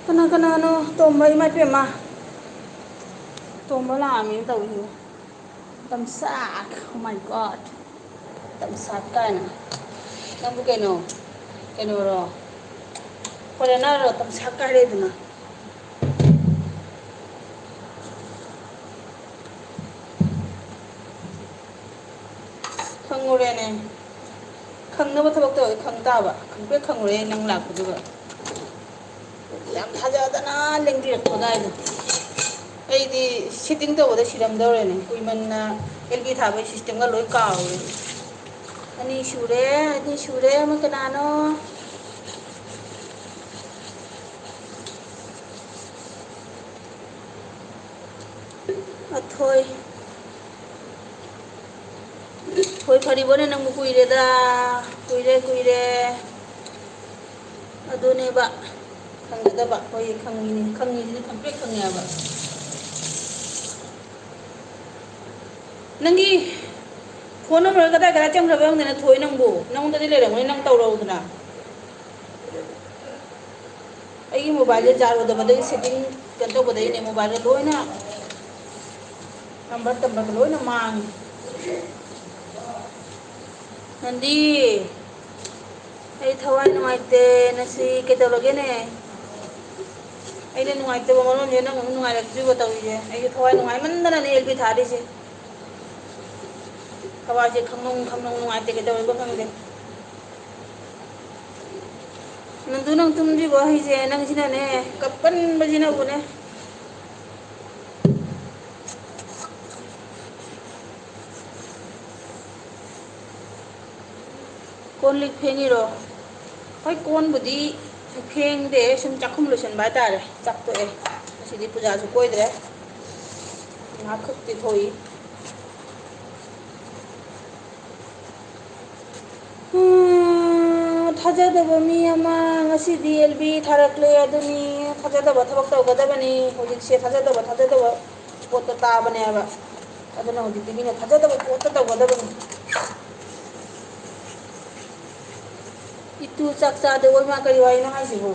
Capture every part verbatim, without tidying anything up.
ꯀꯅꯥ ꯀꯅꯥꯅꯣ? ꯇꯣꯝꯕ, ꯏꯃꯥ ꯏꯄꯦꯝꯃ, ꯇꯣꯝꯕ ꯂꯥꯛꯑꯝꯃꯦꯅ ꯇꯧꯔꯤꯁꯤꯕꯨ꯫ ꯇꯝꯁꯥꯛ, oh my God, ꯇꯝꯁꯥꯛ ꯀꯥꯏꯅ꯫ ꯅꯪꯕꯨ ꯀꯩꯅꯣ, ꯀꯩꯅꯣꯔꯣ, ꯐꯣꯔꯦꯅꯔꯔꯣ? ꯇꯝꯁꯥꯛ ꯀꯥꯏꯔꯦꯗꯅ꯫ ꯈꯪꯉꯨꯔꯦꯅꯦ꯫ ꯈꯪꯅꯕ ꯊꯕꯛ ꯇꯧꯔꯗꯤ ꯈꯪ ꯇꯥꯕ꯫ ꯈꯪꯄ꯭ꯔꯦꯛ ꯈꯪꯉꯨꯔꯦ ꯅꯪ ꯂꯥꯛꯄꯗꯨꯒ꯫ ꯌꯥꯝ ꯊꯥꯖꯗꯅ ꯂꯦꯡꯕꯤꯔꯛꯄ ꯒꯥꯏꯗꯣ꯫ ꯑꯩꯗꯤ ꯁꯤꯠꯇꯤꯡ ꯇꯧꯕꯗ ꯁꯤꯔꯝꯗꯧꯔꯦꯅꯦ꯫ ꯀꯨꯏꯃꯟꯅ ꯑꯦꯜ ꯕꯤ ꯊꯥꯕꯒꯤ ꯁꯤꯁꯇꯦꯝꯒ ꯂꯣꯏ ꯀꯥꯎꯔꯦ꯫ ꯑꯅꯤ ꯁꯨꯔꯦ, ꯑꯅꯤ ꯁꯨꯔꯦ꯫ ꯑꯃ ꯀꯅꯥꯅꯣ? ꯑꯊꯣꯏ꯫ ꯊꯣꯏ ꯐꯔꯤꯕꯣꯅꯦ ꯅꯪꯕꯨ? ꯀꯨꯏꯔꯦꯗ, ꯀꯨꯏꯔꯦ, ꯀꯨꯏꯔꯦ꯫ ꯑꯗꯨꯅꯦꯕ ꯈꯪꯒꯗꯕ꯫ ꯍꯣꯏ, ꯈꯪꯉꯤꯅꯦ, ꯈꯪꯉꯤꯁꯤꯅ ꯈꯪꯄ꯭ꯔꯦꯛ ꯈꯪꯉꯦ ꯍꯥꯏꯕ꯫ ꯅꯪꯒꯤ ꯐꯣꯟ ꯅꯝꯕꯔ ꯀꯗꯥꯏ ꯀꯗꯥꯏ ꯆꯪꯈ꯭ꯔꯕ ꯈꯪꯗꯦꯅ ꯊꯣꯏ ꯅꯪꯕꯨ? ꯅꯪꯉꯣꯟꯗꯗꯤ ꯂꯩꯔꯝꯒꯅꯤ, ꯅꯪ ꯇꯧꯔꯛꯎꯗꯅ꯫ ꯑꯩꯒꯤ ꯃꯣꯕꯥꯏꯜꯁꯦ ꯖꯥꯔ ꯑꯣꯏꯗꯕꯗꯒꯤ ꯁꯦꯠꯇꯤꯡ ꯀꯩꯅꯣ ꯇꯧꯕꯗꯒꯤꯅꯦ, ꯃꯣꯕꯥꯏꯜꯗ ꯂꯣꯏꯅ ꯅꯝꯕꯔ ꯇꯝꯕꯗ ꯂꯣꯏꯅ ꯃꯥꯡꯉꯤ꯫ ꯅꯟꯗꯤ, ꯑꯩ ꯊꯋꯥꯏ ꯅꯨꯡꯉꯥꯏꯇꯦ ꯉꯁꯤ꯫ ꯀꯩꯗꯧꯔꯒꯦꯅꯦ? ꯑꯩꯅ ꯅꯨꯡꯉꯥꯏꯇꯕ ꯃꯔꯣꯟꯁꯦ ꯅꯪ ꯑꯃꯨꯛ ꯅꯨꯡꯉꯥꯏꯔꯛꯇ꯭ꯔꯤꯕ ꯇꯧꯔꯤꯁꯦ꯫ ꯑꯩꯁꯨ ꯊꯋꯥꯏ ꯅꯨꯡꯉꯥꯏꯃꯟꯗꯅꯅꯦ ꯑꯦꯜ ꯕꯤ ꯊꯥꯔꯤꯁꯦ꯫ ꯊꯋꯥꯏꯁꯦ ꯈꯪꯅꯨꯡ ꯈꯪꯅꯨꯡ ꯅꯨꯡꯉꯥꯏꯇꯦ, ꯀꯩꯗꯧꯔꯤꯕ ꯈꯪꯗꯦ꯫ ꯅꯟꯗꯨ, ꯅꯪ ꯇꯨꯝꯗ꯭ꯔꯤꯕꯣ ꯍꯥꯏꯁꯦ? ꯅꯪꯁꯤꯅꯅꯦ, ꯀꯞꯀꯟꯕꯁꯤꯅꯕꯨꯅꯦ꯫ ꯀꯣꯟ ꯂꯤꯛ ꯐꯦꯡꯉꯤꯔꯣ? ꯍꯣꯏ, ꯀꯣꯟꯕꯨꯗꯤ ꯐꯦꯡꯗꯦ, ꯁꯨꯝ ꯆꯥꯛꯈꯨꯝ ꯂꯣꯏꯁꯟꯕ ꯍꯥꯏꯇꯥꯔꯦ꯫ ꯆꯥꯛ ꯇꯣꯛꯑꯦ꯫ ꯉꯁꯤꯗꯤ ꯄꯨꯖꯥꯁꯨ ꯀꯣꯏꯗ꯭ꯔꯦ꯫ ꯉꯥꯏꯍꯥꯛ ꯈꯛꯇꯤ ꯊꯣꯛꯏ꯫ ꯎꯝ, ꯊꯥꯖꯗꯕ ꯃꯤ ꯑꯃ ꯉꯁꯤꯗꯤ ꯑꯦꯜ ꯕꯤ ꯊꯥꯔꯛꯂꯦ꯫ ꯑꯗꯨꯅꯤ, ꯊꯥꯖꯗꯕ ꯊꯕꯛ ꯇꯧꯒꯗꯕꯅꯤ꯫ ꯍꯧꯖꯤꯛꯁꯦ ꯊꯥꯖꯗꯕ, ꯊꯥꯖꯗꯕ ꯄꯣꯠꯇꯣ ꯇꯥꯕꯅꯦꯕ꯫ ꯑꯗꯨꯅ ꯍꯧꯖꯤꯛꯇꯤ ꯃꯤꯅ ꯊꯥꯖꯗꯕ ꯄꯣꯠꯇ ꯇꯧꯒꯗꯕꯅꯤ꯫ ꯏꯇꯨ ꯆꯥꯛ ꯆꯥꯗꯦ꯫ ꯑꯣꯏꯃꯥ, ꯀꯔꯤ ꯋꯥꯔꯤꯅꯣ ꯍꯥꯏꯁꯤꯕꯣ?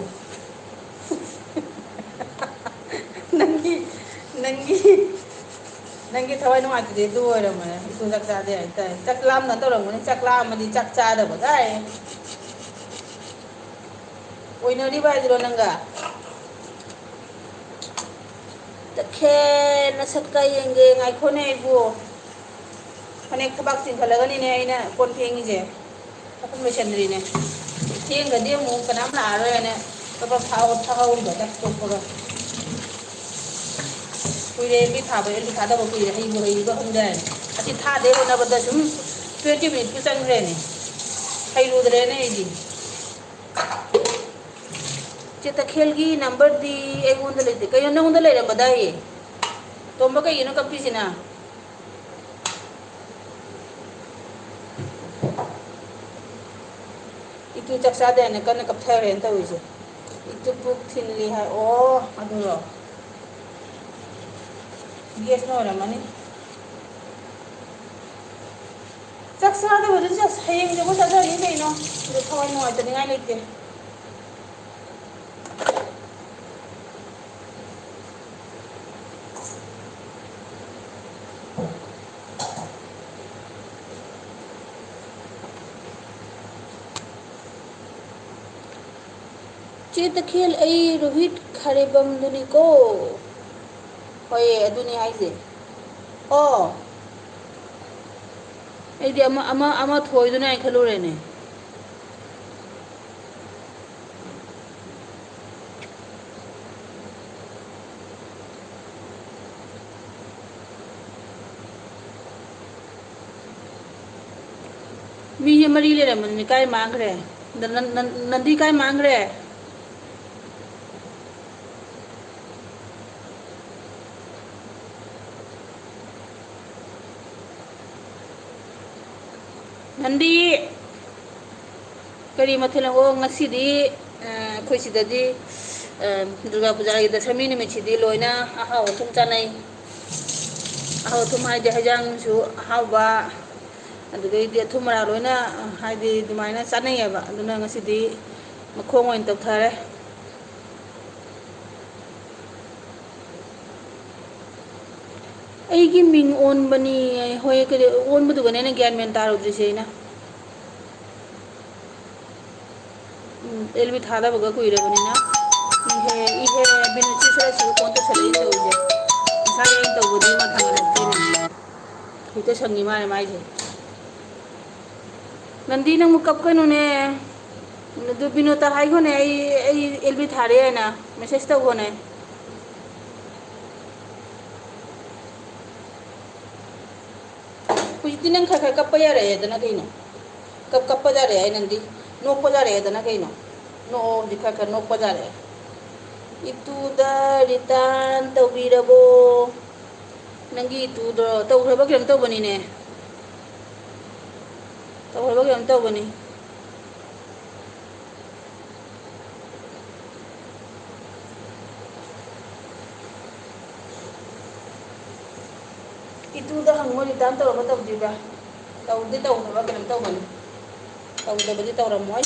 ꯅꯪꯒꯤ, ꯅꯪꯒꯤ ꯊꯋꯥꯏ ꯅꯨꯡꯉꯥꯏꯇ꯭ꯔꯗꯤ ꯑꯗꯨ ꯑꯣꯏꯔꯝꯃꯣꯏ꯫ ꯏꯇꯨ ꯆꯥꯛ ꯆꯥꯗꯦ ꯍꯥꯏꯇꯥꯔꯦ꯫ ꯆꯥꯛ ꯂꯥꯝꯅ ꯇꯧꯔꯝꯒꯅꯤ, ꯆꯥꯛ ꯂꯥꯝꯃꯗꯤ ꯆꯥꯛ ꯆꯥꯗꯕ ꯇꯥꯏ꯫ ꯑꯣꯏꯅꯔꯤꯕ ꯍꯥꯏꯗꯨꯔꯣ ꯅꯪꯒ? ꯇꯈꯦꯜ ꯅꯁꯛꯀ ꯌꯦꯡꯒꯦ꯫ ꯉꯥꯏꯈꯣꯅꯦ ꯑꯩꯕꯨ꯫ ꯐꯅꯦꯛ ꯊꯕꯥꯛ ꯆꯤꯡꯈꯠꯂꯒꯅꯤꯅꯦ ꯑꯩꯅ ꯀꯣꯟ ꯐꯦꯡꯉꯤꯁꯦ꯫ ꯆꯥꯛꯈꯨꯝ ꯂꯣꯏꯁꯟꯗ꯭ꯔꯤꯅꯦ꯫ ꯊꯦꯡꯈ꯭ꯔꯗꯤ ꯑꯃꯨꯛ ꯀꯅꯥꯝ ꯂꯥꯛꯑꯔꯣꯏꯅ ꯄ꯭ꯔꯞ ꯄ꯭ꯔꯞ ꯊꯥꯍꯧ-, ꯊꯥꯍꯧꯔꯤꯕ ꯆꯥꯛ ꯇꯣꯛꯄꯒ꯫ ꯀꯨꯏꯔꯦ ꯑꯦꯝꯕꯤ ꯊꯥꯕ, ꯑꯦꯝꯕꯤ ꯊꯥꯗꯕ ꯀꯨꯏꯔꯦ꯫ ꯍꯩꯕꯨ ꯍꯩꯔꯤꯕ ꯈꯪꯗꯦ ꯍꯥꯏꯅ꯫ ꯑꯁꯤ ꯊꯥꯗꯦ ꯍꯣꯠꯅꯕꯗ ꯁꯨꯝ twenty minute ꯄꯨ ꯆꯪꯈ꯭ꯔꯦꯅꯦ꯫ ꯍꯩꯔꯨꯗ꯭ꯔꯦꯅꯦ ꯑꯩꯗꯤ꯫ ꯆꯦ ꯇꯈꯦꯜꯒꯤ ꯅꯝꯕꯔꯗꯤ ꯑꯩꯉꯣꯟꯗ ꯂꯩꯇꯦ꯫ ꯀꯩꯅꯣ, ꯅꯪꯉꯣꯟꯗ ꯂꯩꯔꯝꯃꯗꯥꯏꯌꯦ? ꯇꯣꯝꯕ, ꯀꯩꯒꯤꯅꯣ ꯀꯞꯄꯤꯁꯤꯅ? ꯏꯇꯨ ꯆꯥꯛ ꯆꯥꯗꯦ ꯍꯥꯏꯅ ꯀꯟꯅ ꯀꯞꯊꯔꯦꯅ ꯇꯧꯔꯤꯁꯦ꯫ ꯏꯇꯨ ꯄꯨꯛ ꯊꯤꯜꯂꯤ ꯍꯥꯏ꯫ ꯑꯣ, ꯑꯗꯨꯔꯣ? ꯒꯦꯁꯅ ꯑꯣꯏꯔꯝꯃꯅꯤ꯫ ꯆꯥꯛ ꯆꯥꯗꯕꯗꯨ ꯆꯠ-, ꯍꯌꯦꯡꯁꯦ ꯑꯩꯈꯣꯏ ꯆꯥꯖꯔꯅꯤ ꯀꯩꯅꯣ꯫ ꯑꯗꯨ ꯊꯋꯥꯏ ꯅꯨꯡꯉꯥꯏꯇꯅꯤꯡꯉꯥꯏ ꯂꯩꯇꯦ꯫ ꯆꯦ ꯇꯈꯦꯜ, ꯑꯩ ꯔꯣꯍꯤꯠ ꯈꯥꯔꯦꯕꯝꯗꯨꯅꯤꯀꯣ꯫ ꯍꯣꯏ, ꯑꯗꯨꯅꯤ ꯍꯥꯏꯁꯦ꯫ ꯑꯣ, ꯑꯩꯗꯤ ꯑꯃ, ꯑꯃ, ꯑꯃ ꯊꯣꯏꯗꯨꯅ ꯍꯥꯏ ꯈꯜꯂꯨꯔꯦꯅꯦ꯫ ꯃꯤꯁꯦ ꯃꯔꯤ ꯂꯩꯔꯝꯕꯅꯤ, ꯀꯥꯏ ꯃꯥꯡꯈ꯭ꯔꯦ? ꯅ-, ꯅ-, ꯅ-, ꯅꯟꯗꯤ ꯀꯥꯏ ꯃꯥꯡꯈ꯭ꯔꯦ? ꯅꯟꯗꯤ, ꯀꯔꯤ ꯃꯊꯦꯜ? ꯑꯣ, ꯉꯁꯤꯗꯤ, ꯑ, ꯑꯩꯈꯣꯏ ꯁꯤꯗꯗꯤ, ꯑ, ꯗꯨꯔꯒꯥ ꯄꯨꯖꯥꯒꯤ ꯗꯁꯃꯤ ꯅꯨꯃꯤꯠꯁꯤꯗꯤ ꯂꯣꯏꯅ ꯑꯍꯥꯎ ꯑꯊꯨꯝ ꯆꯥꯅꯩ꯫ ꯑꯍꯥꯎ ꯑꯊꯨꯝ ꯍꯥꯏꯗꯤ ꯍꯩꯖꯥꯡꯁꯨ ꯑꯍꯥꯎꯕ, ꯑꯗꯨꯗꯩꯗꯤ ꯑꯊꯨꯝ ꯑꯔꯥꯛ ꯂꯣꯏꯅ, ꯍꯥꯏꯗꯤ, ꯑꯗꯨꯃꯥꯏꯅ ꯆꯥꯅꯩꯌꯦꯕ꯫ ꯑꯗꯨꯅ ꯉꯁꯤꯗꯤ ꯃꯈꯣꯡ ꯑꯣꯏꯅ ꯇꯧꯊꯔꯦ꯫ ꯑꯩꯒꯤ ꯃꯤꯡ ꯑꯣꯟꯕꯅꯤ꯫ ꯍꯣꯏ, ꯀꯩꯗꯧ-, ꯑꯣꯟꯕꯗꯨꯒꯅꯦ ꯑꯩꯅ ꯒ꯭ꯌꯥꯟ ꯃꯦꯟ ꯇꯥꯔꯨꯗ꯭ꯔꯤꯁꯦ ꯑꯩꯅ꯫ ꯎꯝ, ꯑꯦꯜ ꯕꯤ ꯊꯥꯗꯕꯒ ꯀꯨꯏꯔꯕꯅꯤꯅ꯫ ꯏꯍꯦ, ꯏꯍꯦ, ꯕꯤꯅꯨꯁꯤ ꯁꯔꯛꯁꯤꯕꯨ ꯐꯣꯟ ꯇꯧꯁꯜꯂꯛꯏ ꯇꯧꯔꯤꯁꯦ꯫ ꯉꯁꯥꯏ ꯑꯩꯅ ꯇꯧꯕꯗꯤ ꯃꯥ ꯊꯥꯡꯒꯠꯂꯛꯇꯦꯅꯦ꯫ ꯍꯦꯛꯇ ꯁꯪꯉꯤ ꯃꯥꯅꯦ ꯃꯥꯏꯁꯦ꯫ ꯅꯟꯗꯤ, ꯅꯪꯕꯨ ꯀꯞꯀꯅꯨꯅꯦ꯫ ꯑꯗꯨ ꯕꯤꯅꯣꯇ ꯍꯥꯏꯈꯣꯅꯦ, ꯑꯩ, ꯑꯩ ꯑꯦꯜ ꯕꯤ ꯊꯥꯔꯦ ꯍꯥꯏꯅ ꯃꯦꯁꯦꯖ ꯇꯧꯈꯣꯅꯦ꯫ ꯍꯧꯖꯤꯛꯇꯤ ꯅꯪ ꯈꯔ ꯈꯔ ꯀꯞꯄ ꯌꯥꯔꯛꯑꯦꯗꯅ ꯀꯩꯅꯣ? ꯀꯞ ꯀꯞꯄ ꯌꯥꯔꯛꯑꯦ ꯅꯪꯗꯤ꯫ ꯅꯣꯛꯄ ꯌꯥꯔꯛꯑꯦꯗꯅ ꯀꯩꯅꯣ? ꯅꯣꯛꯑꯣ, ꯍꯧꯖꯤꯛ ꯈꯔ ꯈꯔ ꯅꯣꯛꯄ ꯌꯥꯔꯛꯑꯦ꯫ ꯏꯇꯨꯗ ꯔꯤꯇꯥꯔꯟ ꯇꯧꯕꯤꯔꯕꯣ? ꯅꯪꯒꯤ ꯏꯇꯨꯗꯣ ꯇꯧꯈ꯭ꯔꯕ ꯀꯩꯅꯣꯝ ꯇꯧꯕꯅꯤꯅꯦ꯫ ꯇꯧꯈ꯭ꯔꯕ ꯀꯩꯅꯣꯝ ꯇꯧꯕꯅꯤ꯫ ꯏꯇꯨꯗ ꯍꯪꯉꯣ, ꯔꯤꯇꯥꯔꯟ ꯇꯧꯔꯕ ꯇꯧꯗ꯭ꯔꯤꯕ꯭ꯔꯥ? ꯇꯧꯗꯤ ꯇꯧꯗꯕ ꯀꯩꯅꯣꯝ ꯇꯧꯕꯅꯤ꯫ ꯇꯧꯗꯕꯗꯤ ꯇꯧꯔꯝꯃꯣꯏ꯫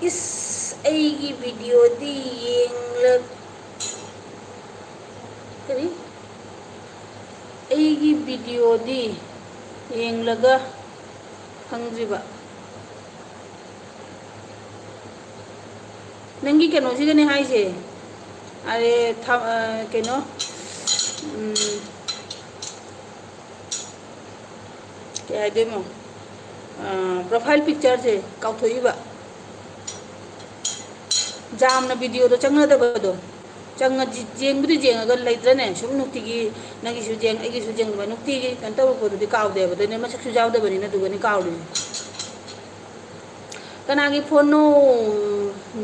ꯏꯁ, ꯑꯩꯒꯤ ꯚꯤꯗꯤꯑꯣꯗꯤ ꯌꯦꯡꯂ-, ꯀꯔꯤ? ꯑꯩꯒꯤ ꯚꯤꯗꯤꯑꯣꯗꯤ ꯌꯦꯡꯂꯒ ꯈꯪꯗ꯭ꯔꯤꯕ? ꯅꯪꯒꯤ ꯀꯩꯅꯣꯁꯤꯒꯅꯦ ꯍꯥꯏꯁꯦ꯫ ꯑꯔꯦ, ꯊ-, ꯑ, ꯀꯩꯅꯣ, ꯎꯝ, ꯀꯩ ꯍꯥꯏꯗꯣꯏꯅꯣ? ꯑ, profile pictureꯁꯦ ꯀꯥꯎꯊꯣꯛꯏꯕ꯫ ꯖꯥꯝꯅ ꯚꯤꯗꯤꯑꯣꯗꯣ ꯆꯪꯅꯗꯕꯗꯣ꯫ ꯆꯪꯉ-, ꯌꯦꯡꯕꯨꯗꯤ ꯌꯦꯡꯉꯒ ꯂꯩꯇ꯭ꯔꯅꯦ? ꯁꯨꯝ ꯅꯨꯡꯇꯤꯒꯤ ꯅꯪꯒꯤꯁꯨ ꯌꯦꯡ, ꯑꯩꯒꯤꯁꯨ ꯌꯦꯡꯕ, ꯅꯨꯡꯇꯤꯒꯤ ꯀꯩꯅꯣ ꯇꯧꯔꯛꯄꯗꯨꯗꯤ ꯀꯥꯎꯗꯦꯕ꯫ ꯑꯗꯨꯅꯦ ꯃꯁꯛꯁꯨ ꯌꯥꯎꯗꯕꯅꯤꯅ ꯑꯗꯨꯒꯅꯤ ꯀꯥꯎꯔꯤꯁꯦ꯫ ꯀꯅꯥꯒꯤ ꯐꯣꯟꯅꯣ?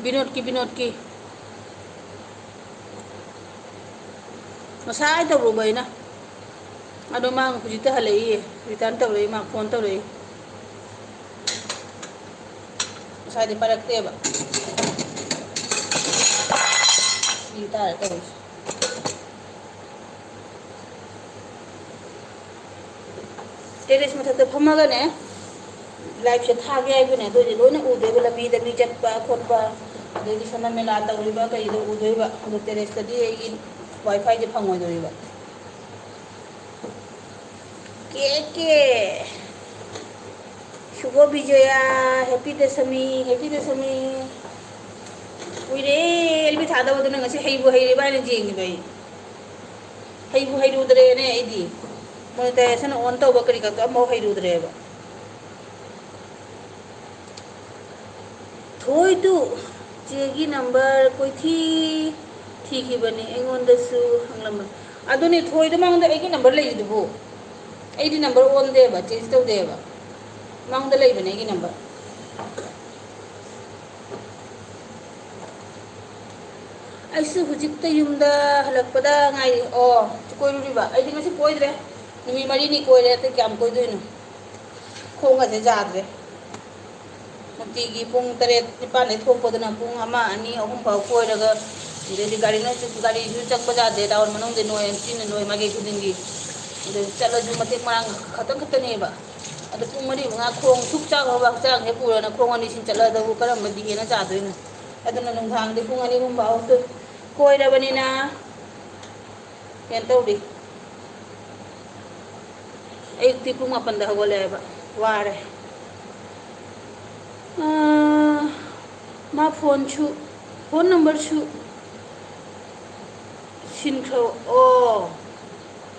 ꯕꯤꯅꯣꯗꯀꯤ, ꯕꯤꯅꯣꯗꯀꯤ꯫ ꯉꯁꯥꯏ ꯇꯧꯔꯨꯕ ꯑꯩꯅ꯫ ꯑꯗꯣ ꯃꯥ ꯍꯧꯖꯤꯛꯇ ꯍꯜꯂꯛꯏꯌꯦ꯫ ꯔꯤꯇꯔꯟ ꯇꯧꯔꯛꯏ, ꯃꯥ ꯐꯣꯟ ꯇꯧꯔꯛꯏ꯫ ꯉꯁꯥꯏꯗꯤ ꯄꯥꯏꯔꯛꯇꯦꯕ꯫ ꯁꯤ ꯇꯥꯔꯦ ꯇꯧꯔꯤꯁꯦ꯫ ꯇꯦꯔꯦꯁ ꯃꯊꯛꯇ ꯐꯝꯃꯒꯅꯦ, ꯂꯥꯏꯞꯁꯦ ꯊꯥꯒꯦ ꯍꯥꯏꯕꯅꯦ, ꯑꯗꯨ ꯑꯣꯏꯗꯤ ꯂꯣꯏꯅ ꯎꯗꯣꯏꯕ, ꯂꯝꯕꯤꯗ ꯃꯤ ꯆꯠꯄ ꯈꯣꯠꯄ, ꯑꯗꯩꯗꯤ ꯁꯣꯝꯗ ꯃꯦꯂꯥ ꯇꯧꯔꯤꯕ ꯀꯩꯗꯣ ꯎꯗꯣꯏꯕ꯫ ꯑꯗꯣ ꯇꯦꯔꯦꯁꯇꯗꯤ ꯑꯩꯒꯤ ꯋꯥꯏ ꯐꯥꯏꯁꯦ ꯐꯪꯉꯣꯏꯗꯣꯔꯤꯕ꯫ ꯀꯦ ꯀꯦ ꯁꯨꯚ ꯕꯤꯖꯌꯥ, ꯍꯦꯄꯤ ꯗꯁꯃꯤ, ꯍꯦꯄꯤ ꯗꯁꯃꯤ꯫ ꯀꯨꯏꯔꯦ ꯑꯦꯜꯕꯤ ꯊꯥꯗꯕꯗꯨꯅ꯫ ꯉꯁꯤ ꯍꯩꯕꯨ ꯍꯩꯔꯤꯕ ꯍꯥꯏꯅ ꯌꯦꯡꯉꯤꯕ ꯑꯩ꯫ ꯍꯩꯕꯨ ꯍꯩꯔꯨꯗ꯭ꯔꯦꯅꯦ ꯑꯩꯗꯤ꯫ ꯃꯣꯅꯤꯇꯥꯏꯖꯦꯁꯟ ꯑꯣꯟ ꯇꯧꯕ ꯀꯔꯤ ꯀꯔꯥ ꯑꯝꯐꯥꯎ ꯍꯩꯔꯨꯗ꯭ꯔꯦꯕ꯫ ꯊꯣꯏꯗꯨ ꯆꯦꯒꯤ ꯅꯝꯕꯔ ꯀꯣꯏꯊꯤ ꯊꯤꯈꯤꯕꯅꯤ, ꯑꯩꯉꯣꯟꯗꯁꯨ ꯍꯪꯂꯝꯕꯅꯤ꯫ ꯑꯗꯨꯅꯦ, ꯊꯣꯏꯗꯣ ꯃꯉꯣꯟꯗ ꯑꯩꯒꯤ ꯅꯝꯕꯔ ꯂꯩꯔꯤꯗꯨꯕꯨ꯫ ꯑꯩꯗꯤ ꯅꯝꯕꯔ ꯑꯣꯟꯗꯦꯕ, ꯆꯦꯟꯖ ꯇꯧꯗꯦꯕ꯫ ꯃꯉꯣꯟꯗ ꯂꯩꯕꯅꯦ ꯑꯩꯒꯤ ꯅꯝꯕꯔ꯫ ꯑꯩꯁꯨ ꯍꯧꯖꯤꯛꯇ ꯌꯨꯝꯗ ꯍꯜꯂꯛꯄꯗ ꯉꯥꯏꯔꯤ꯫ ꯑꯣ, ꯀꯣꯏꯔꯨꯔꯤꯕ? ꯑꯩꯗꯤ ꯉꯁꯤ ꯀꯣꯏꯗ꯭ꯔꯦ꯫ ꯅꯨꯃꯤꯠ ꯃꯔꯤꯅꯤ ꯀꯣꯏꯔꯦ, ꯑꯇꯩ ꯀꯌꯥꯝ ꯀꯣꯏꯗꯣꯏꯅꯣ? ꯈꯣꯡꯒꯁꯦ ꯌꯥꯗ꯭ꯔꯦ꯫ ꯅꯨꯡꯇꯤꯒꯤ ꯄꯨꯡ ꯇꯔꯦꯠ ꯅꯤꯄꯥꯟꯗꯩ ꯊꯣꯛꯄꯗꯨꯅ ꯄꯨꯡ ꯑꯃ, ꯑꯅꯤ, ꯑꯍꯨꯝ ꯐꯥꯎ ꯀꯣꯏꯔꯒ, ꯑꯗꯩꯗꯤ ꯒꯥꯔꯤꯅꯁꯨ, ꯒꯥꯔꯤꯁꯨ ꯆꯪꯕ ꯌꯥꯗꯦ, ꯇꯥꯎꯟ ꯃꯅꯨꯡꯗ ꯅꯣꯏ ꯆꯤꯟꯅ ꯅꯣꯏ ꯃꯥꯏꯀꯩ ꯈꯨꯗꯤꯡꯒꯤ꯫ ꯑꯗꯨ ꯆꯠꯂꯁꯨ ꯃꯇꯦꯛ ꯃꯔꯥꯡ ꯈꯛꯇꯪ ꯈꯛꯇꯅꯦꯕ꯫ ꯑꯗꯣ ꯄꯨꯡ ꯃꯔꯤ ꯃꯉꯥ ꯈꯣꯡ ꯁꯨꯛ ꯆꯥꯛꯈ꯭ꯔꯕ ꯍꯛꯆꯥꯡꯁꯦ ꯄꯨꯔꯅ ꯈꯣꯡ ꯑꯅꯤꯁꯤꯡ ꯆꯠꯂꯗꯕꯨ ꯀꯔꯝꯕ ꯗꯤꯍꯦꯅ ꯆꯥꯗꯣꯏꯅꯣ? ꯑꯗꯨꯅ ꯅꯨꯡꯗꯥꯡꯗꯤ ꯄꯨꯡ ꯑꯅꯤ ꯑꯍꯨꯝ ꯐꯥꯎ ꯀꯣꯏꯔꯕꯅꯤꯅ ꯀꯩꯅꯣ ꯇꯧꯔꯤ꯫ ꯑꯌꯨꯛꯇꯤ ꯄꯨꯡ ꯃꯥꯄꯟꯗ ꯍꯧꯒꯠꯂꯛꯑꯦꯕ꯫ ꯋꯥꯔꯦ꯫ ꯑꯥ, ꯃꯥ ꯐꯣꯟꯁꯨ, ꯐꯣꯟ ꯅꯝꯕꯔꯁꯨ ꯁꯤꯟꯈ꯭ꯔꯣ꯫ ꯑꯣ,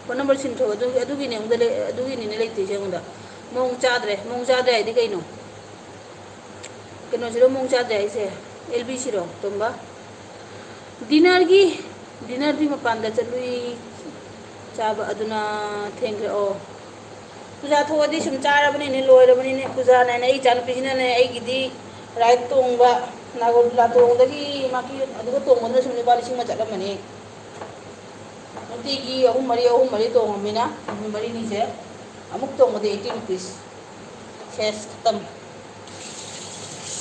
ꯐꯣꯟ ꯅꯝꯕꯔ ꯁꯤꯟꯈ꯭ꯔꯣ꯫ ꯑꯗꯨꯒꯤ, ꯑꯗꯨꯒꯤꯅꯦ ꯑꯩꯉꯣꯟꯗ ꯂꯩ-, ꯑꯗꯨꯒꯤꯅꯤꯅꯦ ꯂꯩꯇ꯭ꯔꯤꯁꯦ ꯑꯩꯉꯣꯟꯗ꯫ ꯃꯑꯣꯡ ꯆꯥꯗ꯭ꯔꯦ꯫ ꯃꯑꯣꯡ ꯆꯥꯗ꯭ꯔꯦ ꯍꯥꯏꯗꯤ ꯀꯩꯅꯣ? ꯀꯩꯅꯣꯁꯤꯔꯣ ꯃꯑꯣꯡ ꯆꯥꯗ꯭ꯔꯦ ꯍꯥꯏꯁꯦ? ꯑꯦꯜ ꯕꯤ ꯁꯤꯔꯣ, ꯇꯣꯝꯕ? ꯗꯤꯅꯔꯒꯤ, ꯗꯤꯅꯔꯗꯤ ꯃꯄꯥꯟꯗ ꯆꯠꯂꯨꯏ ꯆꯥꯕ, ꯑꯗꯨꯅ ꯊꯦꯡꯈ꯭ꯔꯦ꯫ ꯑꯣ, ꯄꯨꯖꯥ ꯊꯣꯛꯑꯗꯤ ꯁꯨꯝ ꯆꯥꯔꯕꯅꯤꯅꯦ, ꯂꯣꯏꯔꯕꯅꯤꯅꯦ꯫ ꯄꯨꯖꯥꯅꯅꯦ ꯑꯩ ꯏꯆꯥꯅꯨꯄꯤꯁꯤꯅꯅꯦ ꯑꯩꯒꯤꯗꯤ ꯔꯥꯏꯠ ꯇꯣꯡꯕ, ꯅꯥꯒꯔꯗꯨꯂꯥ ꯇꯣꯡꯕꯗꯒꯤ ꯃꯥꯒꯤ ꯑꯗꯨꯒ ꯇꯣꯡꯕꯗꯨꯅ ꯁꯨꯝ ꯂꯨꯄꯥ ꯂꯤꯁꯤꯡ ꯑꯃ ꯆꯠꯂꯝꯃꯅꯤ꯫ ꯅꯨꯡꯇꯤꯒꯤ ꯑꯍꯨꯝ ꯃꯔꯤ, ꯑꯍꯨꯝ ꯃꯔꯤ ꯇꯣꯡꯉꯃꯤꯅ ꯅꯨꯃꯤꯠ ꯃꯔꯤꯅꯤꯁꯦ ꯑꯃꯨꯛ ꯇꯣꯡꯕꯗ eighty rupees꯫ ꯁꯦꯁ ꯈꯛꯇꯪ꯫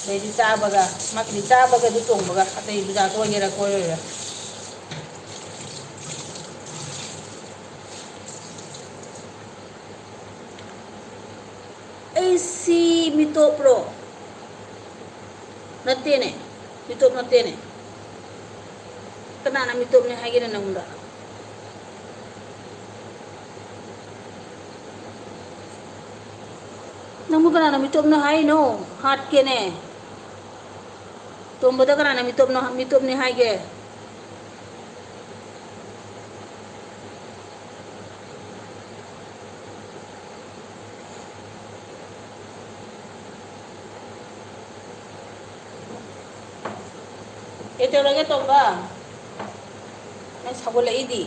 ꯑꯗꯩꯗꯤ ꯆꯥꯕꯒ, ꯃꯥꯒꯤꯗꯤ ꯆꯥꯕꯒ ꯑꯗꯨ ꯇꯣꯡꯕꯒ, ꯑꯇꯩ ꯕꯖꯥꯔ ꯀꯣꯏꯒꯦꯔꯥ ꯀꯣꯏꯔꯣꯏꯔꯥ꯫ ꯑꯩꯁꯤ ꯃꯤꯇꯣꯞꯔꯣ? ꯅꯠꯇꯦꯅꯦ, ꯃꯤꯇꯣꯞ ꯅꯠꯇꯦꯅꯦ꯫ ꯀꯅꯥꯅ ꯃꯤꯇꯣꯞꯅꯦ ꯍꯥꯏꯒꯦꯅꯦ ꯅꯉꯣꯟꯗ? ꯅꯪꯕꯨ ꯀꯅꯥꯅ ꯃꯤꯇꯣꯞꯅꯣ ꯍꯥꯏꯅꯣ? ꯍꯥꯠꯀꯦꯅꯦ꯫ ꯇꯣꯝꯕꯗ ꯀꯅꯥꯅ ꯃꯤꯇꯣꯞꯅꯣ, ꯃꯤꯇꯣꯞꯅꯤ ꯍꯥꯏꯒꯦ? ꯀꯩꯗꯧꯔꯒꯦ ꯇꯣꯝꯕ? ꯅꯪ ꯁꯥꯎꯒꯠꯂꯛꯏꯗꯤ꯫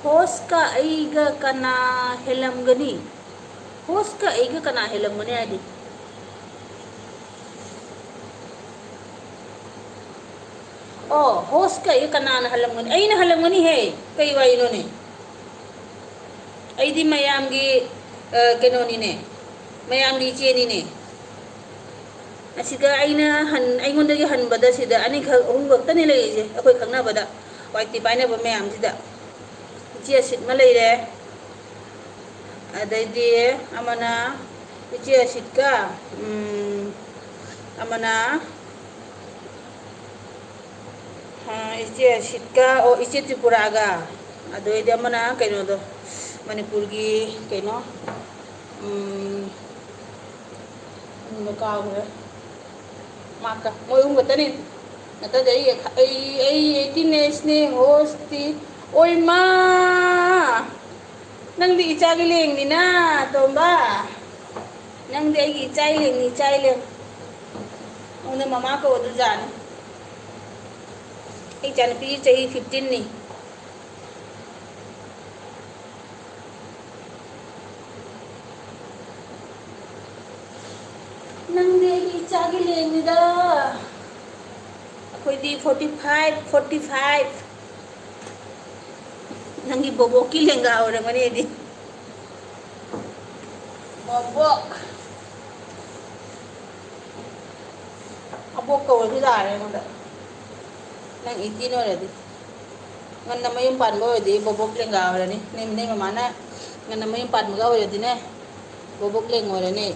ꯍꯣꯁꯀ ꯑꯩꯒ ꯀꯅꯥ ꯍꯦꯜꯂꯝꯒꯅꯤ? ꯍꯣꯁꯀ ꯑꯩꯒ ꯀꯅꯥ ꯍꯦꯜꯂꯝꯒꯅꯤ ꯍꯥꯏꯗꯤ? ꯑꯣ, ꯍꯣꯁꯀ ꯑꯩꯒ ꯀꯅꯥꯅ ꯍꯜꯂꯝꯒꯅꯤ? ꯑꯩꯅ ꯍꯜꯂꯝꯒꯅꯤꯍꯦ꯫ ꯀꯩ ꯋꯥꯔꯤꯅꯣꯅꯦ? ꯑꯩꯗꯤ ꯃꯌꯥꯝꯒꯤ, ꯑ, ꯀꯩꯅꯣꯅꯤꯅꯦ, ꯃꯌꯥꯝꯒꯤ ꯏꯆꯦꯅꯤꯅꯦ꯫ ꯑꯁꯤꯗ ꯑꯩꯅ ꯍꯟ-, ꯑꯩꯉꯣꯟꯗꯒꯤ ꯍꯟꯕꯗ ꯁꯤꯗ ꯑꯅꯤꯈꯛ, ꯑꯍꯨꯝ ꯈꯛꯇꯅꯤ ꯂꯩꯔꯤꯁꯦ, ꯑꯩꯈꯣꯏ ꯈꯪꯅꯕꯗ, ꯋꯥꯏ ꯇꯤ ꯄꯥꯏꯅꯕ ꯃꯌꯥꯝꯁꯤꯗ꯫ ꯏꯆꯦ ꯑꯁꯤꯠꯃ ꯂꯩꯔꯦ, ꯑꯗꯩꯗꯤ ꯑꯃꯅ ꯏꯆꯦ ꯑꯁꯤꯠꯀ, ꯎꯝ, ꯑꯃꯅ, ꯑ, ꯏꯆꯦ ꯑꯁꯤꯠꯀ, ꯑꯣ, ꯏꯆꯦ ꯇ꯭ꯔꯤꯄꯨꯔꯥꯒ, ꯑꯗꯩꯗꯤ ꯑꯃꯅ ꯀꯩꯅꯣꯗꯣ, ꯃꯅꯤꯄꯨꯔꯒꯤ ꯀꯩꯅꯣ, ꯎꯝ, ꯃꯤꯡꯗꯣ ꯀꯥꯎꯈ꯭ꯔꯦ꯫ ꯃꯥꯀ-, ꯃꯣꯏ ꯑꯍꯨꯝ ꯈꯛꯇꯅꯤ꯫ ꯅꯠꯇ꯭ꯔꯗꯤ ꯑꯩ, ꯑꯩ, ꯑꯩ ꯑꯩꯠꯇꯤꯟ ꯑꯦꯖꯅꯦ, ꯍꯣꯁꯇꯤ꯫ ꯑꯣꯏꯃꯥ! ꯅꯪꯗꯤ ꯏꯆꯥꯒꯤ ꯂꯦꯡꯅꯤꯅ, ꯇꯣꯝꯕ꯫ ꯅꯪꯗꯤ ꯑꯩꯒꯤ ꯏꯆꯥ ꯂꯦꯡꯅꯤ, ꯏꯆꯥ ꯂꯦꯡ꯫ ꯑꯩꯉꯣꯟꯗ ꯃꯃꯥ ꯀꯧ ꯑꯗꯨ ꯌꯥꯅꯤ꯫ ꯑꯩ ꯏꯆꯥꯅꯨꯄꯤ ꯆꯍꯤ ꯐꯤꯐꯇꯤꯟꯅꯤ꯫ ꯅꯪꯗꯤ ꯑꯩꯒꯤ ꯏꯆꯥꯒꯤ ꯂꯦꯡꯅꯤꯗ꯫ ꯑꯩꯈꯣꯏꯗꯤ forty five, forty five꯫ ꯅꯪꯒꯤ ꯕꯣꯕꯣꯛꯀꯤ ꯂꯦꯡꯒꯥ ꯑꯣꯏꯔꯝꯒꯅꯤ ꯑꯩꯗꯤ꯫ ꯕꯣꯕꯣꯛ꯫ ꯑꯕꯣꯛ ꯀꯧꯔꯁꯨ ꯌꯥꯔꯦ ꯑꯩꯉꯣꯟꯗ꯫ ꯅꯪ eighteen ꯑꯣꯏꯔꯗꯤ꯫ ꯉꯟꯅ ꯃꯌꯨꯝ ꯄꯥꯟꯕ ꯑꯣꯏꯔꯗꯤ ꯕꯣꯕꯣꯛ ꯂꯦꯡꯒꯥ ꯑꯣꯏꯔꯅꯤ꯫ ꯅꯪ, ꯅꯪ ꯃꯃꯥꯅ ꯉꯟꯅ ꯃꯌꯨꯝ ꯄꯥꯟꯕꯒ ꯑꯣꯏꯔꯗꯤꯅꯦ, ꯕꯣꯕꯣꯛ ꯂꯦꯡ ꯑꯣꯏꯔꯅꯤ꯫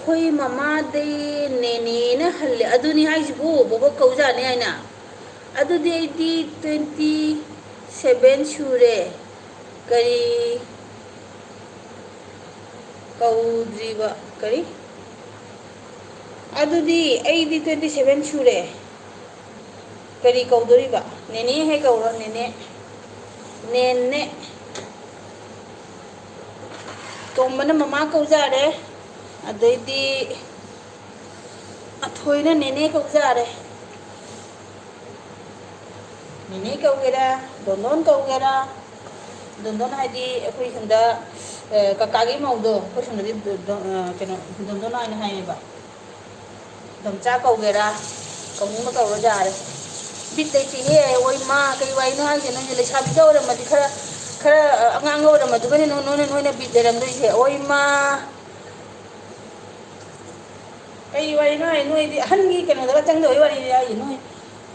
ꯑꯩꯈꯣꯏ ꯃꯃꯥꯗꯩ ꯅꯦꯅꯦꯅ ꯍꯜꯂꯦ꯫ ꯑꯗꯨꯅꯤ ꯍꯥꯏꯁꯤꯕꯨ, ꯕꯣꯕꯣꯛ ꯀꯧꯖꯥꯅꯤ ꯍꯥꯏꯅ꯫ ꯑꯗꯨꯗꯤ ꯑꯩꯗꯤ twenty seven ꯁꯨꯔꯦ꯫ ꯀꯔꯤ ꯀꯧꯗ꯭ꯔꯤꯕ? ꯀꯔꯤ? ꯑꯗꯨꯗꯤ ꯑꯩꯗꯤ twenty seven ꯁꯨꯔꯦ꯫ ꯀꯔꯤ ꯀꯧꯗꯣꯔꯤꯕ? ꯅꯦꯅꯦ ꯍꯦꯛ ꯀꯧꯔꯣ, ꯅꯦꯅꯦ꯫ ꯅꯦꯅꯦ꯫ ꯇꯣꯝꯕꯅ ꯃꯃꯥ ꯀꯧꯖꯔꯦ꯫ ꯑꯗꯩꯗꯤ ꯑꯊꯣꯏꯅ ꯅꯦꯅꯦ ꯀꯧꯖꯔꯦ꯫ ꯅꯦꯅꯦ ꯀꯧꯒꯦꯔꯥ, ꯗꯣꯟꯗꯣꯟ ꯀꯧꯒꯦꯔꯥ? ꯗꯣꯟꯗꯣꯟ ꯍꯥꯏꯗꯤ ꯑꯩꯈꯣꯏ ꯁꯣꯝꯗ, ꯑ, ꯀꯀꯥꯒꯤ ꯃꯧꯗꯣ, ꯑꯩꯈꯣꯏ ꯁꯣꯝꯗꯗꯤ ꯗꯣ-, ꯗꯣ-, ꯑ, ꯀꯩꯅꯣ, ꯗꯣꯟꯗꯣꯟ ꯍꯥꯏꯅ ꯍꯥꯏꯌꯦꯕ꯫ ꯗꯣꯝꯆꯥ ꯀꯧꯒꯦꯔꯥ, ꯀꯧꯅꯤꯡꯕ ꯀꯧꯔꯣ ꯌꯥꯔꯦ꯫ ꯕꯤꯠ ꯂꯩꯇꯦꯍꯦ, ꯑꯣꯏ ꯃꯥ, ꯀꯩ ꯋꯥꯔꯤꯅꯣ ꯍꯥꯏꯁꯦ? ꯅꯣꯏꯁꯦ ꯂꯩꯁꯥꯕꯤꯒ ꯑꯣꯏꯔꯝꯃꯗꯤ ꯈꯔ, ꯈꯔ, ꯑ, ꯑꯉꯥꯡꯒ ꯑꯣꯏꯔꯝꯃꯗꯨꯒꯅꯦ ꯅꯣ-, ꯅꯣꯏꯅ, ꯅꯣꯏꯅ ꯕꯤꯠ ꯂꯩꯔꯝꯗꯣꯏꯁꯦ꯫ ꯑꯣꯏ ꯃꯥ꯫ ꯀꯩ ꯋꯥꯔꯤꯅꯣ ꯍꯥꯏ? ꯅꯣꯏꯗꯤ ꯑꯍꯟꯒꯤ ꯀꯩꯅꯣꯗꯒ ꯆꯪꯗꯕꯩ ꯋꯥꯔꯤꯅꯤ ꯍꯥꯏꯁꯦ꯫ ꯅꯣꯏ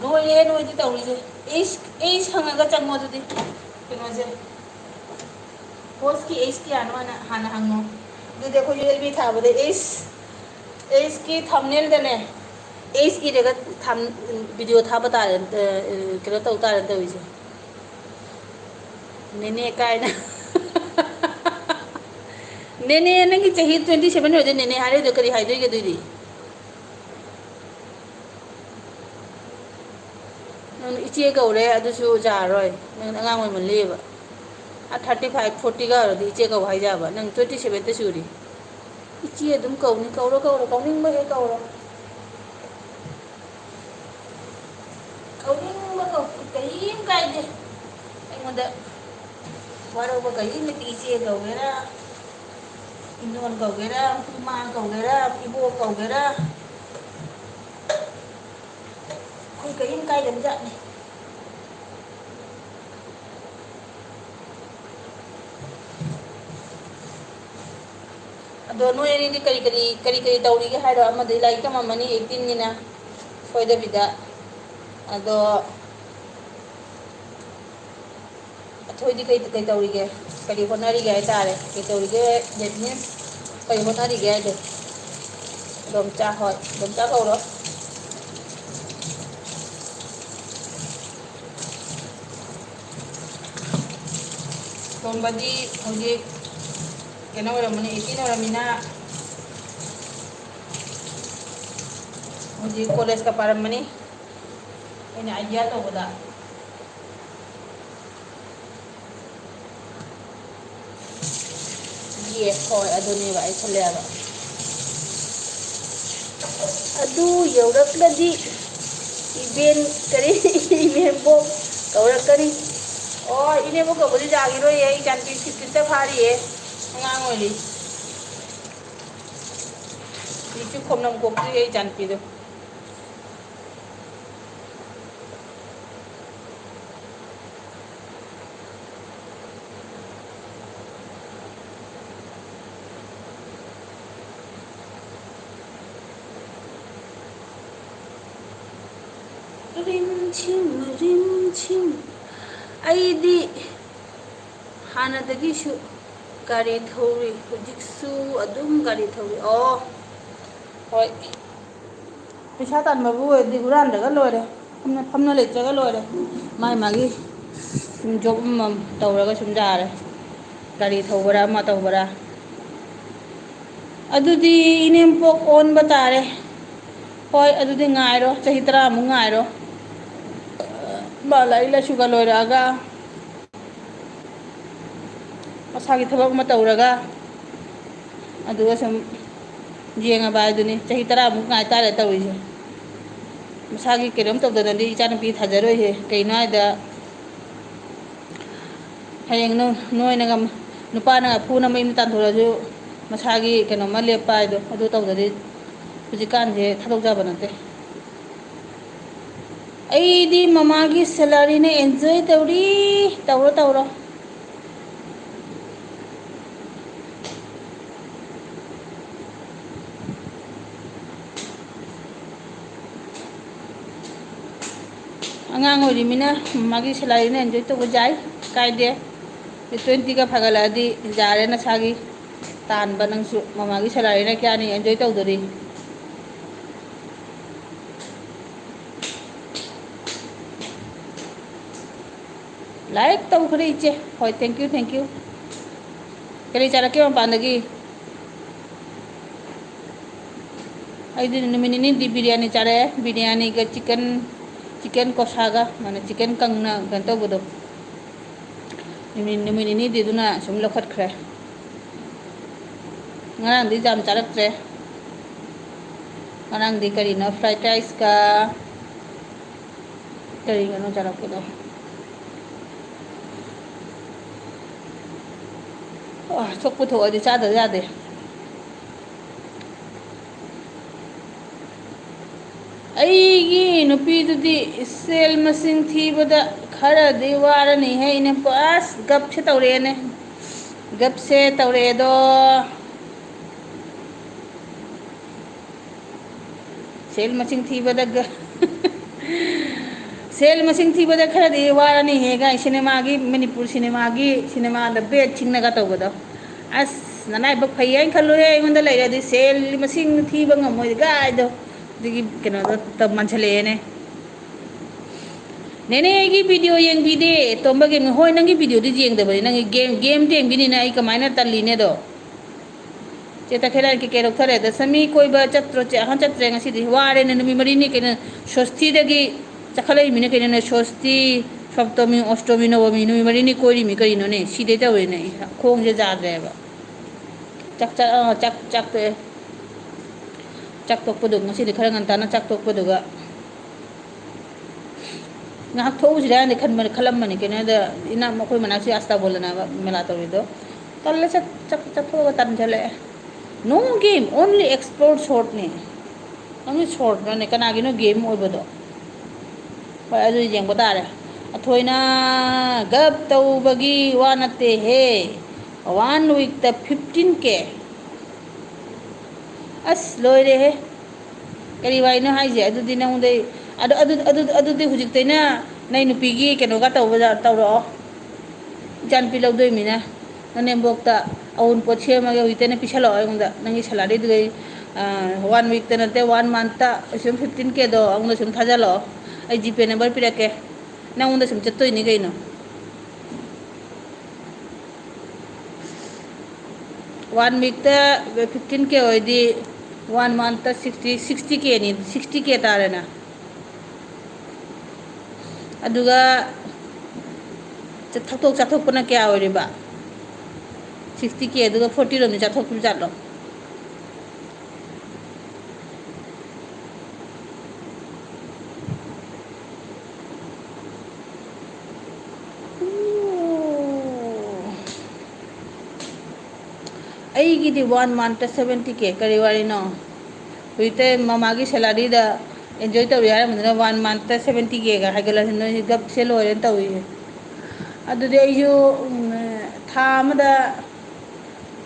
ꯂꯣꯏꯔꯦ, ꯅꯣꯏꯗꯤ ꯇꯧꯔꯤꯁꯦ꯫ ꯏꯁ, ꯏꯁ ꯍꯪꯉꯒ ꯆꯪꯉꯣ ꯑꯗꯨꯗꯤ꯫ ꯀꯩꯅꯣꯁꯦ꯫ ꯄꯣꯁꯀꯤ ꯏꯁ ꯀꯌꯥꯅꯣ ꯍꯥꯟꯅ, ꯍꯥꯟꯅ ꯍꯪꯉꯣ꯫ ꯑꯗꯨꯗꯤ ꯑꯩꯈꯣꯏꯁꯨ ꯑꯦꯜ ꯕꯤ ꯊꯥꯕꯗ ꯏꯁ, ꯏꯁꯀꯤ ꯊꯝꯅꯦꯜꯗꯅꯦ ꯏꯁ ꯏꯔꯒ ꯊꯝ-, ꯚꯤꯗꯤꯑꯣ ꯊꯥꯕ ꯇꯥꯔꯦ, ꯑ, ꯑ, ꯀꯩꯅꯣ ꯇꯧ ꯇꯥꯔꯦ ꯇꯧꯔꯤꯁꯦ꯫ ꯅꯦꯅꯦ ꯀꯥꯏꯅ꯫ ꯅꯦꯅꯦ, ꯅꯪꯒꯤ ꯆꯍꯤ twenty seven ꯑꯣꯏꯗꯣꯏ ꯅꯦꯅꯦ ꯍꯥꯏꯔꯣꯏꯗꯣ ꯀꯔꯤ ꯍꯥꯏꯗꯣꯏꯒꯦ ꯑꯗꯨꯏꯗꯤ? ꯅꯪ ꯏꯆꯦ ꯀꯧꯔꯦ, ꯑꯗꯨꯁꯨ ꯌꯥꯔꯣꯏ꯫ ꯅꯪ ꯑꯉꯥꯡ ꯑꯣꯏꯃꯜꯂꯤꯕ꯫ ꯑ, thirty five, forty ꯀꯧꯔꯗꯤ ꯏꯆꯦ ꯀꯧ ꯍꯥꯏꯖꯕ꯫ ꯅꯪ twenty seven ꯇ ꯁꯨꯔꯤ꯫ ꯏꯆꯦ ꯑꯗꯨꯝ ꯀꯧꯅꯤ꯫ ꯀꯧꯔꯣ, ꯀꯧꯔꯣ, ꯀꯧꯅꯤꯡꯕ ꯍꯦꯛ ꯀꯧꯔꯣ꯫ ꯀꯧꯅꯤꯡꯕ ꯀꯧ, ꯀꯔꯤꯝ ꯀꯥꯏꯗꯦ꯫ ꯑꯩꯉꯣꯟꯗ ꯋꯥꯔꯧꯕ ꯀꯔꯤꯝ ꯂꯩꯇꯦ꯫ ꯏꯆꯦ ꯀꯧꯒꯦꯔꯥ, ꯏꯟꯗꯣꯟ ꯀꯧꯒꯦꯔꯥ, ꯏꯃꯥ ꯀꯧꯒꯦꯔꯥ, ꯏꯕꯣꯛ ꯀꯧꯒꯦꯔꯥ, ꯑꯩꯈꯣꯏ ꯀꯔꯤꯝ ꯀꯥꯏꯗꯕ ꯖꯥꯠꯅꯤ꯫ ꯑꯗꯣ ꯅꯣꯏ ꯑꯅꯤꯗꯤ ꯀꯔꯤ ꯀꯔꯤ, ꯀꯔꯤ ꯀꯔꯤ ꯇꯧꯔꯤꯒꯦ ꯍꯥꯏꯔꯣ? ꯑꯃꯗꯤ ꯂꯥꯏꯔꯤꯛ ꯇꯝꯃꯝꯃꯅꯤ, eighteen ꯅꯤꯅ ꯁꯣꯏꯗꯕꯤꯗ꯫ ꯑꯗꯣ ꯑꯊꯣꯏꯗꯤ ꯀꯩ, ꯀꯩ ꯇꯧꯔꯤꯒꯦ? ꯀꯔꯤ ꯍꯣꯠꯅꯔꯤꯒꯦ ꯍꯥꯏ ꯇꯥꯔꯦ? ꯀꯩ ꯇꯧꯔꯤꯒꯦ? That means ꯀꯔꯤ ꯍꯣꯠꯅꯔꯤꯒꯦ ꯍꯥꯏꯗꯣ? ꯏꯗꯣꯝꯆꯥ ꯍꯣꯏ, ꯏꯗꯣꯝꯆꯥ ꯀꯧꯔꯣ꯫ ꯇꯣꯝꯕꯗꯤ ꯍꯧꯖꯤꯛ ꯀꯩꯅꯣ ꯑꯣꯏꯔꯝꯃꯅꯤ, eighteen ꯑꯣꯏꯔꯝꯃꯤꯅ ꯍꯧꯖꯤꯛ college ꯀ ꯄꯥꯔꯝꯃꯅꯤ꯫ ꯑꯩꯅ idea ꯇꯧꯕꯗ꯫ Yes, ꯍꯣꯏ, ꯑꯗꯨꯅꯦꯕ ꯑꯩ ꯈꯜꯂꯦꯕ꯫ ꯑꯗꯨ ꯌꯧꯔꯛꯂꯗꯤ ꯏꯕꯦꯟ, ꯀꯔꯤ, ꯏꯅꯦꯝꯕꯣꯛ ꯀꯧꯔꯛꯀꯅꯤ꯫ ꯑꯣ, ꯏꯅꯦꯝꯕꯣꯛ ꯀꯧꯕꯗꯤ ꯌꯥꯈꯤꯔꯣꯏꯌꯦ, ꯑꯩ ꯏꯆꯥꯅꯨꯄꯤ fifteen ꯇ ꯐꯥꯔꯤꯌꯦ, ꯑꯉꯥꯡ ꯑꯣꯏꯔꯤ꯫ ꯍꯧꯖꯤꯛꯁꯨ ꯈꯣꯝꯅꯝ ꯀꯣꯛꯇ꯭ꯔꯤ ꯑꯩ ꯏꯆꯥꯅꯨꯄꯤꯗꯣ꯫ ꯔꯤꯝ ꯖꯤꯝ, ꯔꯤꯝ ꯖꯤꯝ꯫ ꯑꯩꯗꯤ ꯍꯥꯟꯅꯗꯒꯤꯁꯨ ꯒꯥꯔꯤ ꯊꯧꯔꯤ, ꯍꯧꯖꯤꯛꯁꯨ ꯑꯗꯨꯝ ꯒꯥꯔꯤ ꯊꯧꯔꯤ꯫ ꯑꯣ, ꯍꯣꯏ꯫ ꯄꯩꯁꯥ ꯇꯥꯟꯕꯕꯨ ꯑꯣꯏꯔꯗꯤ ꯍꯨꯔꯥꯟꯗ꯭ꯔꯒ ꯂꯣꯏꯔꯦ, ꯐꯝꯅ, ꯐꯝꯅ ꯂꯩꯇ꯭ꯔꯒ ꯂꯣꯏꯔꯦ꯫ ꯃꯥꯏ ꯃꯥꯒꯤ ꯁꯨꯝ job ꯑꯃꯃꯝ ꯇꯧꯔꯒ ꯁꯨꯝ ꯌꯥꯔꯦ, ꯒꯥꯔꯤ ꯊꯧꯕꯔꯥ ꯑꯃ ꯇꯧꯕꯔꯥ꯫ ꯑꯗꯨꯗꯤ ꯏꯅꯦꯝꯄꯣꯛ ꯑꯣꯟꯕ ꯇꯥꯔꯦ꯫ ꯍꯣꯏ, ꯑꯗꯨꯗꯤ ꯉꯥꯏꯔꯣ, ꯆꯍꯤ ꯇꯔꯥꯃꯨꯛ ꯉꯥꯏꯔꯣ꯫ ꯃꯥ ꯂꯥꯏꯔꯤꯛ ꯂꯥꯏꯁꯨꯒ ꯂꯣꯏꯔꯛꯑꯒ ꯃꯁꯥꯒꯤ ꯊꯕꯛ ꯑꯃ ꯇꯧꯔꯒ ꯑꯗꯨꯒ ꯁꯨꯝ ꯌꯦꯡꯉꯕ ꯍꯥꯏꯗꯨꯅꯤ꯫ ꯆꯍꯤ ꯇꯔꯥꯃꯨꯛ ꯉꯥꯏ ꯇꯥꯔꯦ ꯇꯧꯔꯤꯁꯦ꯫ ꯃꯁꯥꯒꯤ ꯀꯩꯅꯣꯝ ꯇꯧꯗꯅꯗꯤ ꯏꯆꯥꯅꯨꯄꯤ ꯊꯥꯖꯔꯣꯏꯍꯦ꯫ ꯀꯩꯅꯣ ꯍꯥꯏꯗ, ꯍꯌꯦꯡ ꯅꯣ-, ꯅꯣꯏꯅꯒ, ꯅꯨꯄꯥꯅꯒ ꯐꯨꯅ ꯃꯌꯨꯝꯗ ꯇꯥꯟꯊꯣꯔꯛꯑꯁꯨ ꯃꯁꯥꯒꯤ ꯀꯩꯅꯣꯝꯃ ꯂꯦꯞꯄ ꯍꯥꯏꯗꯣ ꯑꯗꯨ ꯇꯧꯗꯗꯤ ꯍꯧꯖꯤꯛꯀꯥꯟꯁꯦ ꯊꯥꯗꯣꯛꯆꯕ ꯅꯠꯇꯦ꯫ ꯑꯩꯗꯤ ꯃꯃꯥꯒꯤ salary ꯅ enjoy ꯇꯧꯔꯤ꯫ ꯇꯧꯔꯣ, ꯇꯧꯔꯣ꯫ ꯑꯉꯥꯡ ꯑꯣꯏꯔꯤꯃꯤꯅ ꯃꯃꯥꯒꯤ salary ꯅ enjoy ꯇꯧꯕ ꯌꯥꯏ, ꯀꯥꯏꯗꯦ꯫ Twenty ꯒ ꯐꯒꯠꯂꯛꯑꯗꯤ ꯌꯥꯔꯦ ꯅꯁꯥꯒꯤ ꯇꯥꯟꯕ, ꯅꯪꯁꯨ ꯃꯃꯥꯒꯤ salary ꯅ ꯀꯌꯥꯅꯤ enjoy ꯇꯧꯗꯣꯔꯤ? Like ꯇꯧꯈ꯭ꯔꯦ ꯏꯆꯦ꯫ ꯍꯣꯏ, thank you, thank you꯫ ꯀꯔꯤ ꯆꯥꯔꯛꯀꯦ ꯃꯄꯥꯟꯗꯒꯤ? ꯑꯩꯗꯤ ꯅꯨꯃꯤꯠ ꯅꯤꯅꯤꯗꯤ ꯕꯤꯔꯌꯥꯅꯤ ꯆꯥꯔꯛꯑꯦ꯫ ꯕꯤꯔꯌꯥꯅꯤꯒ chicken, chicken ꯀꯣꯁꯥꯒ, ꯃꯥꯅ chicken ꯀꯪꯅ ꯀꯩꯅꯣ ꯇꯧꯕꯗꯣ꯫ ꯅꯨꯃꯤꯠ, ꯅꯨꯃꯤꯠ ꯅꯤꯅꯤꯗꯤ ꯑꯗꯨꯅ ꯁꯨꯝ ꯂꯧꯈꯠꯈ꯭ꯔꯦ꯫ ꯉꯔꯥꯡꯗꯤ ꯌꯥꯝ ꯆꯥꯔꯛꯇ꯭ꯔꯦ꯫ ꯉꯔꯥꯡꯗꯤ ꯀꯔꯤꯅꯣ, fried rice ꯀ ꯀꯔꯤꯒꯅꯣ ꯆꯥꯔꯛꯄꯗꯣ꯫ ꯑ, ꯊꯣꯛꯄꯨ ꯊꯣꯛꯑꯗꯤ ꯆꯥꯗꯕ ꯌꯥꯗꯦ꯫ ꯑꯩꯒꯤ ꯅꯨꯄꯤꯗꯨꯗꯤ ꯁꯦꯜ ꯃꯁꯤꯡ ꯊꯤꯕꯗ ꯈꯔꯗꯤ ꯋꯥꯔꯅꯤꯍꯦ꯫ ꯑꯩꯅ ꯑꯁ ꯒꯞꯁꯦ ꯇꯧꯔꯛꯑꯦꯅꯦ꯫ ꯒꯞꯁꯦ ꯇꯧꯔꯛꯑꯦꯗꯣ꯫ ꯁꯦꯜ ꯃꯁꯤꯡ ꯊꯤꯕꯗꯒ ꯁꯦꯜ ꯃꯁꯤꯡ ꯊꯤꯕꯗ ꯈꯔꯗꯤ ꯋꯥꯔꯅꯤꯍꯦ ꯒꯥꯏ꯫ ꯁꯤꯅꯦꯃꯥꯒꯤ, ꯃꯅꯤꯄꯨꯔ ꯁꯤꯅꯦꯃꯥꯒꯤ, ꯁꯤꯅꯦꯃꯥꯗ ꯕꯦꯠ ꯁꯤꯡꯅꯒ ꯇꯧꯕꯗꯣ꯫ ꯑꯁ, ꯅꯅꯥꯏꯕꯛ ꯐꯩ ꯍꯥꯏꯅ ꯈꯜꯂꯨꯍꯦ꯫ ꯑꯩꯉꯣꯟꯗ ꯂꯩꯔꯗꯤ ꯁꯦꯜ ꯃꯁꯤꯡ ꯊꯤꯕ ꯉꯝꯃꯣꯏ ꯒꯥꯏꯗꯣ꯫ ꯑꯗꯨꯒꯤ ꯀꯩꯅꯣꯗꯣ ꯇ-, ꯃꯥꯟꯁꯜꯂꯛꯑꯦꯅꯦ꯫ ꯅꯦꯅꯦ, ꯑꯩꯒꯤ video ꯌꯦꯡꯕꯤꯗꯦ꯫ ꯇꯣꯝꯕ ꯒꯦꯝ, ꯍꯣꯏ, ꯅꯪꯒꯤ videoꯗꯤ ꯌꯦꯡꯗꯕꯅꯤ꯫ ꯅꯪꯒꯤ ꯒꯦꯝ, ꯒꯦꯝꯗ ꯌꯦꯡꯕꯤꯅꯤꯅ ꯑꯩ ꯀꯃꯥꯏꯅ ꯇꯜꯂꯤꯅꯦꯗꯣ? ꯆꯦ ꯇꯈꯦꯜꯂꯥꯏ ꯀꯩꯀꯩ ꯂꯧꯊꯔꯦ? ꯗꯁꯃꯤ ꯀꯣꯏꯕ ꯆꯠꯇ꯭ꯔꯣ ꯆꯦ? ꯑꯍꯥ, ꯆꯠꯇ꯭ꯔꯦ ꯉꯁꯤꯗꯤ꯫ ꯋꯥꯔꯦꯅꯦ, ꯅꯨꯃꯤꯠ ꯃꯔꯤꯅꯤ ꯀꯩꯅꯣ, ꯁꯣꯁꯇꯤꯗꯒꯤ ꯆꯠꯈꯠꯂꯛꯏꯃꯤꯅ ꯀꯩꯅꯣꯅꯦ꯫ ꯁꯣꯁꯇꯤ, ꯁꯞꯇꯃꯤ, ꯑꯣꯁꯇꯃꯤ, ꯅꯕꯃꯤ, ꯅꯨꯃꯤꯠ ꯃꯔꯤꯅꯤ ꯀꯣꯏꯔꯤꯃꯤ ꯀꯔꯤꯅꯣꯅꯦ? ꯁꯤꯗꯩ ꯇꯧꯔꯦꯅꯦ, ꯈꯣꯡꯁꯦ ꯌꯥꯗ꯭ꯔꯦꯕ꯫ ꯆꯥꯛ ꯆꯥ-, ꯑꯥ, ꯆꯥꯛ, ꯆꯥꯛ ꯇꯣꯛꯑꯦ꯫ ꯆꯥꯛ ꯇꯣꯛꯄꯗꯣ ꯉꯁꯤꯗꯤ ꯈꯔ ꯉꯟꯇꯥꯅ ꯆꯥꯛ ꯇꯣꯛꯄꯗꯨꯒ ꯉꯥꯏꯍꯥꯛ ꯊꯣꯛꯎꯁꯤꯔꯥꯅ ꯈꯟꯕꯅꯤ, ꯈꯜꯂꯝꯕꯅꯤ꯫ ꯀꯩꯅꯣꯗ ꯏꯅꯥ-, ꯃꯈꯣꯏ ꯃꯅꯥꯛꯁꯤ ꯑꯁꯇꯥꯕꯣꯂꯅ ꯃꯦꯂꯥ ꯇꯧꯔꯤꯗꯣ꯫ ꯇꯜꯂꯦ, ꯆꯠ-, ꯆꯠ-, ꯆꯠꯊꯣꯛꯑꯒ ꯇꯟꯁꯤꯜꯂꯛꯑꯦ꯫ No game, only explore shortꯅꯦ꯫ Only shortꯅꯅꯦ, ꯀꯅꯥꯒꯤꯅꯣ game ꯑꯣꯏꯕꯗꯣ? ꯍꯣꯏ, ꯑꯗꯨꯗꯤ ꯌꯦꯡꯕ ꯇꯥꯔꯦ꯫ ꯑꯊꯣꯏꯅ ꯒꯞ ꯇꯧꯕꯒꯤ ꯋꯥ ꯅꯠꯇꯦꯍꯦ꯫ One weekꯇ fifteen K꯫ ꯑꯁ, ꯂꯣꯏꯔꯦꯍꯦ꯫ ꯀꯔꯤ ꯋꯥꯔꯤꯅꯣ ꯍꯥꯏꯁꯦ? ꯑꯗꯨꯗꯤ ꯅꯉꯣꯟꯗꯩ, ꯑꯗꯨ, ꯑꯗꯨ, ꯑꯗꯨ, ꯑꯗꯨꯗꯤ ꯍꯧꯖꯤꯛꯇꯩꯅ ꯅꯪ ꯅꯨꯄꯤꯒꯤ ꯀꯩꯅꯣꯒ ꯇꯧꯕꯗ ꯇꯧꯔꯛꯑꯣ꯫ ꯏꯆꯥꯅꯨꯄꯤ ꯂꯧꯗꯣꯏꯃꯤꯅ꯫ ꯅꯅꯦꯝꯕꯣꯛꯇ ꯑꯋꯨꯟꯄꯣꯠ ꯁꯦꯝꯃꯒ ꯍꯧꯖꯤꯛꯇꯩꯅ ꯄꯤꯁꯜꯂꯛꯑꯣ ꯑꯩꯉꯣꯟꯗ꯫ ꯅꯪꯒꯤ salaryꯗꯨꯒꯩ, ꯑ, one weekꯇ ꯅꯠꯇꯦ, one monthꯇ ꯁꯨꯝ fifteen Kꯗꯣ ꯑꯩꯉꯣꯟꯗ ꯁꯨꯝ ꯊꯥꯖꯜꯂꯛꯑꯣ꯫ ꯑꯩ GPay number ꯄꯤꯔꯛꯀꯦ꯫ ꯅꯉꯣꯟꯗ ꯁꯨꯝ ꯆꯠꯇꯣꯏꯅꯤ ꯀꯩꯅꯣ꯫ One weekꯇ fifteen K ꯑꯣꯏꯗꯤ, one monthꯇ sixty, sixty Kꯅꯤ, sixty K ꯇꯥꯔꯦꯅ꯫ ꯑꯗꯨꯒ ꯆ-, ꯊꯛꯇꯣꯛ ꯆꯥꯊꯣꯛꯄꯅ ꯀꯌꯥ ꯑꯣꯏꯔꯤꯕ? Sixty K ꯑꯗꯨꯒ forty ꯔꯣꯝꯗꯤ ꯆꯥꯊꯣꯛꯈꯤꯕ ꯖꯥꯠꯂꯣ? ꯑꯩꯒꯤꯗꯤ one monthꯇ seventy K, ꯀꯔꯤ ꯋꯥꯔꯤꯅꯣ? ꯍꯧꯖꯤꯛꯇ ꯃꯃꯥꯒꯤ salaryꯗ enjoy ꯇꯧꯔꯤ ꯍꯥꯏꯔꯝꯕꯗꯨꯅ one monthꯇ seventy Kꯒ ꯍꯥꯏꯒꯠꯂꯁꯤ, ꯅꯣꯏ ꯒꯞꯁꯦ ꯂꯣꯏꯔꯦꯅ ꯇꯧꯔꯤꯁꯦ꯫ ꯑꯗꯨꯗꯤ ꯑꯩꯁꯨ, ꯎꯝ, ꯊꯥ ꯑꯃꯗ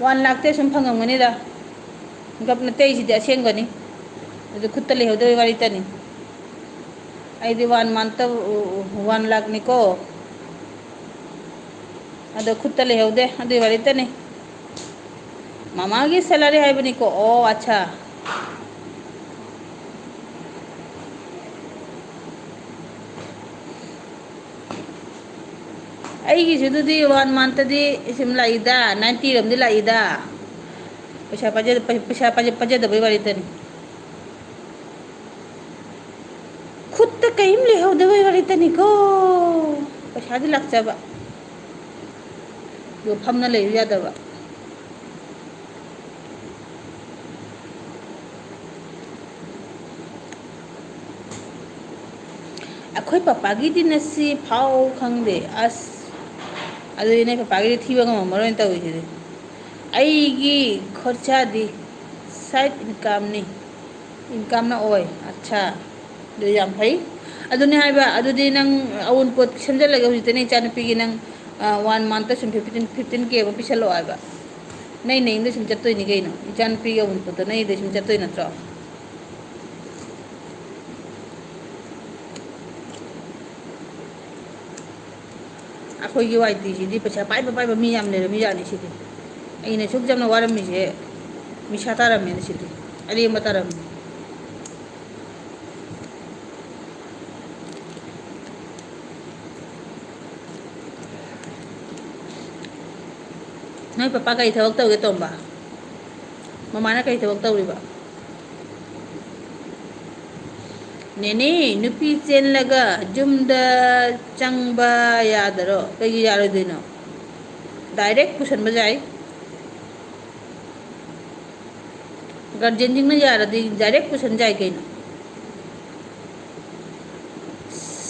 one lakh ꯇꯩ ꯁꯨꯝ ꯐꯪꯉꯝꯒꯅꯤꯗ꯫ ꯒꯞ ꯅꯠꯇꯦ, ꯑꯩꯁꯤꯗꯤ ꯑꯁꯦꯡꯕꯅꯤ꯫ ꯑꯗꯨ ꯈꯨꯠꯇ ꯂꯩꯍꯧꯗꯕꯩ ꯋꯥꯔꯤꯇꯅꯤ꯫ ꯑꯩꯗꯤ one monthꯇ one lakhꯅꯤꯀꯣ꯫ ꯑꯗꯣ ꯈꯨꯠꯇ ꯂꯩꯍꯧꯗꯦ, ꯑꯗꯨꯏ ꯋꯥꯔꯤꯇꯅꯤ꯫ ꯃꯃꯥꯒꯤ salary ꯍꯥꯏꯕꯅꯤꯀꯣ꯫ ꯑꯣ, ꯑꯠꯁꯥ꯫ ꯑꯩꯒꯤꯁꯨ ꯑꯗꯨꯗꯤ one monthꯇꯗꯤ ꯁꯨꯝ ꯂꯥꯛꯏꯗ, ninety ꯔꯣꯝꯗꯤ ꯂꯥꯛꯏꯗ꯫ ꯄꯩꯁꯥ ꯄꯥꯏꯖ-, ꯄꯩꯁꯥ ꯄꯥꯏꯖ-, ꯄꯥꯏꯖꯗꯕꯩ ꯋꯥꯔꯤꯇꯅꯤ꯫ ꯈꯨꯠꯇ ꯀꯔꯤꯝ ꯂꯩꯍꯧꯗꯕꯩ ꯋꯥꯔꯤꯇꯅꯤꯀꯣ꯫ ꯄꯩꯁꯥꯗꯤ ꯂꯥꯛꯆꯕ꯫ ꯑꯗꯨꯒ ꯐꯝꯅ ꯂꯩꯌꯨ ꯌꯥꯗꯕ꯫ ꯑꯩꯈꯣꯏ ꯄꯄꯥꯒꯤꯗꯤ ꯅꯁꯤ ꯐꯥꯎ ꯈꯪꯗꯦ꯫ ꯑꯁ, ꯑꯗꯨꯗꯤ ꯅꯣꯏ ꯄꯄꯥꯒꯤꯗꯤ ꯊꯤꯕ ꯉꯝꯃꯝꯃꯔꯣꯏꯅ ꯇꯧꯔꯤꯁꯤꯗꯤ꯫ ꯑꯩꯒꯤ ꯈꯣꯔꯁꯥꯗꯤ side incomeꯅꯤ꯫ Incomeꯅ ꯑꯣꯏ꯫ ꯑꯠꯁꯥ, ꯑꯗꯨ ꯌꯥꯝ ꯐꯩ꯫ ꯑꯗꯨꯅꯦ ꯍꯥꯏꯕ, ꯑꯗꯨꯗꯤ ꯅꯪ ꯑꯋꯨꯟꯄꯣꯠ ꯁꯦꯝꯖꯤꯜꯂꯒ ꯍꯧꯖꯤꯛꯇꯅꯦ ꯏꯆꯥꯅꯨꯄꯤꯒꯤ ꯅꯪ, ꯑ, one monthꯇ ꯁꯨꯝ fifteen, fifteen K ꯑꯃ ꯄꯤꯁꯜꯂꯛꯑꯣ ꯍꯥꯏꯕ꯫ ꯅꯩ ꯅꯌꯨꯝꯗ ꯁꯨꯝ ꯆꯠꯇꯣꯏꯅꯤ ꯀꯩꯅꯣ꯫ ꯏꯆꯥꯅꯨꯄꯤꯒꯤ ꯑꯋꯨꯟꯄꯣꯠꯇꯣ ꯅꯌꯨꯝꯗ ꯁꯨꯝ ꯆꯠꯇꯣꯏ ꯅꯠꯇ꯭ꯔꯣ? ꯑꯩꯈꯣꯏꯒꯤ ꯋꯥꯏ ꯇꯤꯁꯤꯗꯤ ꯄꯩꯁꯥ ꯄꯥꯏꯕ ꯄꯥꯏꯕ ꯃꯤ ꯌꯥꯝ ꯂꯩꯔꯝꯃꯤ ꯖꯥꯠꯅꯤ ꯁꯤꯗꯤ꯫ ꯑꯩꯅ ꯁꯨꯛ ꯌꯥꯝꯅ ꯋꯥꯔꯝꯃꯤꯁꯦ ꯃꯤꯁꯥ ꯇꯥꯔꯝꯃꯦꯅ ꯁꯤꯗꯤ꯫ ꯑꯔꯦꯝꯕ ꯇꯥꯔꯝꯃꯤ꯫ ꯅꯣꯏ ꯄꯄꯥ ꯀꯔꯤ ꯊꯕꯛ ꯇꯧꯒꯦ, ꯇꯣꯝꯕ? ꯃꯃꯥꯅ ꯀꯔꯤ ꯊꯕꯛ ꯇꯧꯔꯤꯕ? ꯅꯦꯅꯦ, ꯅꯨꯄꯤ ꯆꯦꯜꯂꯒ ꯌꯨꯝꯗ ꯆꯪꯕ ꯌꯥꯗꯔꯣ? ꯀꯩꯒꯤ ꯌꯥꯔꯣꯏꯗꯣꯏꯅꯣ? ꯗꯥꯏꯔꯦꯛ ꯄꯨꯁꯟꯕ ꯌꯥꯏ꯫ ꯒꯥꯔꯖꯤꯌꯟꯁꯤꯡꯅ ꯌꯥꯔꯗꯤ ꯗꯥꯏꯔꯦꯛ ꯄꯨꯁꯟ ꯌꯥꯏ ꯀꯩꯅꯣ꯫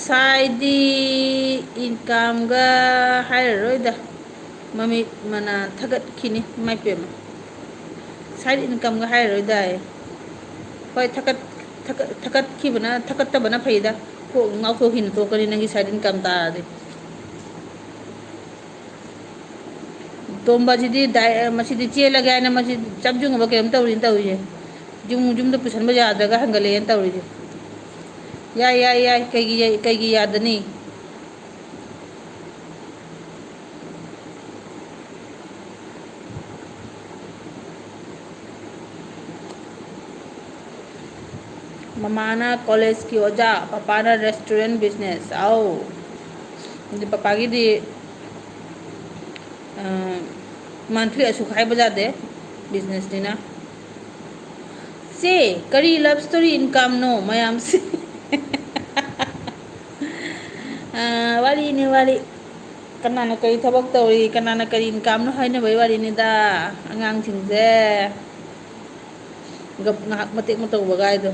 ꯁꯥꯏꯗꯤ ꯏꯟꯀꯝꯒ ꯍꯥꯏꯔꯔꯣꯏꯗ, ꯃꯃꯤꯠ ꯃꯅꯥ ꯊꯀꯠꯈꯤꯅꯤ, ꯏꯃꯥꯏ ꯄꯦꯝꯃ꯫ ꯁꯥꯏꯠ ꯏꯟꯀꯝꯒ ꯍꯥꯏꯔꯔꯣꯏꯗꯥꯏ꯫ ꯍꯣꯏ, ꯊꯀꯠ-, ꯊꯀꯠ-, ꯊꯀꯠꯈꯤꯕꯅ, ꯊꯀꯠꯇꯕꯅ ꯐꯩꯗ꯫ ꯀꯣꯛ ꯉꯥꯎꯊꯣꯛꯈꯤꯅ ꯇꯣꯛꯀꯅꯤ ꯅꯪꯒꯤ ꯁꯥꯏꯠ ꯏꯟꯀꯝ ꯇꯥꯔꯗꯤ꯫ ꯇꯣꯝꯕꯁꯤꯗꯤ ꯗꯥꯏ-, ꯃꯁꯤꯗꯤ ꯆꯦꯜꯂꯒꯦ ꯍꯥꯏꯅ ꯃꯁꯤ ꯆꯞ ꯌꯨꯡꯉꯕ ꯀꯩꯅꯣꯝ ꯇꯧꯔꯤꯅ ꯇꯧꯔꯤꯁꯦ꯫ ꯌꯨꯝ, ꯌꯨꯝꯗ ꯄꯨꯁꯟꯕ ꯌꯥꯗ꯭ꯔꯒ ꯍꯟꯒꯠꯂꯛꯑꯦꯅ ꯇꯧꯔꯤꯁꯦ꯫ ꯌꯥꯏ, ꯌꯥꯏ, ꯌꯥꯏ, ꯀꯩꯒꯤ ꯌꯥꯏ-, ꯀꯩꯒꯤ ꯌꯥꯗꯅꯤ? ꯃꯃꯥꯅ ꯀꯣꯂꯦꯖꯀꯤ ꯑꯣꯖꯥ, ꯄꯄꯥꯅ restaurant business꯫ ꯑꯧ꯫ ꯑꯗꯨ ꯄꯄꯥꯒꯤꯗꯤ, ꯑ, monthly ꯑꯁꯨꯛ ꯍꯥꯏꯕ ꯌꯥꯗꯦ, businessꯅꯤꯅ꯫ ꯆꯦ, ꯀꯔꯤ love story incomeꯅꯣ ꯃꯌꯥꯝꯁꯦ? ꯑ, ꯋꯥꯔꯤꯅꯤ, ꯋꯥꯔꯤ꯫ ꯀꯅꯥꯅ ꯀꯔꯤ ꯊꯕꯛ ꯇꯧꯔꯤ, ꯀꯅꯥꯅ ꯀꯔꯤ incomeꯅꯣ ꯍꯥꯏꯅꯕꯩ ꯋꯥꯔꯤꯅꯤꯗ, ꯑꯉꯥꯡꯁꯤꯡꯁꯦ꯫ ꯒꯞ ꯉꯥꯏꯍꯥꯛ ꯃꯇꯦꯛ ꯃꯇꯧꯕꯒꯥꯏꯗꯣ꯫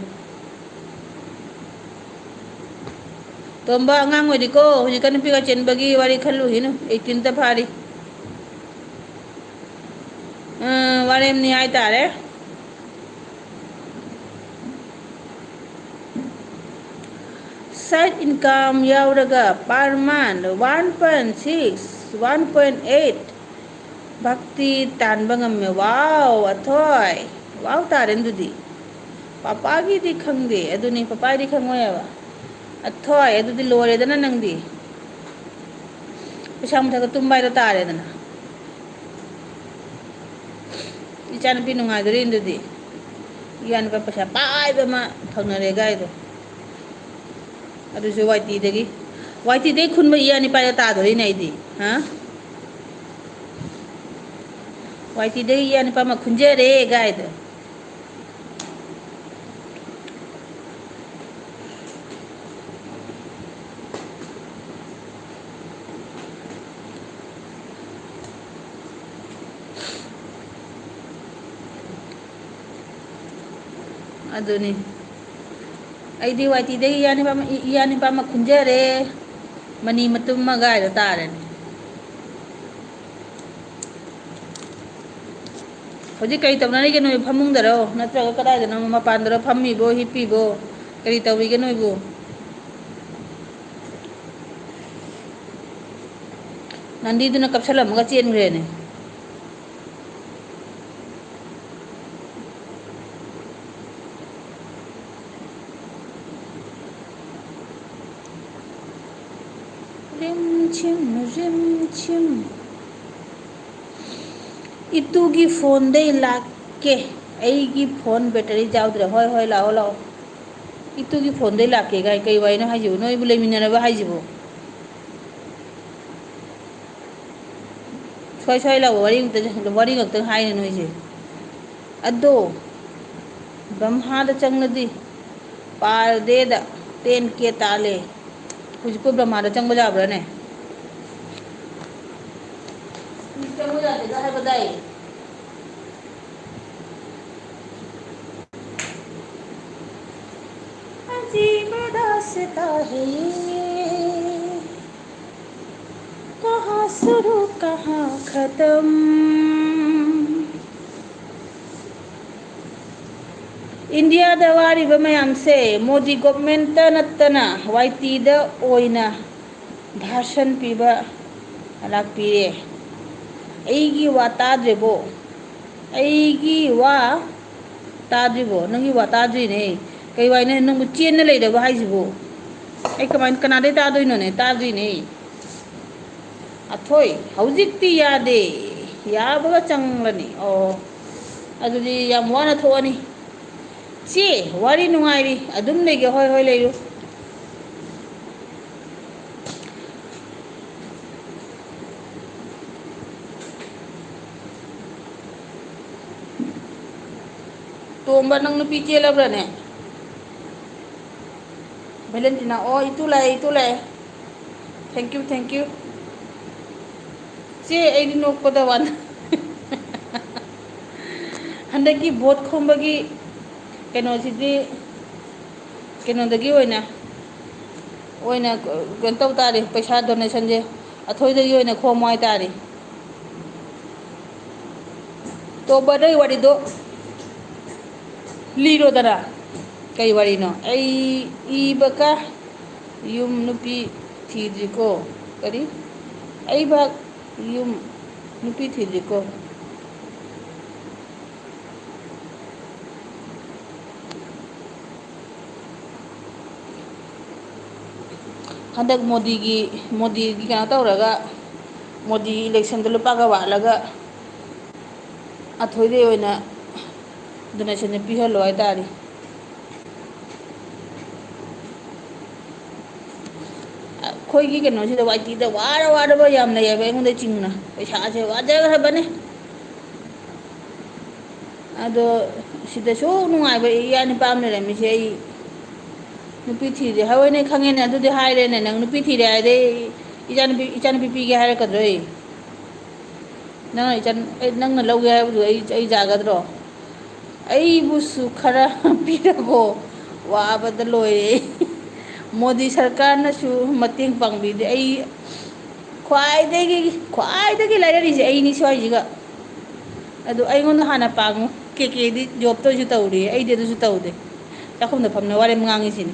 ꯇꯣꯝꯕ, ꯑꯉꯥꯡ ꯑꯣꯏꯔꯤꯀꯣ, ꯍꯧꯖꯤꯛꯀ ꯅꯨꯄꯤꯒ ꯆꯦꯟꯕꯒꯤ ꯋꯥꯔꯤ ꯈꯜꯂꯨꯈꯤꯅꯨ, eighteenꯇ ꯐꯥꯔꯤ꯫ ꯑ, ꯋꯥꯔꯦꯝꯅꯤ ꯍꯥꯏꯇꯥꯔꯦ꯫ Side income ꯌꯥꯎꯔꯒ per month one point six, one point eight ꯚꯛꯇꯤ ꯇꯥꯟꯕ ꯉꯝꯃꯦ꯫ Wow, ꯑꯊꯣꯏ! Wow ꯇꯥꯔꯦ ꯑꯗꯨꯗꯤ꯫ ꯄꯄꯥꯒꯤꯗꯤ ꯈꯪꯗꯦ, ꯑꯗꯨꯅꯤ ꯄꯄꯥꯒꯤꯗꯤ ꯈꯪꯉꯣꯏ ꯍꯥꯏꯕ꯫ ꯑꯊꯣꯏ, ꯑꯗꯨꯗꯤ ꯂꯣꯏꯔꯦꯗꯅ ꯅꯪꯗꯤ꯫ ꯄꯩꯁꯥ ꯃꯊꯛꯇ ꯇꯨꯝꯕ ꯍꯥꯏꯗꯣ ꯇꯥꯔꯦꯗꯅ꯫ ꯏꯆꯥꯅꯨꯄꯤ ꯅꯨꯡꯉꯥꯏꯗꯣꯔꯤ ꯑꯗꯨꯗꯤ꯫ ꯏꯌꯥꯅꯨꯄꯥ ꯄꯩꯁꯥ ꯄꯥꯏꯕ ꯑꯃ ꯐꯪꯅꯔꯦ ꯒꯥꯏꯗꯣ꯫ ꯑꯗꯨꯁꯨ ꯋꯥꯏ ꯇꯤꯗꯒꯤ꯫ ꯋꯥꯏ ꯇꯤꯗꯒꯤ ꯈꯨꯟꯕ ꯏꯌꯥꯅꯨꯄꯥꯗ ꯇꯥꯗꯣꯔꯤꯅꯦ ꯑꯩꯗꯤ꯫ ꯍꯥ? ꯋꯥꯏ ꯇꯤꯗꯒꯤ ꯏꯌꯥ ꯅꯨꯄꯥ ꯑꯃ ꯈꯨꯟꯖꯔꯦ ꯒꯥꯏꯗꯣ꯫ ꯑꯗꯨꯅꯤ꯫ ꯑꯩꯗꯤ ꯋꯥꯏ ꯇꯤꯗꯒꯤ ꯏꯌꯥ ꯅꯨꯄꯥ ꯑꯃ, ꯏꯌꯥ ꯅꯨꯄꯥ ꯑꯃ ꯈꯨꯟꯖꯔꯦ꯫ ꯃꯅꯤ ꯃꯇꯨꯝ ꯑꯃ ꯒꯥꯏꯗꯣ ꯇꯥꯔꯦꯅꯦ꯫ ꯍꯧꯖꯤꯛ ꯀꯔꯤ ꯇꯧꯅꯔꯤꯒꯦ ꯅꯣꯏ? ꯐꯃꯨꯡꯗꯔꯣ? ꯅꯠꯇ꯭ꯔꯒ ꯀꯗꯥꯏꯗꯅꯣ? ꯃꯄꯥꯟꯗꯔꯣ? ꯐꯝꯃꯤꯕꯣ? ꯍꯤꯞꯄꯤꯕꯣ? ꯀꯔꯤ ꯇꯧꯔꯤꯒꯦ ꯅꯣꯏꯕꯨ? ꯅꯟꯗꯤꯗꯨꯅ ꯀꯞꯁꯜꯂꯝꯃꯒ ꯆꯦꯟꯈ꯭ꯔꯦꯅꯦ꯫ ꯔꯤꯝ ꯖꯤꯝ, ꯔꯤꯝ ꯖꯤꯝ꯫ ꯏꯇꯨꯒꯤ ꯐꯣꯟꯗꯩ ꯂꯥꯛꯀꯦ꯫ ꯑꯩꯒꯤ ꯐꯣꯟ ꯕꯦꯇꯔꯤ ꯌꯥꯎꯗ꯭ꯔꯦ꯫ ꯍꯣꯏ, ꯍꯣꯏ, ꯂꯥꯛꯑꯣ, ꯂꯥꯛꯑꯣ꯫ ꯏꯇꯨꯒꯤ ꯐꯣꯟꯗꯩ ꯂꯥꯛꯀꯦ ꯀꯥꯏ ꯀꯩ ꯋꯥꯔꯤꯅꯣ ꯍꯥꯏꯁꯤꯕꯨ? ꯅꯣꯏꯕꯨ ꯂꯩꯃꯤꯟꯅꯔꯕ ꯍꯥꯏꯁꯤꯕꯨ? ꯁ꯭ꯋꯥꯏ ꯁ꯭ꯋꯥꯏ ꯂꯥꯎꯕ ꯋꯥꯔꯤ ꯉꯥꯛꯇ, ꯋꯥꯔꯤ ꯉꯥꯛꯇ ꯍꯥꯏꯅꯦ ꯅꯣꯏꯁꯦ꯫ ꯑꯗꯣ ꯕ꯭ꯔꯍ꯭ꯃꯥꯗ ꯆꯪꯂꯗꯤ per dayꯗ ten K ꯇꯥꯜꯂꯦ꯫ ꯍꯧꯖꯤꯛꯄꯨ ꯕ꯭ꯔꯍ꯭ꯃꯥꯗ ꯆꯪꯕ ꯌꯥꯕ꯭ꯔꯥꯅꯦ? ꯆꯪꯕ ꯌꯥꯗꯦꯗ ꯍꯥꯏꯕꯗꯥꯏ꯫ ꯑꯖꯤꯕ ꯗꯥꯁꯇꯥ ꯍꯦ ꯌꯦ, ꯀꯍꯥ ꯁꯨꯔꯨ ꯀꯍꯥ ꯈꯇꯝ꯫ ꯏꯟꯗꯤꯌꯥꯗ ꯋꯥꯔꯤꯕ ꯃꯌꯥꯝꯁꯦ ꯃꯣꯗꯤ ꯒꯣꯚꯔꯟꯃꯦꯟꯠꯇ ꯅꯠꯇꯅ ꯋꯥꯏ ꯇꯤꯗ ꯑꯣꯏꯅ ꯚꯥꯁꯟ ꯄꯤꯕ ꯂꯥꯛꯄꯤꯔꯦ꯫ ꯑꯩꯒꯤ ꯋꯥ ꯇꯥꯗ꯭ꯔꯤꯕꯣ? ꯑꯩꯒꯤ ꯋꯥ ꯇꯥꯗ꯭ꯔꯤꯕꯣ? ꯅꯪꯒꯤ ꯋꯥ ꯇꯥꯗ꯭ꯔꯤꯅꯦ꯫ ꯀꯩ ꯋꯥꯏꯅꯣ ꯅꯪꯕꯨ ꯆꯦꯟꯅ ꯂꯩꯔꯕ ꯍꯥꯏꯁꯤꯕꯨ? ꯑꯩ ꯀꯃꯥꯏꯅ, ꯀꯅꯥꯗꯩ ꯇꯥꯗꯣꯏꯅꯣꯅꯦ? ꯇꯥꯗ꯭ꯔꯤꯅꯦ꯫ ꯑꯊꯣꯏ, ꯍꯧꯖꯤꯛꯇꯤ ꯌꯥꯗꯦ꯫ ꯌꯥꯕꯒ ꯆꯪꯂꯅꯤ꯫ ꯑꯣ, ꯑꯗꯨꯗꯤ ꯌꯥꯝ ꯋꯥꯅ ꯊꯣꯛꯑꯅꯤ꯫ ꯆꯦ, ꯋꯥꯔꯤ ꯅꯨꯡꯉꯥꯏꯔꯤ꯫ ꯑꯗꯨꯝ ꯂꯩꯒꯦ꯫ ꯍꯣꯏ, ꯍꯣꯏ, ꯂꯩꯌꯨ꯫ ꯇꯣꯝꯕ, ꯅꯪ ꯅꯨꯄꯤ ꯆꯦꯜꯂꯕ꯭ꯔꯥꯅꯦ? ꯚꯦꯂꯦꯟꯇꯤꯅꯥ, ꯑꯣ, ꯏꯇꯨ ꯂꯥꯛꯑꯦ, ꯏꯇꯨ ꯂꯥꯛꯑꯦ꯫ Thank you, thank you꯫ ꯆꯦ, ꯑꯩꯗꯤ ꯅꯣꯛꯄꯗ ꯋꯥꯟ-, ꯍꯟꯗꯛꯀꯤ ꯚꯣꯠ ꯈꯣꯝꯕꯒꯤ ꯀꯩꯅꯣꯁꯤꯗꯤ ꯀꯩꯅꯣꯗꯒꯤ ꯑꯣꯏꯅ, ꯑꯣꯏꯅ ꯀꯩꯅꯣ ꯇꯧ ꯇꯥꯔꯦ, ꯄꯩꯁꯥ donationꯁꯦ ꯑꯊꯣꯏꯗꯒꯤ ꯑꯣꯏꯅ ꯈꯣꯝꯃꯣ ꯍꯥꯏꯇꯥꯔꯦ꯫ ꯇꯣꯝꯕ, ꯅꯪꯒꯤ ꯋꯥꯔꯤꯗꯣ ꯂꯤꯔꯣꯗꯅ꯫ ꯀꯩ ꯋꯥꯔꯤꯅꯣ? ꯑꯩ ꯏꯕꯀ ꯌꯨꯝ ꯅꯨꯄꯤ ꯊꯤꯗ꯭ꯔꯤꯀꯣ꯫ ꯀꯔꯤ? ꯑꯩꯕꯥꯛ ꯌꯨꯝ ꯅꯨꯄꯤ ꯊꯤꯗ꯭ꯔꯤꯀꯣ꯫ ꯍꯟꯗꯛ ꯃꯣꯗꯤꯒꯤ, ꯃꯣꯗꯤꯒꯤ ꯀꯩꯅꯣ ꯇꯧꯔꯒ, ꯃꯣꯗꯤ electionꯗ ꯂꯨꯄꯥꯒ ꯋꯥꯠꯂꯒ ꯑꯊꯣꯏꯗꯩ ꯑꯣꯏꯅ donationꯁꯦ ꯄꯤꯍꯜꯂꯣ ꯍꯥꯏꯇꯥꯔꯦ꯫ ꯑꯩꯈꯣꯏꯒꯤ ꯀꯩꯅꯣꯁꯤꯗ, ꯋꯥꯏ ꯇꯤꯗ ꯋꯥꯔ ꯋꯥꯔꯕ ꯌꯥꯝ ꯂꯩꯌꯦꯕ, ꯑꯩꯉꯣꯟꯗ ꯆꯤꯡꯅ꯫ ꯄꯩꯁꯥꯁꯦ ꯋꯥꯖꯈ꯭ꯔꯕꯅꯦ꯫ ꯑꯗꯣ ꯁꯤꯗꯁꯨ ꯅꯨꯡꯉꯥꯏꯕ ꯏꯌꯥ ꯅꯨꯄꯥ ꯑꯃ ꯂꯩꯔꯝꯃꯤꯁꯦ꯫ ꯑꯩ ꯅꯨꯄꯤ ꯊꯤꯔꯦ ꯍꯥꯏꯋꯦꯅꯦ, ꯈꯪꯉꯦꯅꯦ, ꯑꯗꯨꯗꯤ ꯍꯥꯏꯔꯦꯅꯦ꯫ ꯅꯪ ꯅꯨꯄꯤ ꯊꯤꯔꯦ ꯍꯥꯏꯔꯗꯤ ꯏꯆꯥꯅꯨꯄꯤ, ꯏꯆꯥꯅꯨꯄꯤ ꯄꯤꯒꯦ ꯍꯥꯏꯔꯛꯀꯗ꯭ꯔꯣ? ꯑꯩ, ꯅꯪꯅ ꯏꯆꯥ-, ꯑꯩ, ꯅꯪꯅ ꯂꯧꯒꯦ ꯍꯥꯏꯕꯗꯨ ꯑꯩ, ꯑꯩ ꯌꯥꯒꯗ꯭ꯔꯣ? ꯑꯩꯕꯨꯁꯨ ꯈꯔ ꯄꯤꯔꯒꯣ, ꯋꯥꯕꯗ ꯂꯣꯏꯔꯦ꯫ ꯃꯣꯗꯤ ꯁꯔꯀꯥꯔꯅꯁꯨ ꯃꯇꯦꯡ ꯄꯥꯡꯕꯤꯗꯦ꯫ ꯑꯩ ꯈ꯭ꯋꯥꯏꯗꯒꯤ, ꯈ꯭ꯋꯥꯏꯗꯒꯤ ꯂꯥꯏꯔꯔꯤꯁꯦ ꯑꯩꯅꯤ ꯁ꯭ꯋꯥꯏꯁꯤꯒ꯫ ꯑꯗꯨ ꯑꯩꯉꯣꯟꯗ ꯍꯥꯟꯅ ꯄꯥꯡꯉꯨ꯫ ꯀꯦ ꯀꯦꯗꯤ jobꯇ ꯑꯣꯏꯁꯨ ꯇꯧꯔꯤ, ꯑꯩꯗꯤ ꯑꯗꯨꯁꯨ ꯇꯧꯗꯦ꯫ ꯆꯥꯛꯈꯨꯝꯗ ꯐꯝꯅ ꯋꯥꯔꯦꯝ ꯉꯥꯡꯉꯤꯁꯤꯅꯤ꯫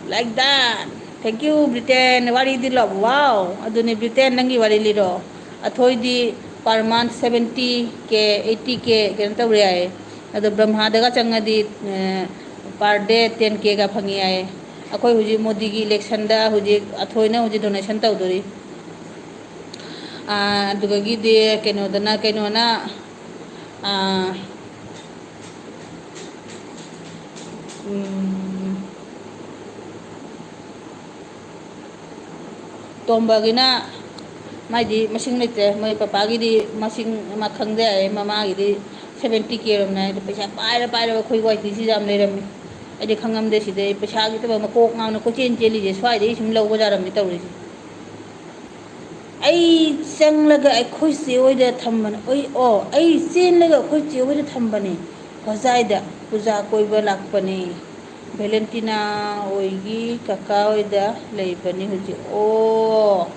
Like that. Thank you, Britain꯫ ꯋꯥꯔꯤꯗꯤ ꯂꯧ꯫ Wow! ꯑꯗꯨꯅꯦ, Britain, ꯅꯪꯒꯤ ꯋꯥꯔꯤ ꯂꯤꯔꯣ꯫ ꯑꯊꯣꯏꯗꯤ per month seventy K, eighty K ꯀꯩꯅꯣ ꯇꯧꯔꯦ ꯍꯥꯏꯌꯦ꯫ ꯑꯗꯣ ꯕ꯭ꯔꯍ꯭ꯃꯥꯗꯒ ꯆꯪꯉꯗꯤ, ꯑ, per day ten Kꯒ ꯐꯪꯉꯦ ꯍꯥꯏꯌꯦ꯫ ꯑꯩꯈꯣꯏ ꯍꯧꯖꯤꯛ ꯃꯣꯗꯤꯒꯤ electionꯗ ꯍꯧꯖꯤꯛ ꯑꯊꯣꯏꯅ ꯍꯧꯖꯤꯛ donation ꯇꯧꯗꯣꯔꯤ꯫ ꯑꯥ, ꯑꯗꯨꯗꯒꯤꯗꯤ ꯀꯩꯅꯣꯗꯅ, ꯀꯩꯅꯣꯅ, ꯑꯥ, ꯎꯝ, ꯇꯣꯝꯕꯒꯤꯅ, ꯃꯥꯏꯗꯤ ꯃꯁꯤꯡ ꯂꯩꯇ꯭ꯔꯦ, ꯃꯣꯏ ꯄꯄꯥꯒꯤꯗꯤ ꯃꯁꯤꯡ ꯑꯃ ꯈꯪꯗꯦ ꯍꯥꯏꯌꯦ, ꯃꯃꯥꯒꯤꯗꯤ ꯁꯚꯦꯟꯇꯤ ꯀꯦ ꯑꯣꯏꯔꯝꯃꯦ ꯍꯥꯏꯗꯤ ꯄꯩꯁꯥ ꯄꯥꯏꯔ ꯄꯥꯏꯔꯒ ꯑꯩꯈꯣꯏ ꯋꯥꯏ ꯇꯤ ꯁꯤꯗ ꯌꯥꯝ ꯂꯩꯔꯝꯃꯤ꯫ ꯑꯩꯗꯤ ꯈꯪꯉꯝꯗꯦ, ꯁꯤꯗ ꯑꯩ ꯄꯩꯁꯥꯒꯤꯗꯃꯛ ꯃꯀꯣꯛ ꯉꯥꯎꯅ ꯀꯣꯏꯆꯦꯟ ꯆꯦꯜꯂꯤꯁꯦ ꯁ꯭ꯋꯥꯏꯗꯩ ꯁꯨꯝ ꯂꯧꯕ ꯌꯥꯔꯝꯃꯤ ꯇꯧꯔꯤꯁꯦ꯫ ꯑꯩ ꯆꯪꯂꯒ ꯑꯩꯈꯣꯏ ꯆꯦ ꯍꯣꯏꯗ ꯊꯝꯕꯅꯦ꯫ ꯑꯣꯏ, ꯑꯣ, ꯑꯩ ꯆꯦꯜꯂꯒ ꯑꯩꯈꯣꯏ ꯆꯦ ꯍꯣꯏꯗ ꯊꯝꯕꯅꯦ꯫ ꯍꯣꯖꯥꯏꯗ ꯄꯨꯖꯥ ꯀꯣꯏꯕ ꯂꯥꯛꯄꯅꯦ꯫ ꯚꯦꯂꯦꯟꯇꯤꯅꯥ ꯍꯣꯏꯒꯤ ꯀꯀꯥ ꯍꯣꯏꯗ ꯂꯩꯕꯅꯤ ꯍꯧꯖꯤꯛ꯫ ꯑꯣ,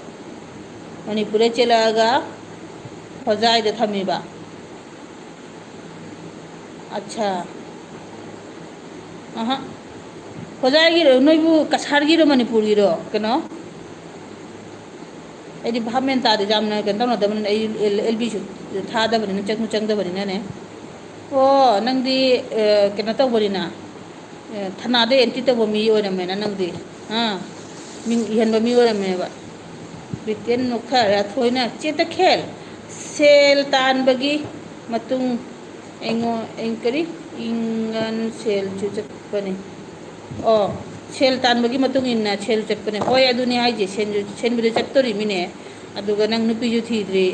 ꯃꯅꯤꯄꯨꯔꯗ ꯆꯦꯜꯂꯛꯑꯒ ꯍꯣꯖꯥꯏꯗ ꯊꯝꯃꯤꯕ꯫ ꯑꯠꯁꯥ꯫ ꯑꯍ꯫ ꯍꯣꯖꯥꯏꯒꯤꯔꯣ, ꯅꯣꯏꯕꯨ ꯀꯁꯥꯔꯒꯤꯔꯣ, ꯃꯅꯤꯄꯨꯔꯒꯤꯔꯣ? ꯀꯩꯅꯣ? ꯑꯩꯗꯤ ꯚꯥꯞ ꯃꯦꯟ ꯇꯥꯗꯦ, ꯌꯥꯝꯅ ꯀꯩꯅꯣ ꯇꯧꯅꯗꯕꯅꯤꯅ, ꯑꯩ ꯑꯦꯜ, ꯑꯦꯜ ꯕꯤꯁꯨ ꯊꯥꯗꯕꯅꯤꯅ, ꯆꯪꯁꯨ ꯆꯪꯗꯕꯅꯤꯅꯅꯦ꯫ ꯑꯣ, ꯅꯪꯗꯤ, ꯑ, ꯀꯩꯅꯣ ꯇꯧꯕꯅꯤꯅ, ꯑ, ꯊꯅꯥꯗ ꯑꯦꯟꯇ꯭ꯔꯤ ꯇꯧꯕ ꯃꯤ ꯑꯣꯏꯔꯝꯃꯦꯅ ꯅꯪꯗꯤ꯫ ꯑꯥ, ꯃꯤꯡ ꯏꯍꯟꯕ ꯃꯤ ꯑꯣꯏꯔꯝꯃꯦꯕ꯫ ꯕ꯭ꯔꯤꯇꯦꯟ ꯅꯣꯛꯊꯔꯦ ꯊꯣꯏꯅ꯫ ꯆꯦ ꯇꯈꯦꯜ, ꯁꯦꯜ ꯇꯥꯟꯕꯒꯤ ꯃꯇꯨꯡ ꯑꯩꯉꯣꯟ-, ꯑꯩ ꯀꯔꯤ? ꯏꯪꯒꯟ ꯁꯦꯜꯁꯨ ꯆꯠꯄꯅꯤ꯫ ꯑꯣ, ꯁꯦꯜ ꯇꯥꯟꯕꯒꯤ ꯃꯇꯨꯡ ꯏꯟꯅ ꯁꯦꯜ ꯆꯠꯄꯅꯦ꯫ ꯍꯣꯏ, ꯑꯗꯨꯅꯦ ꯍꯥꯏꯁꯦ, ꯁꯦꯟꯁꯨ-, ꯁꯦꯟꯕꯨꯗꯤ ꯆꯠꯇꯣꯔꯤꯃꯤꯅꯦ꯫ ꯑꯗꯨꯒ ꯅꯪ ꯅꯨꯄꯤꯁꯨ ꯊꯤꯗ꯭ꯔꯤ,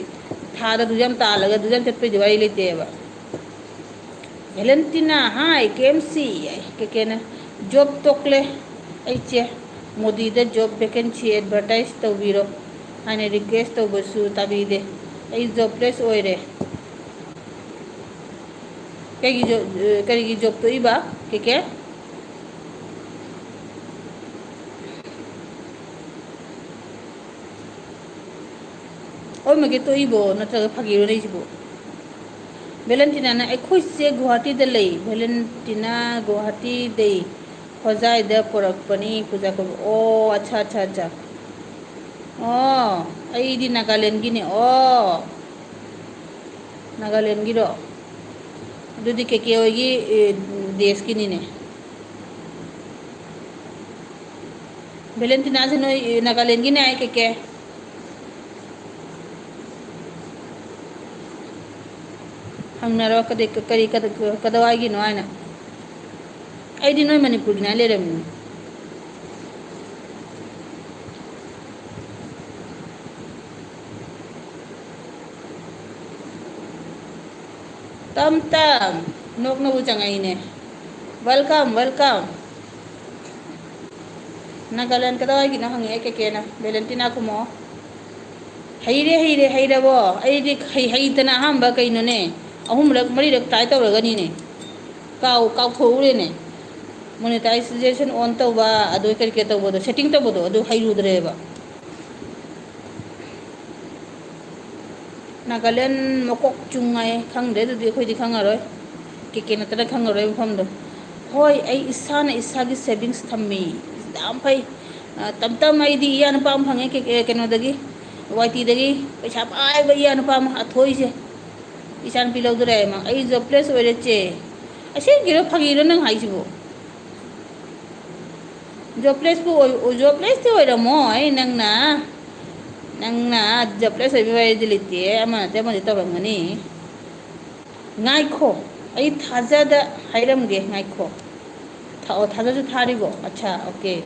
ꯊꯥꯗ ꯑꯗꯨ ꯌꯥꯝ ꯇꯥꯜꯂꯒ ꯑꯗꯨ ꯌꯥꯝ ꯆꯠꯄꯩꯗꯤ ꯋꯥꯔꯤ ꯂꯩꯇꯦꯕ꯫ ꯚꯦꯂꯦꯟꯇꯤꯅꯥ, ꯍꯥꯏ, ꯀꯦ ꯑꯦꯝ ꯁꯤ, ꯀꯦ ꯀꯦꯅ ꯖꯣꯕ ꯇꯣꯛꯂꯦ꯫ ꯑꯩ ꯆꯦ, ꯃꯣꯗꯤꯗ ꯖꯣꯕ ꯚꯦꯀꯦꯟꯁꯤ ꯑꯦꯗꯚꯔꯇꯥꯏꯁ ꯇꯧꯕꯤꯔꯣ ꯍꯥꯏꯅ ꯔꯤꯀ꯭ꯋꯦꯁ ꯇꯧꯕꯁꯨ ꯇꯥꯕꯤꯗꯦ꯫ ꯑꯩ ꯖꯣꯕꯂꯦꯁ ꯑꯣꯏꯔꯦ꯫ ꯀꯩꯒꯤ ꯖꯣ-, ꯀꯔꯤꯒꯤ ꯖꯣꯕ ꯇꯣꯛꯏꯕ, ꯀꯦ ꯀꯦ? ꯑꯣꯏꯃꯛꯀꯤ ꯇꯣꯛꯏꯕꯣ, ꯅꯠꯇ꯭ꯔꯒ ꯐꯥꯒꯤꯔꯣ ꯂꯩꯁꯤꯕꯣ? ꯚꯦꯂꯦꯟꯇꯤꯅꯥꯅ, "ꯑꯩꯈꯣꯏꯁꯦ ꯒꯨꯋꯥꯍꯥꯇꯤꯗ ꯂꯩ꯫" ꯚꯦꯂꯦꯟꯇꯤꯅꯥ ꯒꯨꯋꯥꯍꯥꯇꯤꯗꯩ ꯍꯣꯖꯥꯏꯗ ꯄꯣꯔꯛꯄꯅꯤ ꯄꯨꯖꯥ ꯀꯧꯕ꯫ ꯑꯣ, ꯑꯠꯆꯥ, ꯑꯠꯆꯥ, ꯑꯠꯆꯥ꯫ ꯑꯣ, ꯑꯩꯗꯤ ꯅꯥꯒꯥꯂꯦꯟꯒꯤꯅꯦ꯫ ꯑꯣ, ꯅꯥꯒꯥꯂꯦꯟꯒꯤꯔꯣ? ꯑꯗꯨꯗꯤ ꯀꯦ ꯀꯦ ꯍꯣꯏꯒꯤ, ꯑꯦ, ꯗꯦꯁꯀꯤꯅꯤꯅꯦ꯫ ꯚꯦꯂꯦꯟꯇꯤꯅꯥꯁꯦ ꯅꯣꯏ, ꯑꯦ, ꯅꯥꯒꯥꯂꯦꯟꯒꯤꯅꯦ ꯍꯥꯏ, ꯀꯦ ꯀꯦ꯫ ꯍꯪꯅꯔꯣ, ꯀꯗꯤ-, ꯀꯔꯤ, ꯀꯗ-, ꯀꯗꯥꯋꯥꯏꯒꯤꯅꯣ ꯍꯥꯏꯅ꯫ ꯑꯩꯗꯤ ꯅꯣꯏ ꯃꯅꯤꯄꯨꯔꯒꯤꯅꯦ ꯍꯥꯏ ꯂꯩꯔꯝꯃꯤꯅꯦ꯫ ꯇꯝ ꯇꯝ ꯅꯣꯛꯅꯕꯨ ꯆꯪꯉꯛꯏꯅꯦ꯫ Welcome, welcome. ꯅꯥꯒꯥꯂꯦꯟ ꯀꯗꯥꯏꯒꯤꯅꯣ ꯍꯪꯉꯛꯑꯦ ꯀꯦꯀꯦꯅ꯫ ꯚꯦꯂꯦꯟꯇꯤꯅꯥ ꯈꯨꯝꯃꯣ꯫ ꯍꯩꯔꯦ, ꯍꯩꯔꯦ, ꯍꯩꯔꯕꯣ? ꯑꯩꯗꯤ ꯍꯩ-, ꯍꯩꯇꯅ ꯑꯍꯥꯟꯕ ꯀꯩꯅꯣꯅꯦ, ꯑꯍꯨꯝꯂꯛ ꯃꯔꯤꯔꯛ try ꯇꯧꯔꯒꯅꯤꯅꯦ꯫ ꯀꯥꯎ-, ꯀꯥꯎꯊꯣꯛꯎꯔꯦꯅꯦ꯫ Monetization on ꯇꯧꯕ, ꯑꯗꯨ ꯀꯔꯤ ꯀꯔꯤ ꯇꯧꯕꯗꯣ, setting ꯇꯧꯕꯗꯣ, ꯑꯗꯨ ꯍꯩꯔꯨꯗ꯭ꯔꯦꯕ꯫ ꯅꯥꯒꯥꯂꯦꯟ ꯃꯀꯣꯛ ꯆꯨꯡ ꯍꯥꯏ, ꯈꯪꯗ꯭ꯔꯦ ꯑꯗꯨꯗꯤ, ꯑꯩꯈꯣꯏꯗꯤ ꯈꯪꯉꯔꯣꯏ꯫ ꯀꯦꯀꯦ ꯅꯠꯇꯅ ꯈꯪꯉꯔꯣꯏ ꯃꯐꯝꯗꯣ꯫ ꯍꯣꯏ, ꯑꯩ ꯏꯁꯥꯅ ꯏꯁꯥꯒꯤ savings ꯊꯝꯃꯤ꯫ ꯌꯥꯝ ꯐꯩ꯫ ꯑ, ꯇꯝ ꯇꯝ ꯑꯩꯗꯤ ꯏꯌꯥ ꯅꯨꯄꯥ ꯑꯃ ꯐꯪꯉꯦ, ꯀꯦ-, ꯑꯦ, ꯀꯩꯅꯣꯗꯒꯤ, ꯋꯥꯏ ꯇꯤꯗꯒꯤ꯫ ꯄꯩꯁꯥ ꯄꯥꯏꯕ ꯏꯌꯥ ꯅꯨꯄꯥ ꯑꯃ, ꯑꯊꯣꯏꯁꯦ꯫ ꯏꯆꯥꯅꯨꯄꯤ ꯂꯧꯗꯣꯔꯦ ꯍꯥꯏ ꯃꯥ꯫ ꯑꯩ jobless ꯑꯣꯏꯔꯦ ꯆꯦ꯫ ꯑꯁꯦꯡꯀꯤꯔꯣ ꯐꯥꯒꯤꯔꯣ ꯅꯪ ꯍꯥꯏꯁꯤꯕꯣ? Joblessꯄꯨ ꯑꯣꯏ-, ꯑꯣ, joblessꯇꯤ ꯑꯣꯏꯔꯝꯃꯣꯏ ꯅꯪꯅ꯫ ꯅꯪꯅ jobless ꯑꯣꯏꯕꯒꯤ ꯋꯥꯔꯤꯗꯤ ꯂꯩꯇꯦ, ꯑꯃ ꯅꯠꯇꯦ ꯑꯃꯗꯤ ꯇꯧꯔꯝꯒꯅꯤ꯫ ꯉꯥꯏꯈꯣ, ꯑꯩ ꯊꯥꯖꯗ ꯍꯥꯏꯔꯝꯒꯦ, ꯉꯥꯏꯈꯣ꯫ ꯊꯥ-, ꯑꯣ, ꯊꯥꯖꯁꯨ ꯊꯥꯔꯤꯕꯣ? ꯑꯠꯁꯥ, okay꯫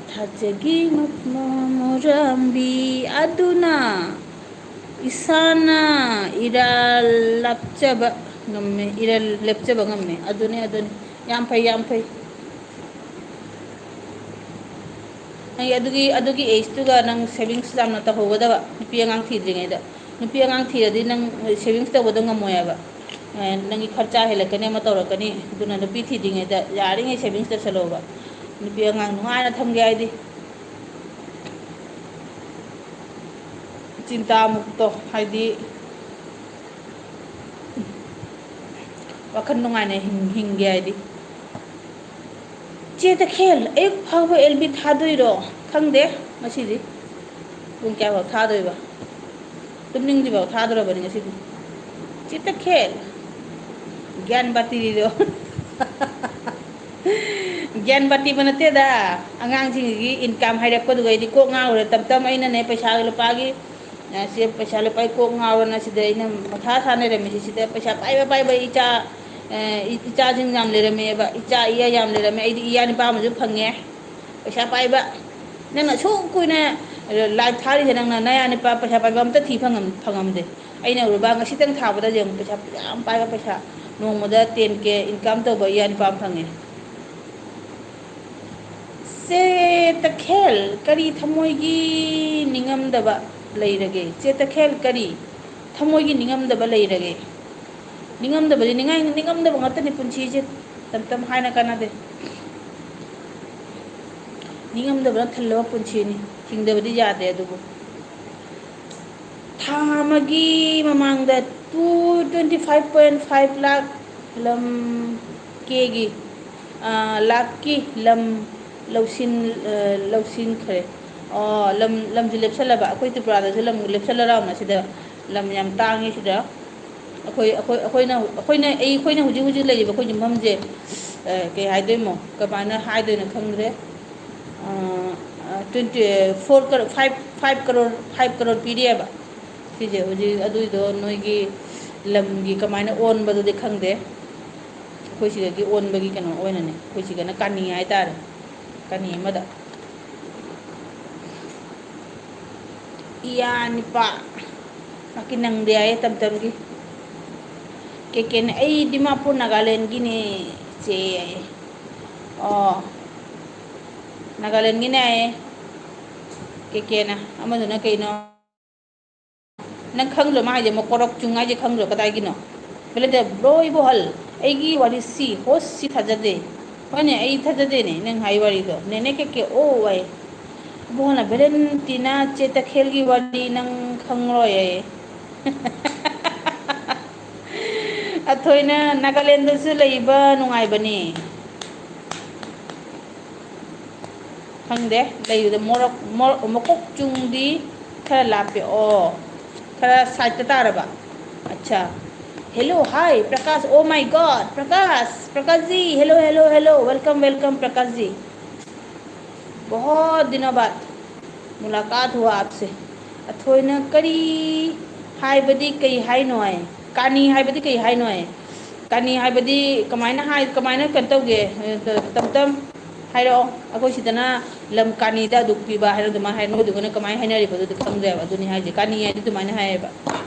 ꯊꯥꯖꯒꯤ ꯃ-, ꯃ-, ꯃꯣꯔꯝꯕꯤ ꯑꯗꯨꯅ ꯏꯁꯥꯅ ꯏꯔꯥꯜ ꯂꯥꯞꯆꯕ ꯉꯝꯃꯦ, ꯏꯔꯥꯜ ꯂꯦꯞꯆꯕ ꯉꯝꯃꯦ꯫ ꯑꯗꯨꯅꯤ, ꯑꯗꯨꯅꯤ꯫ ꯌꯥꯝ ꯐꯩ, ꯌꯥꯝ ꯐꯩ꯫ ꯅꯪꯒꯤ ꯑꯗꯨꯒꯤ, ꯑꯗꯨꯒꯤ ageꯇꯨꯒ ꯅꯪ savings ꯌꯥꯝꯅ ꯇꯧꯍꯧꯒꯗꯕ, ꯅꯨꯄꯤ ꯑꯉꯥꯡ ꯊꯤꯗ꯭ꯔꯤꯉꯩꯗ꯫ ꯅꯨꯄꯤ ꯑꯉꯥꯡ ꯊꯤꯔꯗꯤ ꯅꯪ savings ꯇꯧꯕꯗꯣ ꯉꯝꯃꯣꯏ ꯍꯥꯏꯕ꯫ ꯑꯦ, ꯅꯪꯒꯤ ꯈꯔꯆꯥ ꯍꯦꯜꯂꯛꯀꯅꯤ, ꯑꯃ ꯇꯧꯔꯛꯀꯅꯤ꯫ ꯑꯗꯨꯅ ꯅꯨꯄꯤ ꯊꯤꯗ꯭ꯔꯤꯉꯩꯗ ꯌꯥꯔꯤꯉꯩ savings ꯇꯧꯁꯜꯂꯣꯕ꯫ ꯅꯨꯄꯤ ꯑꯉꯥꯡ ꯅꯨꯡꯉꯥꯏꯅ ꯊꯝꯒꯦ ꯍꯥꯏꯗꯤ꯫ ꯆꯤꯟꯇꯥ ꯃꯨꯛꯇꯣ, ꯍꯥꯏꯗꯤ ꯋꯥꯈꯜ ꯅꯨꯡꯉꯥꯏꯅ ꯍꯤꯡ-, ꯍꯤꯡꯒꯦ ꯍꯥꯏꯗꯤ꯫ ꯆꯦ ꯇꯈꯦꯜ, ꯑꯌꯨꯛ ꯐꯥꯎꯕ ꯑꯦꯜ ꯕꯤ ꯊꯥꯗꯣꯏꯔꯣ? ꯈꯪꯗꯦ ꯉꯁꯤꯗꯤ꯫ ꯄꯨꯡ ꯀꯌꯥꯐꯥꯎ ꯊꯥꯗꯣꯏꯕ? ꯇꯨꯝꯅꯤꯡꯗ꯭ꯔꯤꯐꯥꯎ ꯊꯥꯗꯣꯔꯕꯅꯤ ꯉꯁꯤꯗꯤ꯫ ꯆꯦ ꯇꯈꯦꯜ, ꯒ꯭ꯌꯥꯟ ꯕꯥꯇꯤꯔꯤꯔꯣ? ꯒ꯭ꯌꯥꯟ ꯕꯥꯇꯤꯕ ꯅꯠꯇꯦꯗ꯫ ꯑꯉꯥꯡꯁꯤꯡꯁꯤꯒꯤ income ꯍꯥꯏꯔꯛꯄꯗꯨꯒ ꯑꯩꯗꯤ ꯀꯣꯛ ꯉꯥꯎꯔꯦ꯫ ꯇꯞ ꯇꯞꯅ ꯑꯩꯅꯅꯦ ꯄꯩꯁꯥ ꯂꯨꯄꯥꯒꯤ, ꯑ, ꯁꯤ ꯄꯩꯁꯥ ꯂꯨꯄꯥꯒꯤ ꯀꯣꯛ ꯉꯥꯎꯔꯅ ꯁꯤꯗ ꯑꯩꯅ ꯃꯊꯥ ꯁꯥꯟꯅꯔꯝꯃꯤꯁꯤ꯫ ꯁꯤꯗ ꯄꯩꯁꯥ ꯄꯥꯏꯕ ꯄꯥꯏꯕ ꯏꯆꯥ, ꯑ, ꯏ-, ꯏꯆꯥꯁꯤꯡ ꯌꯥꯝ ꯂꯩꯔꯝꯃꯦꯕ꯫ ꯏꯆꯥ ꯏꯌꯥ ꯌꯥꯝ ꯂꯩꯔꯝꯃꯦ꯫ ꯑꯩꯗꯤ ꯏꯌꯥ ꯅꯨꯄꯥ ꯑꯃꯁꯨ ꯐꯪꯉꯦ꯫ ꯄꯩꯁꯥ ꯄꯥꯏꯕ꯫ ꯅꯪꯅ ꯑꯁꯨꯛ ꯀꯨꯏꯅ live ꯊꯥꯔꯤꯁꯦ, ꯅꯪꯅ ꯅꯌꯥ ꯅꯨꯄꯥ ꯄꯩꯁꯥ ꯄꯥꯏꯕ ꯑꯝꯇ ꯊꯤ ꯐꯪꯉꯝ-, ꯐꯪꯉꯝꯗꯦ꯫ ꯑꯩꯅ ꯎꯔꯨꯕ ꯉꯁꯤꯇꯪ ꯊꯥꯕꯗ ꯌꯦꯡꯉꯨ, ꯄꯩꯁꯥ ꯌꯥꯝ ꯄꯥꯏꯕ, ꯄꯩꯁꯥ ꯅꯣꯡꯃꯗ ꯇꯦꯟ ꯀꯦ ꯏꯟꯀꯝ ꯇꯧꯕ ꯏꯌꯥ ꯅꯨꯄꯥ ꯑꯃ ꯐꯪꯉꯦ꯫ ꯆꯦ ꯇꯈꯦꯜ, ꯀꯔꯤ ꯊꯃꯣꯏꯒꯤ ꯅꯤꯡꯉꯝꯗꯕ ꯂꯩꯔꯒꯦ? ꯆꯦ ꯇꯈꯦꯜ, ꯀꯔꯤ ꯊꯃꯣꯏꯒꯤ ꯅꯤꯡꯉꯝꯗꯕ ꯂꯩꯔꯒꯦ? ꯅꯤꯡꯉꯝꯗꯕꯗꯤ ꯅꯤꯡꯉꯥꯏ-, ꯅꯤꯡꯉꯝꯗꯕ ꯉꯥꯛꯇꯅꯤ ꯄꯨꯟꯁꯤꯁꯦ꯫ ꯇꯝ ꯇꯝ ꯍꯥꯏꯅ ꯀꯥꯟꯅꯗꯦ꯫ ꯅꯤꯡꯉꯝꯗꯕꯅ ꯊꯜꯂꯕ ꯄꯨꯟꯁꯤꯅꯤ꯫ ꯍꯤꯡꯗꯕꯗꯤ ꯌꯥꯗꯦ ꯑꯗꯨꯕꯨ꯫ ꯊꯥ ꯑꯃꯒꯤ ꯃꯃꯥꯡꯗ two, twenty five point five ꯂꯥꯛ ꯂꯝ ꯀꯦꯒꯤ, ꯑ, ꯂꯥꯛꯀꯤ ꯂꯝ ꯂꯧꯁꯤꯟ-, ꯑ, ꯂꯧꯁꯤꯟꯈ꯭ꯔꯦ꯫ ꯑꯣ, ꯂꯝ, ꯂꯝꯁꯦ ꯂꯦꯞꯁꯜꯂꯕ꯫ ꯑꯩꯈꯣꯏ ꯇ꯭ꯔꯤꯄꯨꯔꯥꯗꯁꯨ ꯂꯝ ꯂꯦꯞꯁꯜꯂꯔꯕꯅ ꯁꯤꯗ ꯂꯝ ꯌꯥꯝ ꯇꯥꯡꯉꯤ ꯁꯤꯗ꯫ ꯑꯩꯈꯣꯏ, ꯑꯩꯈꯣꯏ, ꯑꯩꯈꯣꯏꯅ, ꯑꯩꯈꯣꯏꯅ, ꯑꯩ, ꯑꯩꯈꯣꯏꯅ ꯍꯧꯖꯤꯛ ꯍꯧꯖꯤꯛ ꯂꯩꯔꯤꯕ ꯑꯩꯈꯣꯏ ꯌꯨꯝꯐꯝꯁꯦ, ꯑ, ꯀꯩ ꯍꯥꯏꯗꯣꯏꯅꯣ, ꯀꯃꯥꯏꯅ ꯍꯥꯏꯗꯣꯏꯅꯣ ꯈꯪꯗ꯭ꯔꯦ꯫ ꯑ, ꯑ, twenty, four crore, five, five crore, five crore ꯄꯤꯔꯤꯑꯕ꯫ ꯁꯤꯁꯦ ꯍꯧꯖꯤꯛ ꯑꯗꯨꯏꯗꯣ ꯅꯣꯏꯒꯤ ꯂꯝꯒꯤ ꯀꯃꯥꯏꯅ ꯑꯣꯟꯕꯗꯨꯗꯤ ꯈꯪꯗꯦ꯫ ꯑꯩꯈꯣꯏ ꯁꯤꯗꯗꯤ ꯑꯣꯟꯕꯒꯤ ꯀꯩꯅꯣ ꯑꯣꯏꯅꯅꯦ꯫ ꯑꯩꯈꯣꯏ ꯁꯤꯗꯅ ꯀꯥꯅꯤ ꯍꯥꯏꯇꯥꯔꯦ꯫ ꯀꯥꯅꯤ ꯑꯃꯗ꯫ ꯏꯌꯥ ꯅꯤꯄꯥ꯫ ꯃꯥꯀꯤ ꯅꯪꯗꯦ ꯍꯥꯏꯌꯦ ꯇꯝ ꯇꯝꯒꯤ꯫ ꯀꯦ ꯀꯦꯅ ꯑꯩ ꯗꯤꯃꯥꯄꯨꯔ ꯅꯥꯒꯥꯂꯦꯟꯒꯤꯅꯦ ꯆꯦ ꯍꯥꯏꯌꯦ꯫ ꯑꯣ꯫ ꯅꯥꯒꯥꯂꯦꯟꯒꯤꯅꯦ ꯍꯥꯏꯌꯦ꯫ ꯀꯦ ꯀꯦꯅ꯫ ꯑꯃꯗꯨꯅ ꯀꯩꯅꯣ? ꯅꯪ ꯈꯪꯗ꯭ꯔꯣ ꯃꯥ ꯍꯥꯏꯁꯦ? ꯃꯀꯣꯔꯣꯛ ꯆꯨꯡ ꯍꯥꯏꯁꯦ ꯈꯪꯗ꯭ꯔꯣ? ꯀꯗꯥꯏꯒꯤꯅꯣ? ꯕꯦꯂꯦꯟꯗ, ꯕ꯭ꯔꯣ, ꯏꯕꯣꯍꯜ, ꯑꯩꯒꯤ ꯋꯥꯔꯤ ꯁꯤ ꯍꯣꯁ ꯁꯤ ꯊꯥꯖꯗꯦ꯫ ꯍꯣꯏꯅꯦ, ꯑꯩ ꯊꯥꯖꯗꯦꯅꯦ ꯅꯪ ꯍꯥꯏ ꯋꯥꯔꯤꯗꯣ꯫ ꯅꯦꯅꯦ ꯀꯦ ꯀꯦ, ꯑꯣ, ꯋꯥꯏ꯫ ꯏꯕꯣꯍꯜꯅ, ꯚꯦꯂꯦꯟꯇꯤꯅꯥ ꯆꯦ ꯇꯈꯦꯜꯒꯤ ꯋꯥꯔꯤ ꯅꯪ ꯈꯪꯂꯣꯏ ꯍꯥꯏꯌꯦ꯫ ꯑꯊꯣꯏꯅ, ꯅꯥꯒꯥꯂꯦꯟꯗꯁꯨ ꯂꯩꯕ ꯅꯨꯡꯉꯥꯏꯕꯅꯤ꯫ ꯈꯪꯗꯦ, ꯂꯩꯕꯗ ꯃꯣꯔꯣꯛ, ꯃꯣꯔꯣꯛ, ꯃꯀꯣꯛ ꯆꯨꯡꯗꯤ ꯈꯔ ꯂꯥꯞꯄꯦ꯫ ꯑꯣ, ꯈꯔ ꯁꯥꯏꯠꯇ ꯇꯥꯔꯕ꯫ ꯑꯠꯆꯥ꯫ Hello, hi, Prakash. Oh my God, Prakash, Prakash ji, hello, hello, hello. Welcome, welcome, Prakash ji. बहुत दिनों बाद मुलाकात हुआ आपसे. ꯑꯊꯣꯏꯅ ꯀꯔꯤ ꯍꯥꯏꯕꯗꯤ ꯀꯩ ꯍꯥꯏꯅꯣ ꯍꯥꯏ? ꯀꯥꯅꯤ ꯍꯥꯏꯕꯗꯤ ꯀꯩ ꯍꯥꯏꯅꯣ ꯍꯥꯏ? ꯀꯥꯅꯤ ꯍꯥꯏꯕꯗꯤ ꯀꯃꯥꯏꯅ ꯍꯥꯏ, ꯀꯃꯥꯏꯅ ꯀꯩꯅꯣ ꯇꯧꯒꯦ? ꯇꯝ ꯇꯝ ꯍꯥꯏꯔꯛꯑꯣ꯫ ꯑꯩꯈꯣꯏ ꯁꯤꯗꯅ ꯂꯝ ꯀꯥꯅꯤꯗ ꯑꯗꯨꯛ ꯄꯤꯕ ꯍꯥꯏꯅ ꯑꯗꯨꯃꯥꯏꯅ ꯍꯥꯏ, ꯅꯣꯏꯗꯨꯒꯅ ꯀꯃꯥꯏꯅ ꯍꯥꯏꯅꯔꯤꯕ? ꯑꯗꯨꯗꯤ ꯈꯪꯗ꯭ꯔꯦꯕ꯫ ꯑꯗꯨꯅꯤ ꯍꯥꯏꯁꯦ, ꯀꯥꯅꯤ ꯍꯥꯏꯗꯤ ꯑꯗꯨꯃꯥꯏꯅ ꯍꯥꯏꯌꯦꯕ꯫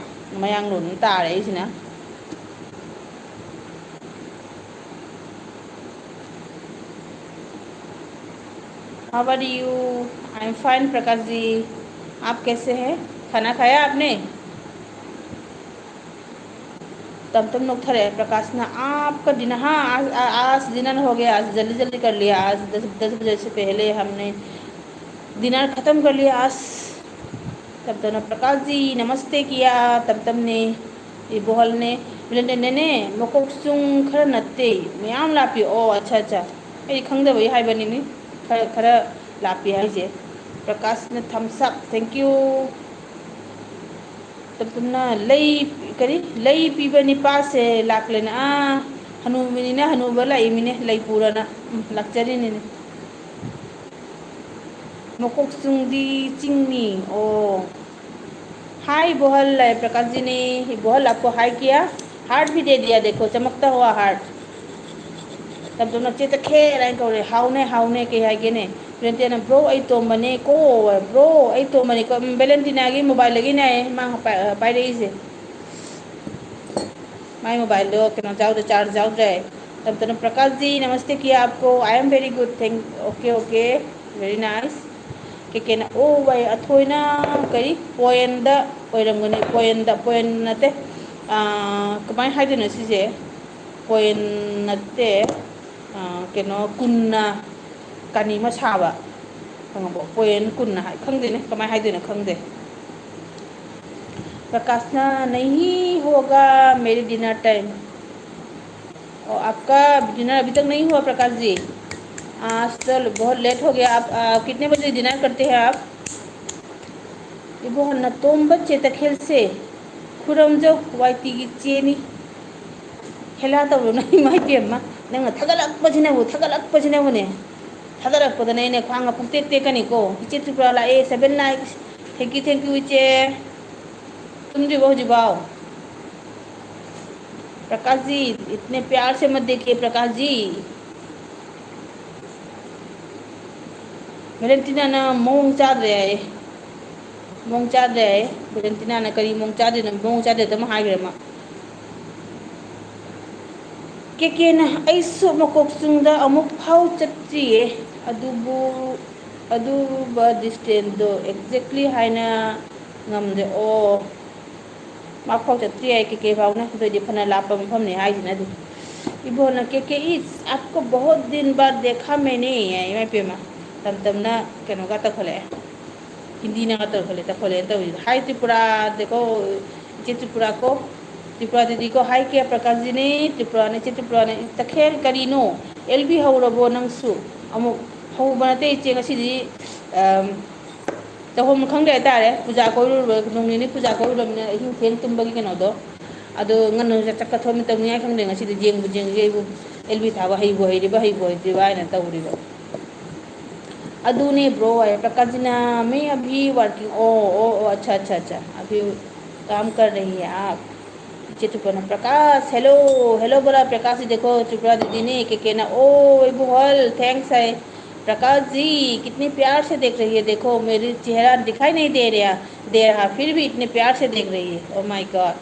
ꯃꯌꯥꯡꯂꯣꯟ ꯑꯃ ꯇꯥꯔꯦ ꯑꯩꯁꯤꯅ꯫ How are you? I am fine, Prakash ji. आप कैसे हैं? खाना खाया आपने? तब तब नोकथरे प्रकाश ना, आपका डिनर? हाँ, आज, आ- आज डिनर हो गया। आज जल्दी जल्दी कर लिया। आज दस दस बजे से पहले हमने डिनर ख़त्म कर लिया आज। तब तो ना प्रकाश जी नमस्ते किया। तब तब ने ये बोहल ने बोले ने ने ने मोकोक सुंग खरा नत्ते मैं आम लापी। ओ अच्छा अच्छा, ये खंग दे वही हाई बनी नहीं। खरा खरा लापी हाई जे। प्रकाश ने थम्स अप, thank you। ꯇꯞ ꯇꯞꯅ ꯂꯩ, ꯀꯔꯤ, ꯂꯩ ꯄꯤꯕ ꯅꯤꯄꯥꯁꯦ ꯂꯥꯛꯂꯦꯅ꯫ ꯑꯥ, ꯍꯅꯨꯕꯅꯤꯅ ꯍꯅꯨꯕ ꯂꯥꯛꯏꯃꯤꯅꯦ, ꯂꯩ ꯄꯨꯔꯅ꯫ ꯎꯝ, ꯂꯥꯛꯆꯔꯤꯅꯤꯅꯦ꯫ ꯃꯀꯣꯛ ꯆꯨꯡꯗꯤ ꯆꯤꯡꯅꯤ꯫ ꯑꯣ꯫ हाय बोहल है प्रकाश जी ने, बोहल आपको हाय किया, हार्ट भी दे दिया, देखो चमकता हुआ हार्ट। ꯇꯞ ꯇꯞꯅ ꯆꯦ ꯇꯈꯦꯜ ꯍꯥꯏꯅ ꯀꯧꯔꯦ꯫ ꯍꯥꯎꯅꯦ, ꯍꯥꯎꯅꯦ, ꯀꯩ ꯍꯥꯏꯒꯦꯅꯦ? ꯕꯦꯂꯦꯟꯇꯤꯅꯥꯅ, "ꯕ꯭ꯔꯣ, ꯑꯩ ꯇꯣꯝꯕꯅꯦ ꯀꯣ"꯫ "ꯕ꯭ꯔꯣ, ꯑꯩ ꯇꯣꯝꯕꯅꯦꯀꯣ"꯫ ꯎꯝ, ꯕꯦꯂꯦꯟꯇꯤꯅꯥꯒꯤ ꯃꯣꯕꯥꯏꯜꯗꯒꯤꯅꯦ ꯃꯥ ꯄꯥꯏ-, ꯄꯥꯏꯔꯛꯏꯁꯦ꯫ ꯃꯥꯏ ꯃꯣꯕꯥꯏꯜꯗꯣ ꯀꯩꯅꯣ ꯌꯥꯎꯗ꯭ꯔꯦ, ꯆꯥꯔꯖ ꯌꯥꯎꯗ꯭ꯔꯦ꯫ ꯇꯞ ꯇꯞꯅ, "प्रकाश जी, नमस्ते किया आपको, I am very good, thank, okay, okay, very nice"꯫ ꯀꯩ ꯀꯩꯅꯣ, ꯑꯣ, ꯋꯥꯏ, ꯑꯊꯣꯏꯅ ꯀꯔꯤ? ꯄꯣꯏꯟꯗ ꯑꯣꯏꯔꯝꯒꯅꯤ, ꯄꯣꯏꯟꯗ, ꯄꯣꯏꯟ ꯅꯠꯇꯦ꯫ ꯑꯥ, ꯀꯃꯥꯏꯅ ꯍꯥꯏꯗꯣꯏꯅꯣ ꯁꯤꯁꯦ? ꯄꯣꯏꯟ ꯅꯠꯇꯦ, ꯑꯥ, ꯀꯩꯅꯣ, ꯀꯨꯟꯅ ꯀꯥꯅꯤ ꯑꯃ ꯁꯥꯕ, ꯈꯪꯉꯕꯣ? ꯄꯣꯏꯟ ꯀꯨꯟꯅ ꯍꯥꯏ, ꯈꯪꯗꯦꯅꯦ, ꯀꯃꯥꯏꯅ ꯍꯥꯏꯗꯣꯏꯅꯣ ꯈꯪꯗꯦ꯫ प्रकाश ना, "नहीं होगा मेरी डिनर टाइम"। ओ, आपका डिनर अभी तक नहीं हुआ प्रकाश जी? आज तो बहुत लेट हो गया। आप, आ, कितने बजे डिनर करते हैं आप? ꯏꯕꯣꯍꯜꯅ, "ꯇꯣꯝꯕ ꯆꯦ ꯇꯈꯦꯜꯁꯦ ꯈꯨꯔꯝꯖꯧ, ꯋꯥꯏ ꯇꯤꯒꯤ ꯆꯦꯅꯤ"꯫ ꯍꯦꯂꯥ ꯇꯧꯔꯨꯅꯨ, ꯏꯃꯥ ꯏꯕꯦꯝꯃ꯫ ꯅꯪꯅ ꯊꯥꯒꯠꯂꯛꯄꯁꯤꯅꯕꯨ, ꯊꯥꯒꯠꯂꯛꯄꯁꯤꯅꯕꯨꯅꯦ꯫ ꯊꯥꯒꯠꯂꯛꯄꯗꯅꯦ ꯑꯩꯅ ꯈ꯭ꯋꯥꯡꯒ ꯄꯨꯡꯇꯦꯛ ꯇꯦꯛꯀꯅꯤꯀꯣ꯫ ꯏꯆꯦ ꯇ꯭ꯔꯤꯄꯨꯔꯥ ꯂꯥꯛꯑꯦ, seven likes꯫ Thank you, thank you, ꯏꯆꯦ꯫ ꯇꯨꯝꯗ꯭ꯔꯤꯕꯣ ꯍꯧꯖꯤꯛꯐꯥꯎ? प्रकाश जी, इतने प्यार से मत देखिए, प्रकाश जी। ꯕꯦꯂꯦꯟꯇꯤꯅꯥꯅ ꯃꯑꯣꯡ ꯆꯥꯗ꯭ꯔꯦ ꯍꯥꯏꯌꯦ꯫ ꯃꯑꯣꯡ ꯆꯥꯗ꯭ꯔꯦ ꯍꯥꯏꯌꯦ꯫ ꯚꯦꯂꯦꯟꯇꯤꯅꯥꯅ ꯀꯔꯤ ꯃꯑꯣꯡ ꯆꯥꯗ꯭ꯔꯤꯅꯣ? ꯃꯑꯣꯡ ꯆꯥꯗ꯭ꯔꯦ ꯑꯗꯨꯝ ꯍꯥꯏꯈ꯭ꯔꯦ ꯃꯥ꯫ ꯀꯦꯀꯦꯅ, "ꯑꯩꯁꯨ ꯃꯀꯣꯛꯆꯨꯡꯗ ꯑꯃꯨꯛ ꯐꯥꯎ ꯆꯠꯇ꯭ꯔꯤꯌꯦ, ꯑꯗꯨꯕꯨ ꯑꯗꯨꯕ ꯗꯤꯁꯇꯦꯟꯁꯇꯣ ꯑꯦꯛꯖꯦꯛꯂꯤ ꯍꯥꯏꯅ ꯉꯝꯗꯦ"꯫ ꯑꯣ, ꯃꯥ ꯐꯥꯎ ꯆꯠꯇ꯭ꯔꯤ ꯍꯥꯏ ꯀꯦꯀꯦ ꯐꯥꯎꯅ꯫ ꯑꯗꯨꯑꯣꯏꯗꯤ ꯐꯅ ꯂꯥꯞꯄ ꯃꯐꯝꯅꯤ ꯍꯥꯏꯁꯤꯅꯗꯤ꯫ ꯏꯕꯣꯅ, "ꯀꯦꯀꯦ ꯏꯁ ꯑꯞꯀꯣ ꯕꯍꯨꯠ ꯗꯤꯟ ꯕꯥꯗ ꯗꯦꯈꯥ ꯃꯦꯅꯦ" ꯍꯥꯏ꯫ ꯏꯃꯥ ꯄꯦꯝꯃ, ꯇꯝ ꯇꯝꯅ ꯀꯩꯅꯣꯒ ꯇꯧꯈꯠꯂꯛꯑꯦ꯫ ꯍꯤꯟꯗꯤꯅꯒ ꯇꯧꯈꯠꯂꯦ, ꯇꯧꯈꯠꯂꯦꯅ ꯇꯧꯔꯤꯗꯣ꯫ ꯍꯥꯏ ꯇ꯭ꯔꯤꯄꯨꯔꯥꯗꯀꯣ, ꯏꯆꯦ ꯇ꯭ꯔꯤꯄꯨꯔꯥ ꯀꯣ, ꯇ꯭ꯔꯤꯄꯨꯔꯥ ꯗꯤꯗꯤ ꯀꯣ, ꯍꯥꯏ ꯀꯦ ꯄ꯭ꯔꯀꯥꯁ ꯖꯤꯅꯦ, ꯇ꯭ꯔꯤꯄꯨꯔꯥꯅꯦ, ꯏꯆꯦ ꯇ꯭ꯔꯤꯄꯨꯔꯥꯅꯦ꯫ ꯇꯈꯦꯜ ꯀꯔꯤꯅꯣ? ꯑꯦꯜ ꯕꯤ ꯍꯧꯔꯕꯣ ꯅꯪꯁꯨ? ꯑꯃꯨꯛ ꯍꯧꯕ ꯅꯠꯇꯦ ꯏꯆꯦ, ꯉꯁꯤꯗꯤ, ꯑꯝ, ꯇꯧꯐꯝ ꯈꯪꯗꯦ ꯍꯥꯏꯇꯥꯔꯦ꯫ ꯄꯨꯖꯥ ꯀꯣꯏꯔꯨꯔꯕ, ꯅꯣꯡ ꯅꯤꯅꯤ ꯄꯨꯖꯥ ꯀꯣꯏꯔꯨꯔꯕꯅꯤꯅ ꯑꯍꯤꯡ ꯊꯦꯡ ꯇꯨꯝꯕꯒꯤ ꯀꯩꯅꯣꯗꯣ꯫ ꯑꯗꯣ ꯉꯟꯅ ꯆꯠꯀ ꯊꯣꯛꯑꯃꯤ ꯇꯧꯅꯤꯡꯉꯥꯏ ꯈꯪꯗꯦ꯫ ꯉꯁꯤꯗꯤ ꯌꯦꯡꯕꯨ ꯌꯦꯡꯉꯤꯒꯦ ꯑꯩꯕꯨ, ꯑꯦꯜ ꯕꯤ ꯊꯥꯕ ꯍꯩꯕꯨ ꯍꯩꯔꯤꯕ, ꯍꯩꯕꯨ ꯍꯩꯇ꯭ꯔꯤꯕ ꯍꯥꯏꯅ ꯇꯧꯔꯤꯕ꯫ ꯑꯗꯨꯅꯦ bro ꯍꯥꯏ꯫ ꯄ꯭ꯔꯀꯥꯁꯖꯤꯅ, "मैं अभी working, ओ, ओ, ओ, अच्छा, अच्छा, अच्छा, अभी काम कर रही है आप?" ꯏꯆꯦ ꯇ꯭ꯔꯤꯄꯨꯔꯥꯅ, "ꯄ꯭ꯔꯀꯥꯁ, hello, hello ꯕꯣꯂꯥ ꯄ꯭ꯔꯀꯥꯁ, ꯁꯤ ꯗꯦꯈꯣ ꯇ꯭ꯔꯤꯄꯨꯔꯥ ꯗꯤꯗꯤꯅꯦ, ꯀꯦꯀꯦꯅ, ꯑꯣ, ꯏꯕꯨꯍꯜ, thanks ꯍꯥꯏ꯫ प्रकाश जी, कितने प्यार से देख रही है, देखो, मेरी चेहरा दिखाई नहीं दे रहा, दे रहा, फिर भी इतने प्यार से देख रही है, oh my God."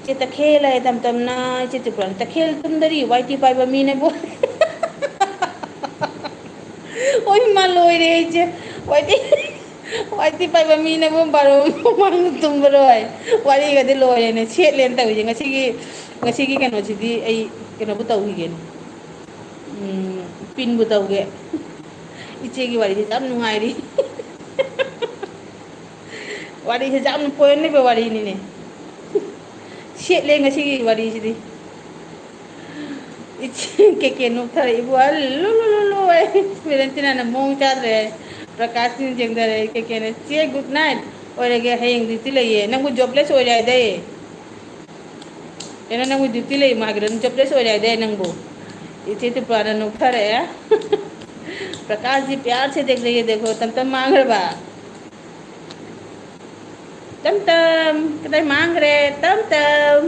ꯏꯆꯦ ꯇꯈꯦꯜ ꯍꯥꯏ ꯇꯝ ꯇꯝꯅ, ꯏꯆꯦ ꯇ꯭ꯔꯤꯄꯨꯔꯥꯅ, "ꯇꯈꯦꯜ ꯇꯨꯝꯗꯔꯤ, ꯋꯥꯏ ꯇꯤ ꯄꯥꯏꯕ ꯃꯤꯅꯕꯨ"꯫ ꯑꯣꯏ ꯃꯥ ꯂꯣꯏꯔꯦ ꯑꯩꯁꯦ꯫ ꯋꯥꯏ ꯇꯤ, ꯋꯥꯏ ꯇꯤ ꯄꯥꯏꯕ ꯃꯤꯅꯕꯨ ꯕꯥꯔꯣ ꯃꯃꯥꯡꯗ ꯇꯨꯝꯕꯔꯣꯏ꯫ ꯋꯥꯔꯤꯒꯗꯤ ꯂꯣꯏꯔꯦꯅꯦ꯫ ꯁꯦꯠꯂꯦꯅ ꯇꯧꯔꯤꯁꯦ꯫ ꯉꯁꯤꯒꯤ, ꯉꯁꯤꯒꯤ ꯀꯩꯅꯣꯁꯤꯗꯤ ꯑꯩ ꯀꯩꯅꯣꯕꯨ ꯇꯧꯈꯤꯒꯦꯅꯦ꯫ ꯎꯝ, ꯄꯤꯟꯕꯨ ꯇꯧꯒꯦ꯫ ꯏꯆꯦꯒꯤ ꯋꯥꯔꯤꯁꯦ ꯌꯥꯝ ꯅꯨꯡꯉꯥꯏꯔꯤ꯫ ꯋꯥꯔꯤꯁꯦ ꯌꯥꯝꯅ ꯄꯣꯏꯟ ꯂꯩꯕ ꯋꯥꯔꯤꯅꯤꯅꯦ꯫ ꯁꯦꯠꯂꯦ ꯉꯁꯤꯒꯤ ꯋꯥꯔꯤꯁꯤꯗꯤ꯫ ꯏꯆꯦ ꯀꯦꯀꯦ ꯅꯣꯛꯊꯔꯛꯏꯕꯨ, "ꯑꯜ, ꯂꯨ, ꯂꯨ, ꯂꯨ, ꯂꯨ" ꯍꯥꯏ꯫ ꯚꯦꯂꯦꯟꯇꯤꯅꯥꯅ ꯃꯑꯣꯡ ꯆꯥꯗ꯭ꯔꯦ ꯍꯥꯏ꯫ ꯄ꯭ꯔꯀꯥꯁꯁꯤꯅ ꯌꯦꯡꯊꯔꯛꯑꯦ꯫ ꯀꯦꯀꯦꯅ, "ꯆꯦ, good night ꯑꯣꯏꯔꯒꯦ, ꯍꯌꯦꯡ duty ꯂꯩꯌꯦ꯫ ꯅꯪꯕꯨ jobless ꯑꯣꯏꯔꯦ ꯍꯥꯏꯗꯥꯏ? ꯀꯩꯅꯣ, ꯅꯪꯕꯨ duty ꯂꯩ ꯃꯥꯒꯤꯔꯣ? Jobless ꯑꯣꯏꯔꯦ ꯍꯥꯏꯗꯥꯏ ꯅꯪꯕꯨ?" ꯏꯆꯦ ꯇ꯭ꯔꯤꯄꯨꯔꯥꯅ ꯅꯣꯛꯊꯔꯛꯑꯦ꯫ "ꯄ꯭ꯔꯀꯥꯁꯖꯤ ꯄ꯭ꯌꯥꯔ ꯁꯦ ꯗꯦꯈ ꯂꯩꯌꯦ ꯗꯦꯈꯣ, ꯇꯝ ꯇꯝ ꯃꯥꯡꯈ꯭ꯔꯕ?" ꯇꯝ ꯇꯝ, ꯀꯗꯥꯏ ꯃꯥꯡꯈ꯭ꯔꯦ? ꯇꯝ ꯇꯝ꯫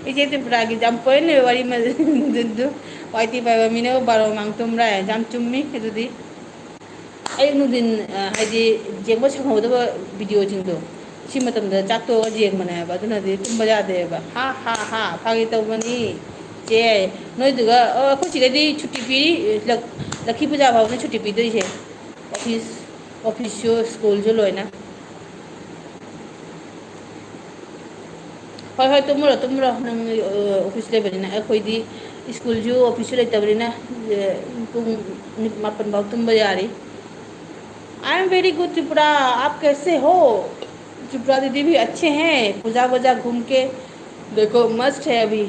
ꯏꯆꯦ ꯇ꯭ꯔꯤꯄꯨꯔꯥꯒꯤ ꯌꯥꯝ ꯄꯣꯏꯟ ꯂꯩꯕ ꯋꯥꯔꯤ ꯃꯗꯨ꯫ ꯋꯥꯏ ꯇꯤ ꯄꯥꯏꯕ ꯃꯤꯅ ꯕꯥꯔꯣ ꯃꯃꯥꯡ ꯇꯨꯝꯕ꯭ꯔꯥ ꯍꯥꯏ, ꯌꯥꯝ ꯆꯨꯝꯃꯤ ꯑꯗꯨꯗꯤ꯫ ꯑꯌꯨꯛ ꯅꯨꯡꯊꯤꯟ, ꯑ, ꯍꯥꯏꯗꯤ ꯌꯦꯡꯕ ꯁꯪꯍꯧꯗꯕ ꯚꯤꯗꯤꯑꯣꯁꯤꯡꯗꯣ ꯁꯤ ꯃꯇꯝꯗ ꯆꯥꯛ ꯇꯣꯛꯑꯒ ꯌꯦꯡꯕꯅꯦ ꯍꯥꯏꯕ, ꯑꯗꯨꯅꯗꯤ ꯇꯨꯝꯕ ꯌꯥꯗꯦꯕ꯫ ꯍꯥ ꯍꯥ ꯍꯥ, ꯐꯥꯒꯤ ꯇꯧꯕꯅꯤ꯫ ꯆꯦ, ꯅꯣꯏꯗꯨꯒ, ꯑꯣ, ꯑꯩꯈꯣꯏ ꯁꯤꯗꯗꯤ ꯁꯨꯇꯤ ꯄꯤꯔꯤ, ꯂꯛ-, ꯂꯛꯈꯤ ꯄꯨꯖꯥ ꯐꯥꯎꯕꯅꯤ ꯁꯨꯇꯤ ꯄꯤꯗꯣꯏꯁꯦ꯫ ꯑꯣꯐꯤꯁ, ꯑꯣꯐꯤꯁꯁꯨ, ꯁ꯭ꯀꯨꯜꯁꯨ ꯂꯣꯏꯅ꯫ ꯍꯣꯏ, ꯍꯣꯏ, ꯇꯨꯝꯃꯨꯔꯣ, ꯇꯨꯝꯃꯨꯔꯣ꯫ ꯅꯪ, ꯑ, ꯑꯣꯐꯤꯁ ꯂꯩꯕꯅꯤꯅ꯫ ꯑꯩꯈꯣꯏꯗꯤ ꯁ꯭ꯀꯨꯜꯁꯨ, ꯑꯣꯐꯤꯁꯁꯨ ꯂꯩꯇꯕꯅꯤꯅ, ꯑ, ꯄꯨꯡ ꯅꯤ-, ꯃꯥꯄꯟ ꯐꯥꯎ ꯇꯨꯝꯕ ꯌꯥꯔꯤ꯫ I am very good, Tripura. आप कैसे हो? त्रिपुरा दीदी भी अच्छे हैं। पूजा वूजा घूम के देखो, मस्त है अभी।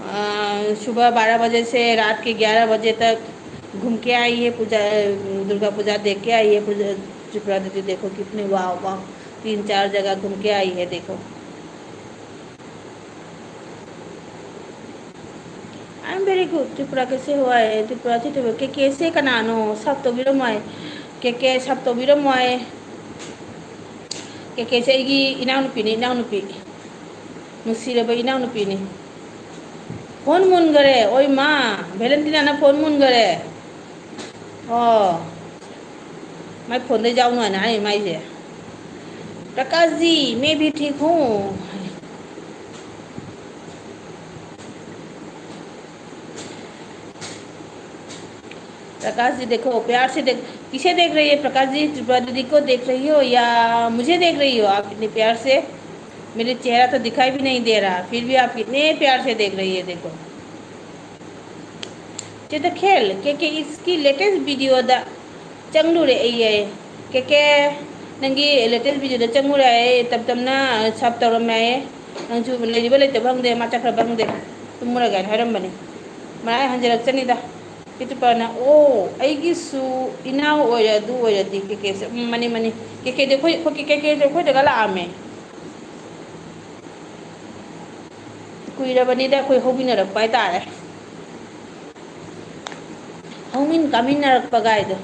अ, सुबह बारह बजे से रात के ग्यारह बजे तक घूम के आई है, पूजा, दुर्गा पूजा देख के आई है। पूजा, त्रिपुरा दीदी देखो कितने, वाह, वाह, तीन चार जगह घूम के आई है, देखो। I am very good, Tripura कैसे हुआ है? त्रिपुरा ꯊꯤꯊꯣꯏꯕ, ꯀꯦ ꯀꯦꯁꯦ ꯀꯅꯥꯅꯣ? ꯁꯞ ꯇꯧꯕꯤꯔꯝꯃꯣ ꯍꯥꯏ꯫ ꯀꯦ ꯀꯦ ꯁꯞ ꯇꯧꯕꯤꯔꯝꯃꯣ ꯍꯥꯏ꯫ ꯀꯦ ꯀꯦꯁꯦ ꯑꯩꯒꯤ ꯏꯅꯥꯎꯅꯨꯄꯤꯅꯤ, ꯏꯅꯥꯎꯅꯨꯄꯤ꯫ ꯅꯨꯡꯁꯤꯔꯕ ꯏꯅꯥꯎꯅꯨꯄꯤꯅꯤ꯫ ꯐꯣꯟ ꯃꯨꯟꯈꯔꯦ, ꯑꯣꯏ ꯃꯥ, ꯚꯦꯂꯦꯟꯇꯤꯅꯥꯅ ꯐꯣꯟ ꯃꯨꯟꯈꯔꯦ꯫ ꯑꯣ, ꯃꯥꯏ ꯐꯣꯟꯗꯩ ꯌꯥꯎꯅꯨ ꯍꯥꯏꯅ ꯍꯥꯏ ꯃꯥꯏꯁꯦ꯫ ꯄ꯭ꯔꯀꯥꯁꯖꯤ, मैं भी ठीक हूँ। प्रकाश जी, देखो, प्यार से देख, किसे देख रही है प्रकाश जी? त्रिपुरा दीदी को देख रही हो या मुझे देख रही हो? आप इतने प्यार से, मेरे चेहरा तो दिखाई भी नहीं दे रहा, फिर भी आप कितने प्यार से देख रही है, देखो। ꯆꯦ ꯇꯈꯦꯜ, ꯀꯦ ꯀꯦ ꯏꯁꯀꯤ ꯂꯦꯇꯦꯁ ꯚꯤꯗꯤꯑꯣꯗ ꯆꯪꯂꯨꯔꯦ ꯑꯩ꯫ ꯀꯦ ꯀꯦ, ꯅꯪꯒꯤ ꯂꯦꯇꯦꯁ ꯚꯤꯗꯤꯑꯣꯗ ꯆꯪꯉꯨꯔꯦ ꯑꯩ꯫ ꯇꯞ ꯇꯞꯅ ꯁꯞ ꯇꯧꯔꯝꯃꯦ꯫ ꯅꯪꯁꯨ ꯂꯩꯔꯤꯕ ꯂꯩꯇꯕ ꯈꯪꯗꯦ, ꯃꯥ ꯆꯠꯈ꯭ꯔꯕ ꯈꯪꯗꯦ, ꯇꯨꯝꯃꯨꯔꯒꯦ ꯍꯥꯏꯅ ꯍꯥꯏꯔꯝꯕꯅꯤ꯫ ꯃꯔꯥꯏ ꯍꯟꯖꯤꯜꯂꯛꯆꯅꯤꯗ꯫ ꯏꯇꯨꯄꯥꯅ, "ꯑꯣ, ꯑꯩꯒꯤꯁꯨ ꯏꯅꯥꯎ ꯑꯣꯏꯔꯦ, ꯑꯗꯨ ꯑꯣꯏꯔꯗꯤ ꯀꯦ ꯀꯦꯁꯦ꯫" ꯎꯝ, ꯃꯅꯤ, ꯃꯅꯤ꯫ ꯀꯦ ꯀꯦꯗꯤ ꯑꯩꯈꯣꯏ, ꯑꯩꯈꯣꯏ, ꯀꯦ ꯀꯦꯁꯦ ꯑꯩꯈꯣꯏꯗꯒ ꯂꯥꯛꯑꯝꯃꯦ꯫ ꯀꯨꯏꯔꯕꯅꯤꯗ ꯑꯩꯈꯣꯏ ꯍꯧꯃꯤꯟꯅꯔꯛꯄ ꯍꯥꯏꯇꯥꯔꯦ꯫ ꯍꯧꯃꯤꯟ ꯀꯥꯃꯤꯟꯅꯔꯛꯄ ꯒꯥꯏꯗꯣ꯫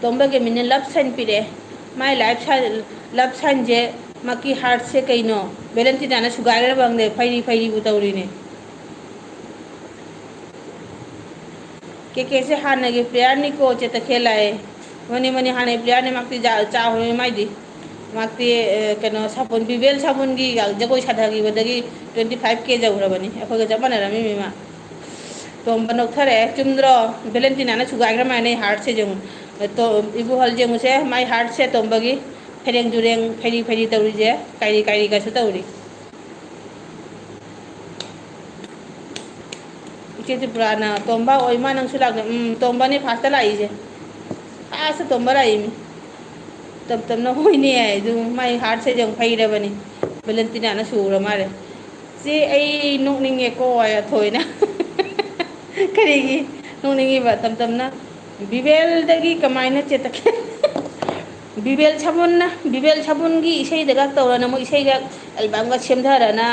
ꯇꯣꯝꯕꯒꯤ ꯃꯤꯅ ꯂꯞ ꯁꯥꯏꯟ ꯄꯤꯔꯛꯑꯦ꯫ ꯃꯥꯏ ꯂꯥꯏꯐ ꯁꯥꯏꯟ, ꯂꯞ ꯁꯥꯏꯟꯁꯦ, ꯃꯥꯒꯤ ꯍꯥꯔꯠꯁꯦ ꯀꯩꯅꯣ? ꯚꯦꯂꯦꯟꯇꯤꯅꯥꯅ ꯁꯨꯒꯥꯏꯈ꯭ꯔꯕ ꯈꯪꯗꯦ, ꯐꯩꯔꯤ ꯐꯩꯔꯤꯕꯨ ꯇꯧꯔꯤꯅꯦ꯫ ꯀꯦ ꯀꯦꯁꯦ ꯍꯥꯟꯅꯒꯤ ꯄ꯭ꯂꯦꯌꯔꯅꯤꯀꯣ, ꯆꯦ ꯇꯈꯦꯜ ꯂꯥꯛꯑꯦ꯫ ꯃꯥꯅꯤ, ꯃꯥꯅꯤ, ꯍꯥꯟꯅꯩ player ꯅꯦ, ꯃꯥꯛꯇꯤ ꯖꯥ-, ꯆꯥꯎꯔꯦ ꯃꯥꯏꯗꯤ꯫ ꯃꯥꯛꯇꯤ, ꯑ, ꯀꯩꯅꯣ, ꯁꯥꯄꯣꯟ, ꯕꯤꯕꯦꯜ ꯁꯥꯄꯣꯟꯒꯤ ꯖꯒꯣꯏ ꯁꯥꯊꯈꯤꯕꯗꯒꯤ twenty five K ꯌꯧꯈ꯭ꯔꯕꯅꯤ꯫ ꯑꯩꯈꯣꯏꯒ ꯆꯞ ꯃꯥꯟꯅꯔꯝꯃꯤ ꯃꯤ ꯃꯥ꯫ ꯇꯣꯝꯕ ꯅꯣꯛꯊꯔꯛꯑꯦ꯫ ꯆꯨꯝꯗ꯭ꯔꯣ? ꯚꯦꯂꯦꯟꯇꯤꯅꯥꯅ ꯁꯨꯒꯥꯏꯈ꯭ꯔ ꯃꯥꯜꯂꯦ ꯅꯪ heart ꯁꯦ ꯌꯦꯡꯉꯨ꯫ ꯇꯣ-, ꯏꯕꯨꯍꯜ ꯌꯦꯡꯉꯨꯁꯦ, ꯃꯥꯏ heart ꯁꯦ ꯇꯣꯝꯕꯒꯤ꯫ ꯐꯩꯔꯦꯡ ꯇꯨꯔꯦꯡ, ꯐꯩꯔꯤ ꯐꯩꯔꯤ ꯇꯧꯔꯤꯁꯦ꯫ ꯀꯥꯏꯔꯤ ꯀꯥꯏꯔꯤꯒꯁꯨ ꯇꯧꯔꯤ꯫ ꯏꯆꯦ ꯇ꯭ꯔꯤꯄꯨꯔꯥꯅ, "ꯇꯣꯝꯕ ꯑꯣꯏ ꯃꯥ ꯅꯪꯁꯨ ꯂꯥꯛꯅ"꯫ ꯎꯝ, ꯇꯣꯝꯕꯅꯦ first ꯇ ꯂꯥꯛꯏꯁꯦ꯫ First ꯇ ꯇꯣꯝꯕ ꯂꯥꯛꯏꯃꯤ꯫ ꯇꯞ ꯇꯞꯅ ꯍꯣꯏꯅꯦ ꯍꯥꯏ꯫ ꯑꯗꯨ ꯃꯥꯏ heart ꯁꯦ ꯌꯥꯝ ꯐꯩꯔꯕꯅꯤ꯫ ꯚꯦꯂꯦꯟꯇꯤꯅꯥꯅ ꯁꯨꯔ ꯃꯥꯜꯂꯦ꯫ "ꯆꯦ, ꯑꯩ ꯅꯣꯛꯅꯤꯡꯉꯦꯀꯣ" ꯍꯥꯏ ꯊꯣꯏꯅ꯫ "ꯀꯔꯤꯒꯤ ꯅꯣꯛꯅꯤꯡꯉꯤꯕ?" ꯇꯞ ꯇꯞꯅ꯫ "ꯕꯤꯕꯦꯜꯗꯒꯤ ꯀꯃꯥꯏꯅ ꯆꯦꯇꯛꯀꯦ?" ꯕꯤꯕꯦꯜ ꯁꯥꯕꯨꯟꯅ, ꯕꯤꯕꯦꯜ ꯁꯥꯕꯨꯟꯒꯤ ꯏꯁꯩꯗꯒ ꯇꯧꯔꯅ ꯃꯣꯏ ꯏꯁꯩꯒ album ꯒ ꯁꯦꯝꯊꯔꯅ,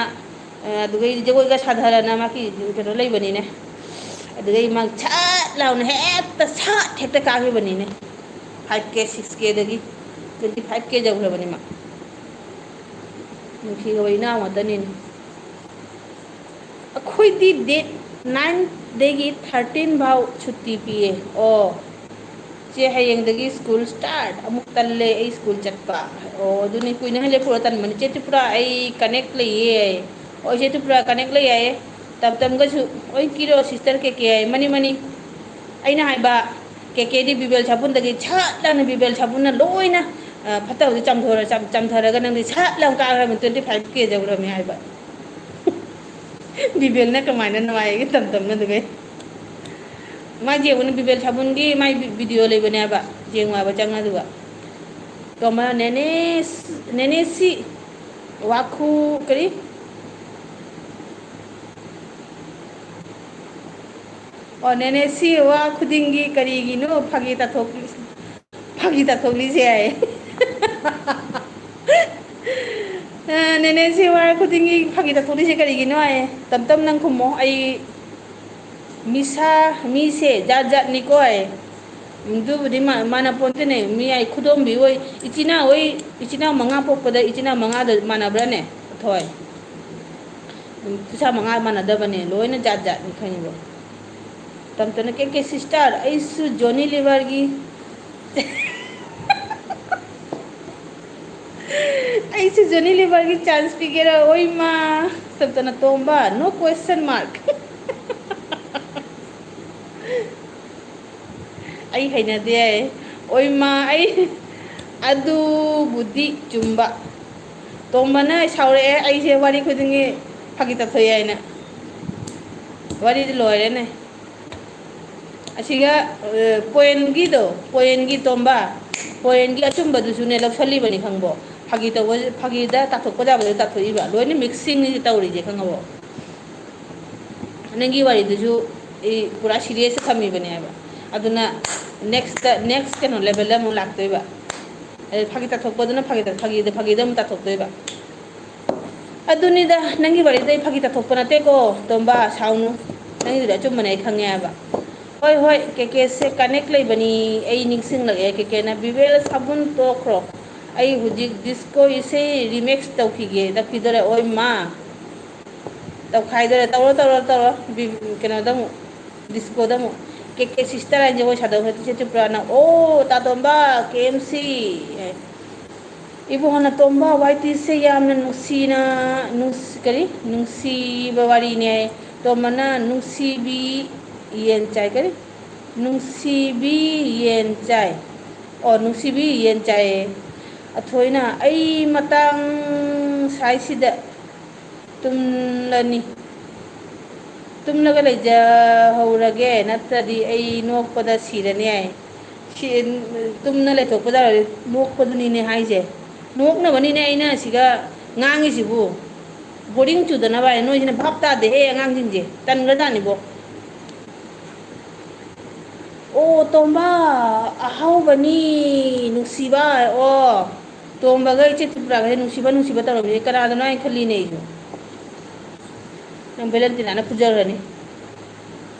ꯑ, ꯑꯗꯨꯒꯩ ꯖꯒꯣꯏꯒ ꯁꯥꯊꯔꯅ ꯃꯥꯒꯤ ꯀꯩꯅꯣ ꯂꯩꯕꯅꯤꯅꯦ꯫ ꯑꯗꯨꯗꯩ ꯃꯥ ꯁꯠ ꯂꯥꯎꯅ ꯍꯦꯛꯇ ꯁꯠ ꯍꯦꯛꯇ ꯀꯥꯈꯤꯕꯅꯤꯅꯦ꯫ Five K, six K ꯗꯒꯤ twenty five K ꯌꯧꯈ꯭ꯔꯕꯅꯤ ꯃꯥ꯫ ꯅꯨꯡꯁꯤꯈ꯭ꯔꯕ ꯏꯅꯥꯎ ꯉꯥꯛꯇꯅꯤꯅꯦ꯫ ꯑꯩꯈꯣꯏꯗꯤ date nine ꯗꯒꯤ thirteen ꯐꯥꯎ ꯁꯨꯇꯤ ꯄꯤꯌꯦ꯫ ꯑꯣ꯫ ꯆꯦ, ꯍꯌꯦꯡꯗꯒꯤ school start꯫ ꯑꯃꯨꯛ ꯇꯜꯂꯦ ꯑꯩ school ꯆꯠꯄ꯫ ꯑꯣ, ꯑꯗꯨꯅꯤ, ꯀꯨꯏꯅ ꯍꯦꯟꯅ ꯂꯦꯞꯄꯨꯔ ꯇꯟꯕꯅꯤ꯫ ꯆꯦ ꯇ꯭ꯔꯤꯄꯨꯔꯥ, ꯑꯩ connect ꯂꯩꯌꯦ꯫ ꯑꯣ, ꯆꯦ ꯇ꯭ꯔꯤꯄꯨꯔꯥ, connect ꯂꯩ ꯍꯥꯏꯌꯦ꯫ ꯇꯞ ꯇꯞꯒꯁꯨ, ꯑꯣꯏ ꯀꯤꯔꯣ, sister ꯀꯦ ꯀꯦ ꯍꯥꯏꯌꯦ꯫ ꯃꯅꯤ, ꯃꯅꯤ꯫ ꯑꯩꯅ ꯍꯥꯏꯕ, ꯀꯦ ꯀꯦꯗꯤ ꯕꯤꯕꯦꯜ ꯁꯥꯄꯨꯟꯗꯒꯤ ꯁꯠ ꯂꯥꯎꯅ ꯕꯤꯕꯦꯜ ꯁꯥꯄꯨꯟꯅ ꯂꯣꯏꯅ, ꯑ, ꯐꯠꯇꯕꯗꯤ ꯆꯥꯝꯊꯣꯔ-, ꯆꯥꯝ-, ꯆꯥꯝꯊꯔꯒ ꯅꯪꯗꯤ ꯁꯠ ꯂꯥꯎꯅ ꯀꯥꯈ꯭ꯔꯕꯅꯤ, twenty five K ꯌꯧꯔꯝꯃꯦ ꯍꯥꯏꯕ꯫ ꯕꯤꯕꯦꯜꯅ ꯀꯃꯥꯏꯅ ꯅꯨꯡꯉꯥꯏꯒꯦ ꯇꯝ ꯇꯝꯅ ꯑꯗꯨꯒꯩ꯫ ꯃꯥꯏ ꯌꯦꯡꯉꯨꯅꯦ, ꯕꯤꯕꯦꯜ ꯁꯥꯕꯨꯟꯒꯤ ꯃꯥꯏ ꯚꯤ-, video ꯂꯩꯕꯅꯦꯕ, ꯌꯦꯡꯉꯣ ꯍꯥꯏꯕ ꯆꯪꯉ ꯑꯗꯨꯒ꯫ ꯇꯣꯝꯕ, "ꯅꯦꯅꯦ ꯁ-, ꯅꯦꯅꯦ ꯁꯤ ꯋꯥꯈꯨ ꯀꯔꯤ?" ꯑꯣ, "ꯅꯦꯅꯦ ꯁꯤ ꯋꯥ ꯈꯨꯗꯤꯡꯒꯤ ꯀꯔꯤꯒꯤꯅꯣ ꯐꯥꯒꯤ ꯇꯥꯊꯣꯛ-, ꯐꯥꯒꯤ ꯇꯥꯊꯣꯛꯂꯤꯁꯦ?" ꯍꯥꯏꯌꯦ꯫ ꯑ, "ꯅꯦꯅꯦꯁꯤ ꯋꯥ ꯈꯨꯗꯤꯡꯒꯤ ꯐꯥꯒꯤ ꯇꯥꯊꯣꯛꯂꯤꯁꯦ ꯀꯔꯤꯒꯤꯅꯣ?" ꯍꯥꯏꯌꯦ꯫ ꯇꯞ ꯇꯞ ꯅꯪ ꯈꯨꯝꯃꯣ꯫ ꯑꯩ ꯃꯤꯁꯥ, ꯃꯤꯁꯦ ꯖꯥꯠ ꯖꯥꯠꯅꯤꯀꯣ ꯍꯥꯏꯌꯦ꯫ ꯑꯗꯨꯕꯨꯗꯤ ꯃꯥ-, ꯃꯥꯟꯅ ꯄꯣꯟꯇꯦꯅꯦ꯫ ꯃꯤ ꯍꯥꯏ ꯈꯨꯗꯣꯝꯕꯤ ꯍꯣꯏ, ꯏꯆꯤꯟ ꯏꯅꯥꯎ ꯍꯣꯏ, ꯏꯆꯤꯟ ꯏꯅꯥꯎ ꯃꯉꯥ ꯄꯣꯛꯄꯗ ꯏꯆꯤꯟ ꯏꯅꯥꯎ ꯃꯉꯥꯗꯣ ꯃꯥꯟꯅꯕ꯭ꯔꯥꯅꯦ? ꯊꯣꯏ꯫ ꯎꯝ, ꯈꯨꯠꯁꯥ ꯃꯉꯥ ꯃꯥꯟꯅꯗꯕꯅꯦ, ꯂꯣꯏꯅ ꯖꯥꯠ ꯖꯥꯠꯅꯤ ꯈꯪꯉꯤꯕꯣ꯫ ꯇꯝꯇꯅ ꯀꯦ ꯀꯦ sister, ꯑꯩꯁꯨ Johnny Lever ꯒꯤ ꯑꯩꯁꯨ ꯖꯣꯅꯤ ꯂꯤꯚꯔꯒꯤ ꯆꯥꯟꯁ ꯄꯤꯒꯦꯔꯥ? ꯑꯣꯏꯃ, ꯇꯞꯇꯅ ꯇꯣꯝꯕ, no question mark꯫ ꯑꯩ ꯍꯩꯅꯗꯦ꯫ ꯑꯣꯏꯃ, ꯑꯩ ꯑꯗꯨꯕꯨꯗꯤ ꯆꯨꯝꯕ꯫ ꯇꯣꯝꯕꯅ ꯁꯥꯎꯔꯛꯑꯦ, ꯑꯩꯁꯦ ꯋꯥꯔꯤ ꯈꯨꯗꯤꯡꯒꯤ ꯐꯥꯒꯤ ꯇꯧꯊꯣꯛꯑꯦ ꯍꯥꯏꯅ꯫ ꯋꯥꯔꯤꯗꯤ ꯂꯣꯏꯔꯦꯅꯦ꯫ ꯑꯁꯤꯒ ꯄꯣꯏꯟꯒꯤꯗꯣ, ꯄꯣꯏꯟꯒꯤ ꯇꯣꯝꯕ, ꯄꯣꯏꯟꯒꯤ ꯑꯆꯨꯝꯕꯗꯨꯁꯨꯅꯦ ꯂꯧꯁꯜꯂꯤꯕꯅꯤ ꯈꯪꯕꯣ꯫ ꯐꯥꯒꯤ ꯇꯧꯕ, ꯐꯥꯒꯤꯗ ꯇꯥꯊꯣꯛꯄ ꯌꯥꯕꯗ ꯇꯥꯊꯣꯛꯏꯕ, ꯂꯣꯏꯅ ꯃꯤꯛꯁꯤꯡꯅꯤ ꯇꯧꯔꯤꯁꯦ ꯈꯪꯉꯕꯣ꯫ ꯅꯪꯒꯤ ꯋꯥꯔꯤꯗꯨꯁꯨ ꯑꯩ ꯄꯨꯔꯥ ꯁꯤꯔꯤꯌꯁꯇ ꯊꯝꯃꯤꯕꯅꯦ ꯍꯥꯏꯕ꯫ ꯑꯗꯨꯅ ꯅꯦꯛꯁꯇ, ꯅꯦꯛꯁ ꯀꯩꯅꯣ ꯂꯦꯕꯦꯜꯗ ꯑꯃꯨꯛ ꯂꯥꯛꯇꯣꯏꯕ꯫ ꯑꯗꯩ ꯐꯥꯒꯤ ꯇꯥꯊꯣꯛꯄꯗꯨꯅ ꯐꯥꯒꯤ ꯇꯥ-, ꯐꯥꯒꯤꯗ, ꯐꯥꯒꯤꯗ ꯑꯃꯨꯛ ꯇꯥꯊꯣꯛꯇꯣꯏꯕ꯫ ꯑꯗꯨꯅꯤꯗ, ꯅꯪꯒꯤ ꯋꯥꯔꯤꯗ ꯑꯩ ꯐꯥꯒꯤ ꯇꯥꯊꯣꯛꯄ ꯅꯠꯇꯦꯀꯣ, ꯇꯣꯝꯕ, ꯁꯥꯎꯅꯨ꯫ ꯅꯪꯒꯤꯗꯨꯗꯤ ꯑꯆꯨꯝꯕꯅꯦ, ꯑꯩ ꯈꯪꯉꯦ ꯍꯥꯏꯕ꯫ ꯍꯣꯏ, ꯍꯣꯏ, ꯀꯦ ꯀꯦꯁꯦ ꯀꯅꯦꯛ ꯂꯩꯕꯅꯤ, ꯑꯩ ꯅꯤꯡꯁꯤꯡꯂꯛꯑꯦ꯫ ꯀꯦ ꯀꯦꯅ, "ꯕꯤꯕꯦꯜ ꯁꯥꯕꯨꯟ ꯇꯣꯛꯈ꯭ꯔꯣ, ꯑꯩ ꯍꯧꯖꯤꯛ ꯗꯤꯁꯀꯣ ꯏꯁꯩ ꯔꯤꯃꯦꯛꯁ ꯇꯧꯈꯤꯒꯦ꯫" ꯇꯧꯈꯤꯗꯣꯔꯦ? ꯑꯣꯏ ꯃꯥ, ꯇꯧꯈꯥꯏꯗꯣꯔꯦ꯫ ꯇꯧꯔꯣ, ꯇꯧꯔꯣ, ꯇꯧꯔꯣ, ꯕꯤ-, ꯀꯩꯅꯣꯗ ꯑꯃꯨꯛ, ꯗꯤꯁꯀꯣꯗ ꯑꯃꯨꯛ꯫ "ꯀꯦ ꯀꯦ ꯁꯤꯁꯇꯔ" ꯍꯥꯏꯅ ꯖꯒꯣꯏ ꯁꯥꯗꯧ ꯅꯠꯇꯦ, ꯆꯦ ꯆꯨꯄ꯭ꯔꯥꯅ꯫ "ꯑꯣ, ꯇꯥ ꯇꯣꯝꯕ, ꯀꯦ ꯑꯦꯝ ꯁꯤ", ꯍꯥꯏ꯫ "ꯏꯕꯨꯡꯉꯣꯅ ꯇꯣꯝꯕ ꯋꯥꯏ ꯇꯤꯁꯦ ꯌꯥꯝꯅ ꯅꯨꯡꯁꯤꯅ, ꯅꯨꯡꯁꯤ-, ꯀꯔꯤ? ꯅꯨꯡꯁꯤꯕ ꯋꯥꯔꯤꯅꯦ" ꯍꯥꯏ꯫ ꯇꯣꯝꯕꯅ "ꯅꯨꯡꯁꯤꯕꯤ ꯌꯦꯟ ꯆꯥꯏ", ꯀꯔꯤ? "ꯅꯨꯡꯁꯤꯕꯤ ꯌꯦꯟ ꯆꯥꯏ"꯫ ꯑꯣ, "ꯅꯨꯡꯁꯤꯕꯤ ꯌꯦꯟ ꯆꯥꯏꯌꯦ"꯫ ꯑꯊꯣꯏꯅ "ꯑꯩ ꯃꯇꯥꯡ ꯁꯥꯏꯁꯤꯗ ꯇꯨꯝꯂꯅꯤ, ꯇꯨꯝꯂꯒ ꯂꯩꯖꯍꯧꯔꯒꯦ, ꯅꯠꯇ꯭ꯔꯗꯤ ꯑꯩ ꯅꯣꯛꯄꯗ ꯁꯤꯔꯅꯤ" ꯍꯥꯏ꯫ ꯁꯤ-, ꯇꯨꯝꯅ ꯂꯩꯊꯣꯛꯄꯗ ꯅꯣꯛꯄꯗꯨꯅꯤꯅꯦ ꯍꯥꯏꯁꯦ꯫ ꯅꯣꯛꯅꯕꯅꯤꯅꯦ ꯑꯩꯅ ꯁꯤꯒ ꯉꯥꯡꯉꯤꯁꯤꯕꯨ꯫ ꯕꯣꯔꯤꯡ ꯆꯨꯗꯅꯕ ꯍꯥꯏ꯫ ꯅꯣꯏꯁꯤꯅ ꯚꯥꯞ ꯇꯥꯗꯦꯍꯦ ꯑꯉꯥꯡꯁꯤꯡꯁꯦ꯫ ꯇꯟꯈ꯭ꯔꯖꯥꯠꯅꯤꯕꯣ꯫ "ꯑꯣ, ꯇꯣꯝꯕ ꯑꯍꯥꯎꯕꯅꯤ, ꯅꯨꯡꯁꯤꯕ"꯫ ꯑꯣ, ꯇꯣꯝꯕꯒ ꯏꯆꯦ ꯇ꯭ꯔꯤꯄꯨꯔꯥꯒꯁꯦ ꯅꯨꯡꯁꯤꯕ, ꯅꯨꯡꯁꯤꯕ ꯇꯧꯔꯝꯃꯤꯁꯦ ꯀꯅꯥꯗꯅꯣ ꯍꯥꯏꯅ ꯈꯜꯂꯤꯅꯦ ꯑꯩꯁꯨ꯫ ꯅꯪ ꯚꯦꯂꯦꯟꯇꯤꯅꯥꯅ ꯐꯨꯖꯈ꯭ꯔꯅꯤ꯫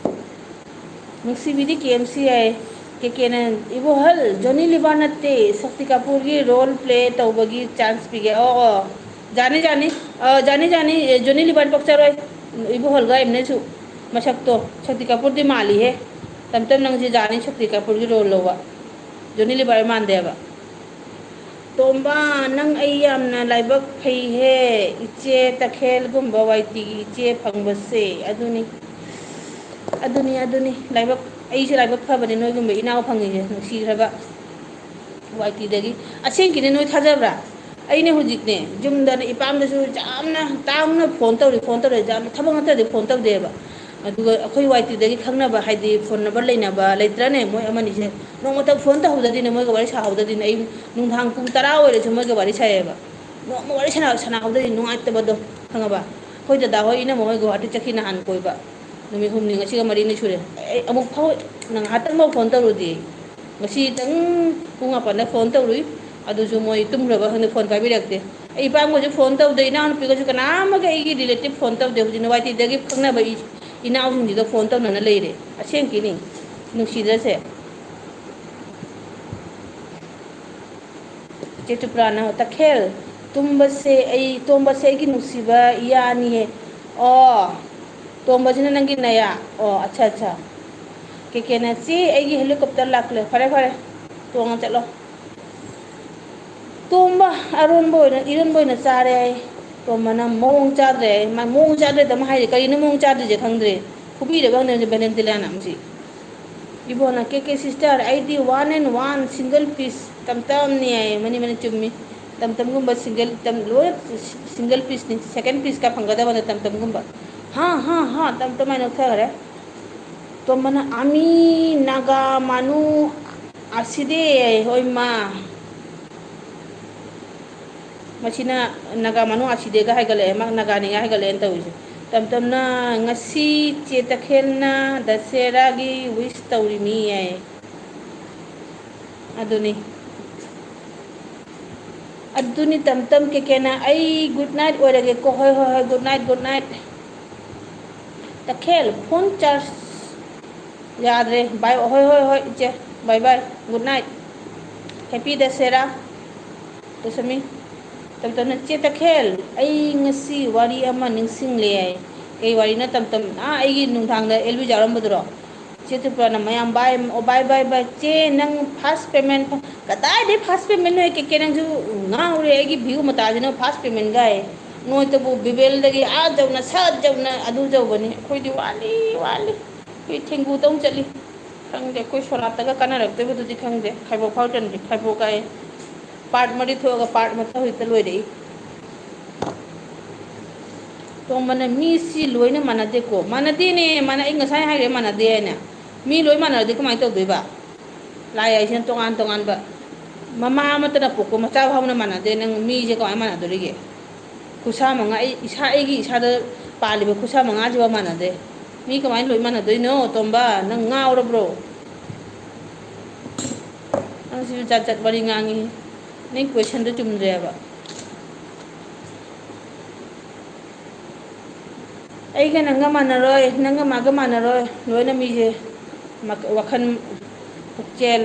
"ꯅꯨꯡꯁꯤꯕꯤꯗꯤ ꯀꯦ ꯑꯦꯝ ꯁꯤ ꯍꯥꯏ"꯫ ꯀꯦ ꯀꯦꯅ, "ꯏꯕꯣꯍꯜ, ꯖꯣꯅꯤ ꯂꯤꯕꯥ ꯅꯠꯇꯦ, ꯁꯛꯇꯤ ꯀꯥꯄꯨꯔꯒꯤ ꯔꯣꯜ ꯄ꯭ꯂꯦ ꯇꯧꯕꯒꯤ ꯆꯥꯟꯁ ꯄꯤꯒꯦ"꯫ ꯑꯣ, ꯑꯣ, ꯖꯥꯅꯤ, ꯖꯥꯅꯤ꯫ ꯑ, ꯖꯥꯅꯤ, ꯖꯥꯅꯤ꯫ ꯑꯦ, ꯖꯣꯅꯤ ꯂꯤꯕꯥꯟ ꯄꯛꯆꯔꯣꯏ꯫ ꯏꯕꯣꯍꯜꯒ ꯑꯦꯝꯅꯁꯨ ꯃꯁꯛꯇꯣ ꯁꯛꯇꯤ ꯀꯥꯄꯨꯔꯗꯤ ꯃꯥꯜꯂꯤꯍꯦ꯫ ꯇꯝ ꯇꯝ ꯅꯪꯁꯦ ꯖꯥꯅꯤ ꯁꯛꯇꯤ ꯀꯥꯄꯨꯔꯒꯤ ꯔꯣꯜ ꯂꯧꯕ꯫ ꯖꯣꯅꯤ ꯂꯤꯕꯔ ꯃꯥꯟꯗꯦꯕ꯫ ꯇꯣꯝꯕ, ꯅꯪ ꯑꯩ ꯌꯥꯝꯅ ꯂꯥꯏꯕꯛ ꯐꯩꯍꯦ, ꯏꯆꯦ ꯇꯈꯦꯜꯒꯨꯝꯕ ꯋꯥꯏꯇꯤꯒꯤ ꯏꯆꯦ ꯐꯪꯕꯁꯦ꯫ ꯑꯗꯨꯅꯤ, ꯑꯗꯨꯅꯤ, ꯑꯗꯨꯅꯤ ꯂꯥꯏꯕꯛ꯫ ꯑꯩꯁꯨ ꯂꯥꯏꯕꯛ ꯐꯕꯅꯤ ꯅꯣꯏꯒꯨꯝꯕ ꯏꯅꯥꯎ ꯐꯪꯉꯤꯁꯦ, ꯅꯨꯡꯁꯤꯈ꯭ꯔꯕ ꯋꯥꯏꯇꯤꯗꯒꯤ꯫ ꯑꯁꯦꯡꯀꯤꯅꯦ, ꯅꯣꯏ ꯊꯥꯖꯕ꯭ꯔꯥ? ꯑꯩꯅ ꯍꯧꯖꯤꯛꯅꯦ, ꯌꯨꯝꯗꯅꯦ, ꯏꯄꯥꯝꯗꯁꯨ ꯌꯥꯝꯅ ꯇꯥꯡꯅ ꯐꯣꯟ ꯇꯧꯔꯤ, ꯐꯣꯟ ꯇꯧꯔꯤ, ꯌꯥꯝꯅ ꯊꯕꯛ ꯅꯠꯇ꯭ꯔꯗꯤ ꯐꯣꯟ ꯇꯧꯗꯦꯕ꯫ ꯑꯗꯨꯒ ꯑꯩꯈꯣꯏ ꯋꯥꯏꯇꯤꯗꯒꯤ ꯈꯪꯅꯕ, ꯍꯥꯏꯗꯤ ꯐꯣꯟ ꯅꯝꯕꯔ ꯂꯩꯅꯕ ꯂꯩꯇ꯭ꯔꯅꯦ, ꯃꯣꯏ ꯑꯃꯅꯤꯁꯦ꯫ ꯅꯣꯡꯃꯇ ꯐꯣꯟ ꯇꯧꯍꯧꯗꯗꯤꯅꯦ, ꯃꯣꯏꯒ ꯋꯥꯔꯤ ꯁꯥꯍꯧꯗꯗꯤꯅꯦ, ꯑꯩ ꯅꯨꯡꯗꯥꯡ ꯄꯨꯡ ꯇꯔꯥ ꯑꯣꯏꯔꯁꯨ ꯃꯣꯏꯒ ꯋꯥꯔꯤ ꯁꯥꯏꯌꯦꯕ꯫ ꯅꯣꯡꯃ ꯋꯥꯔꯤ ꯁꯥꯟꯅ-, ꯁꯥꯟꯅꯍꯧꯗꯗꯤ ꯅꯨꯡꯉꯥꯏꯇꯕꯗꯣ, ꯈꯪꯉꯕ? ꯑꯩꯈꯣꯏ ꯗꯗꯥ ꯍꯣꯏ, ꯏꯅꯝꯃ ꯍꯣꯏ ꯒꯨꯋꯥꯍꯥꯇꯤ ꯆꯠꯈꯤ ꯅꯍꯥꯟ ꯀꯣꯏꯕ꯫ ꯅꯨꯃꯤꯠ ꯍꯨꯝꯅꯤ, ꯉꯁꯤꯒ ꯃꯔꯤꯅꯤ ꯁꯨꯔꯦ꯫ ꯑꯩ ꯑꯃꯨꯛ ꯐꯥꯎ ꯉꯥꯏꯍꯥꯛꯇꯪ ꯐꯥꯎ ꯐꯣꯟ ꯇꯧꯔꯨꯗꯦ꯫ ꯉꯁꯤꯇꯪ ꯄꯨꯡ ꯃꯥꯄꯟꯗ ꯐꯣꯟ ꯇꯧꯔꯨꯏ, ꯑꯗꯨꯁꯨ ꯃꯣꯏ ꯇꯨꯝꯈ꯭ꯔꯕ ꯈꯪꯗꯦ, ꯐꯣꯟ ꯄꯥꯏꯕꯤꯔꯛꯇꯦ꯫ ꯑꯩ ꯏꯄꯥꯝꯒꯁꯨ ꯐꯣꯟ ꯇꯧꯗꯦ, ꯏꯅꯥꯎꯅꯨꯄꯤꯒꯁꯨ ꯀꯅꯥ ꯑꯃꯒ ꯑꯩꯒꯤ ꯔꯤꯂꯦꯇꯤꯚ ꯐꯣꯟ ꯇꯧꯗꯦ꯫ ꯍꯧꯖꯤꯛꯅ ꯋꯥꯏ ꯇꯤꯗꯒꯤ ꯈꯪꯅꯕ ꯏ-, ꯏꯅꯥꯎꯁꯤꯡꯁꯤꯒ ꯐꯣꯟ ꯇꯧꯅꯅ ꯂꯩꯔꯦ꯫ ꯑꯁꯦꯡꯀꯤꯅꯤ, ꯅꯨꯡꯁꯤꯗ꯭ꯔꯁꯦ? ꯆꯦ ꯇꯨꯄ꯭ꯔꯥꯅ, ꯇꯈꯦꯜ, ꯇꯨꯝꯕꯁꯦ ꯑꯩ, ꯇꯣꯝꯕꯁꯦ ꯑꯩꯒꯤ ꯅꯨꯡꯁꯤꯕ ꯏꯌꯥꯅꯤꯌꯦ꯫ ꯑꯣ, ꯇꯣꯝꯕꯁꯤꯅ ꯅꯪꯒꯤ ꯅꯌꯥ? ꯑꯣ, ꯑꯠꯆꯥ, ꯑꯠꯆꯥ꯫ ꯀꯦ ꯀꯦꯅ, "ꯆꯦ, ꯑꯩꯒꯤ ꯍꯦꯂꯤꯀꯣꯞꯇꯔ ꯂꯥꯛꯂꯦ꯫ ꯐꯔꯦ, ꯐꯔꯦ, ꯇꯣꯡꯉ ꯆꯠꯂꯣ꯫" ꯇꯣꯝꯕ ꯑꯔꯣꯟꯕ ꯑꯣꯏꯅ, ꯏꯔꯣꯟꯕ ꯑꯣꯏꯅ ꯆꯥꯔꯦ ꯍꯥꯏ꯫ ꯇꯣꯝꯕꯅ ꯃꯑꯣꯡ ꯆꯥꯗ꯭ꯔꯦ ꯍꯥꯏ꯫ ꯃꯥ ꯃꯑꯣꯡ ꯆꯥꯗ꯭ꯔꯦ ꯑꯗꯨꯝ ꯍꯥꯏꯔꯤ꯫ ꯀꯔꯤꯅꯣ ꯃꯑꯣꯡ ꯆꯥꯗ꯭ꯔꯤꯁꯦ ꯈꯪꯗ꯭ꯔꯦ꯫ ꯐꯨꯕꯤꯔꯕ ꯈꯪꯗꯦ ꯚꯦꯂꯦꯟꯇꯤꯅꯥꯅ ꯃꯁꯤ꯫ ꯏꯕꯣꯅ, "ꯀꯦ ꯀꯦ ꯁꯤꯁꯇꯔ, ꯑꯩꯗꯤ one and one single piece ꯇꯝꯇꯝꯅꯤ" ꯍꯥꯏꯌꯦ꯫ ꯃꯅꯤ, ꯃꯅꯤ, ꯆꯨꯝꯃꯤ꯫ ꯇꯝꯇꯝꯒꯨꯝꯕ ꯁꯤꯡꯒꯜ, ꯇꯝ-, ꯂꯣꯏꯅ ꯁꯤꯡꯒꯜ ꯄꯤꯁꯅꯤ꯫ ꯁꯦꯀꯦꯟ ꯄꯤꯁꯀ ꯐꯪꯒꯗꯕꯅ ꯇꯝꯇꯝꯒꯨꯝꯕ꯫ ꯍꯥ, ꯍꯥ, ꯍꯥ, ꯇꯝꯇꯝ ꯍꯥꯏꯅ ꯅꯣꯛꯊꯈ꯭ꯔꯦ꯫ ꯇꯣꯝꯕꯅ, "ꯑꯃꯤ ꯅꯥꯒꯥ ꯃꯥꯅꯨ ꯑꯁꯤꯗꯦ", ꯍꯣꯏ ꯃꯥ꯫ ꯃꯁꯤꯅ ꯅꯥꯒꯥ ꯃꯥꯅꯨ ꯑꯁꯤꯗꯦꯒ ꯍꯥꯏꯒꯠꯂꯛꯑꯦ, ꯃꯥ ꯅꯥꯒꯥꯅꯤꯒ ꯍꯥꯏꯒꯠꯂꯛꯑꯦꯅ ꯇꯧꯔꯤꯁꯦ꯫ ꯇꯝꯇꯝꯅ, "ꯉꯁꯤ ꯆꯦ ꯇꯈꯦꯜꯅ ꯗꯁꯦꯔꯥꯒꯤ ꯋꯤꯁ ꯇꯧꯔꯤꯃꯤ" ꯍꯥꯏꯌꯦ꯫ ꯑꯗꯨꯅꯤ꯫ ꯑꯗꯨꯅꯤ ꯇꯝꯇꯝ꯫ ꯀꯦ ꯀꯦꯅ, "ꯑꯩ ꯒꯨꯗ ꯅꯥꯏꯠ ꯑꯣꯏꯔꯒꯦꯀꯣ꯫" ꯍꯣꯏ, ꯍꯣꯏ, ꯍꯣꯏ, ꯒꯨꯗ ꯅꯥꯏꯠ, ꯒꯨꯗ ꯅꯥꯏꯠ꯫ ꯇꯈꯦꯜ, ꯐꯣꯟ ꯆꯥꯔꯖ ꯌꯥꯗ꯭ꯔꯦ꯫ ꯕꯥꯏ, ꯍꯣꯏ, ꯍꯣꯏ, ꯍꯣꯏ, ꯏꯆꯦ꯫ Bye bye. Good night. Happy Dussehra. ꯇꯣꯁꯃꯤ꯫ ꯇꯞ ꯇꯞꯅ, "ꯆꯦ ꯇꯈꯦꯜ, ꯑꯩ ꯉꯁꯤ ꯋꯥꯔꯤ ꯑꯃ ꯅꯤꯡꯁꯤꯡꯂꯦ" ꯍꯥꯏ꯫ ꯀꯩ ꯋꯥꯔꯤꯅꯣ ꯇꯞ ꯇꯞ-, ꯑꯥ, ꯑꯩꯒꯤ ꯅꯨꯡꯗꯥꯡꯗ ꯑꯦꯜ ꯕꯤ ꯌꯥꯎꯔꯝꯕꯗꯨꯔꯣ? ꯆꯦ ꯇ꯭ꯔꯤꯄꯨꯔꯥꯅ ꯃꯌꯥꯝ ꯕꯥꯏ, ꯑꯣ, ꯕꯥꯏ, ꯕꯥꯏ, ꯕꯥꯏ, ꯆꯦ, ꯅꯪ first payment ꯐ-, ꯀꯗꯥꯏꯗꯩ first payment ꯅꯣꯍꯦ, ꯀꯦꯀꯦ, ꯅꯪꯁꯨ ꯉꯥꯎꯔꯦ꯫ ꯑꯩꯒꯤ view ꯃꯇꯥꯁꯤꯅ first payment ꯒꯥꯏ꯫ ꯅꯣꯏꯇꯕꯨ ꯕꯤꯕꯦꯜꯗꯒꯤ ꯑꯥ ꯌꯧꯅ, ꯁꯠ ꯌꯧꯅ ꯑꯗꯨ ꯌꯧꯕꯅꯤ꯫ ꯑꯩꯈꯣꯏꯗꯤ ꯋꯥꯠꯂꯤ, ꯋꯥꯠꯂꯤ꯫ ꯑꯩꯈꯣꯏ ꯊꯦꯡꯒꯨ ꯇꯧ ꯆꯠꯂꯤ꯫ ꯈꯪꯗꯦ, ꯑꯩꯈꯣꯏ ꯁꯣꯔꯥꯠꯇꯒ ꯀꯥꯟꯅꯔꯛꯇꯣꯏꯕꯗꯨꯗꯤ ꯈꯪꯗꯦ꯫ ꯈꯥꯏꯕꯣꯛ ꯐꯥꯎ ꯆꯟꯗ꯭ꯔꯤ, ꯈꯥꯏꯕꯣꯛ ꯀꯥꯏ꯫ Part ꯃꯔꯤ ꯊꯣꯛꯑꯒ part ꯃꯊꯪ ꯍꯦꯛꯇ ꯂꯣꯏꯔꯛꯏ꯫ ꯇꯣꯝꯕꯅ, "ꯃꯤꯁꯤ ꯂꯣꯏꯅ ꯃꯥꯟꯅꯗꯦꯀꯣ꯫" ꯃꯥꯟꯅꯗꯦꯅꯦ, ꯃꯥꯟꯅ-, ꯑꯩ ꯉꯁꯥꯏ ꯍꯥꯏꯈ꯭ꯔꯦ ꯃꯥꯟꯅꯗꯦ ꯍꯥꯏꯅ꯫ ꯃꯤ ꯂꯣꯏ ꯃꯥꯟꯅꯔꯗꯤ ꯀꯃꯥꯏꯅ ꯇꯧꯗꯣꯏꯕ? ꯂꯥꯏ ꯍꯥꯏꯁꯤꯅ ꯇꯣꯉꯥꯟ ꯇꯣꯉꯥꯟꯕ, ꯃꯃꯥ ꯑꯃꯠꯇꯅ ꯄꯣꯛꯄ ꯃꯆꯥ ꯐꯥꯎꯅ ꯃꯥꯟꯅꯗꯦ, ꯅꯪ ꯃꯤꯁꯦ ꯀꯃꯥꯏꯅ ꯃꯥꯟꯅꯗꯣꯔꯤꯒꯦ? ꯈꯨꯠꯁꯥ ꯃꯉꯥ, ꯑꯩ ꯏꯁꯥ, ꯑꯩꯒꯤ ꯏꯁꯥꯗ ꯄꯥꯜꯂꯤꯕ ꯈꯨꯠꯁꯥ ꯃꯉꯥꯁꯤꯐꯥꯎ ꯃꯥꯟꯅꯗꯦ꯫ ꯃꯤ ꯀꯃꯥꯏꯅ ꯂꯣꯏ ꯃꯥꯟꯅꯗꯣꯏꯅꯣ, ꯇꯣꯝꯕ? ꯅꯪ ꯉꯥꯎꯔꯕ꯭ꯔꯣ? ꯅꯪ ꯁꯤꯁꯨ ꯖꯥꯠ ꯖꯥꯠ ꯋꯥꯔꯤ ꯉꯥꯡꯉꯤ꯫ ꯅꯪ questionꯗꯣ ꯆꯨꯝꯗ꯭ꯔꯦꯕ꯫ ꯑꯩꯒ ꯅꯪꯒ ꯃꯥꯟꯅꯔꯣꯏ, ꯅꯪꯒ ꯃꯥꯒ ꯃꯥꯟꯅꯔꯣꯏ꯫ ꯂꯣꯏꯅ ꯃꯤꯁꯦ ꯃꯛ-, ꯋꯥꯈꯜ, ꯄꯨꯛꯆꯦꯜ,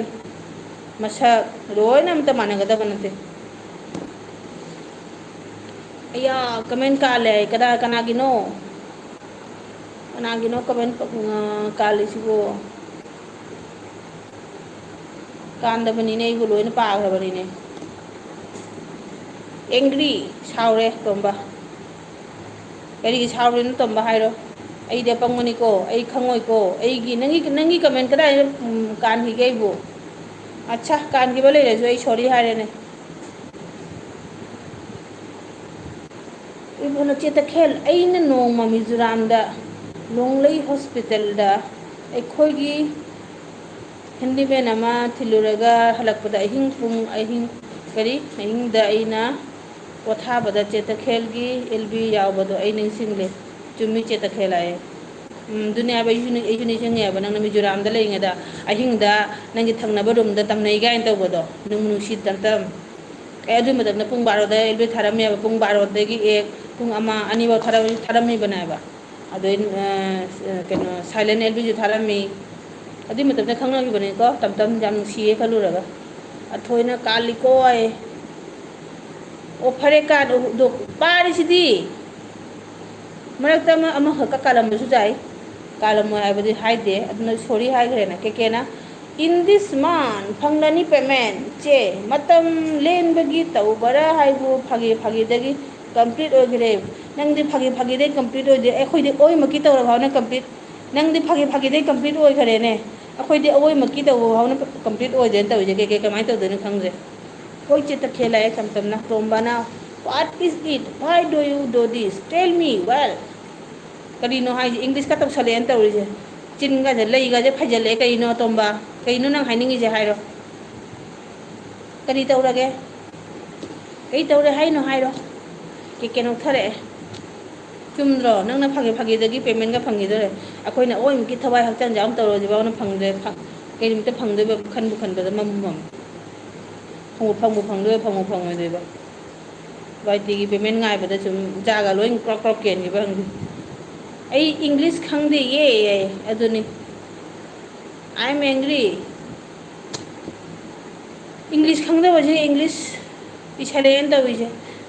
ꯃꯁꯛ ꯂꯣꯏꯅ ꯑꯝꯇ ꯃꯥꯟꯅꯒꯗꯕ ꯅꯠꯇꯦ꯫ ꯑꯌꯥ, comment ꯀꯥꯜꯂꯦ꯫ ꯀꯅꯥ, ꯀꯅꯥꯒꯤꯅꯣ? ꯀꯅꯥꯒꯤꯅꯣ comment ꯄ-, ꯑ, ꯀꯥꯜꯂꯤꯁꯤꯕꯣ? ꯀꯥꯟꯗꯕꯅꯤꯅꯦ, ꯑꯩꯕꯨ ꯂꯣꯏꯅ ꯄꯥꯈ꯭ꯔꯕꯅꯤꯅꯦ꯫ Angry, ꯁꯥꯎꯔꯦ ꯇꯣꯝꯕ꯫ ꯀꯔꯤꯒꯤ ꯁꯥꯎꯔꯤꯅꯣ ꯇꯣꯝꯕ ꯍꯥꯏꯔꯣ? ꯑꯩꯗꯤ ꯑꯄꯪꯕꯅꯤꯀꯣ, ꯑꯩ ꯈꯪꯉꯣꯏꯀꯣ꯫ ꯑꯩꯒꯤ, ꯅꯪꯒꯤ, ꯅꯪꯒꯤ comment ꯀꯗꯥꯏꯗ, ꯎꯝ, ꯀꯥꯟꯈꯤꯒꯦ ꯑꯩꯕꯨ? ꯑꯠꯁꯥ, ꯀꯥꯟꯈꯤꯕ ꯂꯩꯔꯁꯨ ꯑꯩ sorry ꯍꯥꯏꯔꯦꯅꯦ꯫ ꯏꯕꯣꯅ ꯆꯦ ꯇꯈꯦꯜ, ꯑꯩꯅ ꯅꯣꯡꯃ ꯃꯤꯖꯣꯔꯥꯝꯗ ꯂꯣꯡꯂꯩ hospitalꯗ ꯑꯩꯈꯣꯏꯒꯤ handyman ꯑꯃ ꯊꯤꯜꯂꯨꯔꯒ ꯍꯜꯂꯛꯄꯗ ꯑꯍꯤꯡ ꯄꯨꯡ, ꯑꯍꯤꯡ, ꯀꯔꯤ? ꯑꯍꯤꯡꯗ ꯑꯩꯅ ꯄꯣꯊꯥꯕꯗ ꯆꯦ ꯇꯈꯦꯜꯒꯤ ꯑꯦꯜ ꯕꯤ ꯌꯥꯎꯕꯗꯣ ꯑꯩ ꯅꯤꯡꯁꯤꯡꯂꯦ꯫ ꯆꯨꯝꯃꯤ ꯆꯦ ꯇꯈꯦꯜ ꯍꯥꯏꯌꯦ꯫ ꯎꯝ, ꯑꯗꯨꯅꯦ ꯍꯥꯏꯕ, ꯑꯩꯁꯨ ꯅꯤꯡ-, ꯑꯩꯁꯨ ꯅꯤꯡꯁꯤꯡꯉꯦꯕ, ꯅꯪꯅ ꯃꯤꯖꯣꯔꯥꯝꯗ ꯂꯩꯔꯤꯉꯩꯗ ꯑꯍꯤꯡꯗ ꯅꯪꯒꯤ ꯊꯪꯅꯕ roomꯗ ꯇꯝꯅꯩ ꯀꯥꯏꯅ ꯇꯧꯕꯗꯣ, ꯅꯨꯡꯕꯨ ꯅꯨꯡꯁꯤ ꯇꯝꯇꯝ꯫ ꯑꯦ, ꯑꯗꯨ ꯃꯇꯝꯗ ꯄꯨꯡ ꯕꯥꯔꯣꯗ ꯑꯦꯜꯕꯤ ꯊꯥꯔꯝꯃꯦꯕ, ꯄꯨꯡ ꯕꯥꯔꯣꯗꯒꯤ ꯑꯦ, ꯄꯨꯡ ꯑꯃ, ꯑꯅꯤꯐꯥꯎ ꯊꯥꯔꯝ-, ꯊꯥꯔꯝꯃꯤꯕꯅꯦꯕ꯫ ꯑꯗꯩ, ꯑ, ꯀꯩꯅꯣ, silent ꯑꯦꯜꯕꯤꯁꯨ ꯊꯥꯔꯝꯃꯤ꯫ ꯑꯗꯨꯏ ꯃꯇꯝꯗ ꯈꯪꯅꯈꯤꯕꯅꯤꯀꯣ, ꯇꯝ ꯇꯝ ꯌꯥꯝ ꯅꯨꯡꯁꯤꯌꯦ ꯈꯜꯂꯨꯔꯒ꯫ ꯑꯊꯣꯏꯅ ꯀꯥꯜꯂꯤꯀꯣ ꯍꯥꯏꯌꯦ꯫ ꯑꯣ, ꯐꯔꯦ, ꯀꯥꯟ-, ꯑꯗꯣ ꯄꯥꯔꯤꯁꯤꯗꯤ꯫ ꯃꯔꯛꯇ ꯑꯃ, ꯑꯃꯈꯛꯀ ꯀꯥꯜꯂꯝꯕꯁꯨ ꯌꯥꯏ꯫ ꯀꯥꯜꯂꯝꯃꯣꯏ ꯍꯥꯏꯕꯗꯤ ꯍꯥꯏꯗꯦ, ꯑꯗꯨꯅ ꯁꯣꯔꯤ ꯍꯥꯏꯈ꯭ꯔꯦꯅ꯫ ꯀꯦꯀꯦꯅ, "In this month ꯐꯪꯂꯅꯤ payment꯫ ꯆꯦ, ꯃꯇꯝ ꯂꯦꯟꯕꯒꯤ ꯇꯧꯕꯔꯥ ꯍꯥꯏꯕꯨ ꯐꯥꯒꯤ ꯐꯥꯒꯤꯗꯒꯤ complete ꯑꯣꯏꯈ꯭ꯔꯦ"꯫ ꯅꯪꯗꯤ ꯐꯥꯒꯤ ꯐꯥꯒꯤꯗꯩ complete ꯑꯣꯏꯗꯦ, ꯑꯩꯈꯣꯏꯗꯤ ꯑꯣꯏꯃꯛꯀꯤ ꯇꯧꯔ ꯐꯥꯎꯅ complete꯫ ꯅꯪꯗꯤ ꯐꯥꯒꯤ ꯐꯥꯒꯤꯗꯩ complete ꯑꯣꯏꯈ꯭ꯔꯦꯅꯦ, ꯑꯩꯈꯣꯏꯗꯤ ꯑꯋꯣꯏꯃꯛꯀꯤ ꯇꯧꯕ ꯐꯥꯎꯅ complete ꯑꯣꯏꯗꯦꯅ ꯇꯧꯔꯤꯁꯦ꯫ ꯀꯦꯀꯦ, ꯀꯃꯥꯏꯅ ꯇꯧꯗꯣꯏꯅꯣ ꯈꯪꯗ꯭ꯔꯦ꯫ ꯍꯣꯏ, ꯆꯦ ꯇꯈꯦꯜ ꯍꯥꯏꯌꯦ ꯇꯝ ꯇꯝꯅ꯫ ꯇꯣꯝꯕꯅ, "What is it? Why do you do this? Tell me well." ꯀꯔꯤꯅꯣ ꯍꯥꯏꯁꯦ? English ꯀ ꯇꯧꯁꯜꯂꯛꯑꯦꯅ ꯇꯧꯔꯤꯁꯦ꯫ ꯆꯤꯟꯒꯁꯦ, ꯂꯩꯒꯁꯦ ꯐꯩꯖꯜꯂꯛꯑꯦ꯫ ꯀꯩꯅꯣ, ꯇꯣꯝꯕ? ꯀꯩꯅꯣ ꯅꯪ ꯍꯥꯏꯅꯤꯡꯉꯤꯁꯦ? ꯍꯥꯏꯔꯣ꯫ ꯀꯔꯤ ꯇꯧꯔꯒꯦ? ꯀꯩ ꯇꯧꯔꯦ ꯍꯥꯏꯅꯣ? ꯍꯥꯏꯔꯣ꯫ ꯀꯦꯀꯦ ꯅꯣꯛꯊꯔꯛꯑꯦ꯫ ꯆꯨꯝꯗ꯭ꯔꯣ? ꯅꯪꯅ ꯐꯥꯒꯤ ꯐꯥꯒꯤꯗꯒꯤ payment ꯀ ꯐꯪꯈꯤꯗꯣꯔꯦ꯫ ꯑꯩꯈꯣꯏꯅ ꯑꯋꯣꯏꯕꯒꯤ ꯊꯋꯥꯏ ꯍꯛꯆꯥꯡꯁꯦ ꯌꯥꯝ ꯇꯧꯔꯁꯤ ꯐꯥꯎꯅ ꯐꯪꯗ꯭ꯔꯦ꯫ ꯐ-, ꯀꯩ ꯅꯨꯃꯤꯠꯇ ꯐꯪꯗꯣꯏꯕ? ꯈꯟꯕꯨ ꯈꯟꯕꯗ ꯃꯝꯕꯨ ꯃꯝꯃꯤ꯫ ꯐꯪꯕꯨ, ꯐꯪꯕꯨ ꯐꯪꯗꯣꯏꯕ, ꯐꯪꯕꯨ ꯐꯪꯉꯣꯏꯗꯣꯏꯕ? ꯋꯥꯏ ꯇꯤꯒꯤ payment ꯉꯥꯏꯕꯗ ꯁꯨꯝ ꯏꯆꯥꯒ ꯂꯣꯏ ꯀ꯭ꯔꯣꯛ ꯀ꯭ꯔꯣꯛ ꯀꯦꯟꯈꯤꯕ ꯈꯪꯗꯦ꯫ ꯑꯩ English ꯈꯪꯗꯦꯌꯦ꯫ ꯑꯗꯨꯅꯤ꯫ I am angry꯫ English ꯈꯪꯗꯕꯁꯤꯅ English ꯏꯁꯜꯂꯦꯅ ꯇꯧꯔꯤꯁꯦ꯫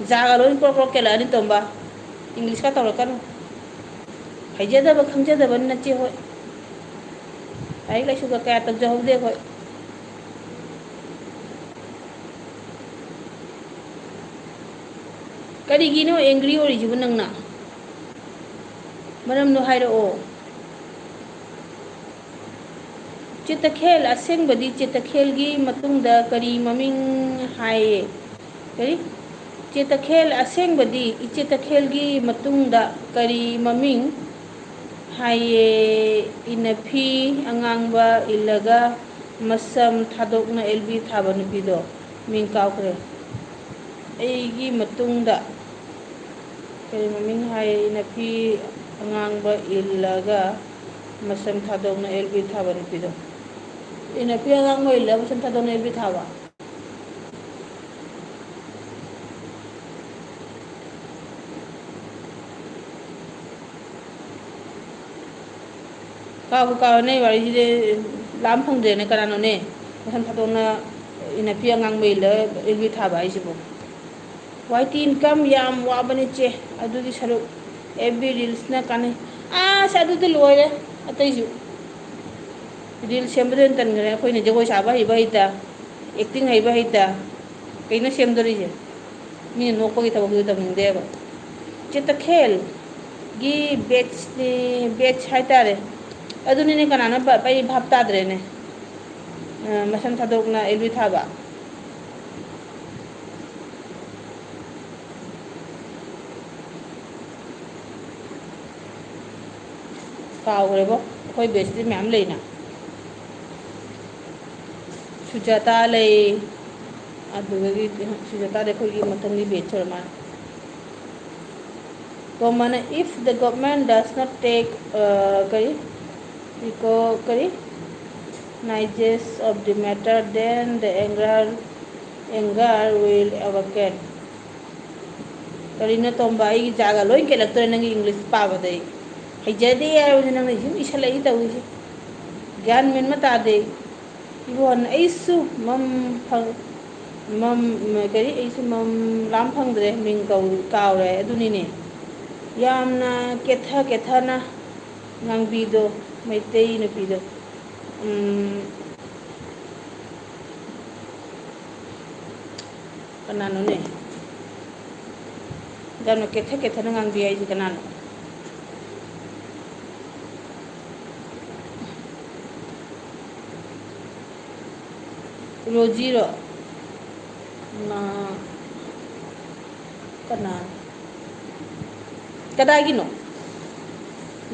ꯖꯥꯒ ꯂꯣꯏ ꯀ꯭ꯔꯣꯛ ꯀ꯭ꯔꯣꯛ ꯀꯦꯜꯂꯛꯑꯅꯤ, ꯇꯣꯝꯕ꯫ English ꯀ ꯇꯧꯔꯛꯀꯅꯨ꯫ ꯍꯩꯖꯗꯕ ꯈꯪꯖꯗꯕ ꯅꯆꯦ ꯍꯣꯏ꯫ ꯂꯥꯏꯔꯤꯛ ꯂꯥꯏꯁꯨꯒ ꯀꯌꯥ ꯇꯧꯖꯍꯧꯗꯦ ꯑꯩꯈꯣꯏ꯫ ꯀꯔꯤꯒꯤꯅꯣ angry ꯑꯣꯏꯔꯤꯁꯤꯕꯨ ꯅꯪꯅ? ꯃꯔꯝꯗꯣ ꯍꯥꯏꯔꯛꯑꯣ꯫ ꯆꯦ ꯇꯈꯦꯜ, ꯑꯁꯦꯡꯕꯗꯤ ꯆꯦ ꯇꯈꯦꯜꯒꯤ ꯃꯇꯨꯡꯗ ꯀꯔꯤ ꯃꯃꯤꯡ ꯍꯥꯏꯌꯦ? ꯀꯔꯤ? ꯆꯦ ꯇꯈꯦꯜ, ꯑꯁꯦꯡꯕꯗꯤ ꯏꯆꯦ ꯇꯈꯦꯜꯒꯤ ꯃꯇꯨꯡꯗ ꯀꯔꯤ ꯃꯃꯤꯡ ꯍꯥꯏꯌꯦ? ꯏꯅꯐꯤ ꯑꯉꯥꯡꯕ ꯏꯜꯂꯒ ꯃꯁꯝ ꯊꯥꯗꯣꯛꯅ ꯑꯦꯜ ꯕꯤ ꯊꯥꯕ ꯅꯨꯄꯤꯗꯣ꯫ ꯃꯤꯡ ꯀꯥꯎꯈ꯭ꯔꯦ꯫ ꯑꯩꯒꯤ ꯃꯇꯨꯡꯗ ꯀꯔꯤ ꯃꯃꯤꯡ ꯍꯥꯏ? ꯏꯅꯐꯤ ꯑꯉꯥꯡꯕ ꯏꯜꯂꯒ ꯃꯁꯝ ꯊꯥꯗꯣꯛꯅ ꯑꯦꯜ ꯕꯤ ꯊꯥꯕ ꯅꯨꯄꯤꯗꯣ꯫ ꯏꯅꯐꯤ ꯑꯉꯥꯡꯕ ꯏꯜꯂꯒ ꯃꯁꯝ ꯊꯥꯗꯣꯛꯅ ꯑꯦꯜ ꯕꯤ ꯊꯥꯕ꯫ ꯀꯥꯎꯕꯨ ꯀꯥꯎꯔꯦꯅꯦ, ꯋꯥꯔꯤꯁꯤꯗꯤ ꯂꯥꯝ ꯐꯪꯗ꯭ꯔꯦꯅꯦ꯫ ꯀꯅꯥꯅꯣꯅꯦ ꯃꯁꯝ ꯊꯥꯗꯣꯛꯅ ꯏꯅꯐꯤ ꯑꯉꯥꯡꯕ ꯏꯜꯂꯒ ꯑꯦꯜ ꯕꯤ ꯊꯥꯕ ꯍꯥꯏꯁꯤꯕꯣ? ꯋꯥꯏ ꯇꯤ income ꯌꯥꯝ ꯋꯥꯕꯅꯤ ꯆꯦ, ꯑꯗꯨꯒꯤ ꯁꯔꯨꯛ ꯑꯦꯐ ꯕꯤ reels ꯅ ꯀꯥꯟꯅꯩ꯫ ꯑꯁ, ꯑꯗꯨꯗꯤ ꯂꯣꯏꯔꯦ꯫ ꯑꯇꯩꯁꯨ ꯔꯤꯜ ꯁꯦꯝꯕꯗ ꯑꯣꯏꯅ ꯇꯟꯈ꯭ꯔꯦ꯫ ꯑꯩꯈꯣꯏꯅ ꯖꯒꯣꯏ ꯁꯥꯕ ꯍꯩꯕ ꯍꯩꯇ, ꯑꯦꯛꯇꯤꯡ ꯍꯩꯕ ꯍꯩꯇ, ꯀꯩꯅꯣ ꯁꯦꯝꯗꯣꯔꯤꯁꯦ? ꯃꯤꯅ ꯅꯣꯛꯄꯒꯤ ꯊꯕꯛꯇꯨ ꯇꯧꯅꯤꯡꯗꯦꯕ꯫ ꯆꯦ ꯇꯈꯦꯜꯒꯤ ꯕꯦꯠꯁꯅꯦ, ꯕꯦꯠꯁ ꯍꯥꯏꯇꯥꯔꯦ꯫ ꯑꯗꯨꯅꯤꯅꯦ, ꯀꯅꯥꯅꯣ ꯕ-, ꯑꯩ ꯚꯥꯞ ꯇꯥꯗ꯭ꯔꯦꯅꯦ꯫ ꯑ, ꯃꯁꯝ ꯊꯥꯗꯣꯛꯅ ꯑꯦꯜꯕꯤ ꯊꯥꯕ꯫ ꯀꯥꯎꯈ꯭ꯔꯦꯕꯣ, ꯑꯩꯈꯣꯏ ꯕꯦꯁꯇꯤ ꯃꯌꯥꯝ ꯂꯩꯅ꯫ ꯁꯨꯖꯥꯇꯥ ꯂꯩ, ꯑꯗꯨꯗꯒꯤ ꯁꯨꯖꯥꯇꯥꯗꯤ ꯑꯩꯈꯣꯏꯒꯤ ꯃꯊꯪꯒꯤ ꯕꯦꯁ ꯑꯣꯏꯔ ꯃꯥꯜꯂꯦ꯫ ꯇꯣꯝꯕꯅ, "If the government does not take, ꯑ, ꯀꯔꯤ, ꯔꯤꯀꯣ-, ꯀꯔꯤ, cognizance of the matter, then the anger, anger will awaken." ꯀꯔꯤꯅꯣ ꯇꯣꯝꯕ, ꯑꯩꯒꯤ ꯖꯥꯒ ꯂꯣꯏ ꯀꯦꯜꯂꯛꯇꯣꯔꯦ ꯅꯪꯒꯤ ꯏꯪꯂꯤꯁ ꯄꯥꯕꯗꯩ꯫ ꯍꯩꯖꯗꯦ ꯍꯥꯏꯕꯁꯦ ꯅꯪꯅ ꯁꯨꯝ ꯏꯁꯜꯂꯛꯏ ꯇꯧꯔꯤꯁꯦ꯫ ꯒ꯭ꯌꯥꯟ ꯃꯦꯟ ꯑꯃ ꯇꯥꯗꯦ꯫ ꯏꯕꯣꯟ, ꯑꯩꯁꯨ ꯃꯝ ꯐꯪ-, ꯃꯝ, ꯀꯔꯤ, ꯑꯩꯁꯨ ꯃꯝ ꯂꯥꯝ ꯐꯪꯗ꯭ꯔꯦ, ꯃꯤꯡ ꯀꯧ-, ꯀꯥꯎꯔꯦ꯫ ꯑꯗꯨꯅꯤꯅꯦ, ꯌꯥꯝꯅ ꯀꯦꯊ ꯀꯦꯊꯅ ꯉꯥꯡꯕꯤꯗꯣ, ꯃꯩꯇꯩ ꯅꯨꯄꯤꯗꯣ꯫ ꯎꯝ, ꯀꯅꯥꯅꯣꯅꯦ? ꯌꯥꯝꯅ ꯀꯦꯊ ꯀꯦꯊꯅ ꯉꯥꯡꯕꯤ ꯍꯥꯏꯁꯦ ꯀꯅꯥꯅꯣ? ꯔꯣꯖꯤꯔꯣ? ꯃꯥ ꯀꯅꯥ? ꯀꯗꯥꯏꯒꯤꯅꯣ?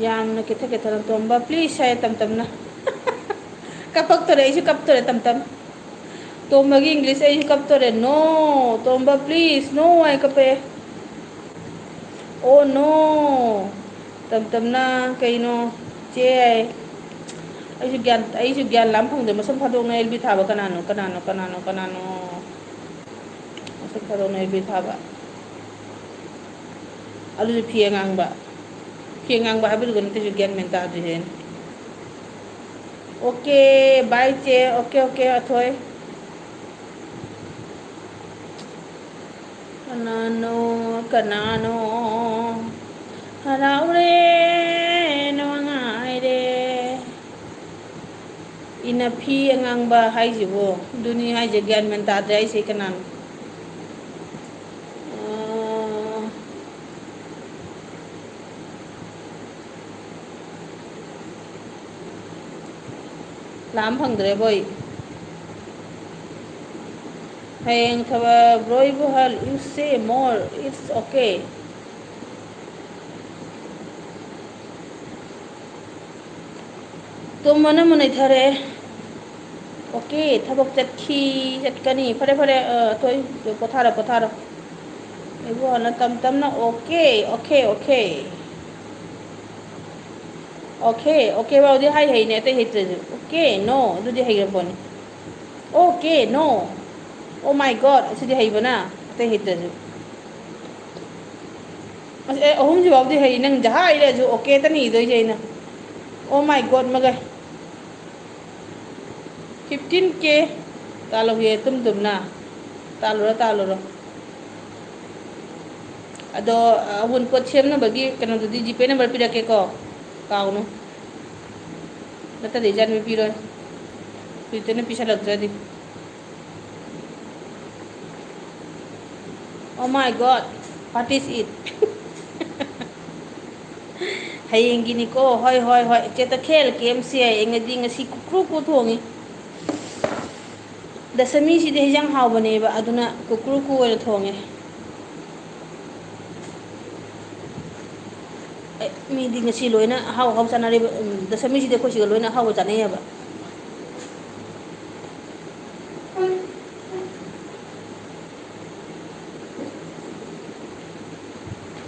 ꯌꯥꯝꯅ ꯀꯦꯊ ꯀꯦꯊꯅ ꯇꯣꯝꯕ, please ꯍꯥꯏ ꯇꯝ ꯇꯝꯅ꯫ ꯀꯞꯄꯛꯇꯣꯔꯦ, ꯑꯩꯁꯨ ꯀꯞꯇꯣꯔꯦ ꯇꯝ ꯇꯝ꯫ ꯇꯣꯝꯕꯒꯤ ꯏꯪꯂꯤꯁ ꯑꯩꯁꯨ ꯀꯞꯇꯣꯔꯦ꯫ No, Tomba, please, no high ꯀꯞꯄꯛꯑꯦ꯫ Oh no! ꯇꯝ ꯇꯝꯅ ꯀꯩꯅꯣ? ꯆꯦ ꯍꯥꯏ꯫ ꯑꯩꯁꯨ ꯒ꯭ꯌꯥꯟ, ꯑꯩꯁꯨ ꯒ꯭ꯌꯥꯟ ꯂꯥꯝ ꯐꯪꯗꯦ꯫ ꯃꯁꯝ ꯊꯥꯗꯣꯛꯅ ꯑꯦꯜꯕꯤ ꯊꯥꯕ ꯀꯅꯥꯅꯣ? ꯀꯅꯥꯅꯣ? ꯀꯅꯥꯅꯣ? ꯀꯅꯥꯅꯣ? ꯃꯁꯝ ꯊꯥꯗꯣꯛꯅ ꯑꯦꯜꯕꯤ ꯊꯥꯕ꯫ ꯑꯗꯨꯁꯨ ꯐꯤ ꯑꯉꯥꯡꯕ꯫ ꯐꯤ ꯑꯉꯥꯡꯕ ꯍꯥꯏꯕꯗꯨꯒ ꯅꯠꯇꯦꯁꯨ ꯒ꯭ꯌꯥꯟ ꯃꯦꯟ ꯇꯥꯗ꯭ꯔꯤꯁꯦ ꯑꯩꯅ꯫ Okay, bye ꯆꯦ꯫ Okay, okay, ꯑꯊꯣꯏ꯫ ꯀꯅꯥꯅꯣ, ꯀꯅꯥꯅꯣ? ꯍꯔꯥꯎꯔꯦ꯫ ꯏꯅ ꯐꯤ ꯑꯉꯥꯡꯕ ꯍꯥꯏꯁꯤꯕꯨ? ꯑꯗꯨꯅꯤ ꯍꯥꯏꯁꯦ, ꯒ꯭ꯌꯥꯟ ꯃꯦꯟ ꯇꯥꯗ꯭ꯔꯦ ꯑꯩꯁꯦ ꯀꯅꯥꯅꯣ꯫ ꯑꯥ, ꯂꯥꯝ ꯐꯪꯗ꯭ꯔꯦꯕꯣ ꯑꯩ꯫ ꯍꯌꯦꯡ ꯊꯕꯛ ꯂꯣꯏꯕ ꯍꯜ, you say more, it's okay. ꯇꯣꯝꯕꯅ ꯑꯃꯨꯛ ꯅꯩꯊꯔꯛꯑꯦ꯫ ꯑꯣꯀꯦ, ꯊꯕꯛ ꯆꯠꯈꯤ, ꯆꯠꯀꯅꯤ꯫ ꯐꯔꯦ, ꯐꯔꯦ, ꯑ, ꯊꯣꯏ, ꯄꯣꯊꯥꯔꯣ, ꯄꯣꯊꯥꯔꯣ꯫ ꯏꯕꯣꯅ ꯇꯝ ꯇꯝꯅ okay, okay, okay. Okay, okay ꯐꯥꯎꯗꯤ ꯍꯥꯏ ꯍꯩꯅꯦ, ꯑꯇꯩ ꯍꯩꯇ꯭ꯔꯁꯨ꯫ ꯑꯣꯀꯦ, ꯅꯣ, ꯑꯗꯨꯗꯤ ꯍꯩꯈ꯭ꯔ ꯄꯣꯠꯅꯤ꯫ ꯑꯣꯀꯦ, ꯅꯣ꯫ ꯑꯣ ꯃꯥꯏ ꯒꯣꯗ, ꯑꯁꯤꯗꯤ ꯍꯩꯕꯅ, ꯑꯇꯩ ꯍꯩꯇ꯭ꯔꯁꯨ꯫ ꯑꯁ, ꯑꯦ, ꯑꯍꯨꯝꯁꯤ ꯐꯥꯎꯗꯤ ꯍꯩ, ꯅꯪ ꯖꯍꯥ ꯍꯩꯔꯁꯨ ꯑꯣꯀꯦ ꯇꯅꯤ ꯏꯗꯣꯏꯁꯦ ꯑꯩꯅ꯫ ꯑꯣ ꯃꯥꯏ ꯒꯣꯗ ꯃꯒꯩ꯫ ꯐꯤꯐꯇꯤꯟ ꯀꯦ ꯇꯥꯜꯍꯧꯒꯦ ꯇꯨꯝ ꯇꯨꯝꯅ꯫ ꯇꯥꯜꯂꯨꯔꯣ, ꯇꯥꯜꯂꯨꯔꯣ꯫ ꯑꯗꯣ, ꯑ, ꯑꯋꯨꯟꯄꯣꯠ ꯁꯦꯝꯅꯕꯒꯤ ꯀꯩꯅꯣꯗꯨꯗꯤ ꯖꯤꯄꯦ ꯅꯝꯕꯔ ꯄꯤꯔꯛꯀꯦꯀꯣ꯫ ꯀꯥꯎꯅꯨ꯫ ꯅꯠꯇ꯭ꯔꯗꯤ ꯏꯆꯥꯅꯨꯄꯤ ꯄꯤꯔꯣꯏ꯫ ꯍꯧꯖꯤꯛꯇꯅ ꯄꯤꯁꯜꯂꯛꯇ꯭ꯔꯗꯤ꯫ Oh my God, what is it? ꯍꯌꯦꯡꯒꯤꯅꯤꯀꯣ꯫ ꯍꯣꯏ, ꯍꯣꯏ, ꯍꯣꯏ꯫ ꯆꯦ ꯇꯈꯦꯜ, ꯀꯦ ꯑꯦꯝ ꯁꯤ ꯍꯌꯦꯡꯅꯗꯤ ꯉꯁꯤ ꯀꯨꯀ꯭ꯔꯨ ꯀꯨ ꯊꯣꯡꯉꯤ꯫ ꯗꯁꯃꯤꯁꯤꯗꯤ ꯍꯤꯟꯖꯥꯡ ꯍꯥꯎꯕꯅꯦꯕ, ꯑꯗꯨꯅ ꯀꯨꯀ꯭ꯔꯨ ꯀꯨ ꯑꯣꯏꯅ ꯊꯣꯡꯉꯦ꯫ ꯑꯦ, ꯃꯤꯗꯤ ꯉꯁꯤ ꯂꯣꯏꯅ ꯑꯍꯥꯎ ꯑꯍꯥꯎ ꯆꯥꯅꯔꯤꯕ, ꯎꯝ, ꯗꯁꯃꯤꯁꯤꯗꯤ ꯑꯩꯈꯣꯏ ꯁꯤꯒ ꯂꯣꯏꯅ ꯑꯍꯥꯎꯕ ꯆꯥꯅꯩꯌꯦꯕ꯫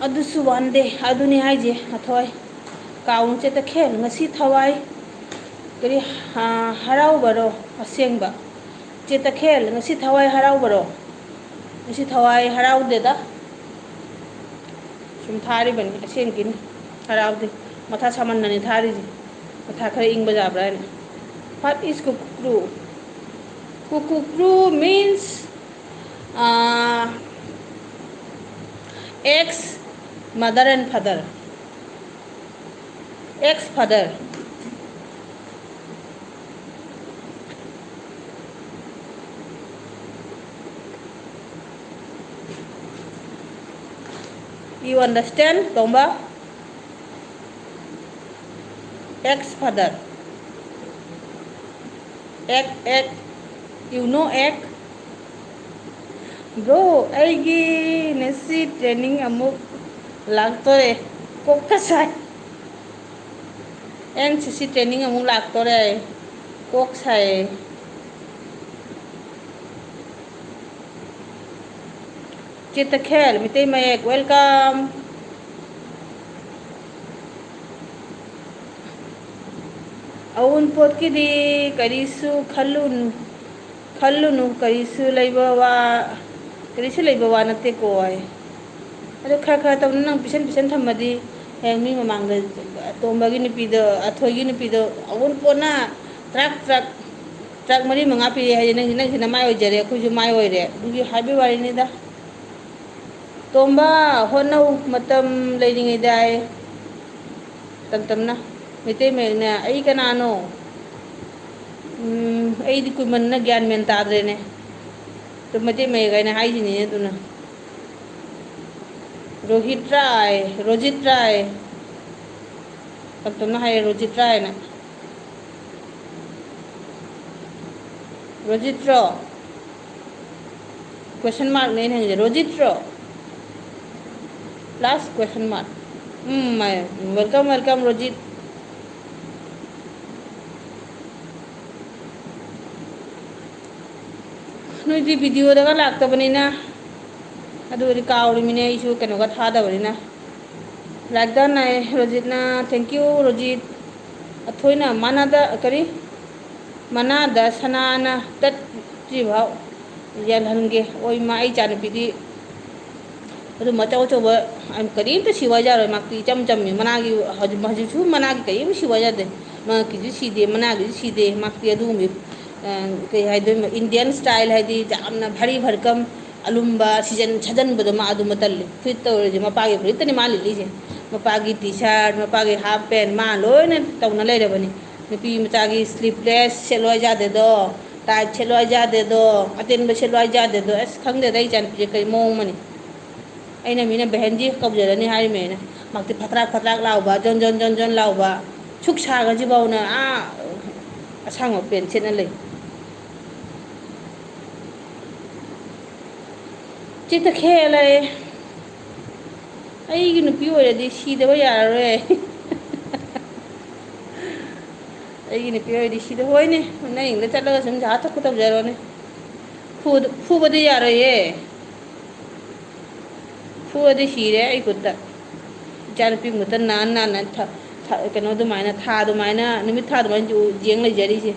ꯑꯗꯨꯁꯨ one day, ꯑꯗꯨꯅꯤ ꯍꯥꯏꯁꯦ, ꯑꯊꯣꯏ꯫ ꯀꯥꯎꯅꯨ ꯆꯦ ꯇꯈꯦꯜ, ꯉꯁꯤ ꯊꯋꯥꯏ ꯀꯔꯤ, ꯑꯥ, ꯍꯔꯥꯎꯕꯔꯣ ꯑꯁꯦꯡꯕ? ꯆꯦ ꯇꯈꯦꯜ, ꯉꯁꯤ ꯊꯋꯥꯏ ꯍꯔꯥꯎꯕꯔꯣ? ꯉꯁꯤ ꯊꯋꯥꯏ ꯍꯔꯥꯎꯗꯦꯗ꯫ ꯁꯨꯝ ꯊꯥꯔꯤꯕꯅꯤ, ꯑꯁꯦꯡꯀꯤꯅꯤ꯫ ꯍꯔꯥꯎꯗꯦ꯫ ꯃꯊꯥ ꯁꯥꯃꯟꯗꯅꯤ ꯊꯥꯔꯤꯁꯦ꯫ ꯃꯊꯥ ꯈꯔ ꯏꯪꯕ ꯌꯥꯕ꯭ꯔꯥ ꯍꯥꯏꯅ꯫ What is ꯀꯨꯀ꯭ꯔꯨ? ꯀꯨꯀꯨꯀ꯭ꯔꯨ means, uh, ex mother and father. Ex father. You understand, Tomba? Ex father. Egg, egg. You know egg? Bro, ꯑꯩꯒꯤ ꯉꯁꯤ training ꯑꯃꯨꯛ ꯂꯥꯛꯇꯣꯔꯦ꯫ ꯀꯣꯛꯀ ꯁꯥꯏ꯫ ꯑꯦꯟ ꯁꯤ ꯁꯤ training ꯑꯃꯨꯛ ꯂꯥꯛꯇꯣꯔꯦ꯫ ꯀꯣꯛ ꯁꯥꯏ꯫ ꯆꯦ ꯇꯈꯦꯜ, ꯃꯤꯇꯩ ꯃꯌꯦꯛ, welcome꯫ ꯑꯎꯟꯄꯣꯠꯀꯤꯗꯤ ꯀꯔꯤꯁꯨ ꯈꯜꯂꯨꯅꯨ, ꯈꯜꯂꯨꯅꯨ, ꯀꯔꯤꯁꯨ ꯂꯩꯕ ꯋꯥ, ꯀꯔꯤꯁꯨ ꯂꯩꯕ ꯋꯥ ꯅꯠꯇꯦꯀꯣ ꯍꯥꯏ꯫ ꯑꯗꯣ ꯈꯔ ꯈꯔ ꯇꯧꯅ ꯅꯪ ꯄꯤꯁꯟ ꯄꯤꯁꯟ ꯊꯝꯃꯗꯤ ꯍꯌꯦꯡ ꯃꯤ ꯃꯃꯥꯡꯗ ꯇꯣꯝꯕꯒꯤ ꯅꯨꯄꯤꯗꯣ, ꯑꯊꯣꯏꯒꯤ ꯅꯨꯄꯤꯗꯣ ꯑꯎꯟꯄꯣꯠꯅ ꯇ꯭ꯔꯛ ꯇ꯭ꯔꯛ ꯇ꯭ꯔꯛ ꯃꯔꯤ ꯃꯉꯥ ꯄꯤꯔꯛꯑꯦ ꯍꯥꯏꯗꯤ ꯅꯪꯁꯦ, ꯅꯪꯁꯦ ꯅꯃꯥꯏ ꯑꯣꯏꯖꯔꯦ, ꯑꯩꯈꯣꯏꯁꯨ ꯃꯥꯏ ꯑꯣꯏꯔꯦ, ꯑꯗꯨꯒꯤ ꯍꯥꯏꯕꯒꯤ ꯋꯥꯔꯤꯅꯤꯗ꯫ ꯇꯣꯝꯕ, ꯍꯣꯠꯅꯧ, ꯃꯇꯝ ꯂꯩꯔꯤꯉꯩꯗ ꯍꯥꯏ꯫ ꯇꯝ ꯇꯝꯅ꯫ ꯃꯩꯇꯩ ꯃꯌꯦꯛꯅ "ꯑꯩ ꯀꯅꯥꯅꯣ?" ꯎꯝ, ꯑꯩꯗꯤ ꯀꯨꯏꯃꯟꯅ ꯒ꯭ꯌꯥꯟ ꯃꯦꯟ ꯇꯥꯗ꯭ꯔꯦꯅꯦ꯫ ꯑꯗꯨ ꯃꯩꯇꯩ ꯃꯌꯦꯛ ꯍꯥꯏꯅ ꯍꯥꯏꯁꯤꯅꯤꯅꯦ ꯑꯗꯨꯅ꯫ ꯔꯣꯍꯤꯠ ꯔꯥꯏ, ꯔꯣꯖꯤꯠ ꯔꯥꯏ꯫ ꯇꯞ ꯇꯞꯅ ꯍꯥꯏꯌꯦ, ꯔꯣꯖꯤꯠ ꯔꯥꯏꯅ꯫ ꯔꯣꯖꯤꯠꯔꯣ? Question markꯅꯦ ꯑꯩꯅ ꯍꯪꯉꯤꯁꯦ꯫ ꯔꯣꯖꯤꯠꯔꯣ? Last question mark. ꯎꯝ, ꯃꯥꯏ꯫ Welcome, welcome, Rojit. ꯅꯣꯏꯗꯤ videoꯗꯒ ꯂꯥꯛꯇꯕꯅꯤꯅ, ꯑꯗꯨꯒꯗꯤ ꯀꯥꯎꯔꯤꯃꯤꯅꯦ, ꯑꯩꯁꯨ ꯀꯩꯅꯣꯒ ꯊꯥꯗꯕꯅꯤꯅ꯫ Like done high ꯔꯣꯖꯤꯠꯅ, thank you Rojit. ꯑꯊꯣꯏꯅ ꯃꯥꯅꯗ, ꯀꯔꯤ? ꯃꯅꯥꯗ ꯁꯅꯥꯅ ꯇꯠꯇ꯭ꯔꯤꯐꯥꯎ ꯌꯥꯜꯍꯟꯒꯦ꯫ ꯑꯣꯏ ꯃꯥ, ꯑꯩ ꯏꯆꯥꯅꯨꯄꯤꯗꯤ ꯑꯗꯨꯝꯕ ꯑꯆꯧ ꯑꯆꯧꯕ ꯀꯔꯤꯝꯇ ꯁꯤꯎ ꯍꯥꯏꯖꯔꯣꯏ꯫ ꯃꯥꯛꯇꯤ ꯏꯆꯝ ꯆꯝꯃꯤ꯫ ꯃꯅꯥꯒꯤ ꯍꯧꯖꯤꯛ, ꯍꯧꯖꯤꯛꯁꯨ ꯃꯅꯥꯒꯤ ꯀꯔꯤꯝ ꯁꯤꯎ ꯍꯥꯏꯖꯗꯦ꯫ ꯃꯉꯛꯀꯤꯁꯨ ꯁꯤꯗꯦ, ꯃꯅꯥꯒꯤꯁꯨ ꯁꯤꯗꯦ꯫ ꯃꯥꯛꯇꯤ ꯑꯗꯨꯒꯨꯝꯕ, ꯑ, ꯀꯩ ꯍꯥꯏꯗꯣꯏꯅꯣ, Indian style ꯍꯥꯏꯗꯤ ꯌꯥꯝꯅ ꯚꯥꯔꯤ ꯚꯔꯀꯝ ꯑꯂꯨꯝꯕ ꯁꯤꯖꯟ-, ꯁꯥꯖꯟꯕꯗꯣ ꯃꯥ ꯑꯗꯨꯝꯕ ꯇꯜꯂꯤ꯫ ꯐꯨꯔꯤꯠ ꯇꯧꯔꯗꯤ ꯃꯄꯥꯒꯤ ꯐꯨꯔꯤꯠꯇꯅꯤ ꯃꯥ ꯂꯤꯠꯂꯤꯁꯦ꯫ ꯃꯄꯥꯒꯤ T-shirt, ꯃꯄꯥꯒꯤ half pant ꯃꯥ ꯂꯣꯏꯅ ꯇꯧꯅ ꯂꯩꯔꯕꯅꯤ꯫ ꯅꯨꯄꯤ ꯃꯆꯥꯒꯤ sleeveless ꯁꯦꯠꯂꯣ ꯍꯥꯏ ꯌꯥꯗꯦꯗꯣ, tight ꯁꯦꯠꯂꯣ ꯍꯥꯏ ꯌꯥꯗꯦꯗꯣ, ꯑꯇꯦꯟꯕ ꯁꯦꯠꯂꯣ ꯍꯥꯏ ꯌꯥꯗꯦꯗꯣ꯫ ꯑꯁ, ꯈꯪꯗꯦꯗ, ꯑꯩ ꯏꯆꯥꯅꯨꯄꯤꯁꯦ ꯀꯔꯤ ꯃꯑꯣꯡ ꯑꯃꯅꯤ꯫ ꯑꯩꯅ ꯃꯤꯅ ꯕꯦꯍꯦꯟꯖꯤ ꯀꯧꯖꯔꯅꯤ ꯍꯥꯏꯔꯤꯃꯦꯅ꯫ ꯃꯍꯥꯛꯇꯤ ꯐꯠꯇ꯭ꯔꯥꯛ ꯐꯠꯇ꯭ꯔꯥꯛ ꯂꯥꯎꯕ, ꯖꯣꯟ ꯖꯣꯟ ꯖꯣꯟ ꯖꯣꯟ ꯂꯥꯎꯕ, ꯁꯨꯛ ꯁꯥꯒꯁꯤꯐꯥꯎꯅ ꯑꯥ ꯑꯁꯥꯡꯕ ꯄꯦꯟ ꯁꯦꯠꯅ ꯂꯩ꯫ ꯆꯤꯠꯇ ꯈꯦꯂꯦ꯫ ꯑꯩꯒꯤ ꯅꯨꯄꯤ ꯑꯣꯏꯔꯗꯤ ꯁꯤꯗꯕ ꯌꯥꯔꯔꯣꯏ꯫ ꯑꯩꯒꯤ ꯅꯨꯄꯤ ꯑꯣꯏꯔꯗꯤ ꯁꯤꯗ ꯍꯣꯏꯅꯦ꯫ ꯅꯪ ꯏꯪꯗ ꯆꯠꯂꯒ ꯁꯨꯝ ꯖꯍꯥ ꯊꯛꯄ ꯇꯧꯖꯔꯣꯅꯦ꯫ ꯐꯨꯕꯗꯤ ꯌꯥꯔꯣꯏꯌꯦ꯫ ꯐꯨꯔꯗꯤ ꯁꯤꯔꯦ ꯑꯩ ꯈꯨꯠꯇ꯫ ꯏꯆꯥꯅꯨꯄꯤ ꯃꯍꯨꯠꯇ ꯅꯥꯟ ꯅꯥꯟꯅ ꯊ-, ꯊ-, ꯀꯩꯅꯣ ꯑꯗꯨꯃꯥꯏꯅ, ꯊꯥ ꯑꯗꯨꯃꯥꯏꯅ, ꯅꯨꯃꯤꯠ ꯊꯥ ꯑꯗꯨꯃꯥꯏꯅ ꯌꯦꯡ ꯂꯩꯖꯔꯤꯁꯦ꯫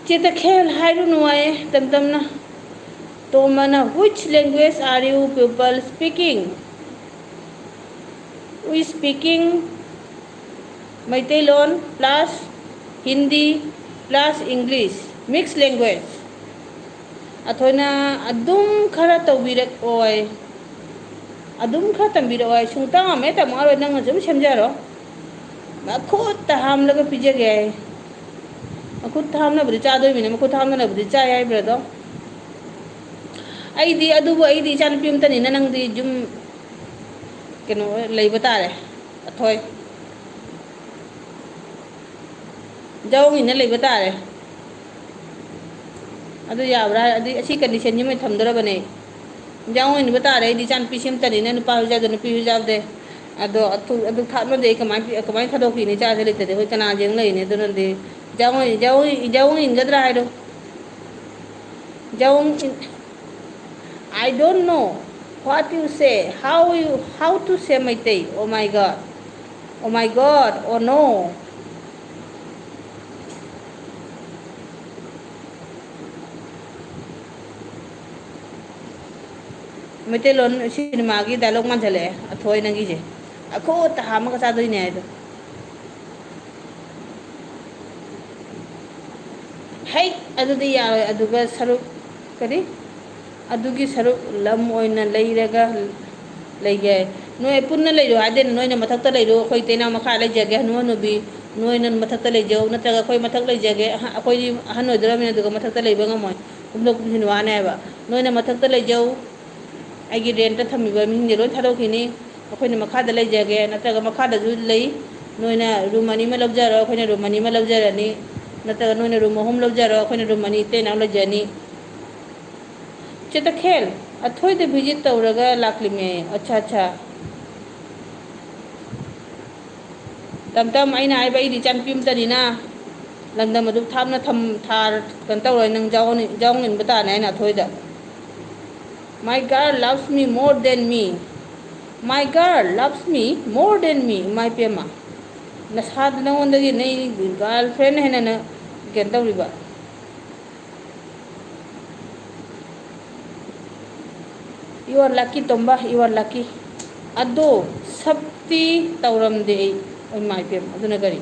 ꯆꯦꯇ ꯈꯦꯜ ꯍꯥꯏꯔꯨꯅꯨ ꯍꯥꯏꯌꯦ ꯇꯝ ꯇꯝꯅ꯫ ꯇꯣꯝꯕꯅ, "Which language are you people speaking?" We speaking Meiteilon plus Hindi plus English, mix language꯫ ꯑꯊꯣꯏꯅ ꯑꯗꯨꯝ ꯈꯔ ꯇꯧꯕꯤꯔꯛꯑꯣꯏ, ꯑꯗꯨꯝ ꯈꯔ ꯇꯝꯕꯤꯔꯛꯑꯣꯏ, ꯁꯨꯡꯇꯝ ꯑꯃ ꯇꯝꯃꯛꯑꯔꯣꯏ, ꯅꯪꯅ ꯁꯨꯝ ꯁꯦꯝꯖꯔꯣ꯫ ꯃꯈꯨꯠꯇ ꯍꯥꯝꯂꯒ ꯄꯤꯖꯒꯦ ꯍꯥꯏ꯫ ꯃꯈꯨꯠꯇ ꯍꯥꯝꯅꯕꯗꯤ ꯆꯥꯗꯣꯏꯃꯤꯅꯦ, ꯃꯈꯨꯠꯇ ꯍꯥꯝꯅꯕꯗꯤ ꯆꯥꯏ ꯍꯥꯏꯕ꯭ꯔꯥꯗꯣ? ꯑꯩꯗꯤ, ꯑꯗꯨꯕꯨ ꯑꯩꯗꯤ ꯏꯆꯥꯅꯨꯄꯤ ꯑꯃꯇꯅꯤꯅ ꯅꯪꯗꯤ ꯌꯨꯝ ꯀꯩꯅꯣ ꯂꯩꯕ ꯇꯥꯔꯦ, ꯑꯊꯣꯏ꯫ ꯖꯥꯎꯒꯤꯅ ꯂꯩꯕ ꯇꯥꯔꯦ꯫ ꯑꯗꯨ ꯌꯥꯕ꯭ꯔꯥ? ꯑꯗꯨ ꯑꯁꯤ condition ꯁꯤꯃ ꯊꯝꯗꯣꯔꯕꯅꯦ꯫ ꯏꯟꯖꯥꯡ ꯑꯣꯏꯅꯕ ꯇꯥꯔꯦ꯫ ꯑꯩꯗꯤ ꯏꯆꯥꯅꯨꯄꯤꯁꯤ ꯑꯃꯇꯅꯤꯅ, ꯅꯨꯄꯥꯁꯨ ꯌꯥꯎꯗꯦ, ꯅꯨꯄꯤꯁꯨ ꯌꯥꯎꯗꯦ꯫ ꯑꯗꯣ ꯑꯗꯨ, ꯑꯗꯨ ꯊꯥꯞꯅꯗꯤ ꯑꯩ ꯀꯃꯥꯏꯅ ꯄꯤ-, ꯀꯃꯥꯏꯅ ꯊꯥꯗꯣꯛꯄꯤꯅꯤ? ꯏꯆꯥꯁꯦ ꯂꯩꯇꯗꯤ ꯑꯩꯈꯣꯏ ꯀꯅꯥ ꯌꯦꯡ ꯂꯩꯅꯤ? ꯑꯗꯨꯅꯗꯤ ꯏꯟꯖꯥꯡ ꯑꯣꯏ-, ꯏꯟꯖꯥꯡ ꯑꯣꯏ-, ꯏꯟꯖꯥꯡ ꯑꯣꯏ ꯏꯟꯒꯗ꯭ꯔꯥ ꯍꯥꯏꯔꯣ? ꯏꯟꯖꯥꯡ ꯑꯣꯏ ꯏꯟ-, I don't know what you say, how you, how to say Meitei? Oh my God. Oh my God, oh no. Meiteilon ꯁꯤꯅꯦꯃꯥꯒꯤ dialogue ꯃꯥꯟꯁꯤꯜꯂꯛꯑꯦ, ꯑꯊꯣꯏ ꯅꯪꯒꯤꯁꯦ꯫ ꯑꯈꯨꯠꯇ ꯍꯥꯝꯃꯒ ꯆꯥꯗꯣꯏꯅꯦ ꯍꯥꯏꯗꯣ꯫ ꯍꯩ, ꯑꯗꯨꯗꯤ ꯌꯥꯔꯣꯏ꯫ ꯑꯗꯨꯒ ꯁꯔꯨꯛ, ꯀꯔꯤ? ꯑꯗꯨꯒꯤ ꯁꯔꯨꯛ ꯂꯝ ꯑꯣꯏꯅ ꯂꯩꯔꯒ ꯂꯩꯒꯦ꯫ ꯅꯣꯏ ꯄꯨꯟꯅ ꯂꯩꯔꯣ ꯍꯥꯏꯗꯦꯅ, ꯅꯣꯏꯅ ꯃꯊꯛꯇ ꯂꯩꯔꯣ, ꯑꯩꯈꯣꯏ ꯏꯇꯩꯅ ꯃꯈꯥ ꯂꯩꯖꯒꯦ, ꯍꯅꯨ ꯍꯅꯨꯕꯤ, ꯅꯣꯏꯅ ꯃꯊꯛꯇ ꯂꯩꯖꯧ, ꯅꯠꯇ꯭ꯔꯒ ꯑꯩꯈꯣꯏ ꯃꯊꯛ ꯂꯩꯖꯒꯦ꯫ ꯑꯍ-, ꯑꯩꯈꯣꯏꯗꯤ ꯑꯍꯟ ꯑꯣꯏꯗꯣꯔꯕꯅꯤꯅ ꯑꯗꯨꯒ ꯃꯊꯛꯇ ꯂꯩꯕ ꯉꯝꯃꯣꯏ, ꯀꯨꯝꯊꯣꯛ ꯀꯨꯝꯁꯤꯟ ꯋꯥꯅꯦꯕ꯫ ꯅꯣꯏꯅ ꯃꯊꯛꯇ ꯂꯩꯖꯧ, ꯑꯩꯒꯤ ꯔꯦꯟꯠꯇ ꯊꯝꯃꯤꯕ ꯃꯤꯁꯤꯡꯁꯦ ꯂꯣꯏ ꯊꯥꯗꯣꯛꯈꯤꯅꯤ꯫ ꯑꯩꯈꯣꯏꯅ ꯃꯈꯥꯗ ꯂꯩꯖꯒꯦ, ꯅꯠꯇ꯭ꯔꯒ ꯃꯈꯥꯗꯁꯨ ꯂꯩ, ꯅꯣꯏꯅ ꯔꯨꯝ ꯑꯅꯤ ꯑꯃ ꯂꯧꯖꯔꯣ, ꯑꯩꯈꯣꯏꯅ ꯔꯨꯝ ꯑꯅꯤ ꯑꯃ ꯂꯧꯖꯔꯅꯤ, ꯅꯠꯇ꯭ꯔꯒ ꯅꯣꯏꯅ ꯔꯨꯝ ꯑꯍꯨꯝ ꯂꯧꯖꯔꯣ, ꯑꯩꯈꯣꯏꯅ ꯔꯨꯝ ꯑꯅꯤ ꯏꯇꯩꯅ ꯂꯩꯖꯅꯤ꯫ ꯆꯦ ꯇꯈꯦꯜ, ꯑꯊꯣꯏꯗ ꯚꯤꯖꯤꯠ ꯇꯧꯔꯒ ꯂꯥꯛꯂꯤꯃꯦ꯫ ꯑꯠꯆꯥ, ꯑꯠꯆꯥ꯫ ꯇꯝ ꯇꯝ, ꯑꯩꯅ ꯍꯥꯏꯕ, ꯑꯩꯗꯤ ꯏꯆꯥꯅꯨꯄꯤ ꯑꯃꯇꯅꯤꯅ ꯂꯝꯗꯝ ꯑꯗꯨ ꯊꯥꯞꯅ ꯊꯝ-, ꯊꯥꯔ-, ꯀꯩꯅꯣ ꯇꯧꯔꯣꯏ, ꯅꯪ ꯌꯥꯎꯍꯟꯅꯤꯡ-, ꯌꯥꯎꯍꯟꯅꯤꯡꯕ ꯇꯥꯅꯤ ꯑꯩꯅ ꯑꯊꯣꯏꯗ꯫ My girl loves me more than me. My girl loves me more than me. ꯏꯃꯥ ꯏꯄꯦꯝꯃ, ꯅꯁꯥꯗ ꯅꯉꯣꯟꯗꯒꯤ ꯅꯪ girlfriend ꯍꯦꯟꯅ ꯅꯪ ꯀꯩꯅꯣ ꯇꯧꯔꯤꯕ꯫ You are lucky, Tomba, you are lucky. ꯑꯗꯣ ꯁꯛꯇꯤ ꯇꯧꯔꯝꯗꯦ ꯑꯩ꯫ ꯏꯃꯥ ꯏꯄꯦꯝꯃ, ꯑꯗꯨꯅ ꯀꯔꯤ?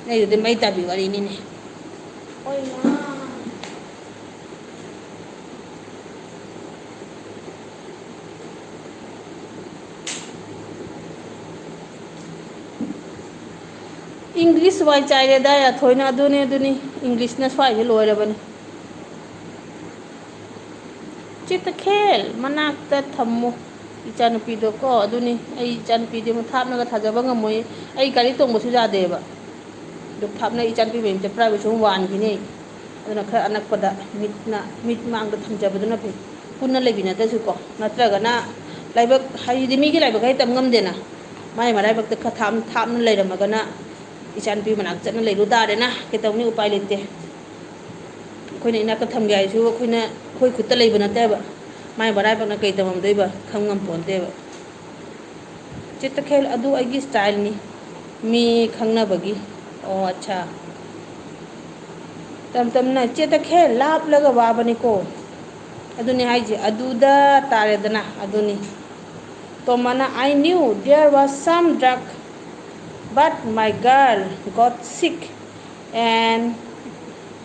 ꯑꯩꯗꯨꯗꯤ ꯃꯩ ꯇꯥꯕꯤ ꯋꯥꯔꯤꯅꯤꯅꯦ꯫ ꯍꯣꯏ, ꯃꯥ꯫ English ꯋꯥꯏ ꯆꯥꯏꯔꯦꯗ ꯌꯥꯊꯣꯏꯅ, ꯑꯗꯨꯅꯤ, ꯑꯗꯨꯅꯤ, Englishꯅ ꯁ꯭ꯋꯥꯏꯁꯦ ꯂꯣꯏꯔꯕꯅꯤ꯫ ꯆꯦ ꯇꯈꯦꯜ ꯃꯅꯥꯛꯇ ꯊꯝꯃꯨ ꯏꯆꯥꯅꯨꯄꯤꯗꯣ ꯀꯣ꯫ ꯑꯗꯨꯅꯤ, ꯑꯩ ꯏꯆꯥꯅꯨꯄꯤꯗꯤ ꯑꯃꯨꯛ ꯊꯥꯞꯅꯒ ꯊꯥꯖꯕ ꯉꯝꯃꯣꯏ꯫ ꯑꯩ ꯒꯥꯔꯤ ꯇꯣꯡꯕꯁꯨ ꯌꯥꯗꯦꯕ꯫ ꯑꯗꯨ ꯊꯥꯞꯅ ꯏꯆꯥꯅꯨꯄꯤ ꯃꯌꯨꯝ ꯆꯠꯄ꯭ꯔꯥ ꯍꯥꯏꯕꯁꯨ ꯑꯃꯨꯛ ꯋꯥꯟꯈꯤꯅꯤ꯫ ꯑꯗꯨꯅ ꯈꯔ ꯑꯅꯛꯄꯗ ꯃꯤꯠꯅ, ꯃꯤꯠ ꯃꯥꯡꯗ ꯊꯝꯖꯕꯗꯨꯅ ꯐꯩ꯫ ꯄꯨꯟꯅ ꯂꯩꯃꯤꯟꯅꯗ꯭ꯔꯁꯨꯀꯣ, ꯅꯠꯇ꯭ꯔꯒꯅ ꯂꯥꯏꯕꯛ ꯍꯥꯏꯗꯤ ꯃꯤꯒꯤ ꯂꯥꯏꯕꯛ ꯍꯥꯏ ꯇꯝ ꯉꯝꯗꯦꯅ꯫ ꯃꯥꯏ ꯃꯔꯥꯏꯕꯛꯇ ꯈꯔ ꯊꯥꯞ-, ꯊꯥꯞꯅ ꯂꯩꯔꯝꯃꯒꯅ ꯏꯆꯥꯅꯨꯄꯤ ꯃꯅꯥꯛ ꯆꯠꯅ ꯂꯩꯔꯨ ꯇꯥꯔꯦꯅ꯫ ꯀꯩꯗꯧꯅꯤ, ꯎꯄꯥꯏ ꯂꯩꯇꯦ꯫ ꯑꯩꯈꯣꯏꯅ ꯏꯅꯥꯛꯇ ꯊꯝꯒꯦ ꯍꯥꯏꯔꯁꯨ ꯑꯩꯈꯣꯏꯅ, ꯑꯩꯈꯣꯏ ꯈꯨꯠꯇ ꯂꯩꯕ ꯅꯠꯇꯦꯕ꯫ ꯃꯥꯏ ꯃꯔꯥꯏꯕꯛꯅ ꯀꯩ ꯇꯝꯃꯝꯗꯣꯏꯕ ꯈꯪ ꯉꯝꯄꯣꯟꯇꯦꯕ꯫ ꯆꯦ ꯇꯈꯦꯜ, ꯑꯗꯨ ꯑꯩꯒꯤ styleꯅꯤ꯫ ꯃꯤ ꯈꯪꯅꯕꯒꯤ꯫ ꯑꯣ, ꯑꯠꯆꯥ꯫ ꯇꯝ ꯇꯝꯅ, ꯆꯦ ꯇꯈꯦꯜ, ꯂꯥꯞꯂꯒ ꯋꯥꯕꯅꯤꯀꯣ꯫ ꯑꯗꯨꯅꯤ ꯍꯥꯏꯁꯦ, ꯑꯗꯨꯗ ꯇꯥꯔꯦꯗꯅ, ꯑꯗꯨꯅꯤ꯫ ꯇꯣꯝꯕꯅ, I knew there was some drug, but my girl got sick and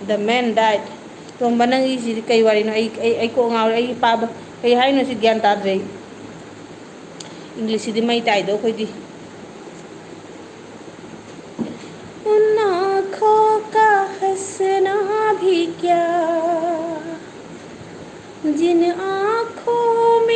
the man died. ꯇꯣꯝꯕ, ꯅꯪꯒꯤꯁꯤꯗꯤ ꯀꯩ ꯋꯥꯔꯤꯅꯣ? ꯑꯩ, ꯑꯩ, ꯑꯩ ꯀꯣꯛ ꯉꯥꯎꯔꯦ꯫ ꯑꯩ ꯄꯥꯕ ꯀꯩ ꯍꯥꯏꯅꯣ ꯁꯤ ꯒ꯭ꯌꯥꯟ ꯇꯥꯗ꯭ꯔꯦ ꯑꯩ꯫ Englishꯁꯤꯗꯤ ꯃꯩ ꯇꯥꯏꯗꯣ ꯑꯩꯈꯣꯏꯗꯤ꯫ उन आँखों का हंसना भी क्या, जिन आँखों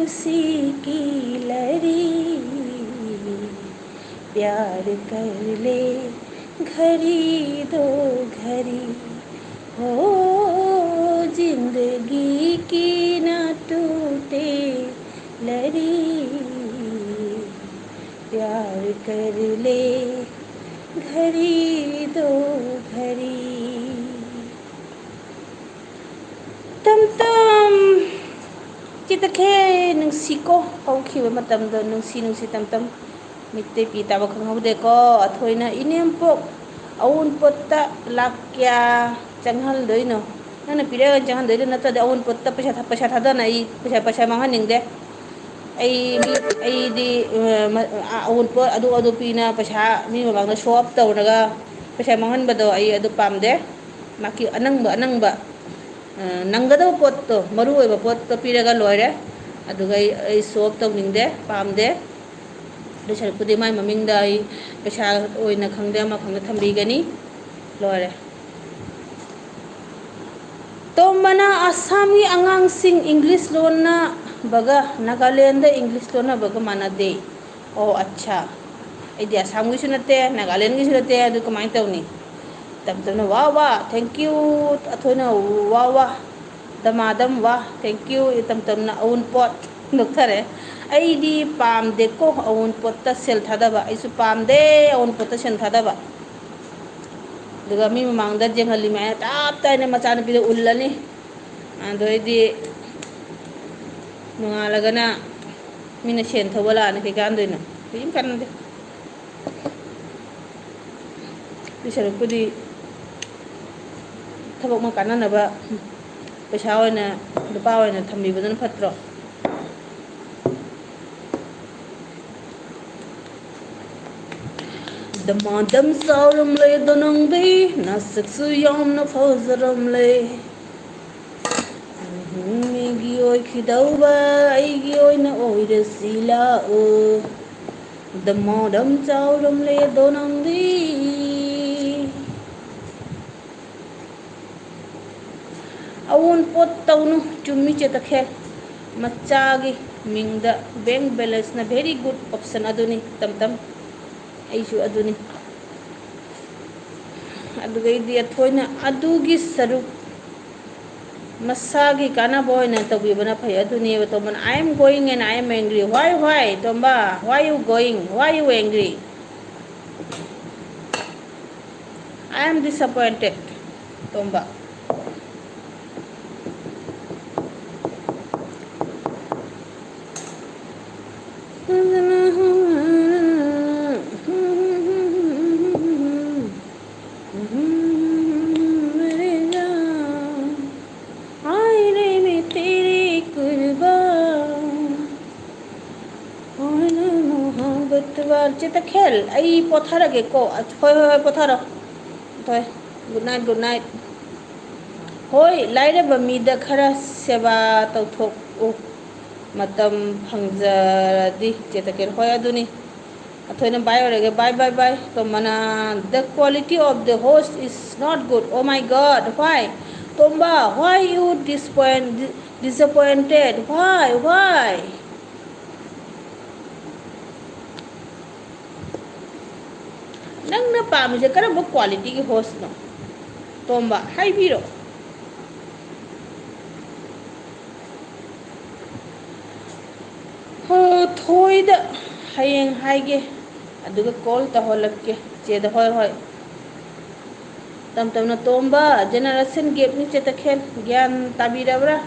किसी की लड़ी, प्यार कर ले घड़ी दो घड़ी, हो जिंदगी की ना टूटे लड़ी, प्यार कर ले घड़ी दो घड़ी. ꯇꯝ ꯇꯝ. ꯆꯤꯇꯈꯦ ꯅꯨꯡꯁꯤꯀꯣ, ꯍꯧꯈꯤꯕ ꯃꯇꯝꯗꯣ ꯅꯨꯡꯁꯤ ꯅꯨꯡꯁꯤ ꯇꯝ ꯇꯝ. ꯃꯤꯠꯇꯩ ꯄꯤ ꯇꯥꯕ ꯈꯪꯍꯧꯗꯦꯀꯣ. ꯑꯊꯣꯏꯅ ꯏꯅꯦꯝꯄꯣꯛ ꯑꯋꯨꯟꯄꯣꯠꯇ ꯂꯥꯛ ꯀꯌꯥ ꯆꯪꯍꯜꯗꯣꯏꯅꯣ? ꯅꯪꯅ ꯄꯤꯔꯛꯑꯒ ꯆꯪꯍꯟꯗꯣꯏꯗꯣ ꯅꯠꯇ꯭ꯔꯗꯤ ꯑꯋꯨꯟꯄꯣꯠꯇ ꯄꯩꯁꯥ ꯊ-, ꯄꯩꯁꯥ ꯊꯥꯗꯅ ꯑꯩ ꯄꯩꯁꯥ, ꯄꯩꯁꯥ ꯃꯥꯡꯍꯟꯅꯤꯡꯗꯦ. ꯑꯩ ꯃꯤ, ꯑꯩꯗꯤ, ꯑ, ꯃ-, ꯑ, ꯑꯋꯨꯟꯄꯣꯠ ꯑꯗꯨ ꯑꯗꯨ ꯄꯤꯅ ꯄꯩꯁꯥ ꯃꯤ ꯃꯃꯥꯡꯗ show off ꯇꯧꯔꯒ ꯄꯩꯁꯥ ꯃꯥꯡꯍꯟꯕꯗꯣ ꯑꯩ ꯑꯗꯨ ꯄꯥꯝꯗꯦ. ꯃꯥꯒꯤ ꯑꯅꯪꯕ, ꯑꯅꯪꯕ, ꯑ, ꯅꯪꯒꯗꯕ ꯄꯣꯠꯇꯣ, ꯃꯔꯨ ꯑꯣꯏꯕ ꯄꯣꯠꯇꯣ ꯄꯤꯔꯒ ꯂꯣꯏꯔꯦ. ꯑꯗꯨꯒ ꯑꯩ, ꯑꯩ show off ꯇꯧꯅꯤꯡꯗꯦ, ꯄꯥꯝꯗꯦ. ꯑꯗꯨ ꯁꯔꯨꯛꯄꯨꯗꯤ ꯃꯥꯏ ꯃꯃꯤꯡꯗ ꯑꯩ ꯄꯩꯁꯥ ꯑꯣꯏꯅ ꯈꯪꯗꯦ, ꯑꯃ ꯈꯪꯗꯦ ꯊꯝꯕꯤꯒꯅꯤ. ꯂꯣꯏꯔꯦ. ꯇꯣꯝꯕꯅ ꯑꯁꯥꯝꯒꯤ ꯑꯉꯥꯡꯁꯤꯡ ꯏꯪꯂꯤꯁ ꯂꯣꯟꯅꯕꯒ ꯅꯥꯒꯥꯂꯦꯟꯗ ꯏꯪꯂꯤꯁ ꯂꯣꯟꯅꯕꯒ ꯃꯥꯟꯅꯗꯦ꯫ ꯑꯣ, ꯑꯠꯁꯥ. ꯑꯩꯗꯤ ꯑꯁꯥꯝꯒꯤꯁꯨ ꯅꯠꯇꯦ, ꯅꯥꯒꯥꯂꯦꯟꯒꯤꯁꯨ ꯅꯠꯇꯦ, ꯑꯗꯨ ꯀꯃꯥꯏꯅ ꯇꯧꯅꯤ? ꯇꯝ ꯇꯝꯅ ꯋꯥ ꯋꯥ, thank you, ꯑꯊꯣꯏꯅ ꯋꯥ ꯋꯥ, ꯗꯃꯥꯗꯝ ꯋꯥ, thank you, ꯏꯇꯝ ꯇꯝꯅ ꯑꯎꯟꯄꯣꯠ ꯅꯣꯛꯊꯔꯦ꯫ ꯑꯩꯗꯤ ꯄꯥꯝꯗꯦꯀꯣ ꯑꯎꯟꯄꯣꯠꯇ ꯁꯦꯜ ꯊꯥꯗꯕ, ꯑꯩꯁꯨ ꯄꯥꯝꯗꯦ ꯑꯎꯟꯄꯣꯠꯇ ꯁꯦꯜ ꯊꯥꯗꯕ꯫ ꯑꯗꯨꯒ ꯃꯤ ꯃꯃꯥꯡꯗ ꯌꯦꯡꯍꯜꯂꯤ ꯃꯌꯥꯝ ꯇꯞ ꯇꯥꯏꯅ ꯃꯆꯥꯅꯨꯄꯤꯗ ꯎꯜꯂꯅꯤ꯫ ꯑꯗꯩꯗꯤ ꯅꯣꯡꯉꯥꯜꯂꯒꯅ ꯃꯤꯅ ꯁꯦꯟ ꯊꯧꯕ ꯂꯥꯛꯑꯅꯤ, ꯀꯩ ꯀꯥꯟꯗꯣꯏꯅꯣ? ꯀꯔꯤꯝ ꯀꯥꯟꯅꯗꯦ꯫ ꯑꯗꯨꯏ ꯁꯔꯨꯛꯄꯨꯗꯤ ꯊꯕꯛ ꯑꯃ ꯀꯥꯟꯅꯅꯕ ꯄꯩꯁꯥ ꯑꯣꯏꯅ, ꯂꯨꯄꯥ ꯑꯣꯏꯅ ꯊꯝꯕꯤꯕꯗꯨꯅ ꯐꯠꯇ꯭ꯔꯣ? ꯗꯃꯥꯗꯝ ꯆꯥꯎꯔꯝꯂꯦ ꯑꯗꯣ ꯅꯪꯗꯤ, ꯅꯁꯛꯁꯨ ꯌꯥꯝꯅ ꯐꯖꯔꯝꯂꯦ꯫ ꯎꯝ, ꯃꯤꯒꯤ ꯑꯣꯏꯈꯤꯗꯧꯕ ꯑꯩꯒꯤ ꯑꯣꯏꯅ ꯑꯣꯏꯔꯁꯤ ꯂꯥꯛꯑꯣ꯫ ꯗꯃꯥꯗꯝ ꯆꯥꯎꯔꯝꯂꯦ ꯑꯗꯣ ꯅꯪꯗꯤ꯫ ꯑꯑꯣꯟꯄꯣꯠ ꯇꯧꯅꯨ, ꯆꯨꯝꯃꯤ ꯆꯦ ꯇꯈꯦꯜ꯫ ꯃꯆꯥꯒꯤ ꯃꯤꯡꯗ bank balanceꯅ very good option ꯑꯗꯨꯅꯤ, ꯇꯝ ꯇꯝ꯫ ꯑꯩꯁꯨ ꯑꯗꯨꯅꯤ꯫ ꯑꯗꯨꯒꯩꯗꯤ ꯑꯊꯣꯏꯅ ꯑꯗꯨꯒꯤ ꯁꯔꯨꯛ ꯃꯁꯥꯒꯤ ꯀꯥꯟꯅꯕ ꯑꯣꯏꯅ ꯇꯧꯕꯤꯕꯅ ꯐꯩ꯫ ꯑꯗꯨꯅꯦꯕ ꯇꯣꯝꯕꯅ, "I am going and I am angry." Why, why, Tomba? Why you going? Why you angry? I am disappointed, ꯇꯣꯝꯕ꯫ ꯆꯦꯇꯈꯦꯜ, ꯑꯩ ꯄꯣꯊꯥꯔꯒꯦꯀꯣ꯫ ꯍꯣꯏ, ꯍꯣꯏ, ꯍꯣꯏ, ꯄꯣꯊꯥꯔꯣ꯫ ꯍꯣꯏ, good night, good night꯫ ꯍꯣꯏ, ꯂꯥꯏꯔꯕ ꯃꯤꯗ ꯈꯔ ꯁꯦꯕꯥ ꯇꯧꯊꯣꯛꯎ꯫ ꯃꯇꯝ ꯐꯪꯖꯔꯗꯤ꯫ ꯆꯦꯇꯈꯦꯜ, ꯍꯣꯏ, ꯑꯗꯨꯅꯤ꯫ ꯑꯊꯣꯏꯅ bye ꯑꯣꯏꯔꯒꯦ꯫ Bye, bye, bye꯫ ꯇꯣꯝꯕꯅ, "The quality of the host is not good." Oh my God, why? Tomba, why you disappoint-, disappointed? Why, why? ꯅꯪꯅ ꯄꯥꯝꯃꯤꯁꯦ ꯀꯔꯝꯕ qualityꯒꯤ hostꯅꯣ? ꯇꯣꯝꯕ, ꯍꯥꯏꯕꯤꯔꯣ꯫ ꯍꯣ, ꯊꯣꯏꯗ ꯍꯌꯦꯡ ꯍꯥꯏꯒꯦ, ꯑꯗꯨꯒ call ꯇꯧꯍꯜꯂꯛꯀꯦ ꯆꯦꯗ꯫ ꯍꯣꯏ, ꯍꯣꯏ꯫ ꯇꯝ ꯇꯝꯅ ꯇꯣꯝꯕ, generation gapꯅꯤ ꯆꯦꯇꯈꯦꯜ, ꯒ꯭ꯌꯥꯟ ꯇꯥꯕꯤꯔꯕ꯭ꯔꯥ?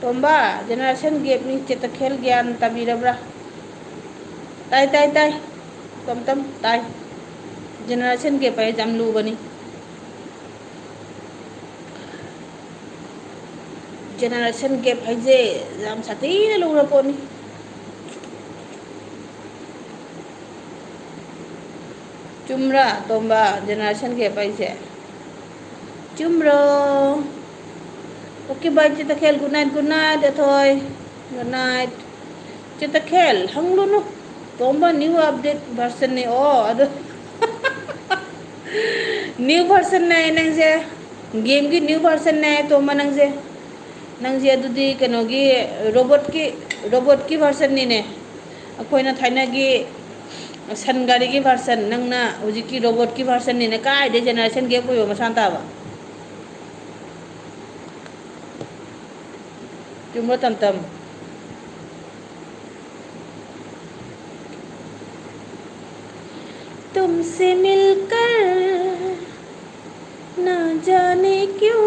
ꯇꯣꯝꯕ, generation gapꯅꯤ ꯆꯦꯇꯈꯦꯜ, ꯒ꯭ꯌꯥꯟ ꯇꯥꯕꯤꯔꯕ꯭ꯔꯥ? ꯇꯥꯏ, ꯇꯥꯏ, ꯇꯥꯏ꯫ ꯇꯝ ꯇꯝ, ꯇꯥꯏ꯫ Generation gap ꯍꯥꯏꯁꯦ ꯌꯥꯝ ꯂꯨꯕꯅꯤ꯫ Generation gap ꯍꯥꯏꯁꯦ ꯌꯥꯝ ꯁꯥꯊꯤꯅ ꯂꯨꯔ ꯄꯣꯠꯅꯤ꯫ ꯆꯨꯝꯕ꯭ꯔꯥ, ꯇꯣꯝꯕ, generation gap ꯍꯥꯏꯁꯦ? ꯆꯨꯝꯕ꯭ꯔꯣ? Okay, bye, ꯆꯦꯇꯈꯦꯜ, good night, good night, ꯑꯊꯣꯏ, good night꯫ ꯆꯦꯇꯈꯦꯜ, ꯍꯪꯂꯨꯅꯨ, ꯇꯣꯝꯕ, new update versionꯅꯦ꯫ ꯑꯣ, ꯑꯗꯨ new versionꯅꯦ ꯅꯪꯁꯦ, gameꯒꯤ new versionꯅꯦ, ꯇꯣꯝꯕ, ꯅꯪꯁꯦ꯫ ꯅꯪꯁꯦ ꯑꯗꯨꯗꯤ ꯀꯩꯅꯣꯒꯤ, robotꯀꯤ ꯔꯣꯕꯣꯠꯀꯤ ꯚꯔꯁꯟꯅꯤꯅꯦ꯫ ꯑꯩꯈꯣꯏꯅ ꯊꯥꯏꯅꯒꯤ ꯁꯟ ꯒꯥꯔꯤꯒꯤ ꯚꯔꯁꯟ, ꯅꯪꯅ ꯍꯧꯖꯤꯛꯀꯤ ꯔꯣꯕꯣꯠꯀꯤ ꯚꯔꯁꯟꯅꯤꯅꯦ꯫ ꯀꯥꯏꯗꯩ ꯖꯦꯅꯦꯔꯦꯁꯟ ꯒꯦꯞ ꯑꯣꯏꯕ ꯃꯁꯥꯟ ꯇꯥꯕ? ꯆꯨꯝꯕ꯭ꯔꯣ, ꯇꯝ ꯇꯝ? ꯇꯨꯝꯁꯦ ꯃꯤꯜꯀꯔ ꯅꯥ ꯖꯥꯅꯦ ꯀ꯭ꯌꯨ꯫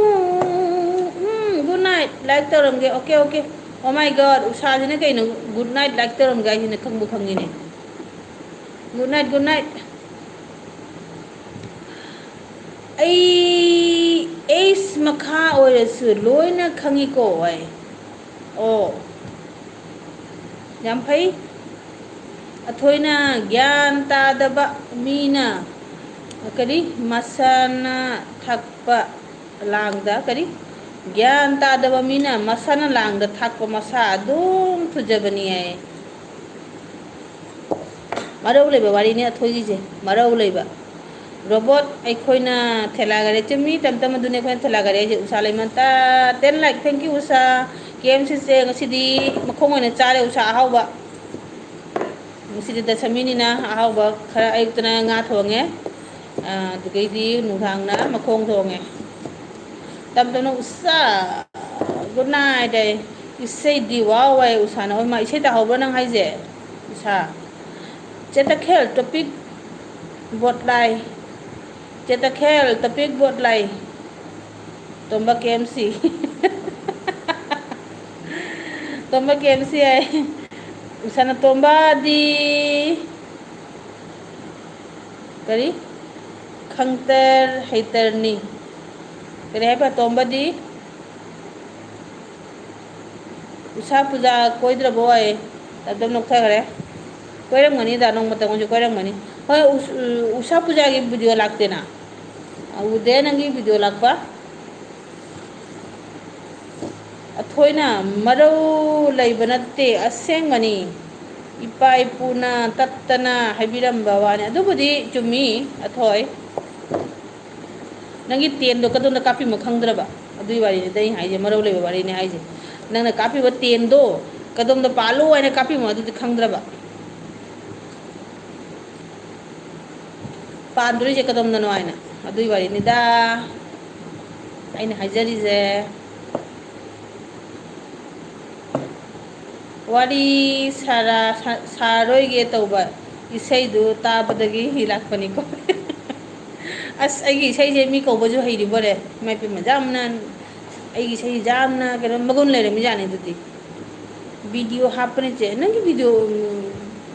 Um, good night. ꯂꯥꯏꯛ ꯇꯧꯔꯝꯒꯦ꯫ Okay, okay. Oh my God, ꯎꯁꯥꯁꯤꯅ ꯀꯩꯅꯣ ꯒꯨꯗ ꯅꯥꯏꯠ ꯂꯥꯏꯛ ꯇꯧꯔꯝꯒꯦ ꯍꯥꯏꯁꯤꯅ? ꯈꯪꯕꯨ ꯈꯪꯉꯤꯅꯦ꯫ Good night, good night. ꯑꯩ ꯑꯦꯁ ꯃꯈꯥ ꯑꯣꯏꯔꯁꯨ ꯂꯣꯏꯅ ꯈꯪꯉꯤꯀꯣ ꯑꯩ꯫ ꯑꯣ, ꯌꯥꯝ ꯐꯩ꯫ ꯑꯊꯣꯏꯅ ꯒ꯭ꯌꯥꯟ ꯇꯥꯗꯕ ꯃꯤꯅ, ꯀꯔꯤ, ꯃꯁꯥꯅ ꯊꯛꯄ ꯂꯥꯡꯗ, ꯀꯔꯤ, ꯒ꯭ꯌꯥꯟ ꯇꯥꯗꯕ ꯃꯤꯅ ꯃꯁꯥꯅ ꯂꯥꯡꯗ ꯊꯥꯛꯄ ꯃꯁꯥ ꯑꯗꯨꯝ ꯊꯨꯖꯕꯅꯤ ꯍꯥꯏ꯫ ꯃꯔꯧ ꯂꯩꯕ ꯋꯥꯔꯤꯅꯤ ꯑꯊꯣꯏꯒꯤꯁꯦ, ꯃꯔꯧ ꯂꯩꯕ꯫ ꯔꯣꯕꯣꯠ ꯑꯩꯈꯣꯏꯅ ꯊꯦꯂꯥ ꯒꯥꯔꯤ, ꯆꯨꯝꯃꯤ, ꯇꯝ ꯇꯝ, ꯑꯗꯨꯅꯤ ꯑꯩꯈꯣꯏꯅ ꯊꯦꯂꯥ ꯒꯥꯔꯤ ꯍꯥꯏꯁꯦ꯫ ꯎꯁꯥ ꯂꯩꯃꯟꯇ꯫ Ten like, thank you Usha. K M ꯁꯤꯁꯦ ꯉꯁꯤꯗꯤ ꯃꯈꯣꯡ ꯑꯣꯏꯅ ꯆꯥꯔꯦ ꯎꯁꯥ ꯑꯍꯥꯎꯕ꯫ ꯉꯁꯤꯗꯤ ꯗꯁꯃꯤꯅꯤꯅ ꯑꯍꯥꯎꯕ ꯈꯔ, ꯑꯌꯨꯛꯇꯅ ꯉꯥ ꯊꯣꯡꯉꯦ, ꯑꯗꯨꯗꯒꯤꯗꯤ ꯅꯨꯡꯗꯥꯡꯅ ꯃꯈꯣꯡ ꯊꯣꯡꯉꯦ꯫ ꯇꯞ ꯇꯞꯅ ꯎꯁꯥ, ꯒꯨꯗ ꯅꯥꯏꯠ ꯑꯩ꯫ ꯏꯁꯩꯗꯤ ꯋꯥꯎ ꯍꯥꯏ ꯎꯁꯥꯅ꯫ ꯍꯣꯏ, ꯃꯥ ꯏꯁꯩ ꯇꯥꯍꯧꯕ꯭ꯔꯣ ꯅꯪ ꯍꯥꯏꯁꯦ? ꯎꯁꯥ꯫ ꯆꯦꯇꯈꯦꯜ ꯇꯣꯄꯤꯛ ꯕꯣꯠ ꯂꯥꯏ꯫ ꯆꯦꯇꯈꯦꯜ ꯇꯣꯄꯤꯛ ꯕꯣꯠ ꯂꯥꯏ꯫ ꯇꯣꯝꯕ ꯀꯦ ꯑꯦꯝ ꯁꯤ꯫ ꯇꯣꯝꯕ ꯀꯦ ꯑꯦꯝ ꯁꯤ ꯍꯥꯏ꯫ ꯎꯁꯥꯅ ꯇꯣꯝꯕꯗꯤ ꯀꯔꯤ? ꯈꯪꯇꯔ ꯍꯩꯇꯔꯅꯤ꯫ ꯀꯔꯤ ꯍꯥꯏꯕ? ꯇꯣꯝꯕꯗꯤ ꯎꯁꯥ ꯄꯨꯖꯥ ꯀꯣꯏꯗ꯭ꯔꯕꯣ ꯍꯥꯏ꯫ ꯑꯗꯨꯝ ꯅꯣꯛꯊꯈ꯭ꯔꯦ꯫ ꯀꯣꯏꯔꯝꯒꯅꯤꯗ, ꯅꯣꯡꯃꯇꯪ ꯑꯣꯏꯁꯨ ꯀꯣꯏꯔꯝꯒꯅꯤ꯫ ꯍꯣꯏ, ꯎꯁ-, ꯎꯁꯥ ꯄꯨꯖꯥꯒꯤ ꯚꯤꯗꯤꯑꯣ ꯂꯥꯛꯇꯦꯅ? ꯎꯗꯦ ꯅꯪꯒꯤ ꯚꯤꯗꯤꯑꯣ ꯂꯥꯛꯄ꯫ ꯑꯊꯣꯏꯅ ꯃꯔꯧ ꯂꯩꯕ ꯅꯠꯇꯦ, ꯑꯁꯦꯡꯕꯅꯤ꯫ ꯏꯄꯥ ꯏꯄꯨꯅ ꯇꯠꯇꯅ ꯍꯥꯏꯕꯤꯔꯝꯕ ꯋꯥꯅꯤ꯫ ꯑꯗꯨꯕꯨꯗꯤ ꯆꯨꯝꯃꯤ, ꯑꯊꯣꯏ꯫ ꯅꯪꯒꯤ ꯇꯦꯟꯗꯣ ꯀꯗꯣꯝꯗ ꯀꯥꯞꯄꯤꯃꯣ ꯈꯪꯗ꯭ꯔꯕ? ꯑꯗꯨꯒꯤ ꯋꯥꯔꯤꯅꯤꯗ ꯑꯩ ꯍꯥꯏꯁꯦ, ꯃꯔꯧ ꯂꯩꯕ ꯋꯥꯔꯤꯅꯤ ꯍꯥꯏꯁꯦ꯫ ꯅꯪꯅ ꯀꯥꯞꯄꯤꯕ ꯇꯦꯟꯗꯣ ꯀꯗꯣꯝꯗ ꯄꯥꯜꯂꯨ ꯍꯥꯏꯅ ꯀꯥꯞꯄꯤꯃꯣ ꯑꯗꯨꯗꯤ ꯈꯪꯗ꯭ꯔꯕ꯫ ꯄꯥꯟꯗꯣꯔꯤꯁꯦ ꯀꯗꯣꯝꯗꯅꯣ ꯍꯥꯏꯅ꯫ ꯑꯗꯨꯒꯤ ꯋꯥꯔꯤꯅꯤꯗ ꯑꯩꯅ ꯍꯥꯏꯖꯔꯤꯁꯦ꯫ ꯋꯥꯔꯤ ꯁꯥꯔ-, ꯁꯥ-, ꯁꯥꯔꯣꯏꯒꯦ ꯇꯧꯕ ꯏꯁꯩꯗꯨ ꯇꯥꯕꯗꯒꯤ ꯍꯤ ꯂꯥꯛꯄꯅꯤꯀꯣ꯫ ꯑꯁ, ꯑꯩꯒꯤ ꯏꯁꯩꯁꯦ ꯃꯤ ꯀꯧꯕꯁꯨ ꯍꯩꯔꯤꯕꯣꯔꯦ꯫ ꯏꯃꯥ ꯏꯄꯦꯝꯃ, ꯌꯥꯝꯅ, ꯑꯩꯒꯤ ꯏꯁꯩ ꯌꯥꯝꯅ ꯀꯩꯅꯣ ꯃꯒꯨꯟ ꯂꯩꯔꯝꯃꯤꯖꯥꯠꯅꯤ ꯑꯗꯨꯗꯤ꯫ ꯚꯤꯗꯤꯑꯣ ꯍꯥꯞꯄꯅꯦ ꯆꯦ꯫ ꯅꯪꯒꯤ ꯚꯤꯗꯤꯑꯣ, ꯎꯝ,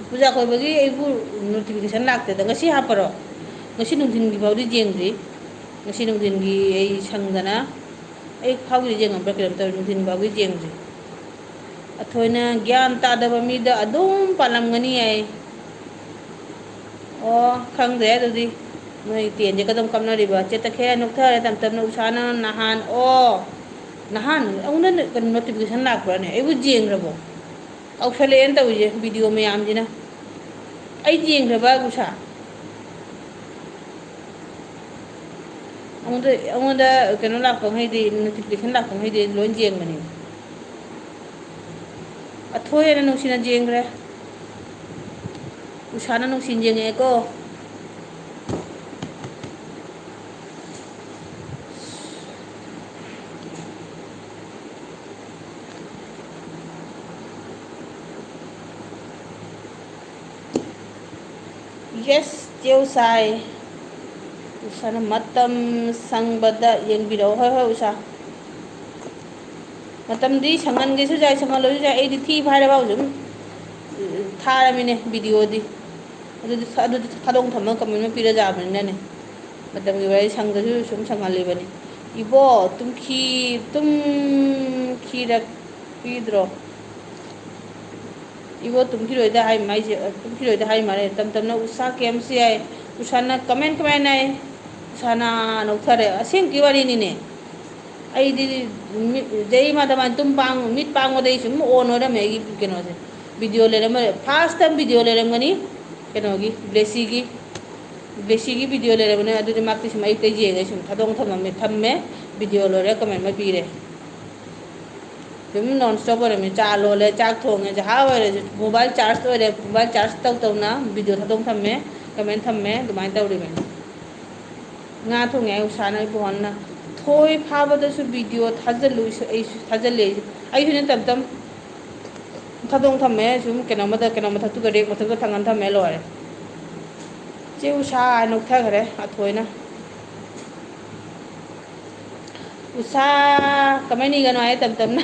ꯄꯨꯖꯥ ꯀꯣꯏꯕꯒꯤ ꯑꯩꯕꯨ ꯅꯣꯇꯤꯐꯤꯀꯦꯁꯟ ꯂꯥꯛꯇꯦꯗ꯫ ꯉꯁꯤ ꯍꯥꯞꯄꯔꯣ? ꯉꯁꯤ ꯅꯨꯡꯊꯤꯟꯒꯤ ꯐꯥꯎꯗꯤ ꯌꯦꯡꯗ꯭ꯔꯤ꯫ ꯉꯁꯤ ꯅꯨꯡꯊꯤꯟꯒꯤ ꯑꯩ ꯁꯪꯗꯅ, ꯑꯌꯨꯛ ꯐꯥꯎꯒꯤꯗꯤ ꯌꯦꯡꯉꯝꯕ꯭ꯔꯥ ꯀꯩꯅꯣꯝ ꯇꯧꯔꯦ, ꯅꯨꯡꯊꯤꯟ ꯐꯥꯎꯒꯤ ꯌꯦꯡꯗ꯭ꯔꯤ꯫ ꯑꯊꯣꯏꯅ ꯒ꯭ꯌꯥꯟ ꯇꯥꯗꯕ ꯃꯤꯗ ꯑꯗꯨꯝ ꯄꯥꯜꯂꯝꯒꯅꯤ ꯍꯥꯏ꯫ ꯑꯣ, ꯈꯪꯗ꯭ꯔꯦ ꯑꯗꯨꯗꯤ꯫ ꯅꯣꯏ ꯇꯦꯟꯁꯦ ꯀꯗꯣꯝ ꯀꯞꯅꯔꯤꯕ? ꯆꯦ ꯇꯈꯦꯜ ꯅꯣꯛꯊꯔꯦ ꯇꯝ ꯇꯞꯅ ꯎꯁꯥꯅ ꯅꯍꯥꯟ, ꯑꯣ, ꯅꯍꯥꯟ ꯑꯩꯉꯣꯟꯗ ꯀꯩꯅꯣ ꯅꯣꯇꯤꯐꯤꯀꯦꯁꯟ ꯂꯥꯛꯄ꯭ꯔꯥꯅꯦ? ꯑꯩꯕꯨ ꯌꯦꯡꯈ꯭ꯔꯕꯣ? ꯀꯥꯎꯁꯜꯂꯛꯑꯦꯅ ꯇꯧꯔꯤꯁꯦ ꯚꯤꯗꯤꯑꯣ ꯃꯌꯥꯝꯁꯤꯅ꯫ ꯑꯩ ꯌꯦꯡꯈ꯭ꯔꯕ ꯎꯁꯥ? ꯑꯩꯉꯣꯟꯗ, ꯑꯩꯉꯣꯟꯗ ꯀꯩꯅꯣ ꯂꯥꯛꯄ ꯃꯈꯩꯗꯤ, ꯅꯣꯇꯤꯐꯤꯀꯦꯁꯟ ꯂꯥꯛꯄ ꯃꯈꯩꯗꯤ ꯂꯣꯏ ꯌꯦꯡꯕꯅꯤ꯫ ꯑꯊꯣꯏ ꯍꯥꯏꯅ ꯅꯨꯡꯁꯤꯅ ꯌꯦꯡꯈ꯭ꯔꯦ꯫ ꯎꯁꯥꯅ ꯅꯨꯡꯁꯤꯅ ꯌꯦꯡꯉꯛꯑꯦꯀꯣ꯫ ꯌꯦꯁ, ꯆꯦ ꯎꯁꯥꯏ꯫ ꯎꯁꯥꯅ ꯃꯇꯝ ꯁꯪꯕꯗ ꯌꯦꯡꯕꯤꯔꯛꯑꯣ꯫ ꯍꯣꯏ, ꯍꯣꯏ, ꯎꯁꯥ꯫ ꯃꯇꯝꯗꯤ ꯁꯪꯍꯟꯒꯦꯁꯨ ꯌꯥꯏ, ꯁꯪꯍꯜꯂꯣꯏꯁꯨ ꯌꯥꯏ꯫ ꯑꯩꯗꯤ ꯊꯤ ꯐꯥꯏꯔꯐꯥꯎ ꯑꯗꯨꯝ ꯊꯥꯔꯃꯤꯅꯦ ꯚꯤꯗꯤꯑꯣꯗꯤ꯫ ꯑꯗꯨꯗꯤ, ꯑꯗꯨꯗꯤ ꯊꯥꯗꯣꯛ ꯊꯝꯃꯒ ꯀꯃꯦꯟ ꯑꯃ ꯄꯤꯔ ꯌꯥꯕꯅꯤꯅꯅꯦ꯫ ꯃꯇꯝꯒꯤ ꯋꯥꯔꯤ ꯁꯪꯗ꯭ꯔꯁꯨ ꯁꯨꯝ ꯁꯪꯍꯜꯂꯤꯕꯅꯤ꯫ ꯏꯕꯣ, ꯇꯨꯝꯈꯤ-, ꯇꯨꯝꯈꯤꯔꯛꯄꯤꯗ꯭ꯔꯣ? ꯏꯕꯣ, ꯇꯨꯝꯈꯤꯔꯣꯏꯗ ꯍꯥꯏ ꯃꯥꯏꯁꯦ, ꯇꯨꯝꯈꯤꯔꯣꯏꯗ ꯍꯥꯏ ꯃꯥꯜꯂꯦ꯫ ꯇꯝ ꯇꯝꯅ ꯎꯁꯥ ꯀꯦꯝꯁꯤ ꯍꯥꯏ꯫ ꯎꯁꯥꯅ ꯀꯃꯦꯟ ꯀꯃꯦꯟ ꯍꯥꯏ꯫ ꯎꯁꯥꯅ ꯅꯣꯛꯊꯔꯦ꯫ ꯑꯁꯦꯡꯀꯤ ꯋꯥꯔꯤꯅꯤꯅꯦ꯫ ꯑꯩꯗꯤ ꯃꯤꯠ, ꯖꯩ ꯃꯥꯙꯕ ꯇꯨꯝ ꯄꯥꯡ-, ꯃꯤꯠ ꯄꯥꯡꯕꯗꯩ ꯁꯨꯝ ꯑꯣꯟ ꯑꯣꯏꯔꯝꯃꯦ ꯑꯩꯒꯤ ꯀꯩꯅꯣꯁꯦ꯫ ꯚꯤꯗꯤꯑꯣ ꯂꯩꯔꯝꯃ-, ꯐꯥꯔꯁꯇ ꯚꯤꯗꯤꯑꯣ ꯂꯩꯔꯝꯒꯅꯤ ꯀꯩꯅꯣꯒꯤ, ꯕ꯭ꯂꯦꯁꯤꯒꯤ꯫ ꯕ꯭ꯂꯦꯁꯤꯒꯤ ꯚꯤꯗꯤꯑꯣ ꯂꯩꯔꯝꯒꯅꯤ꯫ ꯑꯗꯨꯗꯤ ꯃꯥꯛꯇꯤ ꯁꯨꯝ ꯑꯌꯨꯛꯇ ꯌꯦꯡꯉꯦ, ꯁꯨꯝ ꯊꯥꯗꯣꯛ ꯊꯝꯃꯝꯃꯦ, ꯊꯝꯃꯦ꯫ ꯚꯤꯗꯤꯑꯣ ꯂꯣꯏꯔꯦ, ꯀꯃꯦꯟ ꯑꯃ ꯄꯤꯔꯦ꯫ ꯑꯗꯨꯝ non stop ꯑꯣꯏꯔꯝꯃꯤ꯫ ꯆꯥ ꯂꯣꯜꯂꯦ, ꯆꯥꯛ ꯊꯣꯡꯉꯦ, ꯆꯍꯥ ꯑꯣꯏꯔꯁꯨ mobile charge ꯑꯣꯏꯔꯦ, mobile charge ꯇꯧ ꯇꯧꯅ video ꯊꯥꯗꯣꯛ ꯊꯝꯃꯦ, comment ꯊꯝꯃꯦ, ꯑꯗꯨꯃꯥꯏꯅ ꯇꯧꯔꯤꯕꯅꯤ꯫ ꯉꯥ ꯊꯣꯡꯉꯦ ꯍꯥꯏ ꯎꯁꯥꯅ ꯑꯩꯕꯨ ꯍꯣꯟꯅ꯫ ꯊꯣꯏ ꯐꯥꯕꯗꯁꯨ video ꯊꯥꯖꯤꯜꯂꯨ, ꯑꯩꯁꯨ ꯊꯥꯖꯤꯜꯂꯦ ꯑꯩꯁꯨ꯫ ꯑꯩꯁꯨꯅꯦ ꯇꯝ ꯇꯝ ꯊꯥꯗꯣꯛ ꯊꯝꯃꯦ ꯁꯨꯝ ꯀꯩꯅꯣꯝꯃꯗ, ꯀꯩꯅꯣ ꯃꯊꯛꯇꯨꯗ, rack ꯃꯊꯛꯇ ꯊꯥꯡꯒꯠ ꯊꯝꯃꯦ, ꯂꯣꯏꯔꯦ꯫ ꯆꯦ ꯎꯁꯥ ꯅꯣꯛꯊꯈ꯭ꯔꯦ ꯑꯊꯣꯏꯅ꯫ ꯎꯁꯥ ꯀꯃꯥꯏꯅ ꯏꯒꯅꯣ ꯍꯥꯏ ꯇꯞ ꯇꯞꯅ꯫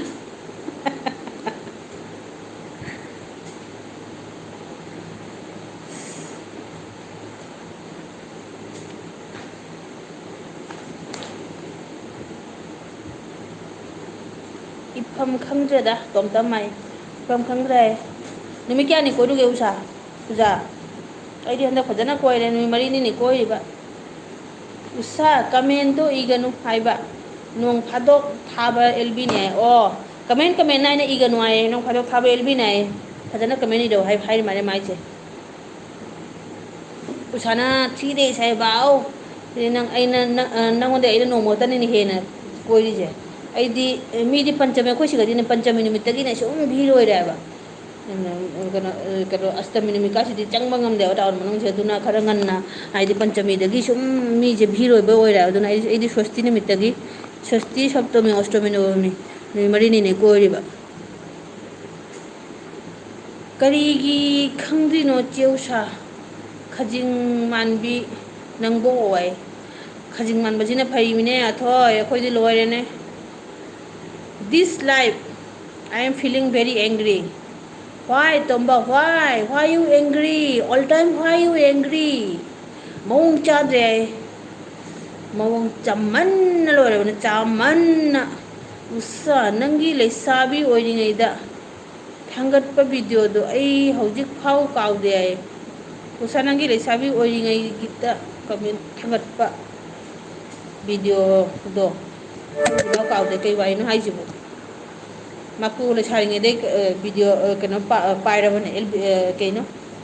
ꯏꯐꯝ ꯈꯪꯗ꯭ꯔꯦꯗ, ꯇꯣꯝꯇꯝ ꯍꯥꯏ꯫ ꯏꯐꯝ ꯈꯪꯗ꯭ꯔꯦ꯫ ꯅꯨꯃꯤꯠ ꯀꯌꯥꯅꯤ ꯀꯣꯏꯔꯨꯒꯦ ꯎꯁꯥ? ꯄꯨꯖꯥ? ꯑꯩꯗꯤ ꯍꯟꯗꯛ ꯐꯖꯅ ꯀꯣꯏꯔꯦ, ꯅꯨꯃꯤꯠ ꯃꯔꯤꯅꯤꯅꯤ ꯀꯣꯏꯔꯤꯕ꯫ ꯎꯁꯥ, commentꯗꯣ ꯏꯒꯅꯨ ꯍꯥꯏꯕ꯫ ꯅꯣꯡ ꯐꯥꯗꯣꯛ ꯊꯥꯕ ꯑꯦꯜꯕꯤꯅꯦ ꯍꯥꯏ꯫ ꯑꯣ, comment, comment ꯍꯥꯏꯅ ꯏꯒꯅꯨ ꯍꯥꯏꯌꯦ, ꯅꯣꯡ ꯐꯥꯗꯣꯛ ꯊꯥꯕ ꯑꯦꯜꯕꯤꯅꯦ ꯍꯥꯏꯌꯦ꯫ ꯐꯖꯅ comment ꯏꯔꯧ ꯍꯥꯏ, ꯍꯥꯏꯔꯤ ꯃꯥꯜꯂꯦ ꯃꯥꯏꯁꯦ꯫ ꯎꯁꯥꯅ ꯊ꯭ꯔꯤ ꯗꯦꯖ ꯍꯥꯏꯕ, ꯑꯧ꯫ ꯑꯗꯨꯗꯤ ꯅꯪ, ꯑꯩꯅ, ꯅ-, ꯑ, ꯅꯪꯉꯣꯟꯗ ꯑꯩꯅ ꯅꯣꯡꯃ ꯈꯛꯇꯅꯤꯅꯦ ꯍꯦꯟꯅ ꯀꯣꯏꯔꯤꯁꯦ꯫ ꯑꯩꯗꯤ, ꯑ, ꯃꯤꯗꯤ ꯄꯟꯆꯃꯤ, ꯑꯩꯈꯣꯏ ꯁꯤꯒꯗꯤꯅꯦ, ꯄꯟꯆꯃꯤ ꯅꯨꯃꯤꯠꯇꯒꯤꯅꯦ ꯁꯨꯝ ꯚꯤꯔ ꯑꯣꯏꯔꯦ ꯍꯥꯏꯕ꯫ ꯎꯝ, ꯀꯩꯅꯣ, ꯑ, ꯀꯩꯅꯣ, ꯑꯁꯇꯃꯤ ꯅꯨꯃꯤꯠꯀꯥꯁꯤꯗꯤ ꯆꯪꯕ ꯉꯝꯗꯦꯕ ꯇꯥꯎꯟ ꯃꯅꯨꯡꯁꯦ꯫ ꯑꯗꯨꯅ ꯈꯔ ꯉꯟꯅ, ꯍꯥꯏꯗꯤ ꯄꯟꯆꯃꯤꯗꯒꯤ ꯁꯨꯝ ꯃꯤꯁꯦ ꯚꯤꯔ ꯑꯣꯏꯕ ꯑꯣꯏꯔꯦ ꯍꯥꯏꯕ꯫ ꯑꯗꯨꯅ ꯑꯩ, ꯑꯩꯗꯤ ꯁ꯭ꯋꯁꯇꯤ ꯅꯨꯃꯤꯠꯇꯒꯤ, ꯁ꯭ꯋꯁꯇꯤ, ꯁꯞꯇꯃꯤ, ꯑꯁꯇꯃꯤ, ꯅꯕꯃꯤ ꯅꯨꯃꯤꯠ ꯃꯔꯤꯅꯤꯅꯦ ꯀꯣꯏꯔꯤꯕ꯫ ꯀꯔꯤꯒꯤ ꯈꯪꯗ꯭ꯔꯤꯅꯣ ꯆꯦ ꯎꯁꯥ? ꯈꯖꯤꯡ ꯃꯥꯟꯕꯤ ꯅꯪꯕꯣ ꯑꯣꯏ꯫ ꯈꯖꯤꯡ ꯃꯥꯟꯕꯁꯤꯅ ꯐꯩꯃꯤꯅꯦ ꯑꯊꯣꯏ, ꯑꯩꯈꯣꯏꯗꯤ ꯂꯣꯏꯔꯦꯅꯦ꯫ This life, I am feeling very angry. Why, Tomba, why? Why you angry? All time why you angry? ꯃꯑꯣꯡ ꯆꯥꯗ꯭ꯔꯦ ꯑꯩ꯫ ꯃꯑꯣꯡ ꯆꯝꯃꯟꯅ ꯂꯣꯏꯔꯕꯅꯦ, ꯆꯥꯃꯟꯅ꯫ ꯎꯁꯥ, ꯅꯪꯒꯤ ꯂꯩꯁꯥꯕꯤ ꯑꯣꯏꯔꯤꯉꯩꯗ ꯊꯥꯡꯒꯠꯄ videoꯗꯣ ꯑꯩ ꯍꯧꯖꯤꯛ ꯐꯥꯎ ꯀꯥꯎꯗꯦ ꯍꯥꯏꯌꯦ꯫ ꯎꯁꯥ, ꯅꯪꯒꯤ ꯂꯩꯁꯥꯕꯤ ꯑꯣꯏꯔꯤꯉꯩꯒꯤꯗ comment ꯊꯥꯡꯒꯠꯄ videoꯗꯣ ꯍꯧꯖꯤꯛ ꯐꯥꯎ ꯀꯥꯎꯗꯦ꯫ ꯀꯩ ꯋꯥꯔꯤꯅꯣ ꯍꯥꯏꯁꯤꯕꯣ? ꯃꯥꯀꯨ ꯂꯩꯁꯥꯔꯤꯉꯩꯗꯩ, ꯑ, video, ꯑ, ꯀꯩꯅꯣ ꯄꯥ-, ꯑ, ꯄꯥꯏꯔꯕꯅꯦ, ꯑꯦꯜ ꯕꯤ, ꯑ, ꯀꯩꯅꯣ,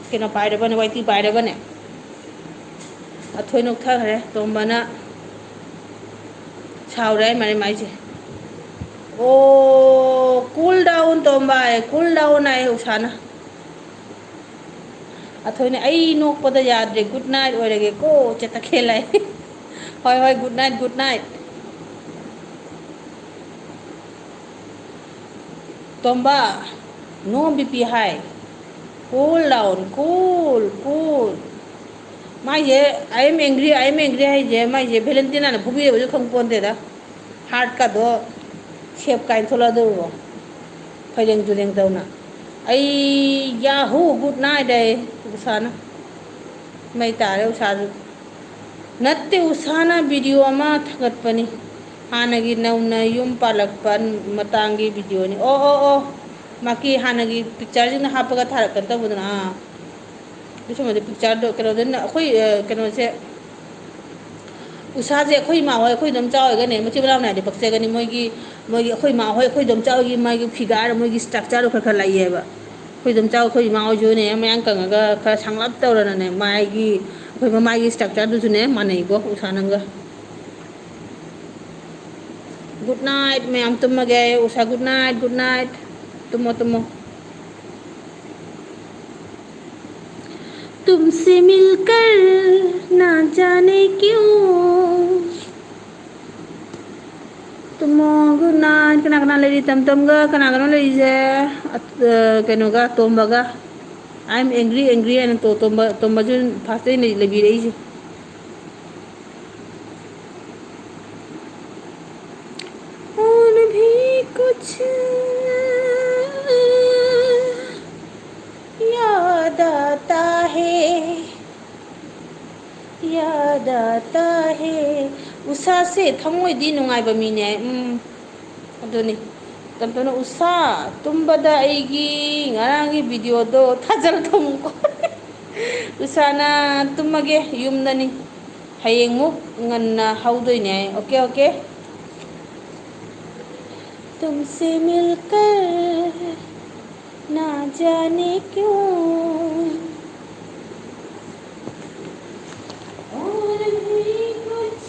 ꯀꯩꯅꯣ ꯄꯥꯏꯔꯕꯅꯦ, ꯋꯥꯏ ꯇꯤ ꯄꯥꯏꯔꯕꯅꯦ꯫ ꯑꯊꯣꯏ ꯅꯣꯛꯊꯈ꯭ꯔꯦ꯫ ꯇꯣꯝꯕꯅ ꯁꯥꯎꯔꯦ ꯍꯥꯏ ꯃꯔꯦ ꯃꯥꯏꯁꯦ꯫ ꯑꯣ, cool down ꯇꯣꯝꯕ, cool down ꯍꯥꯏ ꯎꯁꯥꯅ꯫ ꯑꯊꯣꯏꯅ ꯑꯩ ꯅꯣꯛꯄꯗ ꯌꯥꯗ꯭ꯔꯦ, good night ꯑꯣꯏꯔꯒꯦꯀꯣ, ꯆꯦꯇꯈꯦꯜ ꯍꯥꯏ꯫ ꯍꯣꯏ, ꯍꯣꯏ, good night, good night꯫ ꯇꯣꯝꯕ, no B P ꯍꯥꯏ꯫ Cool down, cool, cool꯫ ꯃꯥꯏꯁꯦ, "I am angry, I am angry" ꯍꯥꯏꯁꯦ, ꯃꯥꯏꯁꯦ ꯚꯦꯂꯦꯟꯇꯤꯅꯥꯅ ꯐꯨꯕꯤꯔꯕꯁꯨ ꯈꯪ ꯄꯣꯟꯇꯦꯗ꯫ ꯍꯥꯔꯠꯀꯗꯣ ꯁꯦꯞ ꯀꯥꯏꯅ ꯊꯣꯛꯂꯛꯑꯗꯧꯔꯣ? ꯐꯩꯔꯦꯡ ꯇꯨꯔꯦꯡ ꯇꯧꯅ꯫ ꯑꯩ, "ꯌꯥꯍꯨ, good night" ꯍꯥꯏ ꯎꯁꯥꯅ꯫ ꯃꯩ ꯇꯥꯔꯦ ꯎꯁꯥꯁꯨ꯫ ꯅꯠꯇꯦ, ꯎꯁꯥꯅ video ꯑꯃ ꯊꯥꯒꯠꯄꯅꯤ꯫ ꯍꯥꯟꯅꯒꯤ ꯅꯧꯅ ꯌꯨꯝ ꯄꯥꯜꯂꯛꯄ ꯃꯇꯥꯡꯒꯤ videoꯅꯤ꯫ ꯑꯣ, ꯑꯣ, ꯑꯣ꯫ ꯃꯥꯒꯤ ꯍꯥꯟꯅꯒꯤ pictureꯁꯤꯡꯗꯣ ꯍꯥꯞꯄꯒ ꯊꯥꯔꯛꯀꯅꯤ ꯇꯧꯕꯗꯨꯅ꯫ ꯑꯥ꯫ ꯑꯗꯨ ꯁꯨꯝꯕꯗꯤ pictureꯗꯣ ꯀꯩꯅꯣꯗ ꯑꯩꯈꯣꯏ, ꯑ, ꯀꯩꯅꯣꯁꯦ, ꯎꯁꯥꯁꯦ ꯑꯩꯈꯣꯏ ꯏꯃꯥ ꯍꯣꯏ, ꯑꯩꯈꯣꯏ ꯑꯗꯨꯝ ꯆꯥꯎꯔꯒꯅꯦ, ꯃꯆꯤꯟ ꯃꯅꯥꯎꯅꯦ ꯍꯥꯏꯗꯤ ꯄꯛꯆꯒꯅꯤ꯫ ꯃꯣꯏꯒꯤ, ꯃꯣꯏꯒꯤ ꯑꯩꯈꯣꯏ ꯏꯃꯥ ꯍꯣꯏ, ꯑꯩꯈꯣꯏ ꯑꯗꯨꯝ ꯆꯥꯎꯒꯤ ꯃꯥꯒꯤ figure, ꯃꯣꯏꯒꯤ structureꯗꯣ ꯈꯔ ꯈꯔ ꯂꯥꯛꯏꯑꯕ꯫ ꯑꯩꯈꯣꯏ ꯑꯗꯨꯝ ꯆꯥꯎ, ꯑꯩꯈꯣꯏ ꯏꯃꯥ ꯍꯣꯏꯁꯨꯅꯦ, ꯃꯌꯥꯡ ꯀꯪꯉꯒ ꯈꯔ ꯁꯥꯡꯂꯞ ꯇꯧꯔꯅꯅꯦ, ꯃꯥꯒꯤ, ꯑꯩꯈꯣꯏ ꯃꯃꯥꯏꯒꯤ structureꯗꯨꯁꯨꯅꯦ ꯃꯥꯟꯅꯩꯀꯣ ꯎꯁꯥ ꯅꯪꯒ꯫ Good night ꯃꯌꯥꯝ, ꯇꯨꯝꯃꯒꯦ꯫ ꯎꯁꯥ, good night, good night꯫ ꯇꯨꯝꯃꯣ, ꯇꯨꯝꯃꯣ꯫ तुमसे मिलकर ना जाने क्यों। ꯇꯨꯝꯃꯣ, good night꯫ ꯀꯅꯥ ꯀꯅꯥ ꯂꯩꯔꯤ? ꯇꯝꯇꯝꯒ ꯀꯅꯥ ꯀꯅꯥ ꯂꯩꯔꯤꯁꯦ? ꯑ, ꯀꯩꯅꯣꯒ, ꯇꯣꯝꯕꯒ꯫ "I am angry, angry" ꯍꯥꯏꯅ ꯇꯣ-, ꯇꯣꯝꯕ, ꯇꯣꯝꯕꯁꯨ first ꯇꯩ ꯂꯩ-, ꯂꯩꯕꯤꯔꯛꯏꯁꯦ꯫ और भी कुछ याद आता है, याद आता है। ꯎꯁꯥꯁꯦ ꯊꯃꯣꯏꯗꯤ ꯅꯨꯡꯉꯥꯏꯕ ꯃꯤꯅꯦ꯫ ꯎꯝ, ꯑꯗꯨꯅꯤ꯫ ꯇꯞ ꯇꯞꯅ, "ꯎꯁꯥ, ꯇꯨꯝꯕꯗ ꯑꯩꯒꯤ ꯉꯔꯥꯡꯒꯤ videoꯗꯣ ꯊꯥꯖꯤꯜꯂ ꯊꯝꯃꯨꯀꯣ꯫" ꯎꯁꯥꯅ, "ꯇꯨꯝꯃꯒꯦ, ꯌꯨꯝꯗꯅꯤ꯫ ꯍꯌꯦꯡꯃꯨꯛ ꯉꯟꯅ ꯍꯧꯗꯣꯏꯅꯦ ꯑꯩ꯫ OK, OK꯫ तुमसे मिलकर ना जाने क्यों और भी कुछ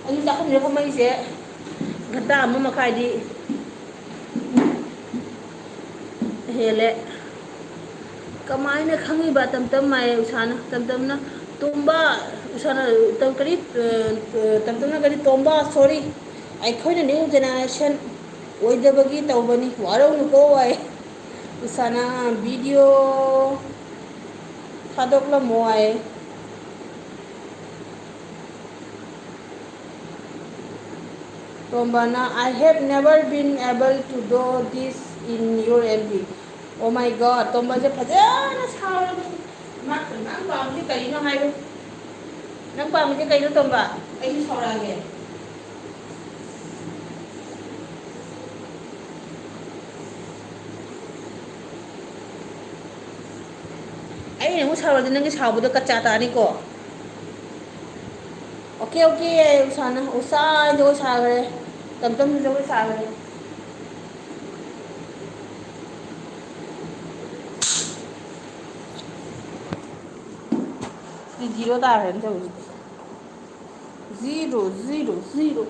ꯑꯅꯤ ꯆꯥꯛꯈꯨꯝꯁꯦ ꯐꯝꯃꯛꯏꯁꯦ ꯘꯟꯇꯥ ꯑꯃ ꯃꯈꯥꯏꯗꯤ ꯍꯦꯜꯂꯦ꯫ ꯀꯃꯥꯏꯅ ꯈꯪꯉꯤꯕ? ꯇꯝꯇꯝ ꯍꯥꯏꯌꯦ ꯎꯁꯥꯅ꯫ ꯇꯝꯇꯝꯅ, "ꯇꯣꯝꯕ", ꯎꯁꯥꯅ, ꯇꯝ-, ꯀꯔꯤ, ꯑ, ꯑ, ꯇꯝꯇꯝꯅ ꯀꯔꯤ, "ꯇꯣꯝꯕ, sorry, ꯑꯩꯈꯣꯏꯅ new generation ꯑꯣꯏꯗꯕꯒꯤ ꯇꯧꯕꯅꯤ, ꯋꯥꯔꯧꯅꯨꯀꯣ" ꯍꯥꯏ꯫ ꯎꯁꯥꯅ video ꯊꯥꯗꯣꯛꯂꯝꯃꯣ high. ꯇꯣꯝꯕꯅ, "I have never been able to do this in your L B." Oh my God, ꯇꯣꯝꯕꯁꯦ ꯐꯖꯅ ꯁꯥꯎꯔꯕꯅꯤ꯫ ꯃꯥ, ꯅꯪ ꯄꯥꯝꯃꯤꯁꯦ ꯀꯩꯅꯣ ꯍꯥꯏꯌꯨ? ꯅꯪ ꯄꯥꯝꯃꯤꯁꯦ ꯀꯩꯅꯣ, ꯇꯣꯝꯕ? ꯑꯩꯁꯨ ꯁꯥꯎꯔꯛꯑꯒꯦ꯫ ꯑꯩꯅ ꯑꯃꯨꯛ ꯁꯥꯎꯔꯗꯤ ꯅꯪꯒꯤ ꯁꯥꯎꯕꯗꯣ ꯀꯆꯥ ꯇꯥꯅꯤꯀꯣ꯫ Okay, okay, ꯎꯁꯥꯅ, ꯎꯁꯥ ꯖꯒꯣꯏ ꯁꯥꯈ꯭ꯔꯦ꯫ ꯇꯝꯇꯝꯁꯨ ꯖꯒꯣꯏ ꯁꯥꯈ꯭ꯔꯦ꯫ ꯁꯤ zero ꯇꯥꯈ꯭ꯔꯦꯅ ꯇꯧꯔꯤꯁꯤꯗꯤ꯫ Zero, zero, zero.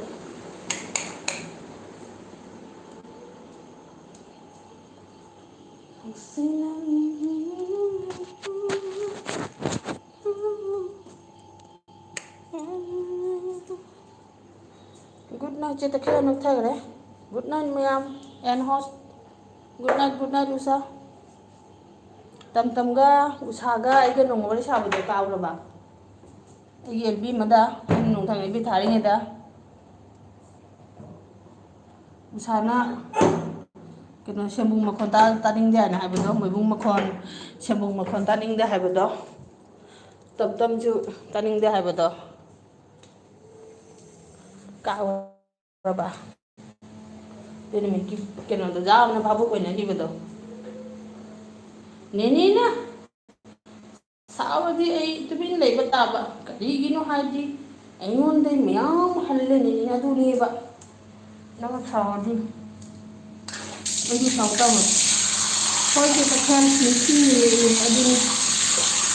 Good night, ꯆꯦ ꯇꯈꯦꯜ ꯅꯛꯊꯈ꯭ꯔꯦ꯫ Good night ꯃꯌꯥꯝ, and host. Good night, good night, ꯎꯁꯥ꯫ ꯇꯝꯇꯝꯒ ꯎꯁꯥꯒ ꯑꯩꯒ ꯅꯣꯡꯃ ꯋꯥꯔꯤ ꯁꯥꯕꯗꯣ ꯀꯥꯎꯔꯕ? ꯑꯩꯒꯤ L B ꯑꯃꯗ, ꯑꯩꯅ ꯅꯣꯡꯊꯥꯡ L B ꯊꯥꯔꯤꯉꯩꯗ꯫ ꯎꯁꯥꯅ ꯀꯩꯅꯣ, ꯁꯦꯝꯕꯨꯡ ꯃꯈꯣꯟ ꯇꯥ-, ꯇꯥꯅꯤꯡꯗꯦ ꯍꯥꯏꯅ ꯍꯥꯏꯕꯗꯣ, ꯃꯣꯏꯕꯨꯡ ꯃꯈꯣꯟ, ꯁꯦꯝꯕꯨꯡ ꯃꯈꯣꯟ ꯇꯥꯅꯤꯡꯗꯦ ꯍꯥꯏꯕꯗꯣ, ꯇꯝꯇꯝꯁꯨ ꯇꯥꯅꯤꯡꯗꯦ ꯍꯥꯏꯕꯗꯣ꯫ ꯀꯥꯎꯔꯕ? ꯑꯗꯨ ꯅꯨꯃꯤꯠꯀꯤ ꯀꯩꯅꯣꯗꯣ, ꯌꯥꯝꯅ ꯚꯥꯕꯨꯛ ꯑꯣꯏꯅꯈꯤꯕꯗꯣ꯫ ꯅꯦꯅꯦꯅ ꯁꯥꯎꯔꯗꯤ ꯑꯩ ꯇꯨꯃꯤꯟ ꯂꯩꯕ ꯇꯥꯕ꯫ ꯀꯔꯤꯒꯤꯅꯣ ꯍꯥꯏꯗꯤ, ꯑꯩꯉꯣꯟꯗꯩ ꯃꯌꯥꯝ ꯍꯜꯂꯦꯅꯦ, ꯑꯗꯨꯅꯦꯕ꯫ ꯅꯪ ꯁꯥꯎꯔꯗꯤ ꯑꯩꯗꯤ ꯁꯥꯎ ꯇꯥꯕ꯫ ꯍꯣꯏ, ꯆꯦ ꯇꯈꯦꯜ, ꯅꯨꯡꯁꯤꯌꯦ, ꯑꯗꯨꯅꯤ꯫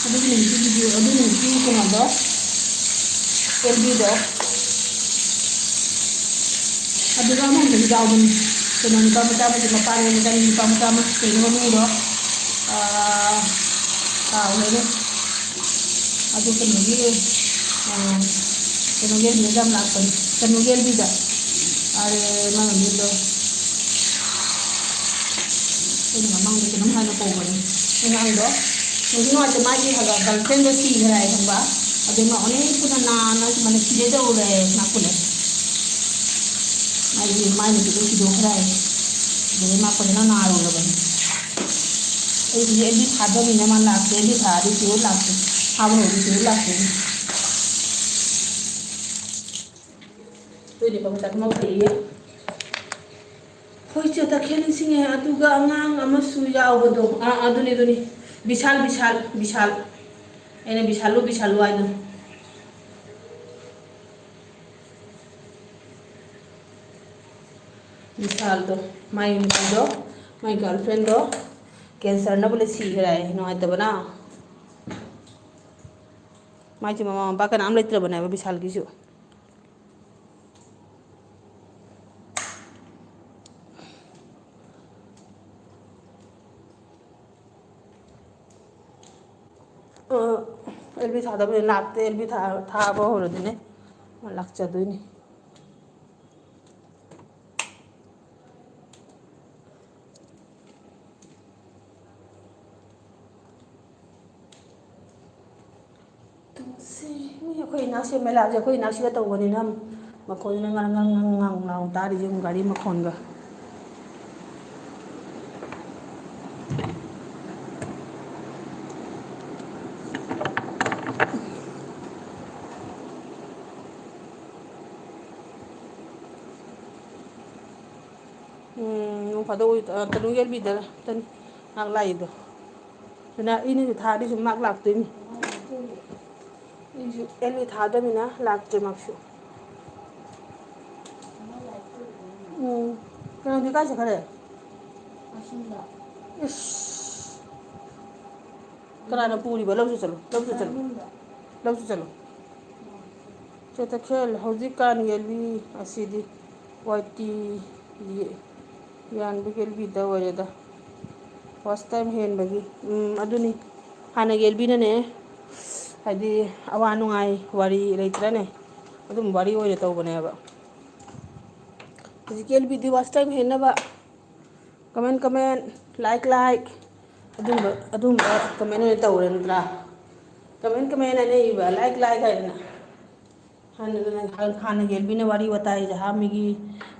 ꯑꯗꯨꯒꯤ ꯅꯨꯃꯤꯠꯀꯤ video, ꯑꯗꯨ ꯅꯨꯃꯤꯠꯀꯤ ꯀꯩꯅꯣꯗꯣ, L B ꯗꯣ꯫ ꯑꯗꯨꯒ ꯑꯃ ꯍꯧꯖꯤꯛ ꯌꯥꯎꯕꯅꯤ꯫ ꯀꯩꯅꯣ, ꯅꯨꯄꯥ ꯃꯆꯥ ꯑꯃꯁꯨ, ꯃꯄꯥ ꯂꯣꯏꯅ ꯀꯔꯤ ꯅꯨꯄꯥ ꯃꯆꯥ ꯑꯃ, ꯀꯩꯅꯣ ꯃꯃꯤꯡꯗꯣ? ꯑꯥ, ꯀꯥꯎꯔꯦꯅꯦ꯫ ꯑꯗꯨ ꯀꯩꯅꯣꯒꯤ, ꯑꯥ, ꯀꯩꯅꯣꯒꯤ ꯑꯗꯨꯗ ꯌꯥꯝ ꯂꯥꯛꯄꯅꯤ꯫ ꯀꯩꯅꯣꯒꯤ ꯑꯦꯜꯕꯤꯗ꯫ ꯑꯔꯦ, ꯃꯥ ꯃꯃꯤꯡꯗꯣ꯫ ꯑꯩꯅ ꯃꯃꯥꯡꯗ ꯀꯩꯅꯣꯝ ꯍꯥꯏꯅ ꯀꯧꯕꯅꯤ꯫ ꯑꯉꯥꯡꯗꯣ꯫ ꯅꯨꯡꯗꯤ ꯅꯨꯡꯉꯥꯏꯇꯦ, ꯃꯥꯒꯤ ꯍꯒ-, girlfriendꯗꯣ ꯁꯤꯈ꯭ꯔꯦ ꯍꯥꯏ ꯈꯪꯕ꯫ ꯑꯗꯨ ꯃꯥ ꯑꯣꯟꯂꯤ ꯈꯨꯗ ꯅꯥꯅ ꯃꯅꯤꯄꯨꯔꯗ ꯇꯧꯔꯦ, ꯃꯥ ꯈꯨꯂꯦ꯫ ꯃꯥꯒꯤ, ꯃꯥꯏ ꯅꯨꯄꯤꯗꯣ ꯁꯤꯗꯣꯛꯈ꯭ꯔꯦ ꯍꯥꯏ꯫ ꯑꯗꯨꯗꯩ ꯃꯥ ꯐꯖꯅ ꯅꯥꯔꯨꯔꯕꯅꯤ꯫ ꯑꯩ ꯍꯧꯖꯤꯛ ꯑꯦꯜꯕꯤ ꯊꯥꯗꯕꯤꯅ ꯃꯥ ꯂꯥꯛꯇꯦ, ꯑꯦꯜꯕꯤ ꯊꯥꯗꯤ ꯁꯤꯗꯣꯛ ꯂꯥꯛꯇꯦ꯫ ꯊꯥꯕ ꯍꯧꯔꯗꯤ ꯁꯤꯗꯣꯛ ꯂꯥꯛꯇꯦ꯫ ꯑꯗꯨꯏꯅꯦ ꯄꯥꯕꯨꯡ ꯆꯥꯛ ꯃꯧ ꯐꯩꯌꯦ꯫ ꯍꯣꯏ, ꯆꯦ ꯇꯈꯦꯜ ꯅꯤꯡꯁꯤꯡꯉꯦ꯫ ꯑꯗꯨꯒ ꯑꯉꯥꯡ ꯑꯃꯁꯨ ꯌꯥꯎꯕꯗꯣ꯫ ꯑꯥ, ꯑꯗꯨꯅꯤ, ꯑꯗꯨꯅꯤ꯫ ꯕꯤꯁꯥꯜ, ꯕꯤꯁꯥꯜ, ꯕꯤꯁꯥꯜ꯫ ꯑꯩꯅ ꯕꯤꯁꯥꯜꯂꯨ, ꯕꯤꯁꯥꯜꯂꯨ ꯍꯥꯏꯗꯣ꯫ ꯕꯤꯁꯥꯜꯗꯣ, ꯃꯥꯏ ꯅꯨꯄꯤꯗꯣ, ꯃꯥꯏ girlfriendꯗꯣ cancerꯅ ꯄꯨꯂꯞ ꯁꯤꯈ꯭ꯔꯦ ꯍꯥꯏ, ꯅꯨꯡꯉꯥꯏꯇꯕꯅ꯫ ꯃꯥꯏꯁꯦ ꯃꯃꯥ ꯃꯄꯥ ꯀꯅꯥꯝ ꯂꯩꯇ꯭ꯔꯕꯅꯦꯕ ꯕꯤꯁꯥꯜꯒꯤꯁꯨ꯫ ꯑ, ꯑꯦꯜꯕꯤ ꯊꯥꯗꯕꯅꯦ, ꯂꯥꯛꯇꯦ꯫ ꯑꯦꯜꯕꯤ ꯊꯥ-, ꯊꯥꯕ ꯍꯧꯔꯗꯤꯅꯦ, ꯃꯥ ꯂꯥꯛꯆꯗꯣꯏꯅꯤ꯫ ꯇꯨꯡꯁꯦ, ꯃꯤ ꯑꯩꯈꯣꯏ ꯏꯅꯥꯛꯁꯦ, ꯃꯦꯂꯥꯁꯦ ꯑꯩꯈꯣꯏ ꯏꯅꯥꯛꯁꯤꯗ ꯇꯧꯕꯅꯤꯅ ꯃꯈꯣꯟꯁꯤꯅ ꯉꯔꯪ ꯉꯔꯪ ꯉꯔꯪ ꯉꯔꯪ ꯂꯥꯎ ꯇꯥꯔꯤꯁꯦ, ꯌꯦꯡꯉꯨ, ꯒꯥꯔꯤ ꯃꯈꯣꯟꯒ꯫ ꯎꯝ, ꯅꯣꯡ ꯐꯥꯗꯣꯛ ꯑꯣꯏ-, ꯑ, ꯇꯅꯨꯒꯤ ꯑꯦꯜꯕꯤꯗ ꯇꯟ-, ꯉꯥꯏꯍꯥꯛ ꯂꯥꯛꯏꯗꯣ꯫ ꯑꯗꯨꯅ ꯑꯩꯅꯁꯨ ꯊꯥꯔꯗꯤ ꯁꯨꯝ ꯃꯥ ꯂꯥꯛꯇꯣꯏꯅꯤ꯫ ꯑꯩꯁꯨ ꯑꯦꯜꯕꯤ ꯊꯥꯗꯕꯅꯤꯅ ꯂꯥꯛꯇ꯭ꯔꯦ ꯃꯥꯁꯨ꯫ ꯎꯝ, ꯀꯩꯅꯣꯗꯤ ꯀꯥꯏ ꯆꯠꯈ꯭ꯔꯦ? ꯏꯁ꯫ ꯀꯅꯥꯅ ꯄꯨꯔꯤꯕ? ꯂꯧꯁꯤ ꯆꯠꯂꯣ, ꯂꯧꯁꯤ ꯆꯠꯂꯣ, ꯂꯧꯁꯤ ꯆꯠꯂꯣ꯫ ꯆꯦ ꯇꯈꯦꯜ, ꯍꯧꯖꯤꯛꯀꯥꯟ ꯌꯦꯜꯂꯤ ꯑꯁꯤꯗꯤ꯫ ꯋꯥꯏ ꯇꯤ ꯌꯥꯟꯕꯒꯤ ꯑꯦꯜ ꯕꯤꯗ ꯑꯣꯏꯔꯦꯗ꯫ ꯋꯥꯁ ꯇꯥꯏꯝ ꯍꯦꯟꯕꯒꯤ꯫ ꯎꯝ, ꯑꯗꯨꯅꯤ꯫ ꯍꯥꯟꯅꯒꯤ ꯑꯦꯜ ꯕꯤꯅꯅꯦ, ꯍꯥꯏꯗꯤ ꯑꯋꯥ ꯅꯨꯡꯉꯥꯏ ꯋꯥꯔꯤ ꯂꯩꯇ꯭ꯔꯅꯦ? ꯑꯗꯨꯝ ꯋꯥꯔꯤ ꯑꯣꯏꯅ ꯇꯧꯕꯅꯦꯕ꯫ ꯍꯧꯖꯤꯛꯀꯤ ꯑꯦꯜ ꯕꯤꯗꯤ ꯋꯥꯁ ꯇꯥꯏꯝ ꯍꯦꯟꯅꯕ꯫ ꯀꯃꯦꯟ, ꯀꯃꯦꯟ, ꯂꯥꯏꯛ, ꯂꯥꯏꯛ꯫ ꯑꯗꯨꯝꯕ, ꯑꯗꯨꯝꯕ ꯀꯃꯦꯟ ꯑꯣꯏꯅ ꯇꯧꯔꯦ ꯅꯠꯇ꯭ꯔꯥ? ꯀꯃꯦꯟ, ꯀꯃꯦꯟ ꯍꯥꯏꯅ ꯏꯕ, ꯂꯥꯏꯛ, ꯂꯥꯏꯛ ꯍꯥꯏꯗꯅ꯫ ꯍꯥꯟꯅ, ꯍꯥꯟꯅꯒꯤ ꯑꯦꯜꯕꯤꯅ ꯋꯥꯔꯤ ꯋꯥꯇꯥꯏꯁꯦ ꯍꯥ ꯃꯤꯒꯤ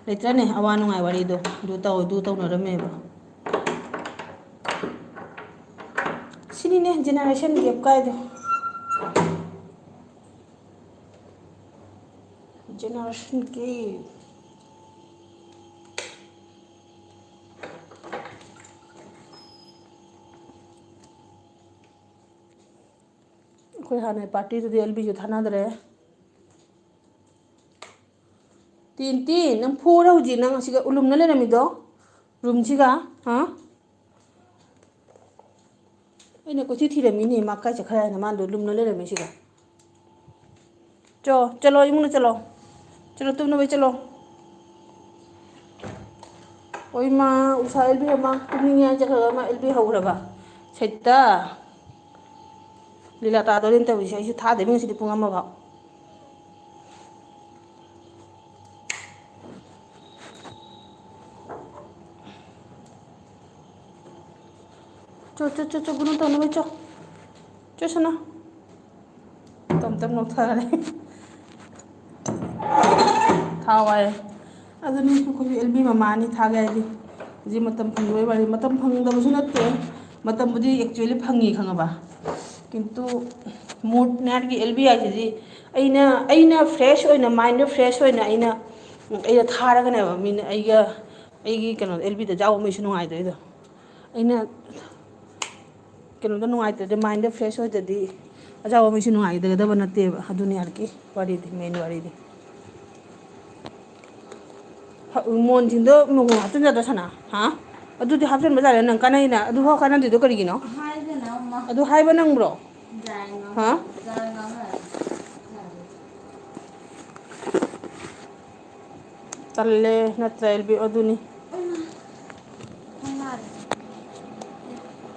ꯂꯩꯇ꯭ꯔꯅꯦ, ꯑꯋꯥ ꯅꯨꯡꯉꯥꯏ ꯋꯥꯔꯤꯗꯣ ꯑꯗꯨ ꯇꯧ, ꯑꯗꯨ ꯇꯧꯅꯔꯝꯃꯦꯕ꯫ ꯁꯤꯅꯤꯅꯦ generation gap ꯀꯥꯏꯗꯣ꯫ Generation gap꯫ ꯑꯩꯈꯣꯏ ꯍꯥꯟꯅ party ꯗꯨꯗꯤ ꯑꯦꯜꯕꯤꯁꯨ ꯊꯥꯅꯗ꯭ꯔꯦ꯫ ꯇꯤꯟ, ꯇꯤꯟ, ꯅꯪ ꯐꯨꯔ ꯍꯧꯖꯤꯛ ꯅꯪ ꯑꯁꯤꯒ ꯎꯂꯨꯝꯅ ꯂꯩꯔꯝꯃꯤꯗꯣ? Room ꯁꯤꯒ? ꯍꯥ? ꯑꯩꯅ ꯀꯣꯏꯊꯤ ꯊꯤꯔꯝꯃꯤꯅꯦ, ꯃꯥ ꯀꯥꯏ ꯆꯠꯈ꯭ꯔꯦ ꯍꯥꯏꯅ, ꯃꯥꯗꯣ ꯂꯨꯝꯅ ꯂꯩꯔꯝꯃꯤ ꯁꯤꯒ꯫ ꯆꯣ, ꯆꯠꯂꯣ, ꯏꯃꯨꯡꯗ ꯆꯠꯂꯣ꯫ ꯆꯠꯂꯣ, ꯇꯨꯝꯅꯕ ꯆꯠꯂꯣ꯫ ꯑꯣꯏ ꯃꯥ, ꯎꯁꯥ ꯑꯦꯜꯕꯤ ꯑꯃ ꯇꯨꯝꯅꯤꯡꯉꯦ ꯍꯥꯏꯅ ꯆꯠꯈ꯭ꯔꯒ ꯃꯥ ꯑꯦꯜꯕꯤ ꯍꯧꯈ꯭ꯔꯕ꯫ ꯁꯩꯇ꯫ ꯂꯤꯂꯥ ꯇꯥꯗꯣꯔꯦꯅ ꯇꯧꯔꯤꯁꯦ, ꯑꯩꯁꯨ ꯊꯥꯗꯣꯏꯅꯤ ꯉꯁꯤꯗꯤ ꯄꯨꯡ ꯑꯃ ꯐꯥꯎ꯫ ꯆꯣ, ꯆꯣ, ꯆꯣ, ꯆꯣ, ꯒꯨꯅꯨ ꯇꯧꯅꯕ ꯆꯣ꯫ ꯆꯣ, ꯁꯅꯥ꯫ ꯇꯞ ꯇꯞ ꯂꯧꯊꯔꯦ꯫ ꯊꯥꯎ ꯍꯥꯏꯔꯦ꯫ ꯑꯗꯨꯅꯤ ꯑꯩꯈꯣꯏꯁꯨ ꯑꯦꯜꯕꯤ ꯃꯃꯥꯅꯤ ꯊꯥꯒꯦ ꯍꯥꯏꯗꯤ꯫ ꯍꯧꯖꯤꯛ ꯃꯇꯝ ꯐꯪꯗꯕꯩ ꯋꯥꯔꯤ꯫ ꯃꯇꯝ ꯐꯪꯗꯕꯁꯨ ꯅꯠꯇꯦ꯫ ꯃꯇꯝꯕꯨꯗꯤ actually ꯐꯪꯉꯤ ꯈꯪꯉꯕ꯫ ꯀꯤꯟꯇꯨ mood ꯅꯥꯏꯠꯀꯤ ꯑꯦꯜꯕꯤ ꯍꯥꯏꯁꯤꯗꯤ ꯑꯩꯅ, ꯑꯩꯅ fresh ꯑꯣꯏꯅ, mind ꯗꯣ fresh ꯑꯣꯏꯅ ꯑꯩꯅ, ꯑꯩꯅ ꯊꯥꯔꯒꯅꯦꯕ ꯃꯤꯅ ꯑꯩꯒ, ꯑꯩꯒꯤ ꯀꯩꯅꯣꯗ ꯑꯦꯜꯕꯤꯗ ꯌꯥꯎꯕ ꯃꯤꯁꯨ ꯅꯨꯡꯉꯥꯏꯗꯣꯏꯗꯣ꯫ ꯑꯩꯅ ꯀꯩꯅꯣꯗ ꯅꯨꯡꯉꯥꯏꯇ꯭ꯔꯗꯤ, mind ꯗ fresh ꯑꯣꯏꯗ꯭ꯔꯗꯤ ꯑꯖꯥꯎꯕ ꯃꯤꯁꯨ ꯅꯨꯡꯉꯥꯏꯒꯗꯕ ꯅꯠꯇꯦꯕ꯫ ꯑꯗꯨꯅꯤ ꯑꯥꯔꯀꯤ ꯋꯥꯔꯤꯗꯤ, main ꯋꯥꯔꯤꯗꯤ꯫ ꯍ-, ꯃꯣꯟꯁꯤꯡꯗꯣ ꯃꯣꯟꯈꯨꯝ ꯍꯥꯞꯆꯤꯟꯖꯗ꯭ꯔꯣ ꯁꯅꯥ? ꯍꯥ? ꯑꯗꯨꯗꯤ ꯍꯥꯞꯆꯤꯟꯕ ꯌꯥꯔꯦ, ꯅꯪ ꯀꯥꯟꯅꯩꯅ꯫ ꯑꯗꯨꯐꯥꯎ ꯀꯥꯟꯅꯗ꯭ꯔꯤꯗꯣ ꯀꯔꯤꯒꯤꯅꯣ? ꯍꯥꯏꯗꯅ ꯑꯃ꯫ ꯑꯗꯨ ꯍꯥꯏꯕ ꯅꯪꯕ꯭ꯔꯣ? ꯖꯥꯏ ꯉꯥꯡꯅ-, ꯍꯥ? ꯖꯥꯏ ꯉꯥꯡꯅ-, ꯇꯜꯂꯦ ꯅꯠꯇ꯭ꯔꯥ, ꯑꯦꯜꯕꯤ? ꯑꯗꯨꯅꯤ꯫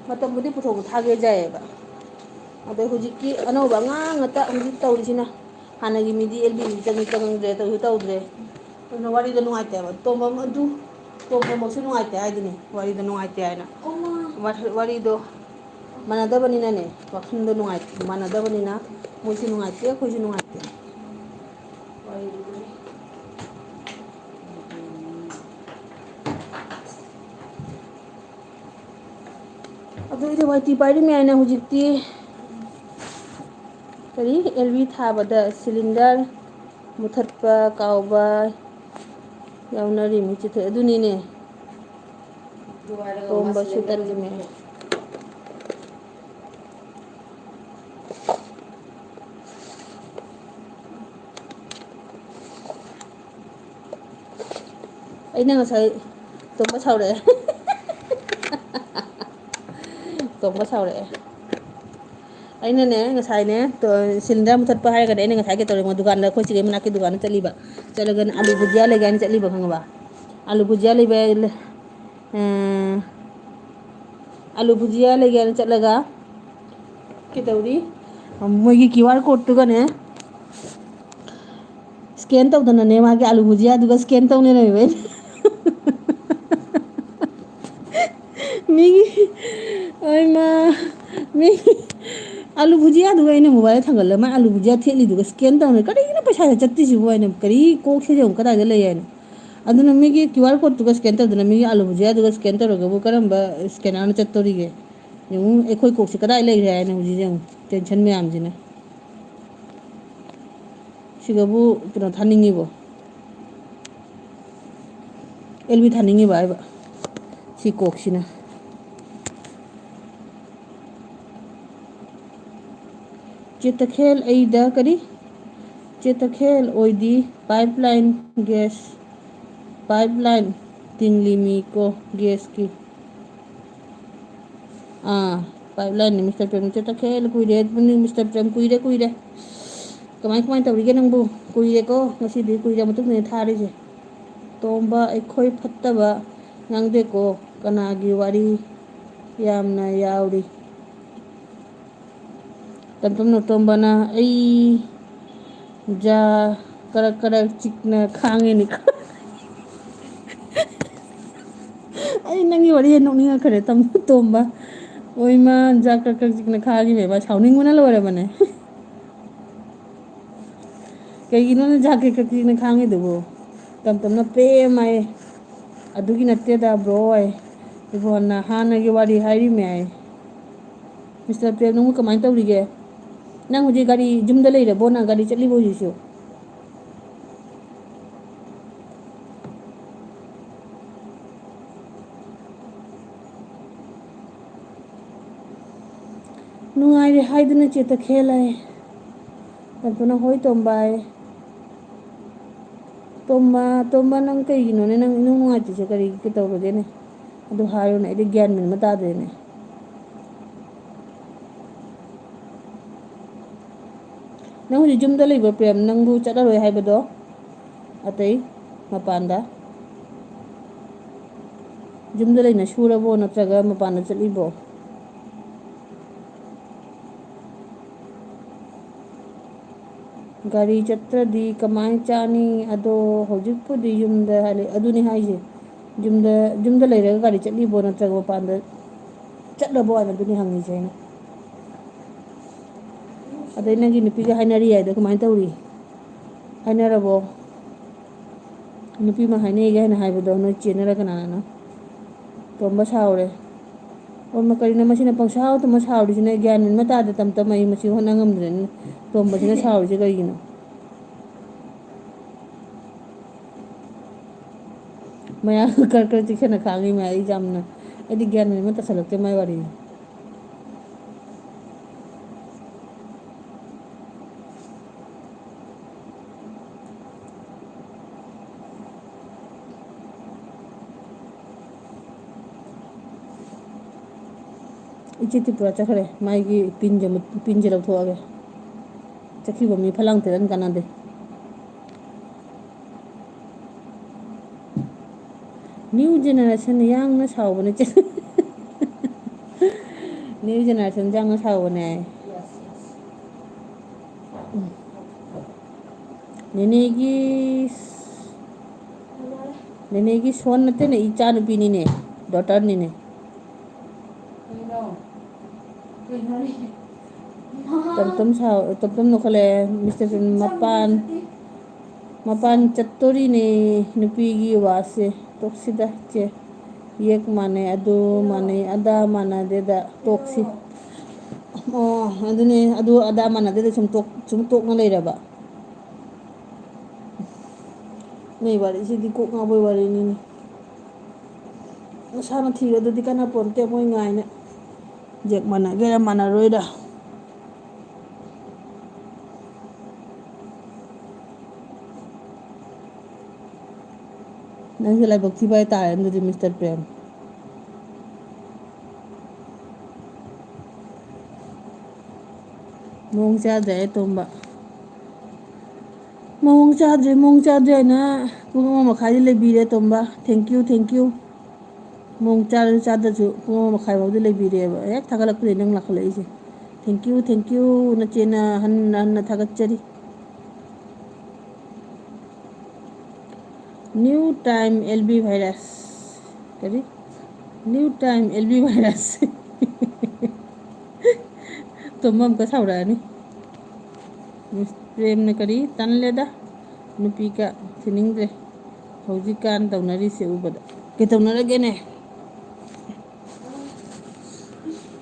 ꯃꯇꯝꯕꯨꯗꯤ ꯄꯨꯊꯣꯛꯄ ꯊꯥꯒꯦ ꯌꯥꯏꯌꯦꯕ꯫ ꯑꯗꯩ ꯍꯧꯖꯤꯛꯀꯤ ꯑꯅꯧꯕ ꯑꯉꯥꯡ ꯉꯥꯛꯇ ꯍꯧꯖꯤꯛ ꯇꯧꯔꯤꯁꯤꯅ, ꯍꯥꯟꯅꯒꯤ ꯃꯤꯗꯤ ꯑꯦꯜꯕꯤꯁꯤ ꯆꯪꯉꯤ ꯆꯪꯉꯝꯗ꯭ꯔꯦ, ꯇꯧꯁꯨ ꯇꯧꯗ꯭ꯔꯦ꯫ ꯑꯗꯨꯅ ꯋꯥꯔꯤꯗꯣ ꯅꯨꯡꯉꯥꯏꯇꯦꯕ꯫ ꯇꯣꯝꯕ ꯑꯗꯨ, ꯇꯣꯝꯕꯃꯛꯁꯨ ꯅꯨꯡꯉꯥꯏꯇꯦ ꯍꯥꯏꯗꯨꯅꯤ, ꯋꯥꯔꯤꯗꯣ ꯅꯨꯡꯉꯥꯏꯇꯦ ꯍꯥꯏꯅ꯫ ꯋꯥꯔꯤꯗꯣ ꯃꯥꯟꯅꯗꯕꯅꯤꯅꯅꯦ, ꯋꯥꯈꯜꯗꯣ ꯅꯨꯡꯉꯥꯏ-, ꯃꯥꯟꯅꯗꯕꯅꯤꯅ ꯃꯣꯏꯁꯨ ꯅꯨꯡꯉꯥꯏꯇꯦ, ꯑꯩꯈꯣꯏꯁꯨ ꯅꯨꯡꯉꯥꯏꯇꯦ꯫ ꯑꯗꯨ ꯑꯩꯗꯤ ꯋꯥꯏ ꯇꯤ ꯄꯥꯏꯔꯤꯃꯦ ꯍꯥꯏꯅ ꯍꯧꯖꯤꯛꯇꯤ ꯀꯔꯤ ꯑꯦꯜ ꯕꯤ ꯊꯥꯕꯗ ꯁꯤꯂꯤꯟꯗꯔ ꯃꯨꯊꯠꯄ ꯀꯥꯎꯕ ꯌꯥꯎꯅꯔꯤꯃꯤ꯫ ꯆꯤꯊ-, ꯑꯗꯨꯅꯤꯅꯦ꯫ ꯇꯣꯝꯕꯁꯨ ꯇꯜꯂꯤꯃꯦ꯫ ꯑꯩꯅ ꯉꯁꯥꯏ ꯇꯣꯝꯕ ꯁꯥꯎꯔꯛꯑꯦ꯫ ꯇꯣꯝꯕ ꯁꯥꯎꯔꯛꯑꯦ꯫ ꯑꯩꯅꯅꯦ, ꯉꯁꯥꯏꯅꯦ, ꯇꯣ-, ꯁꯤꯂꯤꯟꯗꯔ ꯃꯨꯊꯠꯄ ꯍꯥꯏꯔꯒꯅꯦ, ꯑꯩꯅ ꯉꯁꯥꯏ ꯀꯩꯗꯧꯔꯦ, ꯃꯣꯏ ꯗꯨꯀꯥꯟꯗ, ꯑꯩꯈꯣꯏ ꯆꯦꯒꯤ ꯃꯅꯥꯛꯀꯤ ꯗꯨꯀꯥꯟꯗ ꯆꯠꯂꯤꯕ꯫ ꯆꯠꯂꯒꯅ ꯑꯂꯨ ꯚꯨꯖꯤꯌꯥ ꯂꯩꯒꯦ ꯍꯥꯏꯅ ꯆꯠꯂꯤꯕ, ꯈꯪꯉꯕ? ꯑꯂꯨ ꯚꯨꯖꯤꯌꯥ ꯂꯩꯕ, ꯑ, ꯑꯂꯨ ꯚꯨꯖꯤꯌꯥ ꯂꯩꯒꯦ ꯍꯥꯏꯅ ꯆꯠꯂꯒ ꯀꯩꯗꯧꯔꯤ? ꯃꯣꯏꯒꯤ ꯀ꯭ꯌꯨ ꯑꯥꯔ ꯀꯣꯗꯇꯨꯒꯅꯦ, ꯁ꯭ꯀꯦꯟ ꯇꯧꯗꯅꯅꯦ, ꯃꯥꯒꯤ ꯑꯂꯨ ꯚꯨꯖꯤꯌꯥꯗꯨꯒ ꯁ꯭ꯀꯦꯟ ꯇꯧꯅꯦ ꯂꯩꯕ ꯑꯩꯅ꯫ ꯃꯤꯒꯤ, ꯑꯩꯃ, ꯃꯤ ꯑꯂꯨ ꯚꯨꯖꯤꯌꯥꯗꯨꯒ ꯑꯩꯅ ꯃꯣꯕꯥꯏꯜꯗ ꯊꯥꯡꯒꯠꯂꯒ ꯃꯥ ꯑꯂꯨ ꯚꯨꯖꯤꯌꯥ ꯊꯦꯠꯂꯤꯗꯨꯒ ꯁ꯭ꯀꯦꯟ ꯇꯧꯅꯦ꯫ ꯀꯔꯤꯒꯤꯅꯣ ꯄꯩꯁꯥꯁꯦ ꯆꯠꯇ꯭ꯔꯤꯁꯤꯕꯨ ꯍꯥꯏꯅ? ꯀꯔꯤ ꯀꯣꯛꯁꯤꯗ ꯑꯃꯨꯛ ꯀꯗꯥꯏꯗ ꯂꯩ ꯍꯥꯏꯅꯣ? ꯑꯗꯨꯅ ꯃꯤꯒꯤ ꯀ꯭ꯌꯨ ꯑꯥꯔ ꯀꯣꯗꯇꯨꯒ ꯁ꯭ꯀꯦꯟ ꯇꯧꯗꯅ ꯃꯤꯒꯤ ꯑꯂꯨ ꯚꯨꯖꯤꯌꯥꯗꯨꯒ ꯁ꯭ꯀꯦꯟ ꯇꯧꯔꯒꯕꯨ ꯀꯔꯝꯕ ꯁ꯭ꯀꯦꯅꯔꯅ ꯆꯠꯇꯣꯔꯤꯒꯦ? ꯌꯦꯡꯉꯨ, ꯑꯩꯈꯣꯏ ꯀꯣꯛꯁꯦ ꯀꯗꯥꯏ ꯂꯩꯈ꯭ꯔꯦ ꯍꯥꯏꯅ ꯍꯧꯖꯤꯛ ꯌꯦꯡꯉꯨ, ꯇꯦꯟꯁꯟ ꯃꯌꯥꯝꯁꯤꯅ꯫ ꯁꯤꯒꯕꯨ ꯀꯩꯅꯣ ꯊꯥꯅꯤꯡꯉꯤꯕꯣ? ꯑꯦꯜ ꯕꯤ ꯊꯥꯅꯤꯡꯉꯤꯕ ꯍꯥꯏꯕ ꯁꯤ ꯀꯣꯛꯁꯤꯅ꯫ ꯆꯦꯇꯈꯦꯜ ꯑꯩꯗ ꯀꯔꯤ? ꯆꯦꯇꯈꯦꯜ ꯑꯣꯏꯗꯤ pipeline gas, pipeline ꯇꯤꯡꯂꯤꯃꯤꯀꯣ ꯒ꯭ꯌꯥꯁꯀꯤ꯫ ꯑꯥ, ꯄꯥꯏꯞ ꯂꯥꯏꯟꯅꯤ ꯃꯤꯁꯇꯔ ꯄ꯭ꯔꯦꯝ꯫ ꯆꯦꯇꯈꯦꯜ ꯀꯨꯏꯔꯦ, ꯃꯤꯁꯇꯔ ꯄ꯭ꯔꯦꯝ ꯀꯨꯏꯔꯦ, ꯀꯨꯏꯔꯦ꯫ ꯀꯃꯥꯏ, ꯀꯃꯥꯏ ꯇꯧꯔꯤꯒꯦ ꯅꯪꯕꯨ? ꯀꯨꯏꯔꯦꯀꯣ, ꯉꯁꯤꯗꯤ ꯀꯨꯏꯔ ꯃꯇꯨꯡꯗꯅꯦ ꯊꯥꯔꯤꯁꯦ꯫ ꯇꯣꯝꯕ, ꯑꯩꯈꯣꯏ ꯐꯠꯇꯕ ꯉꯥꯡꯗꯦꯀꯣ, ꯀꯅꯥꯒꯤ ꯋꯥꯔꯤ ꯌꯥꯝꯅ ꯌꯥꯎꯔꯤ꯫ ꯇꯝꯇꯝꯅ ꯇꯣꯝꯕꯅ, "ꯑꯩ ꯖꯥ ꯀꯔꯛ ꯀꯔꯛ ꯆꯤꯛꯅ ꯈꯥꯡꯉꯤꯅꯤꯀꯣ"꯫ ꯑꯩ ꯅꯪꯒꯤ ꯋꯥꯔꯤ ꯅꯣꯛꯅꯤꯡꯉꯛꯈ꯭ꯔꯦ, ꯇꯝ-, ꯇꯣꯝꯕ꯫ ꯑꯣꯏꯃ, ꯖꯥ ꯀꯔꯛ ꯀꯔꯛ ꯆꯤꯛꯅ ꯈꯥꯡꯉꯤꯅꯦꯕ, ꯁꯥꯎꯅꯤꯡꯕꯅ ꯂꯣꯏꯔꯕꯅꯦ꯫ ꯀꯩꯒꯤꯅꯣꯅꯦ ꯖꯥ ꯀꯔꯛ ꯀꯔꯛ ꯆꯤꯛꯅ ꯈꯥꯡꯉꯤꯗꯨꯕꯨ? ꯇꯝꯇꯝꯅ ꯄꯦꯝ ꯍꯥꯏ꯫ "ꯑꯗꯨꯒꯤ ꯅꯠꯇꯦꯗ ꯕ꯭ꯔꯣ" ꯍꯥꯏ꯫ ꯏꯕꯣꯟꯅ ꯍꯥꯟꯅꯒꯤ ꯋꯥꯔꯤ ꯍꯥꯏꯔꯤꯃꯦ ꯍꯥꯏ꯫ ꯃꯤꯁꯇꯔ ꯄ꯭ꯔꯦꯝ, ꯅꯪꯕꯨ ꯀꯃꯥꯏꯅ ꯇꯧꯔꯤꯒꯦ? ꯅꯪ ꯍꯧꯖꯤꯛ ꯒꯥꯔꯤ ꯌꯨꯝꯗ ꯂꯩꯔꯕꯣ? ꯅꯪ ꯒꯥꯔꯤ ꯆꯠꯂꯤꯕꯣ ꯍꯧꯖꯤꯛꯁꯨ? ꯅꯨꯡꯉꯥꯏꯔꯦ ꯍꯥꯏꯗꯨꯅ ꯆꯦꯠꯇ ꯈꯦꯜꯂꯦ꯫ ꯇꯝꯇꯝꯅ, "ꯍꯣꯏ ꯇꯣꯝꯕ" ꯍꯥꯏ꯫ "ꯇꯣꯝꯕ, ꯇꯣꯝꯕ, ꯅꯪ ꯀꯩꯒꯤꯅꯣꯅꯦ? ꯅꯪ ꯏꯅꯨꯡ ꯅꯨꯡꯉꯥꯏꯇ꯭ꯔꯤꯁꯦ ꯀꯔꯤ, ꯀꯩ ꯇꯧꯔꯒꯦꯅꯦ? ꯑꯗꯨ ꯍꯥꯏꯔꯨꯅꯦ, ꯑꯩꯗꯤ ꯒ꯭ꯌꯥꯟ ꯃꯦꯟ ꯑꯃ ꯇꯥꯗ꯭ꯔꯦꯅꯦ"꯫ ꯅꯪ ꯍꯧꯖꯤꯛ ꯌꯨꯝꯗ ꯂꯩꯕ꯭ꯔꯣ, ꯄ꯭ꯔꯦꯝ? ꯅꯪꯕꯨ ꯆꯠꯂꯔꯣꯏ ꯍꯥꯏꯕꯗꯣ? ꯑꯇꯩ ꯃꯄꯥꯟꯗ? ꯌꯨꯝꯗ ꯂꯩꯅ ꯁꯨꯔꯕꯣ, ꯅꯠꯇ꯭ꯔꯒ ꯃꯄꯥꯟꯗ ꯆꯠꯂꯤꯕꯣ? ꯒꯥꯔꯤ ꯆꯠꯇ꯭ꯔꯗꯤ ꯀꯃꯥꯏ ꯆꯥꯅꯤ? ꯑꯗꯣ ꯍꯧꯖꯤꯛꯄꯨꯗꯤ ꯌꯨꯝꯗ ꯍꯥꯏ-, ꯑꯗꯨꯅꯤ ꯍꯥꯏꯁꯦ꯫ ꯌꯨꯝꯗ, ꯌꯨꯝꯗ ꯂꯩꯔꯒ ꯒꯥꯔꯤ ꯆꯠꯂꯤꯕꯣ, ꯅꯠꯇ꯭ꯔꯒ ꯃꯄꯥꯟꯗ ꯆꯠꯂꯕꯣ ꯍꯥꯏꯅ ꯑꯗꯨꯅꯤ ꯍꯪꯉꯤꯁꯦ ꯑꯩꯅ꯫ ꯑꯗꯩ ꯅꯪꯒꯤ ꯅꯨꯄꯤꯒ ꯍꯥꯏꯅꯔꯤ ꯍꯥꯏꯗꯣ ꯀꯃꯥꯏꯅ ꯇꯧꯔꯤ? ꯍꯥꯏꯅꯔꯕꯣ? ꯅꯨꯄꯤ ꯑꯃ ꯍꯥꯏꯅꯩꯒ ꯍꯥꯏꯅ ꯍꯥꯏꯕꯗꯣ ꯅꯣꯏ ꯆꯦꯅꯔ ꯀꯅꯥꯅꯅꯣ? ꯇꯣꯝꯕ ꯁꯥꯎꯔꯦ꯫ ꯑꯣ, ꯃ-, ꯀꯔꯤꯅꯣ ꯃꯁꯤꯅ ꯄꯪꯁꯥꯎꯗ ꯑꯃ ꯁꯥꯎꯔꯤꯁꯤꯅ? ꯒ꯭ꯌꯥꯟ ꯃꯦꯟ ꯑꯃ ꯇꯥꯗꯦ꯫ ꯇꯝ ꯇꯝ ꯑꯩ ꯃꯁꯤ ꯍꯣꯠꯅ ꯉꯝꯗ꯭ꯔꯦꯅꯦ꯫ ꯇꯣꯝꯕꯁꯤꯅ ꯁꯥꯎꯔꯤꯁꯦ ꯀꯩꯒꯤꯅꯣ? ꯃꯌꯥꯝ ꯈꯔ ꯈꯔ ꯆꯦꯛꯁꯤꯟꯅ ꯈꯥꯡꯉꯤ ꯃꯌꯥꯝ꯫ ꯑꯩ ꯌꯥꯝꯅ, ꯑꯩꯗꯤ ꯒ꯭ꯌꯥꯟ ꯃꯦꯟ ꯑꯃ ꯇꯥꯁꯜꯂꯛꯇꯦ ꯃꯥꯏ ꯋꯥꯔꯤꯁꯦ꯫ ꯏꯆꯦ ꯇ꯭ꯔꯤꯄꯨꯔꯥ ꯆꯠꯈ꯭ꯔꯦ꯫ ꯃꯥꯒꯤ ꯄꯤꯟꯁꯦ ꯃꯨꯠ-, ꯄꯤꯟꯁꯦ ꯂꯧꯊꯣꯛꯑꯒꯦ꯫ ꯆꯠꯈꯤꯕ ꯃꯤ ꯐꯂꯥꯡ ꯇꯦꯔꯟ ꯀꯥꯟꯅꯗꯦ꯫ New generation ꯌꯥꯡꯅ ꯁꯥꯎꯕꯅꯦ ꯆꯦ꯫ New generation ꯌꯥꯡꯅ ꯁꯥꯎꯕꯅꯦ꯫ ꯅꯦꯅꯦꯒꯤ, ꯅꯦꯅꯦꯒꯤ ꯁꯣꯟ ꯅꯠꯇꯦꯅꯦ, ꯏꯆꯥꯅꯨꯄꯤꯅꯤꯅꯦ, ꯗꯣꯇꯔꯅꯤꯅꯦ꯫ ꯇꯞ ꯇꯞ ꯁꯥꯎ-, ꯇꯞ ꯇꯞ ꯅꯣꯛꯈꯠꯂꯛꯑꯦ꯫ ꯃꯤꯁꯇꯔ ꯄ꯭ꯔꯦꯝ ꯃꯄꯥꯟ, ꯃꯄꯥꯟ ꯆꯠꯇꯣꯔꯤꯅꯦ꯫ ꯅꯨꯄꯤꯒꯤ ꯋꯥꯁꯦ ꯇꯣꯛꯁꯤꯗ ꯆꯦ꯫ ꯌꯦꯛ ꯃꯥꯟꯅꯩ, ꯑꯗꯨ ꯃꯥꯟꯅꯩ, ꯑꯗꯥ ꯃꯥꯟꯅꯗꯦꯗ ꯇꯣꯛꯁꯤ꯫ ꯑꯣ, ꯑꯗꯨꯅꯦ, ꯑꯗꯨ ꯑꯗꯥ ꯃꯥꯟꯅꯗꯦꯗ ꯁꯨꯝ ꯇꯣꯛ-, ꯁꯨꯝ ꯇꯣꯛꯅ ꯂꯩꯔꯕ꯫ ꯅꯣꯏ ꯋꯥꯔꯤꯁꯤꯗꯤ ꯀꯣꯛ ꯉꯥꯎꯕꯩ ꯋꯥꯔꯤꯅꯤꯅꯦ꯫ ꯃꯁꯥꯅ ꯊꯤꯔꯗꯨꯗꯤ ꯀꯥꯟꯅꯄꯣꯟꯇꯦ, ꯃꯣꯏ ꯉꯥꯏꯅ꯫ ꯖꯦꯛ ꯃꯥꯟꯅꯒꯦꯔꯥ ꯃꯥꯟꯅꯔꯣꯏꯔꯥ? ꯅꯪꯁꯦ ꯂꯥꯏꯕꯛ ꯊꯤꯕ ꯍꯥꯏꯇꯥꯔꯦ ꯑꯗꯨꯗꯤ, ꯃꯤꯁꯇꯔ ꯄ꯭ꯔꯦꯝ꯫ ꯃꯑꯣꯡ ꯆꯥꯗ꯭ꯔꯦ ꯑꯇꯣꯝꯕ꯫ ꯃꯑꯣꯡ ꯆꯥꯗ꯭ꯔꯦ, ꯃꯑꯣꯡ ꯆꯥꯗ꯭ꯔꯦ ꯍꯥꯏꯅ ꯄꯨꯡ ꯑꯃ ꯃꯈꯥꯏꯗꯤ ꯂꯩꯕꯤꯔꯦ ꯑꯇꯣꯝꯕ꯫ Thank you, thank you꯫ ꯃꯑꯣꯡ ꯆꯥꯔꯁꯨ ꯆꯥꯗ꯭ꯔꯁꯨ ꯄꯨꯡ ꯑꯃ ꯃꯈꯥꯏ ꯐꯥꯎꯗꯤ ꯂꯩꯕꯤꯔꯦꯕ꯫ ꯍꯦꯛ ꯊꯥꯒꯠꯂꯛꯄꯗꯒꯤ ꯅꯪ ꯂꯥꯛꯈꯠꯂꯛꯏꯁꯦ꯫ Thank you, thank you꯫ ꯅꯆꯦꯅ ꯍꯟꯅ ꯍꯟꯅ ꯊꯥꯒꯠꯆꯔꯤ꯫ New time L B virus꯫ ꯀꯔꯤ? New time L B virus꯫ ꯇꯨꯝꯕ ꯑꯃꯨꯛꯀ ꯁꯥꯎꯔꯛꯑꯅꯤ꯫ ꯃꯤꯁ ꯄ꯭ꯔꯦꯝꯅ ꯀꯔꯤ? ꯇꯜꯂꯦꯗ꯫ ꯅꯨꯄꯤꯒ ꯊꯤꯅꯤꯡꯗ꯭ꯔꯦ꯫ ꯍꯧꯖꯤꯛꯀꯥꯟ ꯇꯧꯅꯔꯤꯁꯦ ꯎꯕꯗ꯫ ꯀꯩꯗꯧꯅꯔꯒꯦꯅꯦ?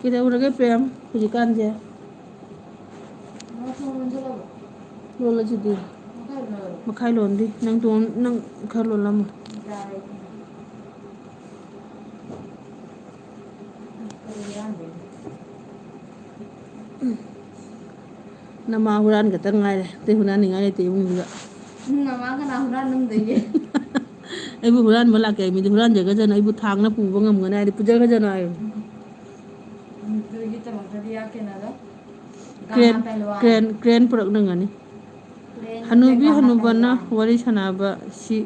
ꯀꯩꯗꯧꯔꯒꯦ ꯄ꯭ꯔꯦꯝ ꯍꯧꯖꯤꯛꯀꯥꯟꯁꯦ? ꯂꯣꯜꯂꯁꯤꯗꯤ꯫ ꯃꯈꯥꯏ ꯂꯣꯟꯗꯤ꯫ ꯅꯪ ꯇꯣꯡ-, ꯅꯪ ꯈꯔ ꯂꯣꯜꯂꯝꯃꯣ꯫ ꯅꯃꯥ ꯍꯨꯔꯥꯟꯒꯗ ꯉꯥꯏꯔꯦ, ꯑꯇꯩ ꯍꯨꯔꯥꯟꯅꯤꯡꯉꯥꯏ ꯂꯩꯇꯦ ꯏꯃꯨꯡꯁꯤꯗ꯫ ꯅꯃꯥ ꯀꯅꯥ ꯍꯨꯔꯥꯟꯂꯝꯗꯣꯏꯒꯦ? ꯑꯩꯕꯨ ꯍꯨꯔꯥꯟꯕ ꯂꯥꯛꯀꯦ ꯍꯥꯏ ꯃꯤꯗꯤ ꯍꯨꯔꯥꯟꯖꯒ꯭ꯔꯖꯅꯨ, ꯑꯩꯕꯨ ꯊꯥꯡꯅ ꯄꯨꯕ ꯉꯝꯒꯅꯤ ꯍꯥꯏꯗꯤ ꯄꯨꯖꯒ꯭ꯔꯖꯅꯨ ꯍꯥꯏꯌꯨ꯫ ꯑꯗꯨꯒꯤꯗꯃꯛꯇꯗꯤ ꯌꯥ ꯀꯩꯅꯣꯗꯣ, crane, Gama Pehelwan. Crane, crane ꯄꯨꯔꯛꯅꯉꯅꯤ꯫ ꯀ꯭ꯔꯦꯟ ꯍꯅꯨꯕꯤ ꯅꯠꯇꯦ, ꯒꯥꯃꯥ ꯍꯅꯨꯕꯅ ꯄꯦꯂꯋꯥꯟ꯫ ꯋꯥꯔꯤ ꯁꯥꯟꯅꯕ ꯁꯤ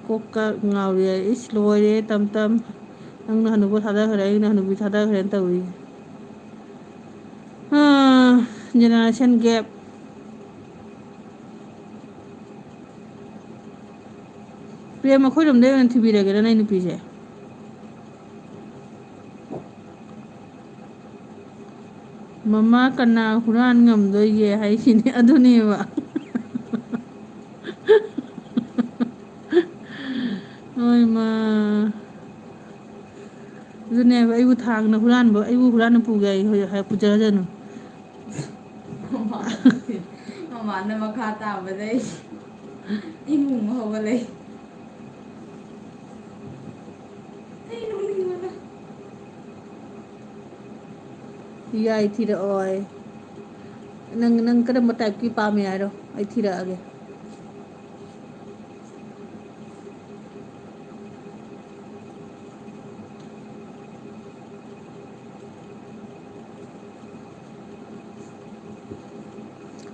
ꯀꯣꯛꯀ ꯉꯥꯎꯔꯦ꯫ ꯏꯁ, ꯂꯣꯏꯔꯦ, ꯇꯝ ꯇꯝ꯫ ꯅꯪꯅ ꯍꯅꯨꯕ ꯊꯥꯗꯈ꯭ꯔꯦ, ꯑꯩꯅ ꯍꯅꯨꯕꯤ ꯊꯥꯗꯈ꯭ꯔꯦꯅ ꯇꯧꯔꯤ꯫ ꯍꯥ, generation gap꯫ ꯄ꯭ꯔꯦꯝ, ꯑꯩꯈꯣꯏꯔꯣꯝꯗꯩ ꯑꯣꯏꯅ ꯊꯤꯕꯤꯔꯒꯦꯔꯥ ꯅꯪ ꯅꯨꯄꯤꯁꯦ? ꯃꯃꯥ ꯀꯅꯥ ꯍꯨꯔꯥꯟ ꯉꯝꯗꯣꯏꯒꯦ ꯍꯥꯏꯁꯤꯅꯦ, ꯑꯗꯨꯅꯦꯕ꯫ ꯍꯣꯏ, ꯃꯥ꯫ ꯑꯗꯨꯅꯦꯕ, ꯑꯩꯕꯨ ꯊꯥꯡꯅ ꯍꯨꯔꯥꯟꯕ, ꯑꯩꯕꯨ ꯍꯨꯔꯥꯟꯅ ꯄꯨꯒꯦ ꯍꯥꯏ, ꯍꯣꯏ, ꯍꯥꯏ, ꯄꯨꯖꯔꯖꯅꯨ꯫ ꯃꯃꯥꯅ ꯃꯈꯥ ꯇꯥꯕꯗꯩ ꯏꯃꯨꯡ ꯍꯧꯒꯠꯂꯛꯏ꯫ ꯑꯩ ꯅꯣꯛꯅꯤꯡꯕꯅ꯫ ꯌꯥꯏ, ꯊꯤꯔꯛꯑꯣ ꯑꯩ꯫ ꯅꯪ, ꯅꯪ ꯀꯔꯝꯕ type ꯀꯤ ꯄꯥꯝꯃꯤ ꯍꯥꯏꯔꯣ? ꯑꯩ ꯊꯤꯔꯛꯑꯒꯦ꯫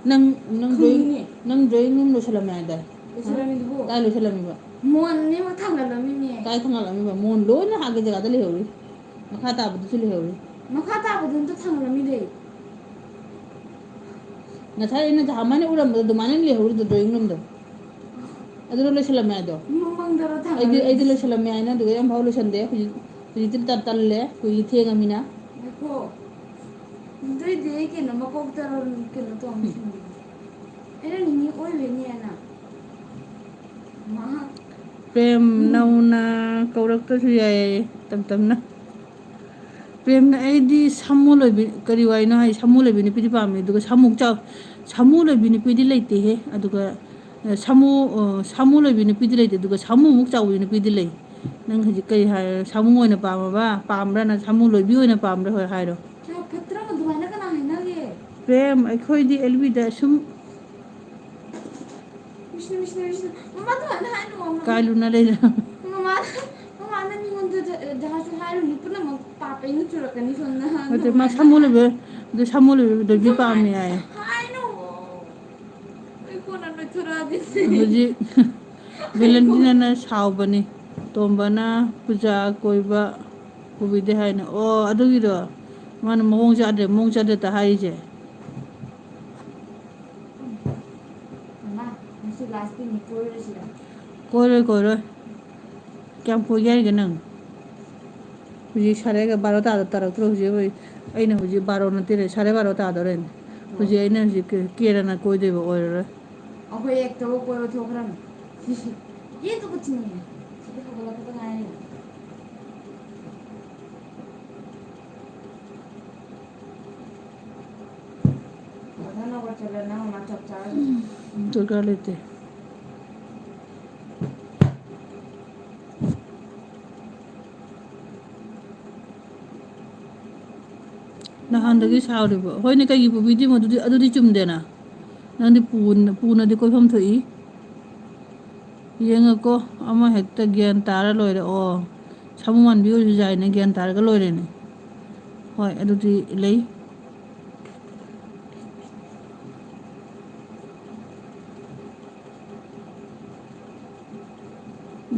ꯅꯪ, ꯅꯪ drawing, ꯈꯪꯉꯤꯅꯦ꯫ ꯅꯪ drawing room ꯂꯣꯏꯁꯜꯂꯝꯃꯦ ꯍꯥꯏꯗꯥꯏ? ꯂꯣꯏꯁꯜꯂꯝꯃꯤꯗꯨꯕꯨ꯫ ꯀꯥꯏ ꯂꯣꯏꯁꯜꯂꯝꯃꯤꯕ? ꯃꯣꯟꯅꯦ ꯃꯊꯪꯒꯠꯂꯝꯃꯤꯅꯦ꯫ ꯀꯥꯏ ꯊꯥꯡꯒꯠꯂꯝꯃꯤꯕ? ꯃꯣꯟ ꯂꯣꯏꯅ ꯍꯥꯠꯀꯦ ꯖꯒꯥꯗ ꯂꯩꯍꯧꯔꯤ꯫ ꯃꯈꯥ ꯇꯥꯕꯗꯨꯁꯨ ꯂꯩꯍꯧꯔꯤ꯫ ꯃꯈꯥ ꯇꯥꯕꯗꯨ ꯑꯝꯇ ꯊꯥꯡꯒꯠꯂꯝꯃꯤꯗꯤ꯫ ꯉꯁꯥꯏ ꯑꯩꯅ ꯖꯍꯥꯃꯥꯏꯅ ꯎꯔꯝꯕꯗꯣ ꯑꯗꯨꯃꯥꯏꯅ ꯂꯩꯍꯧꯔꯤꯗꯣ drawing room ꯗꯣ꯫ ꯑꯗꯨꯅ ꯂꯣꯏꯁꯜꯂꯝꯃꯦ ꯍꯥꯏꯗꯣ꯫ ꯃꯃꯥꯡꯗꯔꯣ ꯑꯩꯗꯤ, ꯑꯩꯗꯤ ꯊꯥꯡꯒꯠꯂꯝꯃꯤꯁꯦ? ꯂꯣꯏꯁꯜꯂꯝꯃꯦ ꯍꯥꯏꯅ ꯑꯗꯨꯒ ꯑꯝꯐꯥꯎ ꯂꯣꯏꯁꯟꯗꯦ꯫ ꯍꯧꯖꯤꯛ, ꯍꯧꯖꯤꯛꯇꯤ ꯇ-, ꯇꯜꯂꯦ꯫ ꯀꯨꯏꯗꯤ ꯊꯦꯡꯉꯃꯤꯅ꯫ ꯉꯥꯏꯈꯣ꯫ ꯑꯗꯨꯏꯗꯤ ꯑꯩ ꯀꯩꯅꯣ ꯃꯀꯣꯛꯇꯔꯣ ꯀꯩꯅꯣ ꯇꯧꯔꯝꯃꯤꯁꯤꯅ? ꯑꯩꯅ ꯅꯤꯅꯤ ꯑꯣꯏꯕꯩꯅꯦꯅ꯫ ꯃꯍꯥꯛ ꯄ꯭ꯔꯦꯝ, ꯎꯝ꯫ ꯅꯧꯅ ꯀꯧꯔꯛꯇ꯭ꯔꯁꯨ ꯌꯥꯏꯌꯦ, ꯇꯝ ꯇꯝꯅ꯫ ꯄ꯭ꯔꯦꯝꯅ, "ꯑꯩꯗꯤ ꯁꯥꯃꯨ ꯂꯣꯏꯕꯤ", ꯀꯔꯤ ꯋꯥꯔꯤꯅꯣ ꯍꯥꯏ? "ꯁꯥꯃꯨ ꯂꯣꯏꯕꯤ ꯅꯨꯄꯤꯗꯤ ꯄꯥꯝꯃꯦ", ꯑꯗꯨꯒ ꯁꯥꯃꯨ ꯆꯥꯎ-, ꯁꯥꯃꯨ ꯂꯣꯏꯕꯤ ꯅꯨꯄꯤꯗꯤ ꯂꯩꯇꯦꯍꯦ꯫ ꯑꯗꯨꯒ, ꯑ, ꯁꯥꯃꯨ, ꯑ, ꯁꯥꯃꯨ ꯂꯣꯏꯕꯤ ꯅꯨꯄꯤꯗꯤ ꯂꯩꯇꯦ, ꯑꯗꯨꯒ ꯁꯥꯃꯨꯃꯨꯛ ꯆꯥꯎꯕꯤ ꯅꯨꯄꯤꯗꯤ ꯂꯩ꯫ ꯅꯪ ꯍꯧꯖꯤꯛ ꯀꯔꯤ ꯍꯥꯏ? ꯁꯥꯃꯨ ꯑꯣꯏꯅ ꯄꯥꯝꯃꯕ? ꯄꯥꯝꯕ꯭ꯔꯥ? ꯅꯪ ꯁꯥꯃꯨ ꯂꯣꯏꯕꯤ ꯑꯣꯏꯅ ꯄꯥꯝꯕ꯭ꯔꯥ? ꯍꯣꯏ, ꯍꯥꯏꯔꯣ꯫ ꯆꯥꯎ ꯐꯠꯇ꯭ꯔꯕ ꯑꯗꯨꯃꯥꯏꯅ ꯀꯅꯥ ꯍꯥꯏꯅꯒꯦ? ꯄ꯭ꯔꯦꯝ, ꯑꯩꯈꯣꯏꯗꯤ L B ꯗ ꯁꯨꯝ ꯃꯤꯁꯅ, ꯃꯤꯁꯅ, ꯃꯤꯁꯅ꯫ ꯃꯃꯥ ꯑꯗꯨꯃꯥꯏꯅ ꯍꯥꯏꯅꯨ, ꯃꯃꯥ꯫ ꯀꯥꯏ ꯂꯨꯅ ꯂꯩꯔꯦ? ꯃꯃꯥ, ꯃꯃꯥꯅ ꯃꯤꯉꯣꯟꯗ ꯖ-, ꯖꯍꯥꯖꯁꯨ ꯍꯥꯏꯔꯨꯅꯨ, ꯄꯨꯝꯅꯃꯛ ꯄꯥꯞ ꯑꯩꯅ ꯆꯨꯔꯛꯀꯅꯤ ꯁꯣꯝꯗ꯫ ꯅꯠꯇꯦ, ꯃꯥ ꯑꯗꯨꯃꯥꯏꯅ ꯁꯥꯃꯨ ꯂꯣꯏꯕ, ꯑꯗꯨ ꯁꯥꯃꯨ ꯂꯣꯏꯕ ꯗꯣꯏꯕꯤ ꯄꯥꯝꯃꯦ ꯍꯥꯏꯌꯦ꯫ ꯍꯥꯏꯅꯨ꯫ ꯑꯩ ꯀꯣꯟꯅ ꯅꯣꯏꯊꯣꯔꯛꯑꯗꯤ꯫ ꯍꯧꯖꯤꯛ ꯚꯦꯂꯦꯟꯇꯤꯅꯥꯅ ꯁꯥꯎꯕꯅꯤ, ꯇꯣꯝꯕꯅ ꯄꯨꯖꯥ ꯀꯣꯏꯕ ꯄꯨꯕꯤꯗꯦ ꯍꯥꯏꯅ꯫ ꯑꯣ, ꯑꯗꯨꯒꯤꯗꯣ ꯃꯥꯅ ꯃꯑꯣꯡ ꯆꯥꯗ꯭ꯔꯦ, ꯃꯑꯣꯡ ꯆꯥꯗ꯭ꯔꯦꯇ ꯍꯥꯏꯔꯤꯁꯦ꯫ ꯃꯃꯥ, ꯉꯁꯤ ꯂꯥꯁ ꯄꯤꯛꯅꯤꯛ ꯀꯣꯏꯔꯨꯁꯤꯔ? ꯀꯣꯏꯔꯣꯏ, ꯀꯣꯏꯔꯣꯏ꯫ ꯀꯌꯥꯝ ꯀꯣꯏꯒꯦ ꯍꯥꯏꯔꯤꯒꯦ ꯅꯪ? ꯍꯧꯖꯤꯛ ꯁꯥꯔꯦꯒ ꯕꯥꯔꯣ ꯇꯥꯗ ꯇꯥꯔꯛꯇ꯭ꯔꯣ? ꯍꯧꯖꯤꯛ ꯑꯩ-, ꯑꯩꯅ ꯍꯧꯖꯤꯛ ꯕꯥꯔꯣ ꯅꯠꯇꯦꯅꯦ, ꯁꯥꯔꯦ ꯕꯥꯔꯣ ꯇꯥꯗꯣꯔꯦꯅꯦ꯫ ꯍꯧꯖꯤꯛ ꯑꯩꯅ ꯍꯧꯖꯤꯛ ꯀꯦ-, ꯀꯦꯔꯅ ꯀꯣꯏꯗꯣꯏꯕ ꯑꯣꯏꯔꯔꯣꯏ꯫ ꯑꯩꯈꯣꯏ ꯑꯦꯛꯇꯕꯨ ꯀꯣꯏꯕ ꯊꯣꯛꯈ꯭ꯔꯅꯤ꯫ ꯌꯦ ꯇꯨ ꯀꯨꯆ ꯅꯍꯤ ꯍꯥꯏ꯫ ꯁꯤꯗꯤ ꯍꯧꯒꯠꯂꯛꯄꯗ ꯉꯥꯏꯔꯤ꯫ ꯃꯊꯪ ꯅꯝꯕꯔ ꯆꯠꯂ ꯅꯪ ꯑꯃ ꯆꯞ ꯆꯥꯔꯅꯤ꯫ ꯗꯔꯀꯥꯔ ꯂꯩꯇꯦ꯫ ꯅꯍꯥꯟꯗꯒꯤ ꯁꯥꯎꯔꯤꯕ꯫ ꯍꯣꯏꯅꯦ, ꯀꯩꯒꯤ ꯄꯨꯕꯤꯗ꯭ꯔꯤꯃꯣ? ꯑꯗꯨꯗꯤ, ꯑꯗꯨꯗꯤ ꯆꯨꯝꯗꯦꯅ꯫ ꯅꯪꯗꯤ ꯄꯨꯅ-, ꯄꯨꯅꯗꯤ ꯀꯣꯏꯐꯝ ꯊꯣꯛꯏ꯫ ꯌꯦꯡꯉꯀꯣ, ꯑꯃ ꯍꯦꯛꯇ ꯒ꯭ꯌꯥꯟ ꯇꯥꯔ ꯂꯣꯏꯔꯦ꯫ ꯑꯣ, ꯁꯥꯃꯨ ꯃꯥꯟꯕꯤ ꯑꯣꯏꯔꯁꯨ ꯌꯥꯏꯅꯦ, ꯒ꯭ꯌꯥꯟ ꯇꯥꯔꯒ ꯂꯣꯏꯔꯦꯅꯦ꯫ ꯍꯣꯏ, ꯑꯗꯨꯗꯤ ꯂꯩ꯫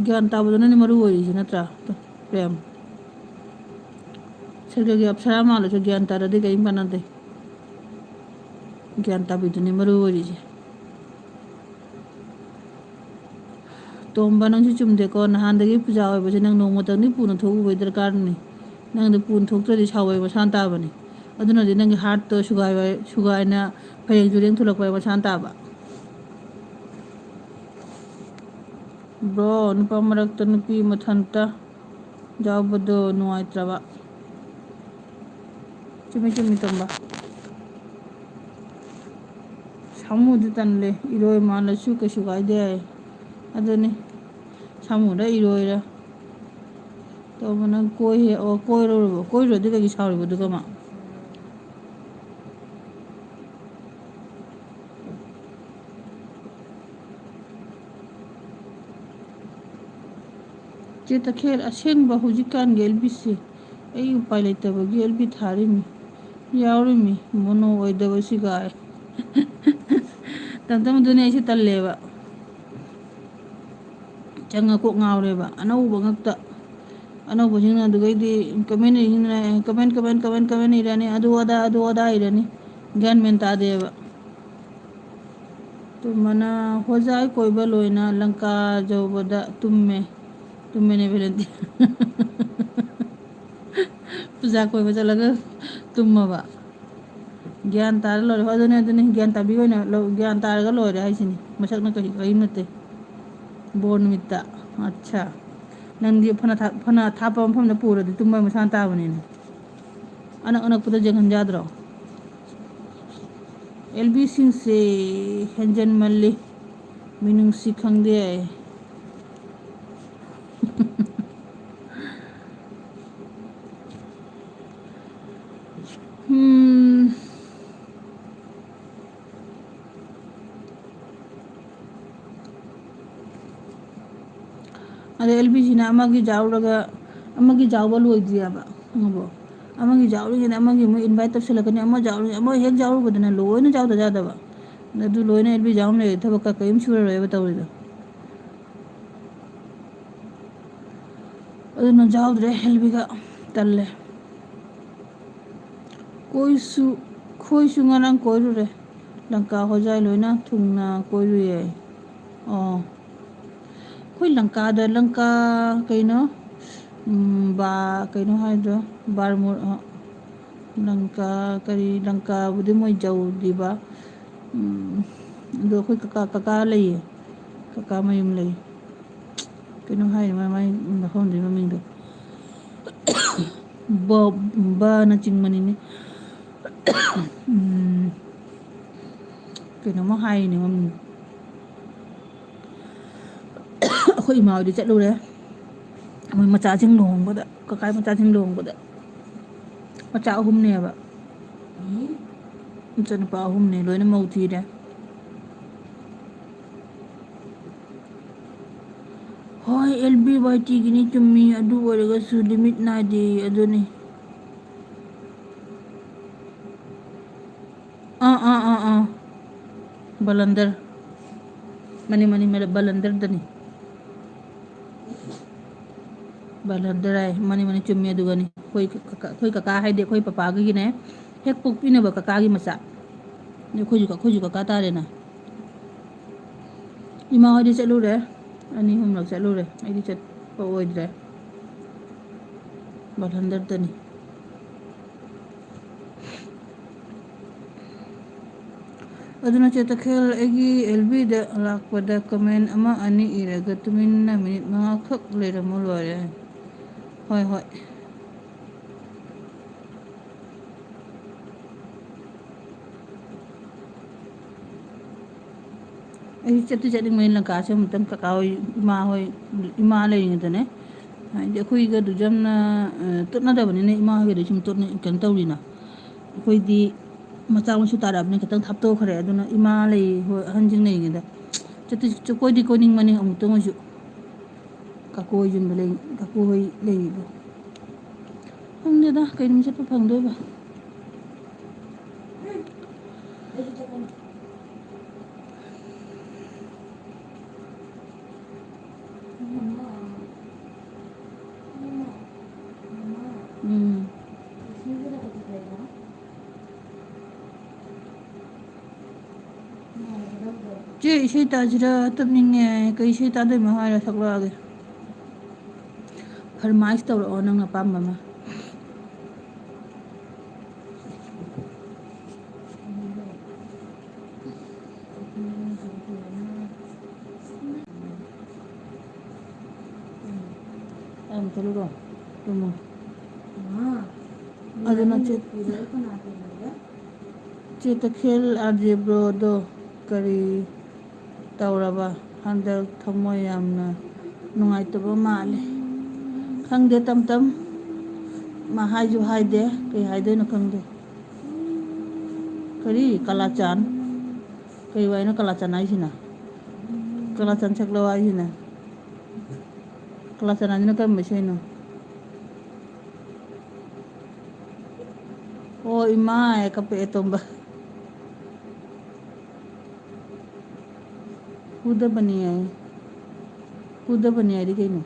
ꯒ꯭ꯌꯥꯟ ꯇꯥꯕꯗꯨꯅꯅꯦ ꯃꯔꯨ ꯑꯣꯏꯔꯤꯁꯦ, ꯅꯠꯇ꯭ꯔꯥ? ꯄ꯭ꯔꯦꯝ, ꯁꯔꯒꯒꯤ ꯑꯞꯁꯔꯥ ꯃꯥꯜꯂꯁꯨ ꯒ꯭ꯌꯥꯟ ꯇꯥꯔꯗꯤ ꯀꯔꯤꯝ ꯀꯥꯟꯅꯗꯦ꯫ ꯒ꯭ꯌꯥꯟ ꯇꯥꯕꯤꯗꯨꯅꯦ ꯃꯔꯨ ꯑꯣꯏꯔꯤꯁꯦ꯫ ꯇꯣꯝꯕ, ꯅꯪꯁꯨ ꯆꯨꯝꯗꯦꯀꯣ꯫ ꯅꯍꯥꯟꯗꯒꯤ ꯄꯨꯖꯥ ꯑꯣꯏꯕꯁꯦ ꯅꯪ ꯅꯣꯡꯃꯇꯪꯗꯤ ꯄꯨꯅ ꯊꯣꯛꯎꯕꯩ ꯗꯔꯀꯥꯔꯅꯤ꯫ ꯅꯪꯗꯤ ꯄꯨꯅ ꯊꯣꯛꯇ꯭ꯔꯗꯤ ꯁꯥꯎꯕꯩ ꯃꯁꯥꯅ ꯇꯥꯕꯅꯤ꯫ ꯑꯗꯨꯅꯗꯤ ꯅꯪꯒꯤ ꯍꯥꯔꯠꯇꯣ ꯁꯨꯒꯥꯏ-, ꯁꯨꯒꯥꯏꯅ ꯐꯩꯔꯦꯡ ꯆꯨꯔꯦꯡ ꯊꯣꯛꯂꯛꯄꯩ ꯃꯁꯥꯅ ꯇꯥꯕ꯫ ꯕ꯭ꯔꯣ, ꯅꯨꯄꯥ ꯃꯔꯛꯇ ꯅꯨꯄꯤ ꯃꯊꯟꯇ ꯌꯥꯎꯕꯗꯣ ꯅꯨꯡꯉꯥꯏꯇ꯭ꯔꯕ? ꯆꯨꯝꯃꯤ, ꯆꯨꯝꯃꯤ, ꯇꯣꯝꯕ꯫ ꯁꯥꯃꯨꯗꯤ ꯇꯜꯂꯦ, ꯏꯔꯣꯏ ꯃꯥꯜꯂꯁꯨ ꯀꯩꯁꯨ ꯀꯥꯏꯗꯦ ꯍꯥꯏ꯫ ꯑꯗꯨꯅꯤ, ꯁꯥꯃꯨꯔ ꯏꯔꯣꯏꯔ? ꯇꯣꯝꯕ, ꯅꯪ ꯀꯣꯏ-, ꯑꯣ, ꯀꯣꯏꯔꯨꯔꯕꯣ? ꯀꯣꯏꯔꯨꯔꯗꯤ ꯀꯩꯒꯤ ꯁꯥꯎꯔꯤꯕ ꯑꯗꯨꯒ ꯃꯥ? ꯆꯦ ꯇꯈꯦꯜ, ꯑꯁꯦꯡꯕ ꯍꯧꯖꯤꯛꯀꯥꯟꯒꯤ ꯑꯦꯜ ꯕꯤꯁꯦ ꯑꯩ ꯎꯄꯥꯏ ꯂꯩꯇꯕꯒꯤ ꯑꯦꯜ ꯕꯤ ꯊꯥꯔꯤꯃꯤ, ꯌꯥꯎꯔꯤꯃꯤ, ꯃꯣꯅꯣ ꯑꯣꯏꯗꯕ ꯁꯤꯒꯥꯏ꯫ ꯇꯝ ꯇꯝ ꯑꯗꯨꯅꯦ ꯑꯩꯁꯨ ꯇꯜꯂꯦꯕ꯫ ꯆꯪꯉ ꯀꯣꯛ ꯉꯥꯎꯔꯦꯕ꯫ ꯑꯅꯧꯕ ꯉꯛꯇ꯫ ꯑꯅꯧꯕꯁꯤꯡꯅ ꯑꯗꯨꯗꯩꯗꯤ comment ꯏꯔꯤꯁꯤꯡꯗꯨꯅ comment, comment, comment, comment ꯏꯔꯅꯤ꯫ ꯑꯗꯨ ꯑꯗꯥ, ꯑꯗꯨ ꯑꯗꯥ ꯏꯔꯅꯤ꯫ ꯒ꯭ꯌꯥꯟ ꯃꯦꯟ ꯇꯥꯗꯦꯕ꯫ ꯇꯨꯝꯕꯅ ꯍꯣꯖꯥꯏ ꯀꯣꯏꯕ ꯂꯣꯏꯅ ꯂꯪꯀꯥ ꯌꯧꯕꯗ ꯇꯨꯝꯃꯦ꯫ ꯇꯨꯝꯃꯦꯅꯦ ꯚꯦꯂꯦꯟꯇꯤꯟ꯫ ꯄꯨꯖꯥ ꯀꯣꯏꯕ ꯆꯠꯂꯒ ꯇꯨꯝꯃꯕ꯫ ꯒ꯭ꯌꯥꯟ ꯇꯥꯔ ꯂꯣꯏꯔꯦ꯫ ꯍꯣꯏ, ꯑꯗꯨꯅꯦ, ꯑꯗꯨꯅꯦ꯫ ꯒ꯭ꯌꯥꯟ ꯇꯥꯕꯤ ꯑꯣꯏꯅ ꯂꯧ-, ꯒ꯭ꯌꯥꯟ ꯇꯥꯔꯒ ꯂꯣꯏꯔꯦ ꯍꯥꯏꯁꯤꯅꯤ꯫ ꯃꯁꯛꯅ ꯀꯔꯤ ꯀꯔꯤꯝ ꯅꯠꯇꯦ꯫ ꯕꯣꯔ ꯅꯨꯃꯤꯠꯇ꯫ ꯑꯠꯁꯥ꯫ ꯅꯪꯗꯤ ꯐꯅ ꯊꯥ-, ꯐꯅ ꯊꯥꯞꯄ ꯃꯐꯝꯗ ꯄꯨꯔꯗꯤ ꯇꯨꯝꯕ ꯃꯁꯥꯅ ꯇꯥꯕꯅꯤꯅꯦ꯫ ꯑꯅꯛ ꯑꯅꯛꯄꯗ ꯌꯦꯡꯍꯟ ꯌꯥꯗ꯭ꯔꯣ? ꯑꯦꯜ ꯕꯤꯁꯤꯡꯁꯦ ꯍꯦꯟꯖꯟꯃꯜꯂꯤ꯫ ꯃꯤꯅꯨꯡꯁꯤ ꯈꯪꯗꯦ꯫ ꯎꯝ꯫ ꯑꯗ ꯑꯦꯜ ꯕꯤꯁꯤꯅ ꯑꯃꯒꯤ ꯌꯥꯎꯔꯒ ꯑꯃꯒꯤ ꯌꯥꯎꯕ ꯂꯣꯏꯗ꯭ꯔꯤꯑꯕ, ꯈꯪꯉꯕꯣ? ꯑꯃꯒꯤ ꯌꯥꯎꯔꯤꯉꯩꯗ ꯑꯃꯒꯤ ꯑꯃꯨꯛ invite ꯇꯧꯁꯜꯂꯛꯀꯅꯤ, ꯑꯃ ꯌꯥꯎꯔꯤ-, ꯑꯃ ꯍꯦꯛ ꯌꯥꯎꯔꯨꯕꯗꯅ ꯂꯣꯏꯅ ꯌꯥꯎꯗ ꯌꯥꯗꯕ꯫ ꯑꯗꯨ ꯂꯣꯏꯅ ꯑꯦꯜ ꯕꯤ ꯌꯥꯎꯔꯝ ꯂꯩꯔꯗꯤ ꯊꯕꯛꯀ ꯀꯔꯤꯝ ꯁꯨꯔꯔꯣꯏꯕ ꯇꯧꯔꯤꯗꯣ꯫ ꯑꯗꯨꯅ ꯌꯥꯎꯗ꯭ꯔꯦ ꯑꯦꯜ ꯕꯤꯒ꯫ ꯇꯜꯂꯦ꯫ ꯀꯣꯏꯁꯨ, ꯈꯣꯏꯁꯨ ꯉꯔꯥꯡ ꯀꯣꯏꯔꯨꯔꯦ꯫ ꯂꯪꯀꯥ ꯍꯣꯖꯥꯏ ꯂꯣꯏꯅ ꯊꯨꯡꯅ ꯀꯣꯏꯔꯨꯏꯌꯦ꯫ ꯑꯣ꯫ ꯑꯩꯈꯣꯏ ꯂꯪꯀꯥꯗ, ꯂꯪꯀꯥ ꯀꯩꯅꯣ? ꯎꯝ, ꯕꯥ-, ꯀꯩꯅꯣ ꯍꯥꯏꯗꯣ? ꯕꯥꯔꯃꯨ-, ꯑ, ꯂꯪꯀꯥ, ꯀꯔꯤ ꯂꯪꯀꯥꯕꯨꯗꯤ ꯃꯣꯏ ꯌꯧꯗ꯭ꯔꯤꯕ꯫ ꯎꯝ, ꯑꯗꯣ ꯑꯩꯈꯣꯏ ꯀꯀꯥ, ꯀꯀꯥ ꯂꯩꯌꯦ꯫ ꯀꯀꯥ ꯃꯌꯨꯝ ꯂꯩ꯫ ꯀꯩꯅꯣ ꯍꯥꯏꯔꯤ ꯃꯥ-, ꯃꯥꯏ ꯃꯐꯝꯗꯨꯒꯤ ꯃꯃꯤꯡꯗꯣ꯫ ꯕ-, ꯕꯅ ꯆꯤꯡꯕꯅꯤꯅꯦ꯫ ꯎꯝ, ꯀꯩꯅꯣꯝꯃ ꯍꯥꯏꯔꯤꯅꯦ ꯃꯃꯤꯡ꯫ ꯑꯩꯈꯣꯏ ꯏꯃꯥ ꯍꯣꯏꯗꯤ ꯆꯠꯂꯨꯔꯦ꯫ ꯃꯣꯏ ꯃꯆꯥꯁꯤꯡ ꯂꯨꯍꯣꯡꯕꯗ, ꯀꯀꯥꯏ ꯃꯆꯥꯁꯤꯡ ꯂꯨꯍꯣꯡꯕꯗ꯫ ꯃꯆꯥ ꯑꯍꯨꯝꯅꯦꯕ꯫ ꯃꯆꯥꯅꯨꯄꯥ ꯑꯍꯨꯝꯅꯦ, ꯂꯣꯏꯅ ꯃꯧ ꯊꯤꯔꯦ꯫ ꯍꯣꯏ, ꯑꯦꯜ ꯕꯤ ꯋꯥꯏ ꯇꯤꯒꯤꯅꯤ, ꯆꯨꯝꯃꯤ꯫ ꯑꯗꯨ ꯑꯣꯏꯔꯒꯁꯨ limit ꯅꯥꯏꯗꯦ, ꯑꯗꯨꯅꯤ꯫ ꯑꯥ, ꯑꯥ, ꯑꯥ, ꯑꯥ꯫ ꯕꯂꯟꯗꯔ꯫ ꯃꯥꯅꯤ, ꯃꯥꯅꯤ, ꯃꯥꯅꯤ, ꯕꯂꯟꯗꯔꯗꯅꯤ꯫ ꯕꯥꯂꯟꯗꯔꯥꯏ, ꯃꯥꯅꯤ, ꯃꯥꯅꯤ, ꯆꯨꯝꯃꯦ꯫ ꯑꯗꯨꯒꯅꯤ ꯑꯩꯈꯣꯏ ꯀꯀꯥ, ꯑꯩꯈꯣꯏ ꯀꯀꯥ ꯍꯥꯏꯗꯤ ꯑꯩꯈꯣꯏ ꯄꯄꯥꯒꯤꯅꯦ, ꯍꯦꯛ ꯄꯣꯛꯄꯤꯅꯕ ꯀꯀꯥꯒꯤ ꯃꯆꯥ꯫ ꯑꯩꯈꯣꯏꯁꯨ, ꯑꯩꯈꯣꯏꯁꯨ ꯀꯀꯥ ꯇꯥꯔꯦꯅ꯫ ꯏꯃꯥ ꯍꯣꯏꯗꯤ ꯆꯠꯂꯨꯔꯦ, ꯑꯅꯤ ꯑꯍꯨꯝꯂꯛ ꯆꯠꯂꯨꯔꯦ꯫ ꯑꯩꯗꯤ ꯆꯠꯄ ꯑꯣꯏꯗ꯭ꯔꯦ, ꯕꯥꯂꯟꯗꯔꯗꯅꯤ꯫ ꯑꯗꯨꯅ ꯆꯦ ꯇꯈꯦꯜ, ꯑꯩꯒꯤ ꯑꯦꯜ ꯕꯤꯗ ꯂꯥꯛꯄꯗ ꯀꯃꯦꯟ ꯑꯃ ꯑꯅꯤ ꯏꯔꯒ ꯇꯨꯃꯤꯟꯅ ꯃꯤꯅꯤꯠ ꯃꯉꯥꯈꯛ ꯂꯩꯔꯝꯃꯨ, ꯂꯣꯏꯔꯦ꯫ ꯍꯣꯏ, ꯍꯣꯏ꯫ ꯑꯩ ꯆꯠꯇꯤ ꯆꯠꯅꯤꯡꯕꯅꯤ ꯂꯪꯀꯥꯁꯦ ꯑꯃꯨꯛꯇꯪ, ꯀꯀꯥ ꯍꯣꯏ, ꯏꯃꯥ ꯍꯣꯏ, ꯏꯃꯥ ꯂꯩꯔꯤꯉꯩꯗꯅꯦ꯫ ꯍꯥꯏꯗꯤ ꯑꯩꯈꯣꯏꯒꯗꯨꯁꯨ ꯌꯥꯝꯅ, ꯑ, ꯇꯣꯠꯅꯗꯕꯅꯤꯅ ꯏꯃꯥ ꯍꯣꯏꯒꯗꯤ ꯁꯨꯝ ꯇꯣꯠꯅ-, ꯀꯩꯅꯣ ꯇꯧꯔꯤꯅ꯫ ꯑꯩꯈꯣꯏꯗꯤ ꯃꯆꯥ ꯃꯁꯨ ꯇꯥꯔꯛꯑꯕꯅꯤꯅ ꯈꯤꯇꯪ ꯊꯥꯞꯇꯣꯛꯈ꯭ꯔꯦ꯫ ꯑꯗꯨꯅ ꯏꯃꯥ ꯂꯩ, ꯍꯣꯏ, ꯑꯍꯟꯁꯤꯡ ꯂꯩꯔꯤꯉꯩꯗ ꯆꯠꯇꯤ ꯆꯠ-, ꯀꯣꯏꯗꯤ ꯀꯣꯏꯅꯤꯡꯕꯅꯤ ꯑꯃꯨꯛꯇꯪ ꯑꯣꯏꯁꯨ꯫ ꯀꯥꯀꯨ ꯍꯣꯏ ꯌꯨꯝꯗ ꯂꯩ, ꯀꯥꯀꯨ ꯍꯣꯏ ꯂꯩꯔꯤꯗꯣ꯫ ꯈꯪꯗꯦꯗ, ꯀꯩ ꯅꯨꯃꯤꯠ ꯆꯠꯄ ꯐꯪꯗꯣꯏꯕ꯫ ꯎꯝ꯫ ꯆꯦ, ꯏꯁꯩ ꯇꯥꯁꯤꯔ? ꯇꯨꯝꯅꯤꯡꯉꯦ꯫ ꯀꯩ ꯏꯁꯩ ꯇꯥꯗꯣꯏꯅꯣ ꯍꯥꯏꯔꯣ, ꯁꯛꯂꯛꯑꯒꯦ꯫ ꯐꯔꯃꯥꯏꯁ ꯇꯧꯔꯛꯑꯣ ꯅꯪ ꯑꯄꯥꯝꯕ ꯑꯃ꯫ ꯌꯥꯝ ꯆꯠꯂꯨꯔꯣ? ꯇꯨꯝꯃꯣ꯫ ꯑꯗꯨꯅ ꯆꯦ-, ꯆꯦ ꯇꯈꯦꯜ ꯑꯥꯔ ꯖꯦ ꯕ꯭ꯔꯣꯗꯣ ꯀꯔꯤ ꯇꯧꯔꯕ? ꯍꯟꯗꯛ ꯊꯃꯣꯏ ꯌꯥꯝꯅ ꯅꯨꯡꯉꯥꯏꯇꯕ ꯃꯥꯜꯂꯦ꯫ ꯈꯪꯗꯦ, ꯇꯝ ꯇꯝ꯫ ꯃꯥ ꯍꯥꯏꯁꯨ ꯍꯥꯏꯗꯦ, ꯀꯩ ꯍꯥꯏꯗꯣꯏꯅꯣ ꯈꯪꯗꯦ꯫ ꯀꯔꯤ ꯀꯂꯥꯆꯥꯟ? ꯀꯩ ꯋꯥꯏꯅꯣ ꯀꯂꯥꯆꯥꯟ ꯍꯥꯏꯁꯤꯅ? ꯀꯂꯥꯆꯥꯟ ꯁꯛꯂꯣ ꯍꯥꯏꯁꯤꯅ? ꯀꯂꯥꯆꯥꯟ ꯍꯥꯏꯁꯤꯅ ꯀꯔꯝꯕ ꯏꯁꯩꯅꯣ? ꯑꯣ, ꯏꯃꯥ ꯍꯥꯏ ꯀꯞꯄꯛꯑꯦ ꯇꯣꯝꯕ꯫ ꯍꯨꯗꯕꯅꯤ ꯍꯥꯏ꯫ ꯍꯨꯗꯕꯅꯤ ꯍꯥꯏꯗꯤ ꯀꯩꯅꯣ?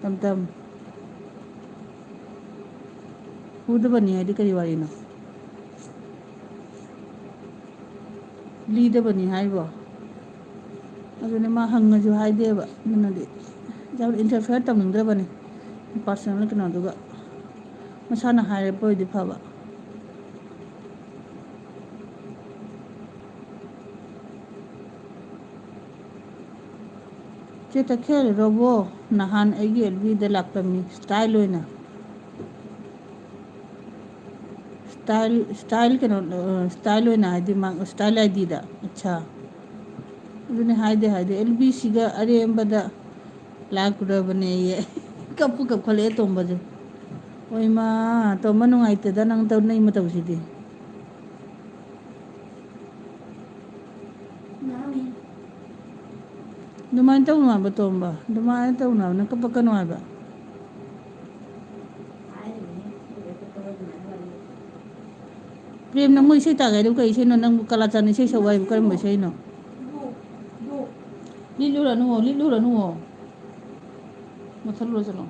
ꯇꯝ ꯇꯝ꯫ ꯍꯨꯗꯕꯅꯤ ꯍꯥꯏꯗꯤ ꯀꯔꯤ ꯋꯥꯔꯤꯅꯣ? ꯂꯤꯗꯕꯅꯤ ꯍꯥꯏꯕꯣ? ꯑꯗꯨꯅꯦ, ꯃꯥ ꯍꯪꯉꯁꯨ ꯍꯥꯏꯗꯦꯕ꯫ ꯑꯗꯨꯅꯗꯤ ꯌꯥꯝ interfere ꯇꯧꯅꯤꯡꯗ꯭ꯔꯕꯅꯤ ꯄꯥꯔꯁꯣꯅꯦꯜ ꯀꯩꯅꯣꯗꯨꯒ꯫ ꯃꯁꯥꯅ ꯍꯥꯏꯔꯛꯄ ꯑꯣꯏꯗꯤ ꯐꯕ꯫ ꯆꯦ ꯇꯈꯦꯜ, ꯔꯣꯕꯣ ꯅꯍꯥꯟ ꯑꯩꯒꯤ ꯑꯦꯜ ꯕꯤꯗ ꯂꯥꯛꯂꯝꯃꯤ, ꯁ꯭ꯇꯥꯏꯜ ꯑꯣꯏꯅ꯫ ꯁ꯭ꯇꯥꯏꯜ, ꯁ꯭ꯇꯥꯏꯜ ꯀꯩꯅꯣ, ꯑ, ꯁ꯭ꯇꯥꯏꯜ ꯑꯣꯏꯅ ꯍꯥꯏꯗꯤ ꯃꯥ ꯁ꯭ꯇꯥꯏꯜ ꯑꯥꯏ ꯗꯤꯗ꯫ ꯑꯠꯁꯥ꯫ ꯑꯗꯨꯅꯦ ꯍꯥꯏꯗꯦ ꯍꯥꯏꯗꯦ, ꯑꯦꯜ ꯕꯤꯁꯤꯒ ꯑꯔꯦꯝꯕꯗ ꯂꯥꯛꯂꯨꯔꯕꯅꯦꯌꯦ꯫ ꯀꯞꯄꯨ ꯀꯞꯈꯠꯂꯛꯑꯦ ꯇꯣꯝꯕꯁꯦ꯫ ꯍꯣꯏ ꯃꯥ, ꯇꯣꯝꯕ ꯅꯨꯡꯉꯥꯏꯇꯦꯗ ꯅꯪ ꯇꯧꯅꯩ ꯃꯇꯧꯁꯤꯗꯤ꯫ ꯑꯗꯨꯃꯥꯏꯅ ꯇꯧꯅꯨ ꯍꯥꯏꯕ ꯇꯣꯝꯕ, ꯑꯗꯨꯃꯥꯏꯅ ꯇꯧꯅꯨ ꯍꯥꯏꯕ, ꯅꯪ ꯀꯞꯄꯛꯀꯅꯨ ꯍꯥꯏꯕ꯫ ꯄ꯭ꯔꯦꯝ, ꯅꯪꯕꯨ ꯏꯁꯩ ꯇꯥꯒꯦ ꯍꯥꯏꯗꯨ ꯀꯩ ꯏꯁꯩꯅꯣ? ꯅꯪꯕꯨ ꯀꯂꯥꯆꯥꯟ ꯏꯁꯩ ꯁꯛꯎ ꯍꯥꯏꯕꯨ ꯀꯔꯝꯕ ꯏꯁꯩꯅꯣ? ꯂꯤꯠꯂꯨꯔꯅꯨꯋꯣ, ꯂꯤꯠꯂꯨꯔꯅꯨꯋꯣ꯫ ꯃꯨꯊꯠꯂꯨꯔꯣ ꯆꯠꯂꯣ꯫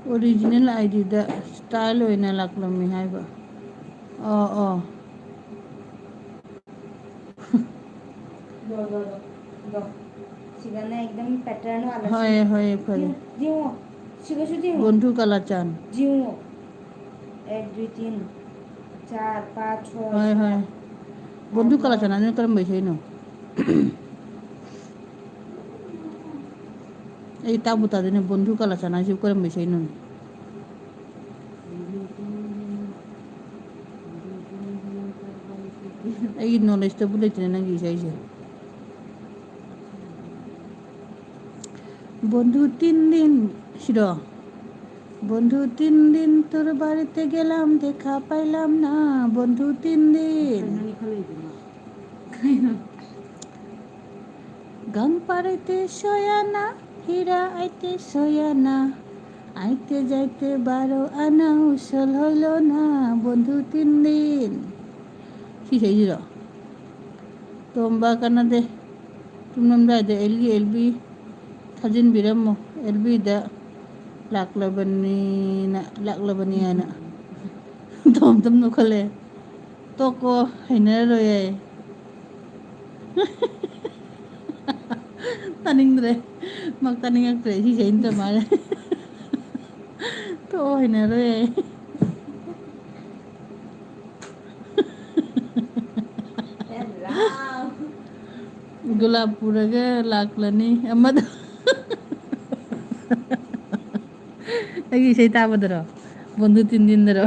ꯑꯣꯔꯤꯖꯤꯅꯦꯜ ꯑꯥꯏ ꯗꯤꯗ ꯁ꯭ꯇꯥꯏꯜ ꯑꯣꯏꯅ ꯂꯥꯛꯂꯝꯃꯤ ꯍꯥꯏꯕ꯫ ꯑꯣ, ꯑꯣ꯫ ꯁꯤꯗꯅ ꯑꯦꯛꯗꯝ ꯄꯦꯇꯔꯟ ꯋꯥꯂꯥ ꯍꯣꯏ, ꯁꯤ꯫ ꯍꯣꯏ, ꯐꯔꯦ꯫ ꯌꯦꯡꯉꯣ, ꯁꯤꯒꯁꯨ ꯌꯦꯡꯉꯣ꯫ ꯕꯣꯟꯙꯨ ꯀꯂꯥꯆꯥꯟ꯫ ꯌꯦꯡꯉꯣ꯫ ꯑꯦꯛ, ꯗꯨꯏ, ꯇꯤꯟ꯫ ꯆꯥꯔ, ꯄꯥꯟꯆ, ꯍꯣꯏ, ꯍꯣꯏ꯫ ꯕꯣꯟꯙꯨ ꯀꯂꯥꯆꯥꯟ ꯍꯥꯏꯅ ꯀꯔꯝꯕ ꯏꯁꯩꯅꯣ? ꯑꯩ ꯇꯥꯕꯨ ꯇꯥꯗꯦꯅꯦ, ꯕꯣꯟꯙꯨ ꯀꯂꯥꯆꯥꯟ ꯍꯥꯏꯁꯤꯕꯨ ꯀꯔꯝꯕ ꯏꯁꯩꯅꯣ? ꯑꯩꯒꯤ ꯅꯣꯂꯦꯖꯇꯕꯨ ꯂꯩꯇ꯭ꯔꯦ ꯅꯪꯒꯤ ꯏꯁꯩꯁꯦ꯫ বন্ধু তিন দিন, ꯁꯤꯔꯣ? বন্ধু তিন দিন তোর বাড়িতে গেলাম, দেখা পাইলাম না, বন্ধু তিন দিন। ꯀꯩꯅꯣ ꯏꯈꯠꯂꯛꯏꯗꯨꯅ? ꯀꯩꯅꯣ? গাং পাড়িতে সয়ানা, ফিরা আইতে সয়ানা, আইতে যাইতে বারো আনা, উসল হইল না, বন্ধু তিন দিন। ꯏꯁꯩꯁꯤꯔꯣ? ꯇꯣꯝꯕ ꯀꯥꯟꯅꯗꯦ꯫ ꯇꯨꯝꯂꯝꯗꯥꯏꯗ ꯑꯦꯜꯒꯤ ꯑꯦꯜꯕꯤ ꯊꯥꯖꯤꯟꯕꯤꯔꯝꯃꯣ꯫ ꯑꯦꯜꯕꯤꯗ ꯂꯥꯛꯂꯕꯅꯤꯅ, ꯂꯥꯛꯂꯕꯅꯤ ꯍꯥꯏꯅ꯫ ꯇꯣꯝ ꯇꯣꯝ ꯅꯣꯛꯈꯠꯂꯦ꯫ ꯇꯣꯛꯀꯣ, ꯍꯩꯅꯔꯔꯣꯏ ꯍꯥꯏꯌꯦ꯫ ꯇꯥꯅꯤꯡꯗ꯭ꯔꯦ꯫ ꯃꯥ ꯇꯥꯅꯤꯡꯉꯛꯇ꯭ꯔꯦ꯫ ꯁꯤꯁꯦ ꯑꯩꯅ ꯇꯧ ꯃꯥꯜꯂꯦ꯫ ꯇꯣꯛꯑꯣ, ꯍꯩꯅꯔꯣꯏ ꯍꯥꯏꯌꯦ꯫ ꯒꯨꯂꯥꯞ ꯄꯨꯔꯒ ꯂꯥꯛꯂꯅꯤ ꯑꯃꯗ꯫ ꯑꯩꯒꯤ ꯏꯁꯩ ꯇꯥꯕꯗꯔꯣ? ꯕꯣꯟꯗꯨ ꯇꯤꯟꯗꯤꯟꯗꯔꯣ?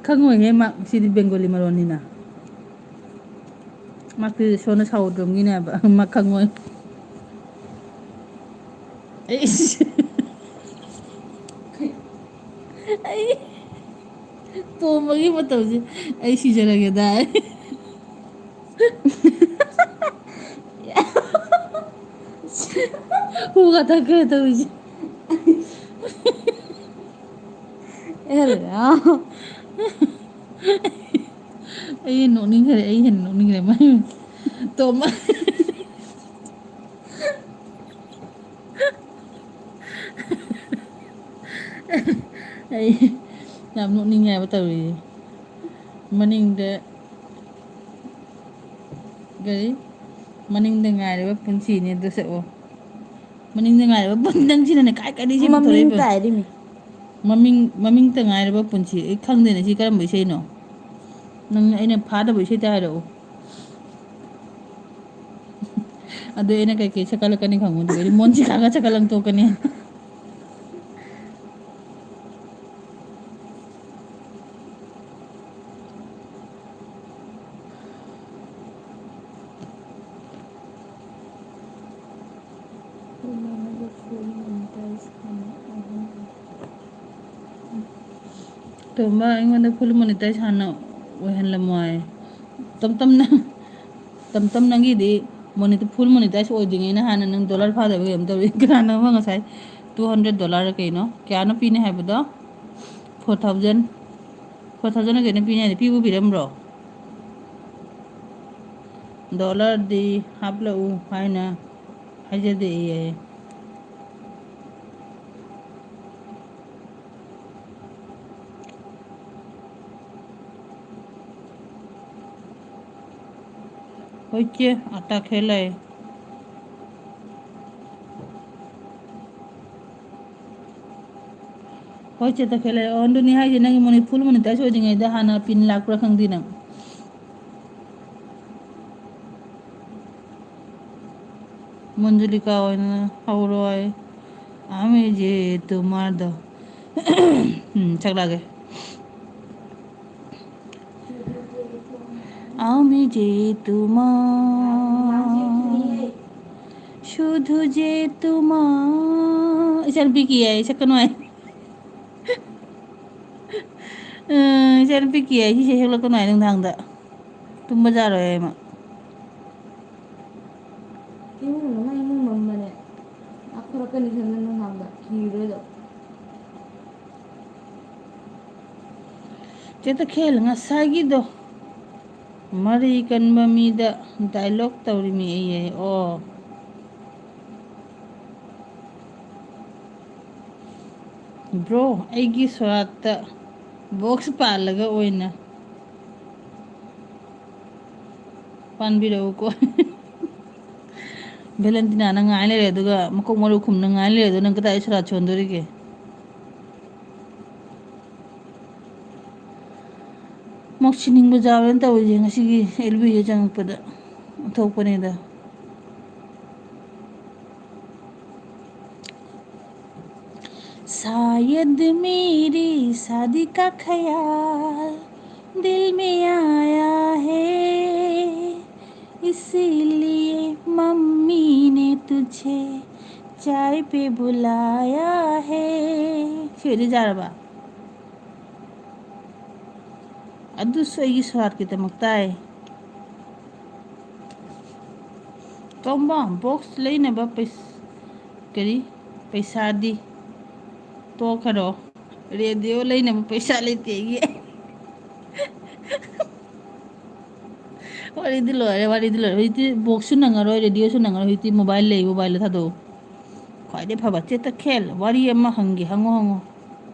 ꯈꯪꯉꯣꯏꯍꯦ ꯃꯥ, ꯁꯤꯗꯤ ꯕꯦꯡꯒꯣꯂꯤ ꯃꯔꯣꯟꯅꯤꯅ꯫ ꯃꯥꯛꯇꯤ ꯁꯣꯟꯅ ꯁꯥꯎꯗ꯭ꯔꯣꯝꯒꯤꯅꯦꯕ, ꯃꯥ ꯈꯪꯉꯣꯏ꯫ ꯑꯩꯁ꯫ ꯑꯩ ꯇꯣꯝꯕꯒꯤ ꯃꯇꯧꯁꯦ ꯑꯩ ꯁꯤꯖꯔꯒꯦꯗꯥꯏ꯫ ꯍꯨꯒ ꯊꯛꯈ꯭ꯔꯦ ꯇꯧꯔꯤꯁꯦ꯫ ꯑꯦ ꯔꯥꯝ꯫ ꯑꯩ ꯍꯦꯟꯅ ꯅꯣꯛꯅꯤꯡꯈ꯭ꯔꯦ, ꯑꯩ ꯍꯦꯟꯅ ꯅꯣꯛꯅꯤꯡꯈ꯭ꯔꯦ꯫ ꯃꯥ ꯇꯣꯝꯕ꯫ ꯑꯩ ꯌꯥꯝ ꯅꯣꯛꯅꯤꯡꯉꯦ ꯍꯥꯏꯕ ꯇꯧꯔꯤꯁꯦ꯫ ꯃꯅꯤꯡꯗ ꯀꯔꯤ? ꯃꯅꯤꯡꯗ ꯉꯥꯏꯔꯕ ꯄꯨꯟꯁꯤꯅꯦ ꯑꯗꯨ ꯁꯛꯑꯣ꯫ ꯃꯅꯤꯡꯗ ꯉꯥꯏꯔꯕ ꯄꯨꯟ-, ꯅꯪꯁꯤꯅꯅꯦ ꯀꯥꯏ ꯀꯥꯏꯗꯩ ꯏꯁꯩ ꯃꯃꯤꯡ ꯄꯨꯊꯣꯔꯛꯏꯕ? ꯇꯥꯏ ꯑꯗꯨꯏꯅꯤ꯫ ꯃꯃꯤꯡ, ꯃꯃꯤꯡꯇ ꯉꯥꯏꯔꯕ ꯄꯨꯟꯁꯤ꯫ ꯑꯩ ꯈꯪꯗꯦꯅꯦ ꯁꯤ ꯀꯔꯝꯕ ꯏꯁꯩꯅꯣ? ꯅꯪ ꯑꯩꯅ ꯐꯥꯗꯕ ꯏꯁꯩꯗ ꯍꯥꯏꯔꯛꯎ꯫ ꯑꯗꯨ ꯑꯩꯅ ꯀꯩꯀꯩ ꯁꯛꯀꯠꯂꯛꯀꯅꯤ ꯈꯪꯕ? ꯑꯗꯨꯒꯗꯤ ꯃꯣꯟꯁꯤꯀꯥꯒ ꯁꯛꯀꯠꯂꯛ ꯇꯣꯛꯀꯅꯤ꯫ ꯇꯣꯝꯕ, ꯑꯩꯉꯣꯟꯗ full monetize ꯍꯥꯟꯅ ꯑꯣꯏꯍꯜꯂꯝꯃꯣ ꯍꯥꯏ꯫ ꯇꯝ ꯇꯝꯅ, ꯇꯝ ꯇꯝ ꯅꯪꯒꯤꯗꯤ ꯃꯣꯅꯤ-, full monetize ꯑꯣꯏꯗ꯭ꯔꯤꯉꯩꯅ ꯍꯥꯟꯅ ꯅꯪ dollar ꯐꯥꯗꯕ ꯀꯩꯅꯣꯝ ꯇꯧꯔꯤ꯫ ꯀꯅꯥꯅꯣ ꯑꯃ ꯉꯁꯥꯏ two hundred dollar ꯀꯩꯅꯣ? ꯀꯌꯥꯅꯣ ꯄꯤꯅꯤ ꯍꯥꯏꯕꯗꯣ? Four thousand, four thousand ꯀꯩꯅꯣ ꯄꯤꯅꯤ ꯍꯥꯏꯗꯤ ꯄꯤꯕꯨ ꯄꯤꯔꯝꯕ꯭ꯔꯣ? Dollarꯗꯤ ꯍꯥꯞꯂꯛꯎ ꯍꯥꯏꯅ ꯍꯥꯏꯖꯗꯦꯌꯦ꯫ ꯍꯣꯏ ꯆꯦ, ꯑꯇꯥ ꯈꯦꯂꯦ꯫ ꯍꯣꯏ ꯆꯦ, ꯑꯇꯥ ꯈꯦꯂꯦ꯫ ꯑꯣ, ꯑꯗꯨꯅꯤ ꯍꯥꯏꯁꯦ, ꯅꯪꯒꯤ ꯃꯣꯅꯤ-, full monetize ꯑꯣꯏꯗ꯭ꯔꯤꯉꯩꯗ ꯍꯥꯟꯅ pin ꯂꯥꯛꯄ꯭ꯔꯥ ꯈꯪꯗꯦ ꯅꯪ꯫ ꯃꯟꯖꯨꯂꯤꯀꯥ ꯑꯣꯏꯅ ꯍꯧꯔꯣꯏ꯫ ꯑꯃꯤꯖꯦ ꯇꯨꯃꯥꯔꯗꯣ꯫ ꯎꯝ, ꯁꯛꯂꯛꯑꯒꯦ꯫ ꯑꯃꯤꯖꯦ ꯇꯨꯃꯥ, ꯁꯨꯙꯨꯖꯦ ꯇꯨꯃꯥ꯫ ꯏꯆꯥꯅꯨꯄꯤ ꯀꯤ ꯍꯥꯏ, ꯁꯛꯀꯅꯨ ꯍꯥꯏ꯫ ꯑ, ꯏꯆꯥꯅꯨꯄꯤ ꯀꯤ ꯍꯥꯏ, ꯁꯤꯁꯦ ꯁꯛꯂꯛꯀꯅꯨ ꯍꯥꯏ ꯅꯨꯡꯗꯥꯡꯗ꯫ ꯇꯨꯝꯕ ꯌꯥꯔꯣꯏ ꯍꯥꯏ ꯃꯥ꯫ ꯏꯃꯨꯡ ꯃꯅꯨꯡ ꯏꯃꯨꯡ ꯃꯝꯕꯅꯦ꯫ ꯂꯥꯛꯊꯣꯔꯛꯀꯅꯤ ꯈꯟꯕ ꯅꯨꯡꯗꯥꯡꯗ꯫ ꯀꯤꯔꯣꯏꯗꯣ꯫ ꯆꯦ ꯇꯈꯦꯜ, ꯉꯁꯥꯏꯒꯤꯗꯣ ꯃꯔꯩ ꯀꯟꯕ ꯃꯤꯗ dialogue ꯇꯧꯔꯤꯃꯤ ꯑꯩ꯫ ꯑꯣ꯫ Bro, ꯑꯩꯒꯤ ꯁꯣꯔꯥꯠꯇ box ꯄꯥꯜꯂꯒ ꯑꯣꯏꯅ ꯄꯥꯟꯕꯤꯔꯛꯎꯀꯣ꯫ ꯚꯦꯂꯦꯟꯇꯤꯅꯥꯅ ꯉꯥꯏ ꯂꯩꯔꯦ, ꯑꯗꯨꯒ ꯃꯀꯣꯛ ꯃꯔꯨ ꯈꯨꯝꯅ ꯉꯥꯏ ꯂꯩꯔꯦ, ꯑꯗꯨ ꯅꯪ ꯀꯗꯥꯏ ꯁꯣꯔꯥꯠ ꯁꯣꯟꯗꯣꯔꯤꯒꯦ? ꯃꯣꯛ ꯁꯤꯅꯤꯡꯕ ꯌꯥꯎꯔꯦꯅ ꯇꯧꯔꯤꯁꯦ, ꯉꯁꯤꯒꯤ ꯑꯦꯜ ꯕꯤꯁꯦ ꯆꯪꯉꯛꯄꯗ ꯊꯣꯛꯄꯅꯤꯗ꯫ शायद मेरी शादी का ख्याल दिल में आया है, इसीलिए मम्मी ने तुझे चाय पे बुलाया है। ꯁꯤ ꯑꯣꯏꯗꯤ ꯌꯥꯔꯕ? ꯑꯗꯨꯁꯨ ꯑꯩꯒꯤ ꯁꯣꯔꯥꯠꯀꯤꯗꯃꯛ ꯇꯥꯏ꯫ ꯀꯝꯕ box ꯂꯩꯅꯕ ꯄꯩꯁ-, ꯀꯔꯤ? ꯄꯩꯁꯥꯗꯤ ꯇꯣꯛꯈꯔꯣ꯫ ꯔꯦꯗꯤꯑꯣ ꯂꯩꯅꯕ ꯄꯩꯁꯥ ꯂꯩꯇꯦ ꯑꯩꯒꯤ꯫ ꯋꯥꯔꯤꯗꯤ ꯂꯣꯏꯔꯦ, ꯋꯥꯔꯤꯗꯤ ꯂꯣꯏꯔꯦ꯫ ꯍꯧꯖꯤꯛꯇꯤ ꯕꯣꯛꯁꯁꯨ ꯅꯪꯉꯔꯣꯏ, ꯔꯦꯗꯤꯑꯣꯁꯨ ꯅꯪꯉꯔꯣꯏ꯫ ꯍꯧꯖꯤꯛꯇꯤ ꯃꯣꯕꯥꯏꯜ ꯂꯩ, ꯃꯣꯕꯥꯏꯜꯗ ꯊꯥꯗꯣꯛꯎ꯫ ꯈ꯭ꯋꯥꯏꯗꯩ ꯐꯕ ꯆꯦ ꯇꯈꯦꯜ, ꯋꯥꯔꯤ ꯑꯃ ꯍꯪꯒꯦ, ꯍꯪꯉꯣ, ꯍꯪꯉꯣ꯫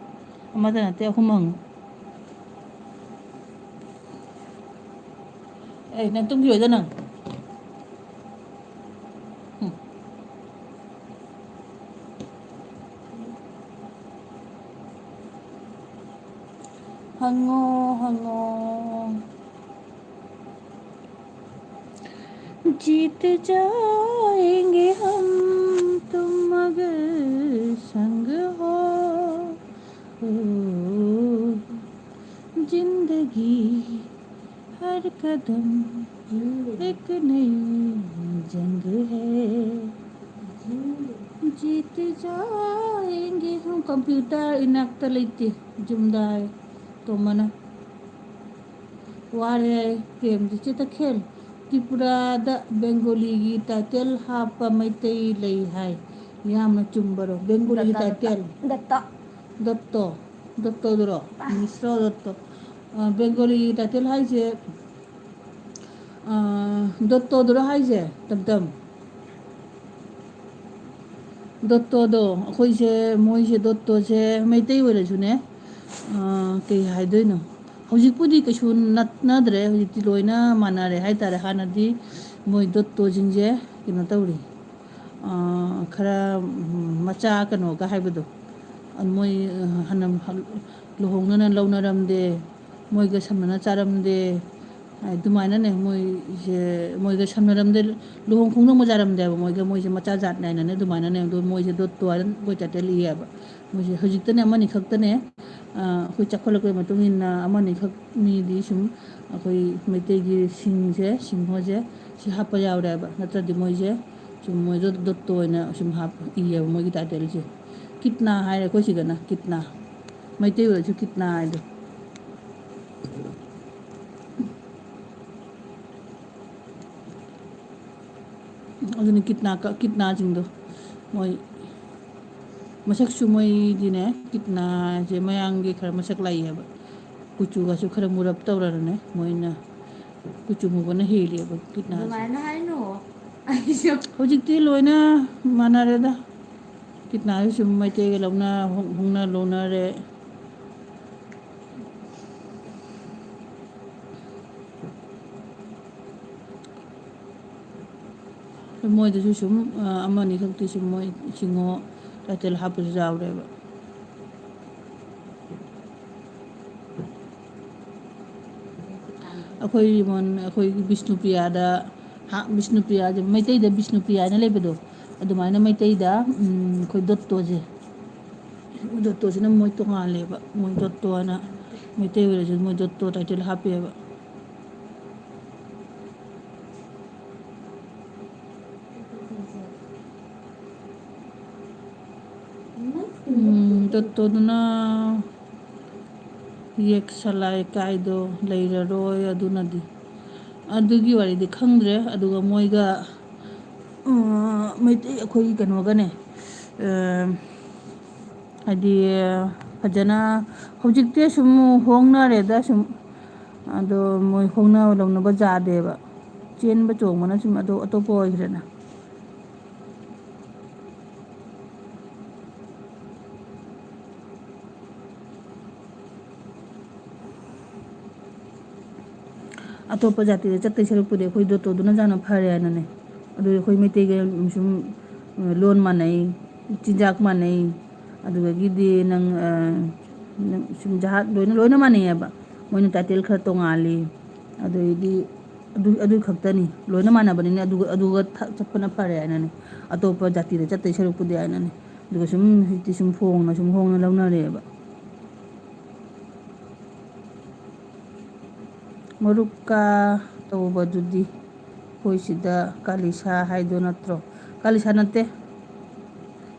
ꯑꯃꯗ ꯅꯠꯇꯦ, ꯑꯍꯨꯝ ꯍꯪꯉꯨ꯫ ꯑꯦ, ꯅꯪ ꯇꯨꯝꯈꯤꯔꯣꯏꯗ ꯅꯪ꯫ ꯎꯝ꯫ ꯍꯪꯉꯣ, ꯍꯪꯉꯣ꯫ जीत जाएंगे हम तुम अगर संग हो, ओ, जिंदगी हर कदम एक नई जंग है। जीत जाएंगे हम। Computer ꯏꯅꯥꯛꯇ ꯂꯩꯇꯦ, ꯌꯨꯝꯗ ꯍꯥꯏ ꯇꯣꯝꯕꯅ꯫ ꯋꯥꯔꯦ ꯍꯥꯏ ꯄ꯭ꯔꯦꯝꯖꯤꯠ꯫ ꯆꯦ ꯇꯈꯦꯜ, ꯇ꯭ꯔꯤꯄꯨꯔꯥꯗ ꯕꯦꯡꯒꯣꯂꯤꯒꯤ ꯇꯥꯏꯇꯜ ꯍꯥꯞꯄ ꯃꯩꯇꯩ ꯂꯩ ꯍꯥꯏ, ꯌꯥꯝꯅ ꯆꯨꯝꯕꯔꯣ? ꯕꯦꯡꯒꯣꯂꯤꯒꯤ ꯗꯠꯇ, ꯇꯥꯏꯇꯜ? ꯗꯠꯇ꯫ ꯗꯠꯇꯣ? ꯗꯠꯇꯣꯗꯨꯔꯣ? ꯃꯤꯁ꯭ꯔꯣ ꯗꯠꯇꯣ? ꯑ, ꯕꯦꯡꯒꯣꯂꯤꯒꯤ ꯇꯥꯏꯇꯜ ꯍꯥꯏꯁꯦ, ꯑ, ꯗꯠꯇꯣꯗꯨꯔꯣ ꯍꯥꯏꯁꯦ? ꯇꯝ ꯇꯝ꯫ ꯗꯣꯠꯇꯣꯗꯣ, ꯑꯩꯈꯣꯏꯁꯦ, ꯃꯣꯏꯁꯦ ꯗꯣꯠꯇꯣꯁꯦ ꯃꯩꯇꯩ ꯑꯣꯏꯔꯁꯨꯅꯦ, ꯑ, ꯀꯩ ꯍꯥꯏꯗꯣꯏꯅꯣ? ꯍꯧꯖꯤꯛꯄꯨꯗꯤ ꯀꯩꯁꯨ ꯅꯠꯅꯗ꯭ꯔꯦ, ꯍꯧꯖꯤꯛꯇꯤ ꯂꯣꯏꯅ ꯃꯥꯟꯅꯔꯦ ꯍꯥꯏꯇꯥꯔꯦ꯫ ꯍꯥꯟꯅꯗꯤ ꯃꯣꯏ ꯗꯣꯠꯇꯣꯁꯤꯡꯁꯦ ꯀꯩꯅꯣ ꯇꯧꯔꯤ, ꯑ, ꯈꯔ, ꯎꯝ, ꯃꯆꯥ ꯀꯩꯅꯣꯒ ꯍꯥꯏꯕꯗꯣ, ꯑ, ꯃꯣꯏ, ꯑ, ꯍꯥꯟꯅ ꯂꯨꯍꯣꯡꯅꯅ ꯂꯧꯅꯔꯝꯗꯦ, ꯃꯣꯏꯒ ꯁꯝꯅꯅ ꯆꯥꯔꯝꯗꯦ, ꯑꯗꯨꯃꯥꯏꯅꯅꯦ ꯃꯣꯏꯁꯦ, ꯃꯣꯏꯒ ꯁꯝꯅꯔꯝꯗꯦ, ꯂꯨꯍꯣꯡ ꯈꯣꯡꯗꯣꯡꯕ ꯌꯥꯔꯝꯗꯦꯕ ꯃꯣꯏꯒ, ꯃꯣꯏꯁꯦ ꯃꯆꯥ ꯖꯥꯠꯅꯦ ꯍꯥꯏꯅꯅꯦ ꯑꯗꯨꯃꯥꯏꯅꯅꯦ꯫ ꯑꯗꯣ ꯃꯣꯏꯁꯦ ꯗꯣꯠꯇꯣ ꯍꯥꯏꯅ ꯑꯩꯈꯣꯏ ꯇꯥꯏꯇꯜ ꯏꯌꯦꯕ꯫ ꯃꯣꯏꯁꯦ ꯍꯧꯖꯤꯛꯇꯅꯦ ꯑꯃꯅꯤ ꯈꯛꯇꯅꯦ, ꯑ, ꯑꯩꯈꯣꯏ ꯆꯥꯎꯈꯠꯂꯛꯄꯒꯤ ꯃꯇꯨꯡ ꯏꯟꯅ ꯑꯃꯅꯤ ꯈꯛ ꯃꯤꯗꯤ ꯁꯨꯝ ꯑꯩꯈꯣꯏ ꯃꯩꯇꯩꯒꯤ ꯁꯤꯡꯁꯦ, ꯁꯤꯡꯍꯣꯁꯦ ꯁꯤ ꯍꯥꯞꯄ ꯌꯥꯎꯔꯦꯕ꯫ ꯅꯠꯇ꯭ꯔꯗꯤ ꯃꯣꯏꯁꯦ ꯁꯨꯝ ꯃꯣꯏꯗꯣ ꯗꯣꯠꯇꯣ ꯑꯣꯏꯅ ꯁꯨꯝ ꯍꯥꯞ-, ꯏꯌꯦꯕ ꯃꯣꯏꯒꯤ ꯇꯥꯏꯇꯜꯁꯦ꯫ ꯀꯤꯠꯅꯥ ꯍꯥꯏꯔꯦ ꯑꯩꯈꯣꯏ ꯁꯤꯗꯅ, ꯀꯤꯠꯅꯥ꯫ ꯃꯩꯇꯩ ꯑꯣꯏꯔꯁꯨ ꯀꯤꯠꯅꯥ ꯍꯥꯏꯗꯣ꯫ ꯑꯗꯨꯅ ꯀꯤꯠꯅꯥ ꯀ-, ꯀꯤꯠꯅꯥꯁꯤꯡꯗꯣ ꯃꯣꯏ ꯃꯁꯛꯁꯨ ꯃꯣꯏꯗꯤꯅꯦ, ꯀꯤꯠꯅꯥꯁꯦ ꯃꯌꯥꯡꯒꯤ ꯈꯔ ꯃꯁꯛ ꯂꯥꯛꯏ ꯍꯥꯏꯕ꯫ ꯀꯨꯆꯨꯒꯁꯨ ꯈꯔ ꯃꯨꯔꯞ ꯇꯧꯔꯒꯅꯦ, ꯃꯣꯏꯅ ꯀꯨꯆꯨ ꯃꯨꯕꯅ ꯍꯦꯜꯂꯦꯕ ꯀꯤꯠꯅꯥꯁꯦ꯫ ꯑꯗꯨꯃꯥꯏꯅ ꯍꯥꯏꯅꯣ꯫ ꯑꯩꯁꯨ ꯍꯧꯖꯤꯛꯇꯤ ꯂꯣꯏꯅ ꯃꯥꯟꯅꯔꯦꯗ꯫ ꯀꯤꯠꯅꯥꯁꯨ ꯁꯨꯝ ꯃꯩꯇꯩꯒ ꯂꯧꯅ-, ꯍꯣꯡ-, ꯍꯣꯡꯅ ꯂꯣꯟꯅꯔꯦ꯫ ꯃꯣꯏꯗꯁꯨ ꯁꯨꯝ, ꯑ, ꯑꯃꯅꯤ ꯈꯛꯇꯤ ꯁꯨꯝ ꯃꯣꯏ ꯁꯤꯡꯉꯣ title ꯍꯥꯞꯄꯁꯨ ꯌꯥꯎꯔꯦꯕ꯫ ꯑꯩꯈꯣꯏ ꯃꯣꯟ-, ꯑꯩꯈꯣꯏꯒꯤ ꯕꯤꯁꯅꯨꯄ꯭ꯔꯤꯌꯥꯗ, ꯍꯥ, ꯕꯤꯁꯅꯨꯄ꯭ꯔꯤꯌꯥꯁꯦ, ꯃꯩꯇꯩꯗ ꯕꯤꯁꯅꯨꯄ꯭ꯔꯤꯌꯥ ꯍꯥꯏꯅ ꯂꯩꯕꯗꯣ, ꯑꯗꯨꯃꯥꯏꯅ ꯃꯩꯇꯩꯗ, ꯎꯝ, ꯑꯩꯈꯣꯏ ꯗꯣꯠꯇꯣꯁꯦ, ꯗꯣꯠꯇꯣꯁꯤꯅ ꯃꯣꯏ ꯇꯣꯉꯥꯜꯂꯦꯕ꯫ ꯃꯣꯏ ꯗꯣꯠꯇꯣ ꯍꯥꯏꯅ, ꯃꯩꯇꯩ ꯑꯣꯏꯔꯁꯨ ꯃꯣꯏ ꯗꯣꯠꯇꯣ title ꯍꯥꯞꯄꯦꯕ꯫ ꯎꯝ, ꯗꯣꯠꯇꯣꯗꯨꯅ ꯌꯦꯛ ꯁꯂꯥꯏ ꯀꯥꯏꯗꯣ ꯂꯩꯔꯔꯣꯏ꯫ ꯑꯗꯨꯅꯗꯤ, ꯑꯗꯨꯒꯤ ꯋꯥꯔꯤꯗꯤ ꯈꯪꯗ꯭ꯔꯦ꯫ ꯑꯗꯨꯒ ꯃꯣꯏꯒ, ꯑ, ꯃꯩꯇꯩ, ꯑꯩꯈꯣꯏꯒꯤ ꯀꯩꯅꯣꯒꯅꯦ, ꯑ, ꯍꯥꯏꯗꯤ, ꯐꯖꯅ ꯍꯧꯖꯤꯛꯇꯤ ꯁꯨꯝ ꯍꯣꯡꯅꯔꯦꯗ ꯁꯨꯝ꯫ ꯑꯗꯣ ꯃꯣꯏ ꯍꯣꯡꯅ ꯂꯧꯅꯕ ꯌꯥꯗꯦꯕ꯫ ꯆꯦꯟꯕ ꯆꯣꯡꯕꯅ ꯁꯨꯝ ꯑꯗꯣ ꯑꯇꯣꯞꯄ ꯑꯣꯏꯈ꯭ꯔꯦꯅ꯫ ꯑꯇꯣꯞꯄ ꯖꯥꯇꯤꯗ ꯆꯠꯇꯣꯏ ꯁꯔꯨꯛꯄꯨꯗꯤ ꯑꯩꯈꯣꯏ ꯗꯣꯇꯣꯗꯨꯅ ꯌꯥꯝꯅ ꯐꯔꯦ ꯍꯥꯏꯅꯅꯦ꯫ ꯑꯗꯨ ꯑꯩꯈꯣꯏ ꯃꯩꯇꯩꯒ ꯁꯨꯝ ꯂꯣꯟ ꯃꯥꯟꯅꯩ, ꯆꯤꯟꯖꯥꯛ ꯃꯥꯟꯅꯩ, ꯑꯗꯨꯗꯒꯤꯗꯤ ꯅꯪ, ꯑ, ꯅꯪ ꯁꯨꯝ ꯖꯍꯥꯠ ꯂꯣꯏꯅ, ꯂꯣꯏꯅ ꯃꯥꯟꯅꯩꯌꯦꯕ꯫ ꯃꯣꯏꯅ title ꯈꯔ ꯇꯣꯡꯉꯥꯜꯂꯤ꯫ ꯑꯗꯩꯗꯤ ꯑꯗꯨ, ꯑꯗꯨ ꯈꯛꯇꯅꯤ꯫ ꯂꯣꯏꯅ ꯃꯥꯟꯅꯕꯅꯤꯅ ꯑꯗꯨꯒ, ꯑꯗꯨꯒ ꯊ-, ꯆꯠꯄꯅ ꯐꯔꯦ ꯍꯥꯏꯅꯅꯦ꯫ ꯑꯇꯣꯞꯄ ꯖꯥꯇꯤꯗ ꯆꯠꯇꯣꯏ ꯁꯔꯨꯛꯄꯨꯗꯤ ꯍꯥꯏꯅꯅꯦ꯫ ꯑꯗꯨꯒ ꯁꯨꯝ ꯍꯧꯖꯤꯛꯇꯤ ꯁꯨꯝ ꯍꯣꯡꯅ, ꯁꯨꯝ ꯍꯣꯡꯅ ꯂꯧꯅꯔꯦꯕ꯫ ꯃꯔꯨꯞꯀ ꯇꯧꯕꯗꯨꯗꯤ ꯑꯩꯈꯣꯏ ꯁꯤꯗ ꯀꯥꯂꯤꯁꯥ ꯍꯥꯏꯗꯣ ꯅꯠꯇ꯭ꯔꯣ? ꯀꯥꯂꯤꯁꯥ ꯅꯠꯇꯦ꯫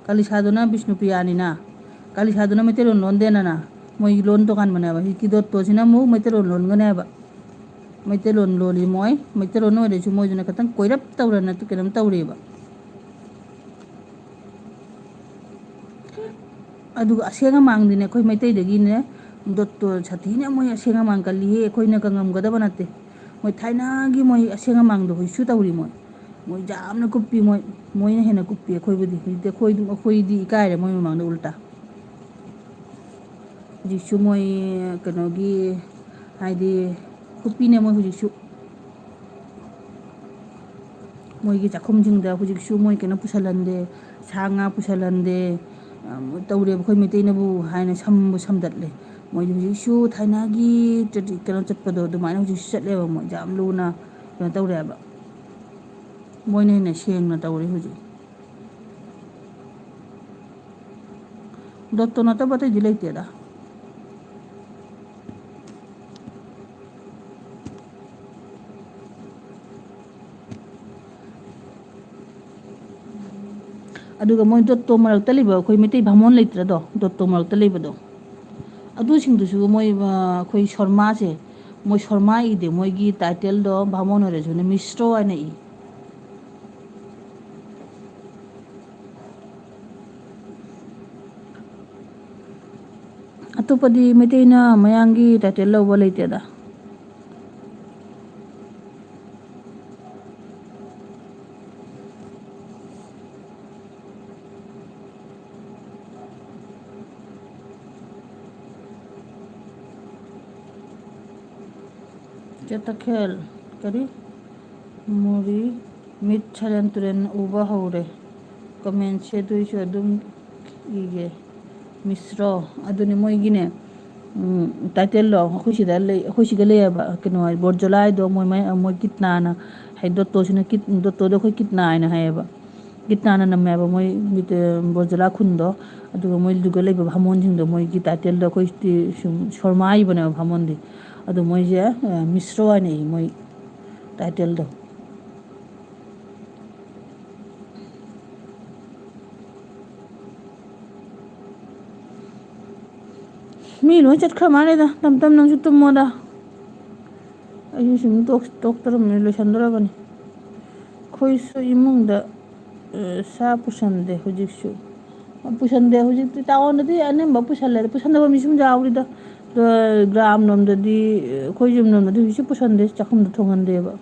ꯀꯥꯂꯤꯁꯥꯗꯨꯅ ꯕꯤꯁꯅꯨꯄ꯭ꯔꯤꯌꯥꯅꯤꯅ, ꯀꯥꯂꯤꯁꯥꯗꯨꯅ ꯃꯩꯇꯩꯂꯣꯟ ꯂꯣꯟꯗꯦꯅꯅ, ꯃꯣꯏꯒꯤ ꯂꯣꯟ ꯇꯣꯉꯥꯟꯕꯅꯦꯕ꯫ ꯍꯧꯖꯤꯛꯀꯤ ꯗꯣꯠꯇꯣꯁꯤꯅ ꯑꯃꯨꯛ ꯃꯩꯇꯩꯂꯣꯟ ꯂꯣꯟꯒꯅꯦꯕ꯫ ꯃꯩꯇꯩꯂꯣꯟ ꯂꯣꯜꯂꯤ ꯃꯣꯏ꯫ ꯃꯩꯇꯩꯂꯣꯟ ꯑꯣꯏꯔꯁꯨ ꯃꯣꯏꯗꯨꯅ ꯈꯤꯇꯪ ꯀꯣꯏꯔꯞ ꯇꯧꯔꯅ ꯀꯩꯅꯣꯝ ꯇꯧꯔꯤꯑꯕ꯫ ꯑꯗꯨꯒ ꯑꯁꯦꯡ ꯑꯃꯥꯡꯗꯤꯅꯦ ꯑꯩꯈꯣꯏ ꯃꯩꯇꯩꯗꯒꯤꯅꯦ ꯗꯣꯠꯇꯣ ꯁꯥꯊꯤꯅ ꯃꯣꯏ ꯑꯁꯦꯡ ꯑꯃꯥꯡ ꯀꯜꯂꯤꯍꯦ, ꯑꯩꯈꯣꯏꯅꯒ ꯉꯝꯒꯗꯕ ꯅꯠꯇꯦ꯫ ꯃꯣꯏ ꯊꯥꯏꯅꯒꯤ ꯃꯣꯏ ꯑꯁꯦꯡ ꯑꯃꯥꯡꯗꯣ ꯍꯧꯖꯤꯛꯁꯨ ꯇꯧꯔꯤ ꯃꯣꯏ꯫ ꯃꯣꯏ ꯌꯥꯝꯅ ꯀꯨꯞꯄꯤ ꯃꯣꯏ꯫ ꯃꯣꯏꯅ ꯍꯦꯟꯅ ꯀꯨꯞꯄꯤ ꯑꯩꯈꯣꯏꯕꯨꯗꯤ꯫ ꯍꯧꯖꯤꯛꯇꯤ ꯑꯩꯈꯣꯏ, ꯑꯩꯈꯣꯏꯗꯤ ꯏꯀꯥꯏꯔꯦ ꯃꯣꯏ ꯃꯃꯥꯡꯗ ꯎꯜꯇꯥ꯫ ꯍꯧꯖꯤꯛꯁꯨ ꯃꯣꯏ ꯀꯩꯅꯣꯒꯤ ꯍꯥꯏꯗꯤ ꯀꯨꯞꯄꯤꯅꯦ ꯃꯣꯏ ꯍꯧꯖꯤꯛꯁꯨ꯫ ꯃꯣꯏꯒꯤ ꯆꯥꯛꯈꯨꯝꯁꯤꯡꯗ ꯍꯧꯖꯤꯛꯁꯨ ꯃꯣꯏ ꯀꯩꯅꯣ ꯄꯨꯁꯜꯍꯟꯗꯦ, ꯁꯥ ꯉꯥ ꯄꯨꯁꯜꯍꯟꯗꯦ, ꯑ, ꯇꯧꯔꯦꯕ꯫ ꯑꯩꯈꯣꯏ ꯃꯩꯇꯩꯅꯕꯨ ꯍꯥꯏꯅ ꯁꯝꯕꯨ ꯁꯝꯗꯠꯂꯦ꯫ ꯃꯣꯏꯗꯤ ꯍꯧꯖꯤꯛꯁꯨ ꯊꯥꯏꯅꯒꯤ ꯇ꯭ꯔꯦꯗꯤ-, ꯀꯩꯅꯣ ꯆꯠꯄꯗꯣ ꯑꯗꯨꯃꯥꯏꯅ ꯍꯧꯖꯤꯛꯁꯨ ꯆꯠꯂꯦꯕ꯫ ꯃꯣꯏ ꯌꯥꯝ ꯂꯨꯅ ꯀꯩꯅꯣ ꯇꯧꯔꯦꯕ꯫ ꯃꯣꯏꯅ ꯍꯦꯟꯅ ꯁꯦꯡꯅ ꯇꯧꯔꯦ ꯍꯧꯖꯤꯛ꯫ ꯗꯣꯠꯇꯣ ꯅꯠꯇꯕ ꯑꯇꯩꯗꯤ ꯂꯩꯇꯦꯗ꯫ ꯑꯗꯨꯒ ꯃꯣꯏ ꯗꯣꯠꯇꯣ ꯃꯔꯛꯇ ꯂꯩꯕ ꯑꯩꯈꯣꯏ ꯃꯩꯇꯩ ꯚꯥꯃꯣꯟ ꯂꯩꯇ꯭ꯔꯗꯣ, ꯗꯣꯠꯇꯣ ꯃꯔꯛꯇ ꯂꯩꯕꯗꯣ, ꯑꯗꯨꯁꯤꯡꯗꯨꯁꯨ ꯃꯣꯏ, ꯑ, ꯑꯩꯈꯣꯏ ꯁꯣꯔꯃꯥꯁꯦ, ꯃꯣꯏ ꯁꯣꯔꯃꯥ ꯏꯗꯦ, ꯃꯣꯏꯒꯤ ꯇꯥꯏꯇꯦꯜꯗꯣ ꯚꯥꯃꯣꯟ ꯑꯣꯏꯔꯁꯨꯅꯦ ꯃꯤꯁ꯭ꯔꯣ ꯍꯥꯏꯅ ꯏ꯫ ꯑꯇꯣꯞꯄꯗꯤ ꯃꯩꯇꯩꯅ ꯃꯌꯥꯡꯒꯤ ꯇꯥꯏꯇꯦꯜ ꯂꯧꯕ ꯂꯩꯇꯦꯗ꯫ ꯆꯦ ꯇꯈꯦꯜ, ꯀꯔꯤ? ꯃꯣꯔꯤ, ꯃꯤꯠ ꯁꯂꯦꯟ ꯇꯨꯔꯦꯟ ꯎꯕ ꯍꯧꯔꯦ꯫ ꯀꯃꯦꯟꯁꯦ ꯑꯗꯨꯏꯁꯨ ꯑꯗꯨꯝ ꯏꯒꯦ꯫ ꯃꯤꯁ꯭ꯔꯣ, ꯑꯗꯨꯅꯤ ꯃꯣꯏꯒꯤꯅꯦ, ꯎꯝ, ꯇꯥꯏꯇꯦꯜꯗꯣ ꯑꯩꯈꯣꯏ ꯁꯤꯗ ꯂꯩ, ꯑꯩꯈꯣꯏ ꯁꯤꯗ ꯂꯩꯌꯦꯕ, ꯀꯩꯅꯣ ꯍꯥꯏ, ꯕꯣꯔꯖꯣꯂꯥ ꯍꯥꯏꯗꯣ ꯃꯣꯏ, ꯃꯣꯏ, ꯃꯣꯏ ꯀꯤꯠꯅꯥꯅ ꯍꯥꯏ, ꯗꯣꯠꯇꯣꯁꯤꯅ ꯀꯤꯠ-, ꯗꯣꯠꯇꯣꯗꯣ ꯑꯩꯈꯣꯏ ꯀꯤꯠꯅꯥ ꯍꯥꯏꯅ ꯍꯥꯏꯌꯦꯕ꯫ ꯀꯤꯠꯅꯥꯅ ꯅꯝꯃꯦꯕ ꯃꯣꯏ ꯕꯤꯠ-, ꯕꯣꯔꯖꯣꯂꯥ ꯈꯨꯟꯗꯣ꯫ ꯑꯗꯨꯒ ꯃꯣꯏꯗꯨꯒ ꯂꯩꯕ ꯚꯥꯃꯣꯟꯁꯤꯡꯗꯣ ꯃꯣꯏꯒꯤ ꯇꯥꯏꯇꯦꯜꯗꯣ ꯑꯩꯈꯣꯏ ꯁꯤ-, ꯁꯨꯝ ꯁꯣꯔꯃꯥ ꯏꯕꯅꯦꯕ ꯚꯥꯃꯣꯟꯗꯤ꯫ ꯑꯗꯣ ꯃꯣꯏꯁꯦ, ꯑ, ꯃꯤꯁ꯭ꯔꯣ ꯍꯥꯏꯅ ꯏ ꯃꯣꯏ ꯇꯥꯏꯇꯦꯜꯗꯣ꯫ ꯃꯤ ꯂꯣꯏ ꯆꯠꯈ꯭ꯔ ꯃꯥꯜꯂꯦꯗ꯫ ꯇꯝ ꯇꯝ ꯅꯪꯁꯨ ꯇꯨꯝꯃꯣꯗ꯫ ꯑꯩꯁꯨ ꯁꯨꯝ ꯇꯣꯛ-, ꯇꯣꯛꯇꯣꯔꯕꯅꯤ, ꯂꯣꯏꯁꯟꯗꯣꯔꯕꯅꯤ꯫ ꯑꯩꯈꯣꯏꯁꯨ ꯏꯃꯨꯡꯗ, ꯑ, ꯁꯥ ꯄꯨꯁꯟꯗꯦ ꯍꯧꯖꯤꯛꯁꯨ꯫ ꯄꯨꯁꯟꯗꯦ꯫ ꯍꯧꯖꯤꯛꯇꯤ ꯇꯥꯎꯟꯗꯗꯤ ꯑꯅꯝꯕ ꯄꯨꯁꯜꯂꯦ꯫ ꯄꯨꯁꯟꯗꯕ ꯃꯤꯁꯨ ꯑꯗꯨꯝ ꯌꯥꯎꯔꯤꯗ꯫ ꯑꯗꯣ ꯒ꯭ꯔꯥꯝ ꯂꯣꯝꯗꯗꯤ, ꯑꯩꯈꯣꯏ ꯌꯨꯝ ꯂꯣꯝꯗꯗꯤ ꯍꯧꯖꯤꯛꯁꯨ ꯄꯨꯁꯟꯗꯦ, ꯆꯥꯛꯈꯨꯝꯗ ꯊꯣꯡꯍꯟꯗꯦꯕ꯫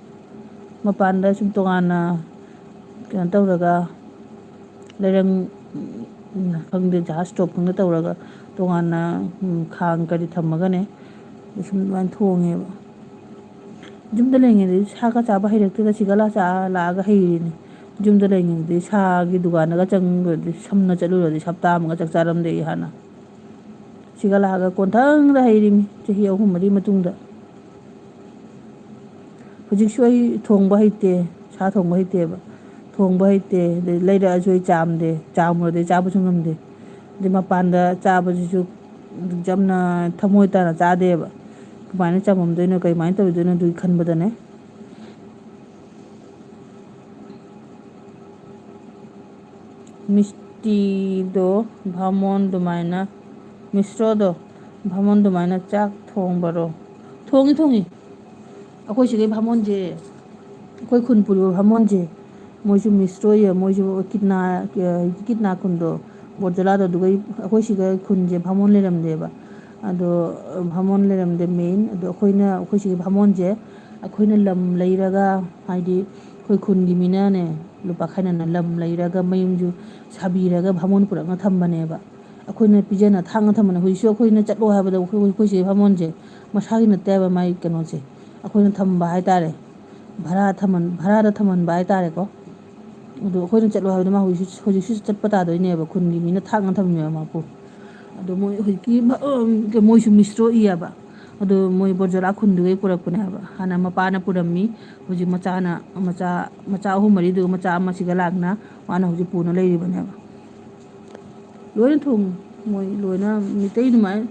ꯃꯄꯥꯟꯗ ꯁꯨꯝ ꯇꯣꯉꯥꯟꯅ ꯀꯩꯅꯣ ꯇꯧꯔꯒ, ꯂꯩꯔꯪ, ꯎꯝ, ꯈꯪꯗꯦ, ꯖꯍꯥꯖ ꯇꯣꯞ ꯈꯪꯗꯦ ꯇꯧꯔꯒ ꯇꯣꯉꯥꯟꯅ, ꯎꯝ, ꯈꯥꯡ ꯀꯔꯤ ꯊꯝꯃꯒꯅꯦ, ꯁꯨꯝ ꯑꯗꯨꯃꯥꯏꯅ ꯊꯣꯡꯉꯦꯕ꯫ ꯌꯨꯝꯗ ꯂꯩꯔꯤꯉꯩꯗꯗꯤ ꯁꯥꯒ ꯆꯥꯕ ꯍꯩꯔꯛꯇꯦꯗ, ꯁꯤꯒ ꯂꯥ ꯆꯥ ꯂꯥꯛꯑꯒ ꯍꯩꯔꯤꯅꯤ꯫ ꯌꯨꯝꯗ ꯂꯩꯔꯤꯉꯩꯗꯗꯤ ꯁꯥꯒꯤ ꯗꯨꯀꯥꯟꯗꯒ ꯆꯪꯉꯨꯔꯗꯤ, ꯁꯝꯅ ꯆꯠꯂꯨꯔꯗꯤ ꯁꯞꯇꯥ ꯑꯃꯒ ꯆꯥꯛ ꯆꯥꯔꯝꯗꯦ ꯑꯩ ꯍꯥꯟꯅ꯫ ꯁꯤꯒ ꯂꯥꯛꯑꯒ ꯀꯣꯟꯊꯪꯗ ꯍꯩꯔꯤꯅꯤ, ꯆꯍꯤ ꯑꯍꯨꯝ ꯃꯔꯤ ꯃꯇꯨꯡꯗ꯫ ꯍꯧꯖꯤꯛꯁꯨ ꯑꯩ ꯊꯣꯡꯕ ꯍꯩꯇꯦ, ꯁꯥ ꯊꯣꯡꯕ ꯍꯩꯇꯦꯕ꯫ ꯊꯣꯡꯕ ꯍꯩꯇꯦ, ꯑꯗꯩ ꯂꯩꯔꯛꯑꯁꯨ ꯑꯩ ꯆꯥꯝꯗꯦ, ꯆꯥꯝꯃꯨꯔꯗꯤ ꯑꯩ ꯆꯥꯕꯁꯨ ꯉꯝꯗꯦ꯫ ꯑꯗꯩ ꯃꯄꯥꯟꯗ ꯆꯥꯕꯁꯤꯁꯨ ꯌꯥꯝꯅ ꯊꯃꯣꯏ ꯇꯥꯅ ꯆꯥꯗꯦꯕ꯫ ꯀꯃꯥꯏꯅ ꯆꯥꯃꯝꯗꯣꯏꯅꯣ, ꯀꯃꯥꯏꯅ ꯇꯧꯗꯣꯏꯅꯣ ꯑꯗꯨꯒꯤ ꯈꯟꯕꯗꯅꯦ꯫ ꯃꯤꯁꯇꯤꯗꯣ ꯚꯥꯃꯣꯟ ꯑꯗꯨꯃꯥꯏꯅ, ꯃꯤꯁꯇ꯭ꯔꯣꯗꯣ ꯚꯥꯃꯣꯟ ꯑꯗꯨꯃꯥꯏꯅ ꯆꯥꯛ ꯊꯣꯡꯕꯔꯣ? ꯊꯣꯡꯉꯤ, ꯊꯣꯡꯉꯤ꯫ ꯑꯩꯈꯣꯏ ꯁꯤꯒꯤ ꯚꯥꯃꯣꯟꯁꯦ, ꯑꯩꯈꯣꯏ ꯈꯨꯟ ꯄꯨꯔꯤꯕ ꯚꯥꯃꯣꯟꯁꯦ, ꯃꯣꯏꯁꯨ ꯃꯤꯁꯇ꯭ꯔꯣ ꯑꯣꯏꯌꯦ, ꯃꯣꯏꯁꯨ ꯀꯤꯠꯅꯥ, ꯀꯤꯠꯅꯥ ꯈꯨꯟꯗꯣ, ꯕꯣꯔꯖꯂꯥꯗꯣ, ꯑꯗꯨꯒ ꯑꯩꯈꯣꯏ ꯁꯤꯒ ꯈꯨꯟꯁꯦ ꯚꯥꯃꯣꯟ ꯂꯩꯔꯝꯗꯦꯕ꯫ ꯑꯗꯣ ꯚꯥꯃꯣꯟ ꯂꯩꯔꯝꯗꯦ ꯃꯦꯟ꯫ ꯑꯗꯣ ꯑꯩꯈꯣꯏꯅ, ꯑꯩꯈꯣꯏ ꯁꯤꯒꯤ ꯚꯥꯃꯣꯟꯁꯦ, ꯑꯩꯈꯣꯏꯅ ꯂꯝ ꯂꯩꯔꯒ, ꯍꯥꯏꯗꯤ ꯑꯩꯈꯣꯏ ꯈꯨꯟꯒꯤ ꯃꯤꯅꯅꯦ, ꯂꯨꯄꯥ ꯈꯥꯏꯅꯅ ꯂꯝ ꯂꯩꯔꯒ ꯃꯌꯨꯝꯁꯨ ꯁꯥꯕꯤꯔꯒ ꯚꯥꯃꯣꯟ ꯄꯨꯔꯛꯅ ꯊꯝꯕꯅꯦꯕ꯫ ꯑꯩꯈꯣꯏꯅ ꯄꯤꯖꯅ ꯊꯥꯛꯅ ꯊꯝꯕꯅꯦ꯫ ꯍꯧꯖꯤꯛꯁꯨ ꯑꯩꯈꯣꯏꯅ ꯆꯠꯂꯣ ꯍꯥꯏꯕꯗ ꯑꯩꯈꯣꯏ, ꯑꯩꯈꯣꯏ ꯁꯤꯒꯤ ꯚꯥꯃꯣꯟꯁꯦ ꯃꯁꯥꯒꯤ ꯅꯠꯇꯦꯕ, ꯃꯥꯏ ꯀꯩꯅꯣꯁꯦ꯫ ꯑꯩꯈꯣꯏꯅ ꯊꯝꯕ ꯍꯥꯏꯇꯥꯔꯦ꯫ ꯚꯔꯥ ꯊꯝꯍꯟ-, ꯚꯔꯥꯗ ꯊꯝꯍꯟꯕ ꯍꯥꯏꯇꯥꯔꯦꯀꯣ꯫ ꯑꯗꯣ ꯑꯩꯈꯣꯏꯅ ꯆꯠꯂꯣ ꯍꯥꯏꯕꯗ ꯃꯥ ꯍꯧꯖꯤꯛꯁꯨ, ꯍꯧꯖꯤꯛꯁꯨ ꯆꯠꯄ ꯇꯥꯗꯣꯏꯅꯦꯕ, ꯈꯨꯟꯒꯤ ꯃꯤꯅ ꯊꯥꯛꯅ ꯊꯝꯃꯦꯕ ꯃꯥꯄꯨ꯫ ꯑꯗꯣ ꯃꯣꯏ ꯍꯧꯖꯤꯛꯀꯤ ꯃ-, ꯑ, ꯃꯣꯏꯁꯨ ꯃꯤꯁꯇ꯭ꯔꯣ ꯏꯌꯦꯕ꯫ ꯑꯗꯣ ꯃꯣꯏ ꯕꯣꯔꯖꯣꯂꯥ ꯈꯨꯟꯗꯨꯗꯩ ꯄꯨꯔꯛꯄꯅꯦꯕ꯫ ꯍꯥꯟꯅ ꯃꯄꯥꯅ ꯄꯨꯔꯝꯃꯤ, ꯍꯧꯖꯤꯛ ꯃꯆꯥꯅ, ꯃꯆꯥ, ꯃꯆꯥ ꯑꯍꯨꯝ ꯃꯔꯤꯗꯨꯒ ꯃꯆꯥ ꯑꯃꯁꯤꯒ ꯂꯥꯛꯅ ꯃꯥꯅ ꯍꯧꯖꯤꯛ ꯄꯨꯅ ꯂꯩꯔꯤꯕꯅꯦꯕ꯫ ꯂꯣꯏꯅ ꯊꯣꯡꯉꯤ ꯃꯣꯏ, ꯂꯣꯏꯅ ꯃꯤꯇꯩ ꯑꯗꯨꯃꯥꯏꯅ,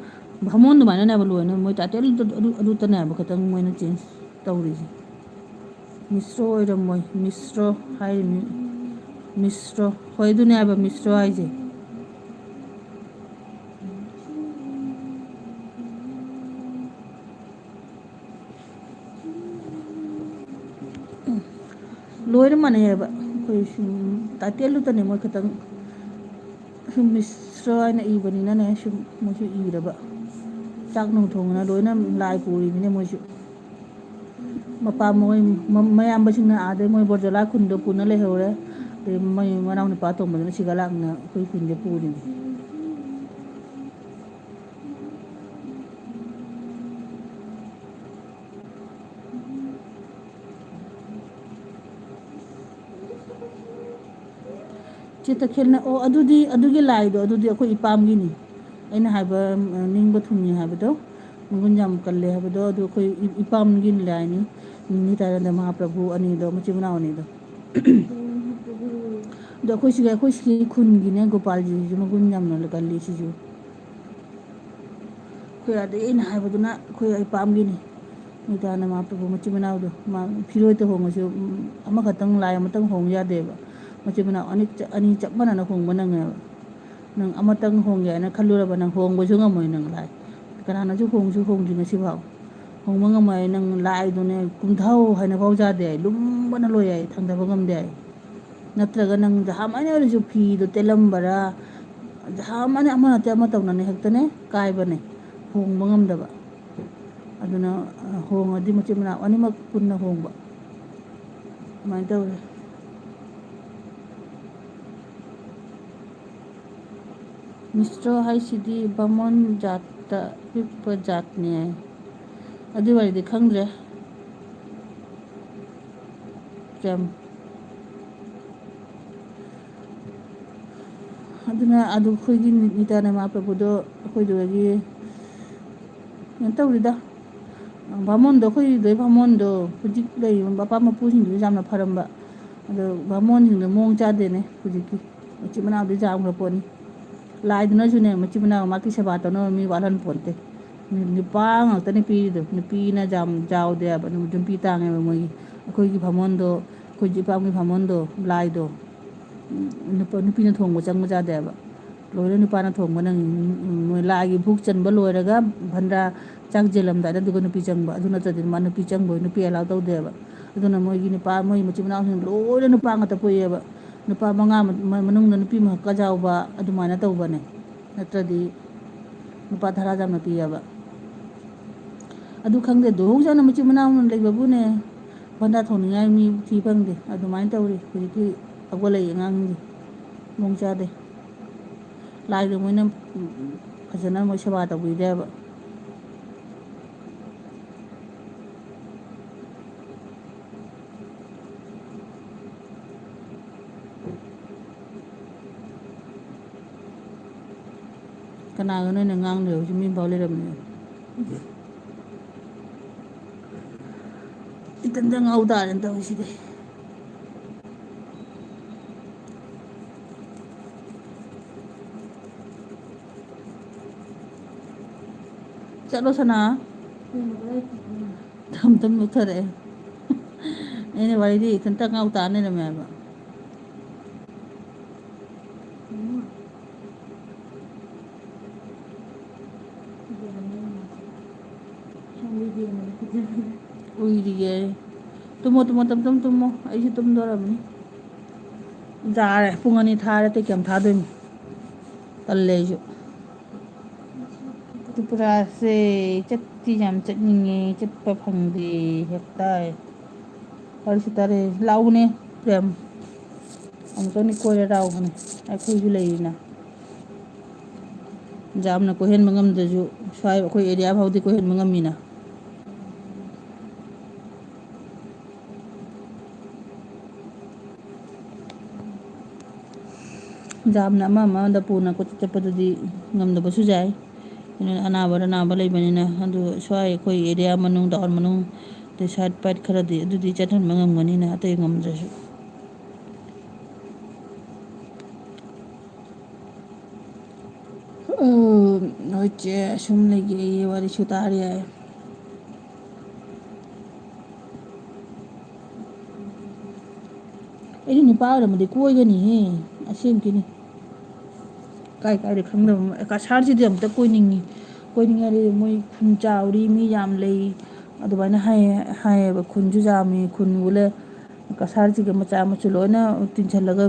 ꯚꯥꯃꯣꯟ ꯑꯗꯨꯃꯥꯏꯅꯅꯦꯕ ꯂꯣꯏꯅ꯫ ꯃꯣꯏ title ꯑꯗꯨ, ꯑꯗꯨ, ꯑꯗꯨꯇꯅꯦꯕ ꯈꯤꯇꯪ ꯃꯣꯏꯅ change ꯇꯧꯔꯤꯁꯦ꯫ ꯃꯤꯁꯇ꯭ꯔꯣ ꯑꯣꯏꯔꯝꯃꯣꯏ, ꯃꯤꯁꯇ꯭ꯔꯣ ꯍꯥꯏꯔꯤꯅꯤ꯫ ꯃꯤꯁꯇ꯭ꯔꯣ꯫ ꯍꯣꯏ, ꯑꯗꯨꯅꯦ ꯍꯥꯏꯕ ꯃꯤꯁꯇ꯭ꯔꯣ ꯍꯥꯏꯁꯦ꯫ ꯂꯣꯏꯅ ꯃꯥꯟꯅꯩ ꯍꯥꯏꯕ꯫ ꯑꯩꯈꯣꯏ ꯁꯨꯝ title ꯗꯨꯇꯅꯦ ꯃꯣꯏ ꯈꯤꯇꯪ ꯁꯨꯝ ꯃꯤꯁ꯭ꯔ ꯍꯥꯏꯅ ꯏꯕꯅꯤꯅꯅꯦ, ꯁꯨꯝ ꯃꯣꯏꯁꯨ ꯏꯔꯕ꯫ ꯆꯥꯛ ꯅꯨꯡ ꯊꯣꯡꯗꯅ ꯂꯣꯏꯅ ꯂꯥꯏ ꯄꯨꯔꯤꯅꯤꯅꯦ ꯃꯣꯏꯁꯨ꯫ ꯃꯄꯥ ꯃꯣꯏ ꯃ-, ꯃꯌꯥꯝꯕꯁꯤꯡꯅ ꯑꯥꯗꯩ ꯃꯣꯏ ꯕꯣꯔꯖꯂꯥ ꯈꯨꯟꯗ ꯄꯨꯅ ꯂꯩꯍꯧꯔꯦ꯫ ꯑꯗꯩ ꯃꯣꯏ ꯃꯅꯥꯎ ꯅꯨꯄꯥ ꯑꯇꯣꯝꯕꯗꯨꯅ ꯁꯤꯒ ꯂꯥꯛꯅ ꯑꯩꯈꯣꯏ ꯈꯨꯟꯗ ꯄꯨꯔꯤꯅꯤ꯫ ꯆꯦ ꯇꯈꯦꯜꯅ, ꯑꯣ, ꯑꯗꯨꯗꯤ ꯑꯗꯨꯒꯤ ꯂꯥꯏꯗꯣ, ꯑꯗꯨꯗꯤ ꯑꯩꯈꯣꯏ ꯏꯄꯥꯝꯒꯤꯅꯤ꯫ ꯑꯩꯅ ꯍꯥꯏꯕ, ꯎꯝ, ꯅꯤꯡꯕ ꯊꯨꯡꯉꯤ ꯍꯥꯏꯕꯗꯣ, ꯃꯒꯨꯟ ꯌꯥꯝ ꯀꯜꯂꯦ ꯍꯥꯏꯕꯗꯣ, ꯑꯗꯨ ꯑꯩꯈꯣꯏ ꯏ-, ꯏꯄꯥꯝꯒꯤ ꯂꯥꯏꯅꯤ꯫ ꯅꯤꯇꯥꯅꯟꯗ ꯃꯍꯥꯄ꯭ꯔꯚꯨ ꯑꯅꯤꯗꯣ, ꯃꯆꯤꯟ ꯃꯅꯥꯎ ꯑꯅꯤꯗꯣ꯫ ꯑꯗꯣ ꯑꯩꯈꯣꯏ ꯁꯤꯒꯤ, ꯑꯩꯈꯣꯏ ꯁꯤꯒꯤ ꯈꯨꯟꯒꯤꯅꯦ, ꯒꯣꯄꯥꯜꯖꯤꯁꯨ ꯃꯒꯨꯟ ꯌꯥꯝꯅ ꯀꯜꯂꯤ ꯁꯤꯁꯨ꯫ ꯑꯩꯈꯣꯏ ꯑꯗꯩ ꯑꯩꯅ ꯍꯥꯏꯕꯗꯨꯅ ꯑꯩꯈꯣꯏ ꯏꯄꯥꯝꯒꯤꯅꯤ꯫ ꯅꯤꯇꯥꯅꯟꯗ ꯃꯍꯥꯄ꯭ꯔꯚꯨ ꯃꯆꯤꯟ ꯃꯅꯥꯎꯗꯣ, ꯃꯥ ꯐꯤꯔꯣꯏꯇ ꯍꯣꯡꯉꯁꯨ, ꯎꯝ, ꯑꯃꯈꯛꯇꯪ, ꯂꯥꯏ ꯑꯃꯇꯪ ꯍꯣꯡ ꯌꯥꯗꯦꯕ꯫ ꯃꯆꯤꯟ ꯃꯅꯥꯎ ꯑꯅꯤ ꯆ-, ꯑꯅꯤ ꯆꯞ ꯃꯥꯟꯅꯅ ꯍꯣꯡꯕ ꯅꯪꯉꯦꯕ꯫ ꯅꯪ ꯑꯃꯇꯪ ꯍꯣꯡꯒꯦ ꯍꯥꯏꯅ ꯈꯜꯂꯨꯔꯕ, ꯅꯪ ꯍꯣꯡꯕꯁꯨ ꯉꯝꯃꯣꯏ ꯅꯪ ꯂꯥꯏ꯫ ꯀꯅꯥꯅꯁꯨ ꯍꯣꯡꯁꯨ ꯍꯣꯡꯗ꯭ꯔꯤ ꯉꯁꯤꯐꯥꯎ꯫ ꯍꯣꯡꯕ ꯉꯝꯃꯣꯏ꯫ ꯅꯪ ꯂꯥꯏꯗꯨꯅꯦ ꯀꯨꯝꯊꯧ ꯍꯥꯏꯅꯐꯥꯎ ꯌꯥꯗꯦ ꯍꯥꯏ, ꯂꯨꯝꯕꯅ ꯂꯣꯏ ꯍꯥꯏ, ꯊꯥꯡꯊꯕ ꯉꯝꯗꯦ ꯍꯥꯏ꯫ ꯅꯠꯇ꯭ꯔꯒ ꯅꯪ ꯖꯍꯥꯃꯥꯏꯅ ꯑꯣꯏꯔꯁꯨ ꯐꯤꯗꯣ ꯇꯦꯜꯂꯝꯕꯔꯥ, ꯖꯍꯥꯃꯥꯏꯅ ꯑꯃ ꯅꯠꯇꯦ ꯑꯃ ꯇꯧꯅꯅꯦ ꯍꯦꯛꯇꯅꯦ ꯀꯥꯏꯕꯅꯦ, ꯍꯣꯡꯕ ꯉꯝꯗꯕ꯫ ꯑꯗꯨꯅ, ꯑ, ꯍꯣꯡꯉꯗꯤ ꯃꯆꯤꯟ ꯃꯅꯥꯎ ꯑꯅꯤꯃꯛ ꯄꯨꯟꯅ ꯍꯣꯡꯕ꯫ ꯑꯗꯨꯃꯥꯏꯅ ꯇꯧꯔꯦ꯫ ꯃꯤꯁ꯭ꯔ ꯍꯥꯏꯁꯤꯗꯤ ꯕꯥꯃꯣꯟ ꯖꯥꯠꯇ ꯄꯤꯛꯄ ꯖꯥꯠꯅꯦ꯫ ꯑꯗꯨꯏ ꯋꯥꯔꯤꯗꯤ ꯈꯪꯗ꯭ꯔꯦ꯫ ꯌꯥꯝ ꯑꯗꯨꯅ ꯑꯗꯨ ꯑꯩꯈꯣꯏꯒꯤ ꯅꯤꯇꯥꯅꯟꯗ ꯃꯍꯥꯄ꯭ꯔꯚꯨꯗꯣ ꯑꯩꯈꯣꯏꯗꯨꯗꯒꯤ ꯀꯩꯅꯣ ꯇꯧꯔꯤꯗ, ꯕꯥꯃꯣꯟꯗꯣ, ꯑꯩꯈꯣꯏꯗꯨꯗꯩ ꯕꯥꯃꯣꯟꯗꯣ ꯍꯧꯖꯤꯛ ꯂꯩꯔꯤꯕ ꯃꯄꯥ ꯃꯄꯨꯁꯤꯡꯗꯨꯁꯨ ꯌꯥꯝꯅ ꯐꯔꯝꯕ꯫ ꯑꯗꯣ ꯕꯥꯃꯣꯟꯁꯤꯡꯗꯣ ꯃꯑꯣꯡ ꯆꯥꯗꯦꯅꯦ ꯍꯧꯖꯤꯛꯀꯤ꯫ ꯃꯆꯤꯟ ꯃꯅꯥꯎꯗꯤ ꯌꯥꯝꯈ꯭ꯔ ꯄꯣꯠꯅꯤ꯫ ꯂꯥꯏꯗꯨꯅꯁꯨꯅꯦ, ꯃꯆꯤꯟ ꯃꯅꯥꯎ ꯃꯥꯒꯤ ꯁꯦꯕꯥ ꯇꯧꯅꯕ ꯃꯤ ꯋꯥꯠꯍꯟ ꯄꯣꯟꯇꯦ꯫ ꯅꯨ-, ꯅꯨꯄꯥ ꯉꯥꯛꯇꯅꯦ ꯄꯤꯔꯤꯗꯣ꯫ ꯅꯨꯄꯤꯅ ꯌꯥꯝ ꯆꯥꯎꯗꯦ ꯍꯥꯏꯕ, ꯅꯨ-, ꯅꯨꯄꯤ ꯇꯥꯡꯉꯦꯕ ꯃꯣꯏꯒꯤ꯫ ꯑꯩꯈꯣꯏꯒꯤ ꯕꯥꯃꯣꯟꯗꯣ, ꯑꯩꯈꯣꯏ ꯏꯄꯥꯝꯒꯤ ꯕꯥꯃꯣꯟꯗꯣ, ꯂꯥꯏꯗꯣ, ꯎꯝ, ꯅꯨꯄꯥ, ꯅꯨꯄꯤꯅ ꯊꯣꯡꯕ ꯆꯪꯕ ꯌꯥꯗꯦ ꯍꯥꯏꯕ꯫ ꯂꯣꯏꯅ ꯅꯨꯄꯥꯅ ꯊꯣꯡꯕ ꯅꯪꯉꯤ꯫ ꯎꯝ, ꯎꯝ, ꯃꯣꯏ ꯂꯥꯏꯒꯤ ꯚꯣꯛ ꯆꯟꯕ ꯂꯣꯏꯔꯒ ꯚꯟꯗꯥ ꯆꯥꯛ ꯌꯦꯜꯂꯝꯗꯥꯏꯗ ꯑꯗꯨꯒ ꯅꯨꯄꯤ ꯆꯪꯕ꯫ ꯑꯗꯨ ꯅꯠꯇ꯭ꯔꯗꯤ ꯃꯥ ꯅꯨꯄꯤ ꯆꯪꯕ, ꯅꯨꯄꯤ allow ꯇꯧꯗꯦꯕ꯫ ꯑꯗꯨꯅ ꯃꯣꯏꯒꯤ ꯅꯨꯄꯥ, ꯃꯣꯏ ꯃꯆꯤꯟ ꯃꯅꯥꯎꯁꯤꯡ ꯂꯣꯏꯅ ꯅꯨꯄꯥ ꯉꯥꯛꯇ ꯄꯣꯛꯑꯦꯕ꯫ ꯅꯨꯄꯥ ꯃꯉꯥ ꯃ-, ꯃꯅꯨꯡꯗ ꯅꯨꯄꯤ ꯑꯃꯈꯛꯀ ꯌꯥꯎꯕ ꯑꯗꯨꯃꯥꯏꯅ ꯇꯧꯕꯅꯦ, ꯅꯠꯇ꯭ꯔꯗꯤ ꯅꯨꯄꯥ ꯇꯔꯥ ꯌꯥꯝꯅ ꯄꯤꯌꯦꯕ꯫ ꯑꯗꯨ ꯈꯪꯗꯦ, ꯗꯨꯍꯧꯖꯅ ꯃꯆꯤꯟ ꯃꯅꯥꯎ ꯂꯩꯕꯕꯨꯅꯦ, ꯚꯟꯗꯥ ꯊꯣꯡꯅꯤꯡꯉꯥꯏ ꯃꯤ ꯊꯤ ꯐꯪꯗꯦ꯫ ꯑꯗꯨꯃꯥꯏꯅ ꯇꯧꯔꯤ ꯍꯧꯖꯤꯛꯀꯤ ꯑꯒꯣꯂꯩ ꯑꯉꯥꯡꯁꯤꯡꯁꯦ, ꯃꯑꯣꯡ ꯆꯥꯗꯦ꯫ ꯂꯥꯏꯗꯣ ꯃꯣꯏꯅ, ꯎꯝ, ꯐꯖꯅ ꯃꯣꯏ ꯁꯦꯕꯥ ꯇꯧꯕꯤꯗꯦꯕ꯫ ꯀꯅꯥꯒꯅꯣ ꯑꯩꯅ ꯉꯥꯡ ꯂꯩꯍꯧꯔꯤꯁꯦ? ꯃꯤ ꯑꯝꯐꯥꯎ ꯂꯩꯔꯝꯃꯦ꯫ ꯏꯊꯟꯇ ꯉꯥꯎ ꯇꯥꯔꯦꯅ ꯇꯧꯔꯤꯁꯤꯗꯤ꯫ ꯆꯠꯂꯣ ꯁꯅꯥ꯫ ꯇꯝ ꯇꯝ ꯂꯧꯊꯔꯛꯑꯦ꯫ ꯑꯩꯅ ꯋꯥꯔꯤꯗꯤ ꯏꯊꯟꯇ ꯉꯥꯎ ꯇꯥ ꯂꯩꯔꯝꯃꯦ ꯍꯥꯏꯕ꯫ ꯎꯏꯔꯤꯌꯦ꯫ ꯇꯨꯝꯃꯣ, ꯇꯨꯝꯃꯣ, ꯇꯝ ꯇꯝ ꯇꯨꯝꯃꯣ꯫ ꯑꯩꯁꯨ ꯇꯨꯝꯗꯣꯔꯕꯅꯤ꯫ ꯌꯥꯔꯦ, ꯄꯨꯡ ꯑꯅꯤ ꯊꯥꯔꯦ, ꯑꯇꯩ ꯀꯌꯥꯝ ꯊꯥꯗꯣꯏꯅꯣ? ꯇꯜꯂꯦ ꯑꯩꯁꯨ꯫ ꯇ꯭ꯔꯤꯄꯨꯔꯥꯁꯦ ꯆꯠꯇꯤ ꯌꯥꯝ ꯆꯠꯅꯤꯡꯉꯦ, ꯆꯠꯄ ꯐꯪꯗꯦ ꯍꯦꯛꯇ꯫ ꯋꯥꯔꯤꯁꯨ ꯇꯥꯔꯦ꯫ ꯂꯥꯛꯎꯅꯦ ꯄ꯭ꯔꯦꯝ, ꯑꯃꯨꯛꯇꯪꯗꯤ ꯀꯣꯏꯔ ꯂꯥꯛꯎꯅꯦ, ꯑꯩꯈꯣꯏꯁꯨ ꯂꯩꯔꯤꯅ꯫ ꯌꯥꯝꯅ ꯀꯣꯏꯍꯟꯕ ꯉꯝꯗ꯭ꯔꯁꯨ ꯁ꯭ꯋꯥꯏ ꯑꯩꯈꯣꯏ ꯑꯦꯔꯤꯌꯥ ꯐꯥꯎꯗꯤ ꯀꯣꯏꯍꯟꯕ ꯉꯝꯃꯤꯅ꯫ ꯌꯥꯝꯅ ꯑꯃ ꯑꯃꯗ ꯄꯨꯅ ꯀꯣꯏꯆꯠ ꯆꯠꯄꯗꯨꯗꯤ ꯉꯝꯗꯕꯁꯨ ꯌꯥꯏ꯫ ꯑꯗꯨꯅ ꯑꯅꯥꯕ ꯑꯅꯥꯕ ꯂꯩꯕꯅꯤꯅ, ꯑꯗꯨ ꯁ꯭ꯋꯥꯏ ꯑꯩꯈꯣꯏ ꯑꯦꯔꯤꯌꯥ ꯃꯅꯨꯡ, ꯇꯥꯎꯟ ꯃꯅꯨꯡ, ꯑꯗꯩ ꯁꯥꯏꯠ ꯄꯥꯏꯠ ꯈꯔꯗꯤ ꯑꯗꯨꯗꯤ ꯆꯠꯍꯟꯕ ꯉꯝꯒꯅꯤꯅ, ꯑꯇꯩ ꯉꯝꯗ꯭ꯔꯁꯨ꯫ ꯎꯝ, ꯍꯣꯏ ꯆꯦ, ꯑꯁꯨꯝ ꯂꯩꯒꯦ ꯑꯩ, ꯋꯥꯔꯤꯁꯨ ꯇꯥꯔꯤ ꯍꯥꯏ꯫ ꯑꯩꯗꯤ ꯅꯨꯄꯥ ꯑꯣꯏꯔꯝꯃꯗꯤ ꯀꯣꯏꯒꯅꯤꯍꯦ, ꯑꯁꯦꯡꯀꯤꯅꯤ꯫ ꯀꯥꯏ ꯀꯥꯏꯗ ꯈꯪꯗꯕ ꯑꯃ, ꯀꯁꯥꯔꯁꯤꯗꯤ ꯑꯝꯇ ꯀꯣꯏꯅꯤꯡꯉꯤ꯫ ꯀꯣꯏꯅꯤꯡꯉꯦ ꯍꯥꯏꯗꯤ ꯃꯣꯏ ꯈꯨꯟ ꯆꯥꯎꯔꯤ, ꯃꯤ ꯌꯥꯝ ꯂꯩ, ꯑꯗꯨꯃꯥꯏꯅ ꯍꯥꯏꯌꯦ, ꯍꯥꯏꯌꯦꯕ꯫ ꯈꯨꯟꯁꯨ ꯌꯥꯝꯃꯤ, ꯈꯨꯟꯕꯨ ꯂꯩ꯫ ꯀꯁꯥꯔꯁꯤꯒ ꯃꯆꯥ ꯃꯁꯨ ꯂꯣꯏꯅ ꯇꯤꯟꯁꯤꯜꯂꯒ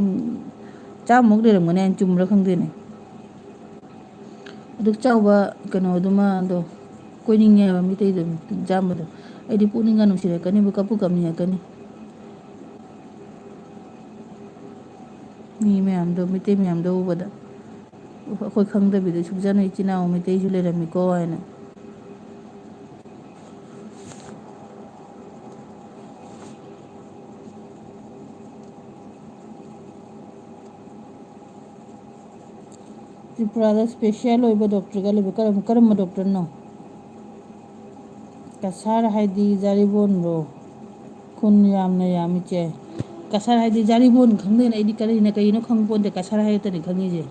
ꯆꯥꯝꯃꯨꯛ ꯂꯩꯔꯝꯒꯅꯤ ꯍꯥꯏꯅ, ꯆꯨꯝꯕ꯭ꯔꯥ ꯈꯪꯗꯦꯅꯦ꯫ ꯑꯗꯨꯛ ꯆꯥꯎꯕ ꯀꯩꯅꯣꯗꯨꯃ ꯑꯗꯣ ꯀꯣꯏꯅꯤꯡꯉꯦꯕ, ꯃꯤꯇꯩꯗꯣ, ꯆꯥꯝꯕꯗꯣ꯫ ꯑꯩꯗꯤ ꯄꯨꯛꯅꯤꯡꯒ ꯅꯨꯡꯁꯤꯔꯛꯀꯅꯤꯕꯨ, ꯀꯞꯄꯨ ꯀꯞꯅꯤꯡꯉꯛꯀꯅꯤ꯫ ꯃꯤ ꯃꯌꯥꯝꯗꯣ, ꯃꯤꯇꯩ ꯃꯌꯥꯝꯗꯣ ꯎꯕꯗ, ꯑꯩꯈꯣꯏ ꯈꯪꯗꯕꯤꯗ ꯁꯨꯛꯆꯟ ꯏꯆꯤꯟ ꯏꯅꯥꯎ ꯃꯩꯇꯩꯁꯨ ꯂꯩꯔꯝꯃꯤꯀꯣ ꯍꯥꯏꯅ꯫ ꯇ꯭ꯔꯤꯄꯨꯔꯥꯗ ꯏꯁꯄꯦꯁꯤꯌꯦꯜ ꯑꯣꯏꯕ ꯗꯣꯛꯇꯔꯒ ꯂꯩꯕ ꯀꯔꯝ-, ꯀꯔꯝꯕ ꯗꯣꯛꯇꯔꯅꯣ? ꯀꯁꯥꯔ ꯍꯥꯏꯗꯤ ꯖꯥꯔꯤꯕꯣꯟꯔꯣ? ꯈꯨꯟ ꯌꯥꯝꯅ ꯌꯥꯝꯃꯤꯁꯦ꯫ ꯀꯁꯥꯔ ꯍꯥꯏꯗꯤ ꯖꯥꯔꯤꯕꯣꯟ ꯈꯪꯗꯦꯅ, ꯑꯩꯗꯤ ꯀꯔꯤꯅ ꯀꯔꯤꯅꯣ ꯈꯪꯄꯣꯟꯇꯦ, ꯀꯁꯥꯔ ꯍꯥꯏꯔꯛꯇꯅꯤ ꯈꯪꯉꯤꯁꯦ꯫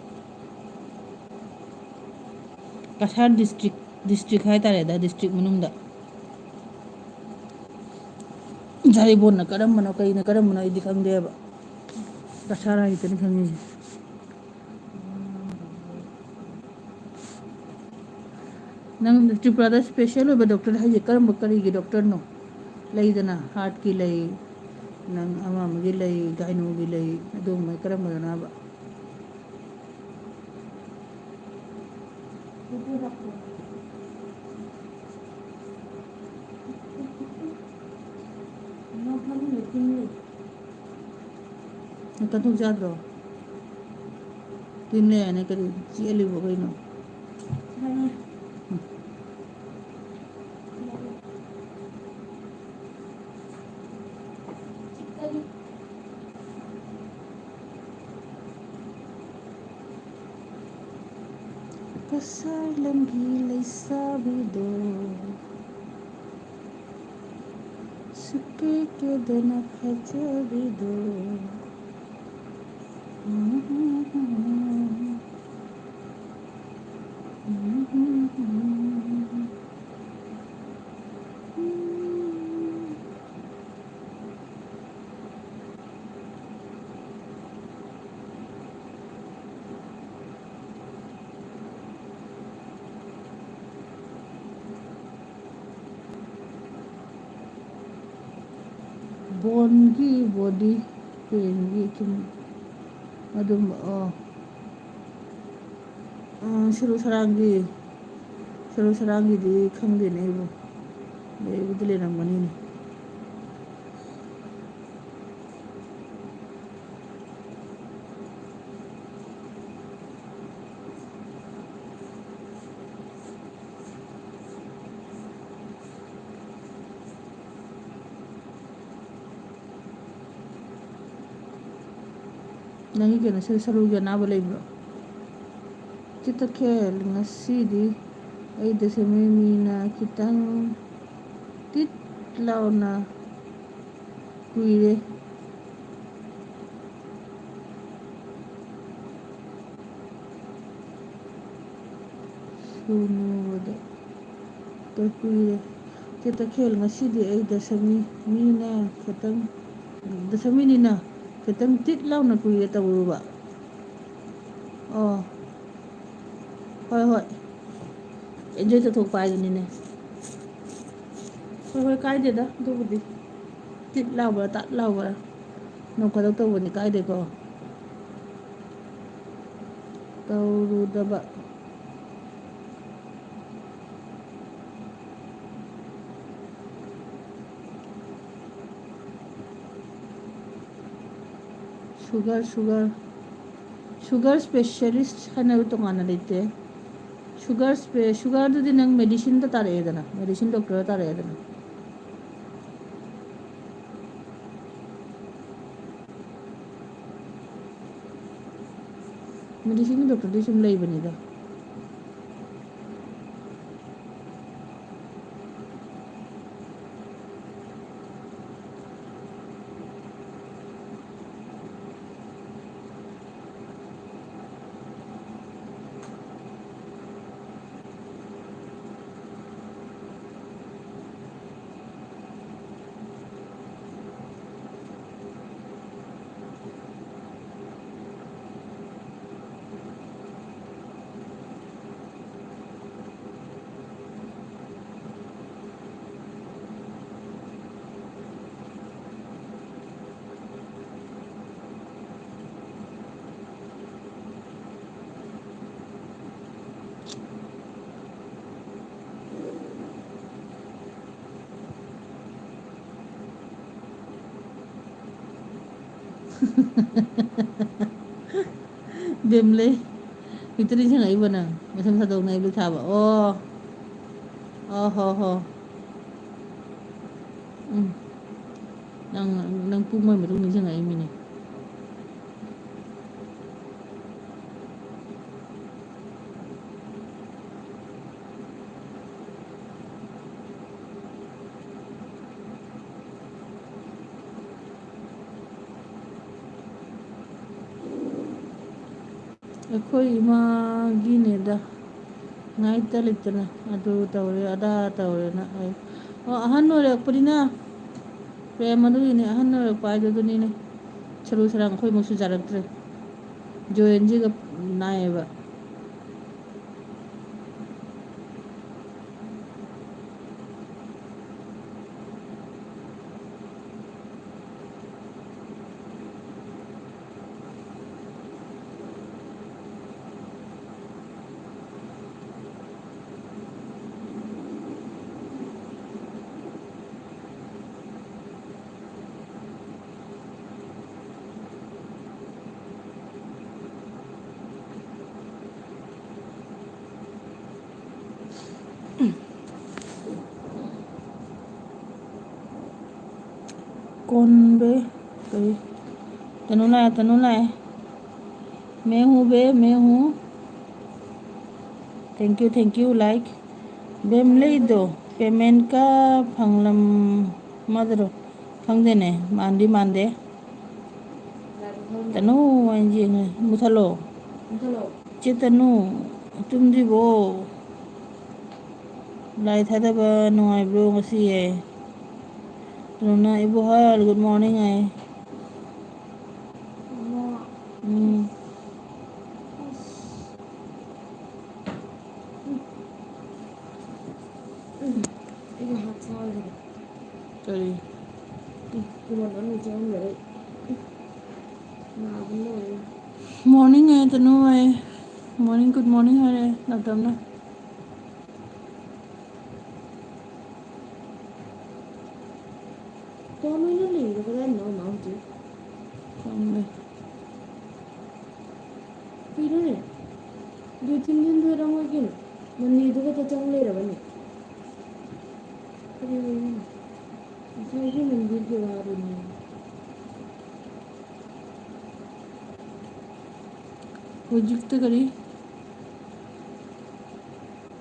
ꯀꯁꯥꯔ ꯗꯤꯁꯇ꯭ꯔꯤꯛ, ꯗꯤꯁꯇ꯭ꯔꯤꯛ ꯍꯥꯏꯇꯥꯔꯦꯗ, ꯗꯤꯁꯇ꯭ꯔꯤꯛ ꯃꯅꯨꯡꯗ꯫ ꯖꯥꯔꯤꯕꯣꯟꯅ ꯀꯔꯝꯕꯅꯣ, ꯀꯩꯅ ꯀꯔꯝꯕꯅꯣ ꯑꯩꯗꯤ ꯈꯪꯗꯦꯕ꯫ ꯀꯁꯥꯔ ꯍꯥꯏꯔꯛꯇꯅꯤ ꯈꯪꯉꯤꯁꯦ꯫ ꯅꯪ ꯇ꯭ꯔꯤꯄꯨꯔꯥꯗ ꯏꯁꯄꯦꯁꯦꯜ ꯑꯣꯏꯕ ꯗꯣꯛꯇꯔ ꯍꯥꯏꯁꯦ ꯀꯔꯝꯕ, ꯀꯔꯤꯒꯤ ꯗꯣꯛꯇꯔꯅꯣ? ꯂꯩꯗꯅ, ꯍꯥꯔꯠꯀꯤ ꯂꯩ, ꯅꯪ ꯑꯃ ꯑꯃꯒꯤ ꯂꯩ, ꯒꯥꯏꯅꯣꯒꯤ ꯂꯩ, ꯑꯗꯨꯒꯨꯝꯕ ꯀꯔꯝꯕꯗꯅꯣꯕ? ꯅꯪ ꯀꯟꯊꯣꯛ ꯆꯥꯗ꯭ꯔꯣ? ꯇꯤꯟ ꯂꯩ ꯍꯥꯏꯅ ꯀꯔꯤ ꯆꯦꯜꯂꯤꯕꯣ ꯀꯩꯅꯣ? ꯀꯁꯥꯔ ꯂꯝꯒꯤ ꯂꯩꯁꯥꯕꯤꯗꯣ, ꯁꯨꯛꯀꯦ ꯀꯦꯗꯅ ꯐꯖꯕꯤꯗꯣ꯫ ꯕꯣꯟꯒꯤ, ꯕꯣꯗꯤ ꯄꯦꯟꯒꯤ ꯁꯨꯝ ꯑꯗꯨꯝꯕ, ꯑꯣ꯫ ꯎꯝ, ꯁꯔꯨ ꯁꯔꯥꯡꯒꯤ, ꯁꯔꯨ ꯁꯔꯥꯡꯒꯤꯗꯤ ꯈꯪꯗꯦꯅꯦ ꯑꯩꯕꯨ꯫ ꯂꯩꯕꯨꯗꯤ ꯂꯩꯔꯝꯒꯅꯤꯅꯦ꯫ ꯅꯪꯒꯤ ꯀꯩꯅꯣ, ꯁꯔꯨ, ꯁꯔꯨꯒꯤ ꯑꯅꯥꯕ ꯂꯩꯕ꯭ꯔꯣ? ꯆꯤꯠꯇꯈꯦꯜ, ꯉꯁꯤꯗꯤ ꯑꯩ ꯗꯁꯃꯤ ꯃꯤꯅ ꯈꯤꯇꯪ ꯇꯤꯠ ꯂꯥꯎꯅ ꯀꯨꯏꯔꯦ꯫ ꯁꯨꯅꯨꯕꯗ ꯀꯨꯏꯔꯦ꯫ ꯆꯤꯠꯇꯈꯦꯜ, ꯉꯁꯤꯗꯤ ꯑꯩ ꯗꯁꯃꯤ ꯃꯤꯅ ꯈꯤꯇꯪ, ꯗꯁꯃꯤꯅꯤꯅ ꯈꯤꯇꯪ ꯇꯤꯠ ꯂꯥꯎꯅ ꯀꯨꯏꯔꯦ ꯇꯧꯔꯨꯕ꯫ ꯑꯣ꯫ ꯍꯣꯏ, ꯍꯣꯏ꯫ Enjoy ꯇꯧꯊꯣꯛꯄ ꯍꯥꯏꯗꯨꯅꯤꯅꯦ꯫ ꯍꯣꯏ, ꯍꯣꯏ, ꯀꯥꯏꯗꯦꯗ ꯑꯗꯨꯕꯨꯗꯤ꯫ ꯇꯤꯠ ꯂꯥꯎꯕ꯭ꯔꯥ, ꯇꯥꯠ ꯂꯥꯎꯕ꯭ꯔꯥ? ꯅꯣꯡ ꯐꯥꯗꯣꯛ ꯇꯧꯕꯅꯤ, ꯀꯥꯏꯗꯦꯀꯣ꯫ ꯇꯧꯔꯨꯗꯕ꯫ Sugar, sugar, sugar specialist ꯍꯥꯏꯅ ꯇꯣꯉꯥꯟꯅ ꯂꯩꯇꯦ꯫ Sugar spe-, sugarꯗꯨꯗꯤ ꯅꯪ medicineꯗ ꯇꯥꯔꯛꯑꯦꯗꯅ, medicine doctorꯗ ꯇꯥꯔꯛꯑꯦꯗꯅ꯫ Medicineꯒꯤ doctorꯗꯤ ꯁꯨꯝ ꯂꯩꯕꯅꯤꯗ꯫ ꯕꯦꯝꯂꯩ꯫ ꯍꯦꯛꯇ ꯅꯤꯡꯁꯤꯡꯉꯛꯏꯕ ꯅꯪ? ꯃꯁꯝ ꯁꯥꯗꯣꯛꯅ ꯑꯩꯕꯨ ꯊꯥꯕ꯫ ꯑꯣ꯫ ꯑꯣ ꯍꯣ ꯍꯣ꯫ ꯎꯝ꯫ ꯅꯪ, ꯅꯪ ꯄꯨꯡ ꯃꯣꯏ ꯃꯇꯨꯡ ꯅꯤꯡꯁꯤꯡꯉꯛꯏꯃꯤꯅꯦ꯫ ꯑꯩꯈꯣꯏ ꯏꯃꯥꯒꯤꯅꯦꯗ, ꯉꯥꯏꯇ ꯂꯩꯇꯅ ꯑꯗꯨ ꯇꯧꯔꯦ, ꯑꯗꯥ ꯇꯧꯔꯦꯅ ꯍꯥꯏ꯫ ꯑꯣ, ꯑꯍꯟ ꯑꯣꯏꯔꯛꯄꯅꯤꯅ, ꯄ꯭ꯔꯦꯝ ꯑꯗꯨꯒꯤꯅꯦ, ꯑꯍꯟ ꯑꯣꯏꯔꯛꯄ ꯍꯥꯏꯗꯨ ꯑꯗꯨꯅꯤꯅꯦ꯫ ꯁꯔꯨ ꯁꯔꯥꯡ ꯑꯩꯈꯣꯏꯃꯨꯛꯁꯨ ꯌꯥꯔꯛꯇ꯭ꯔꯦ꯫ ꯖꯣꯌꯦꯟꯁꯤꯒ ꯅꯥꯏꯌꯦꯕ꯫ कौन बे? कई तनु लाए, तनु लाए। मैं हूँ बे, मैं हूँ। Thank you, thank you, like। ꯕꯦꯝꯂꯩꯗꯣ, payment ꯀ ꯐꯪꯂꯝꯃꯗ꯭ꯔꯣ? ꯈꯪꯗꯦꯅꯦ, ꯃꯥꯟꯗꯤ ꯃꯥꯟꯗꯦ꯫ ꯇꯅꯨ ꯍꯥꯏꯅ ꯌꯦꯡꯉꯦ꯫ ꯃꯨꯊꯠꯂꯣ꯫ ꯆꯦ ꯇꯅꯨ, ꯇꯨꯝꯗ꯭ꯔꯤꯕꯣ? ꯂꯥꯏ ꯊꯥꯗꯕ ꯅꯨꯡꯉꯥꯏꯕ꯭ꯔꯣ ꯉꯁꯤ? ꯇꯅꯨꯅ, "ꯏꯕꯣꯍꯜ, good morning" ꯍꯥꯏ꯫ ꯎꯝ꯫ ꯀꯔꯤ? Morning ꯍꯥꯏ, ꯇꯅꯨ ꯍꯥꯏ꯫ Morning, good morning ꯍꯥꯏꯔꯦ ꯅꯥꯎꯇꯝꯅ꯫ ꯀꯣꯃꯤꯅ ꯂꯩꯔꯤꯗꯣ ꯀꯗꯥꯏꯗꯅꯣ ꯃꯥ ꯍꯧꯖꯤꯛ? ꯃꯥ ꯎꯝ꯫ ꯀꯩꯅꯣꯅꯦ? ꯗꯦꯠ ꯁꯤꯛꯁꯇꯤꯟꯗꯨ ꯅꯪ ꯍꯣꯏꯒꯤ ꯃꯟꯗꯦꯗꯨ ꯈꯛꯇ ꯆꯪ ꯂꯩꯔꯕꯅꯦ? ꯀꯔꯤ ꯑꯣꯏꯔꯤꯅꯣ? ꯉꯁꯥꯏꯒꯤ ꯃꯟꯗꯦꯒꯤ ꯋꯥꯗꯨꯅꯤ꯫ ꯍꯧꯖꯤꯛꯇ ꯀꯔꯤ?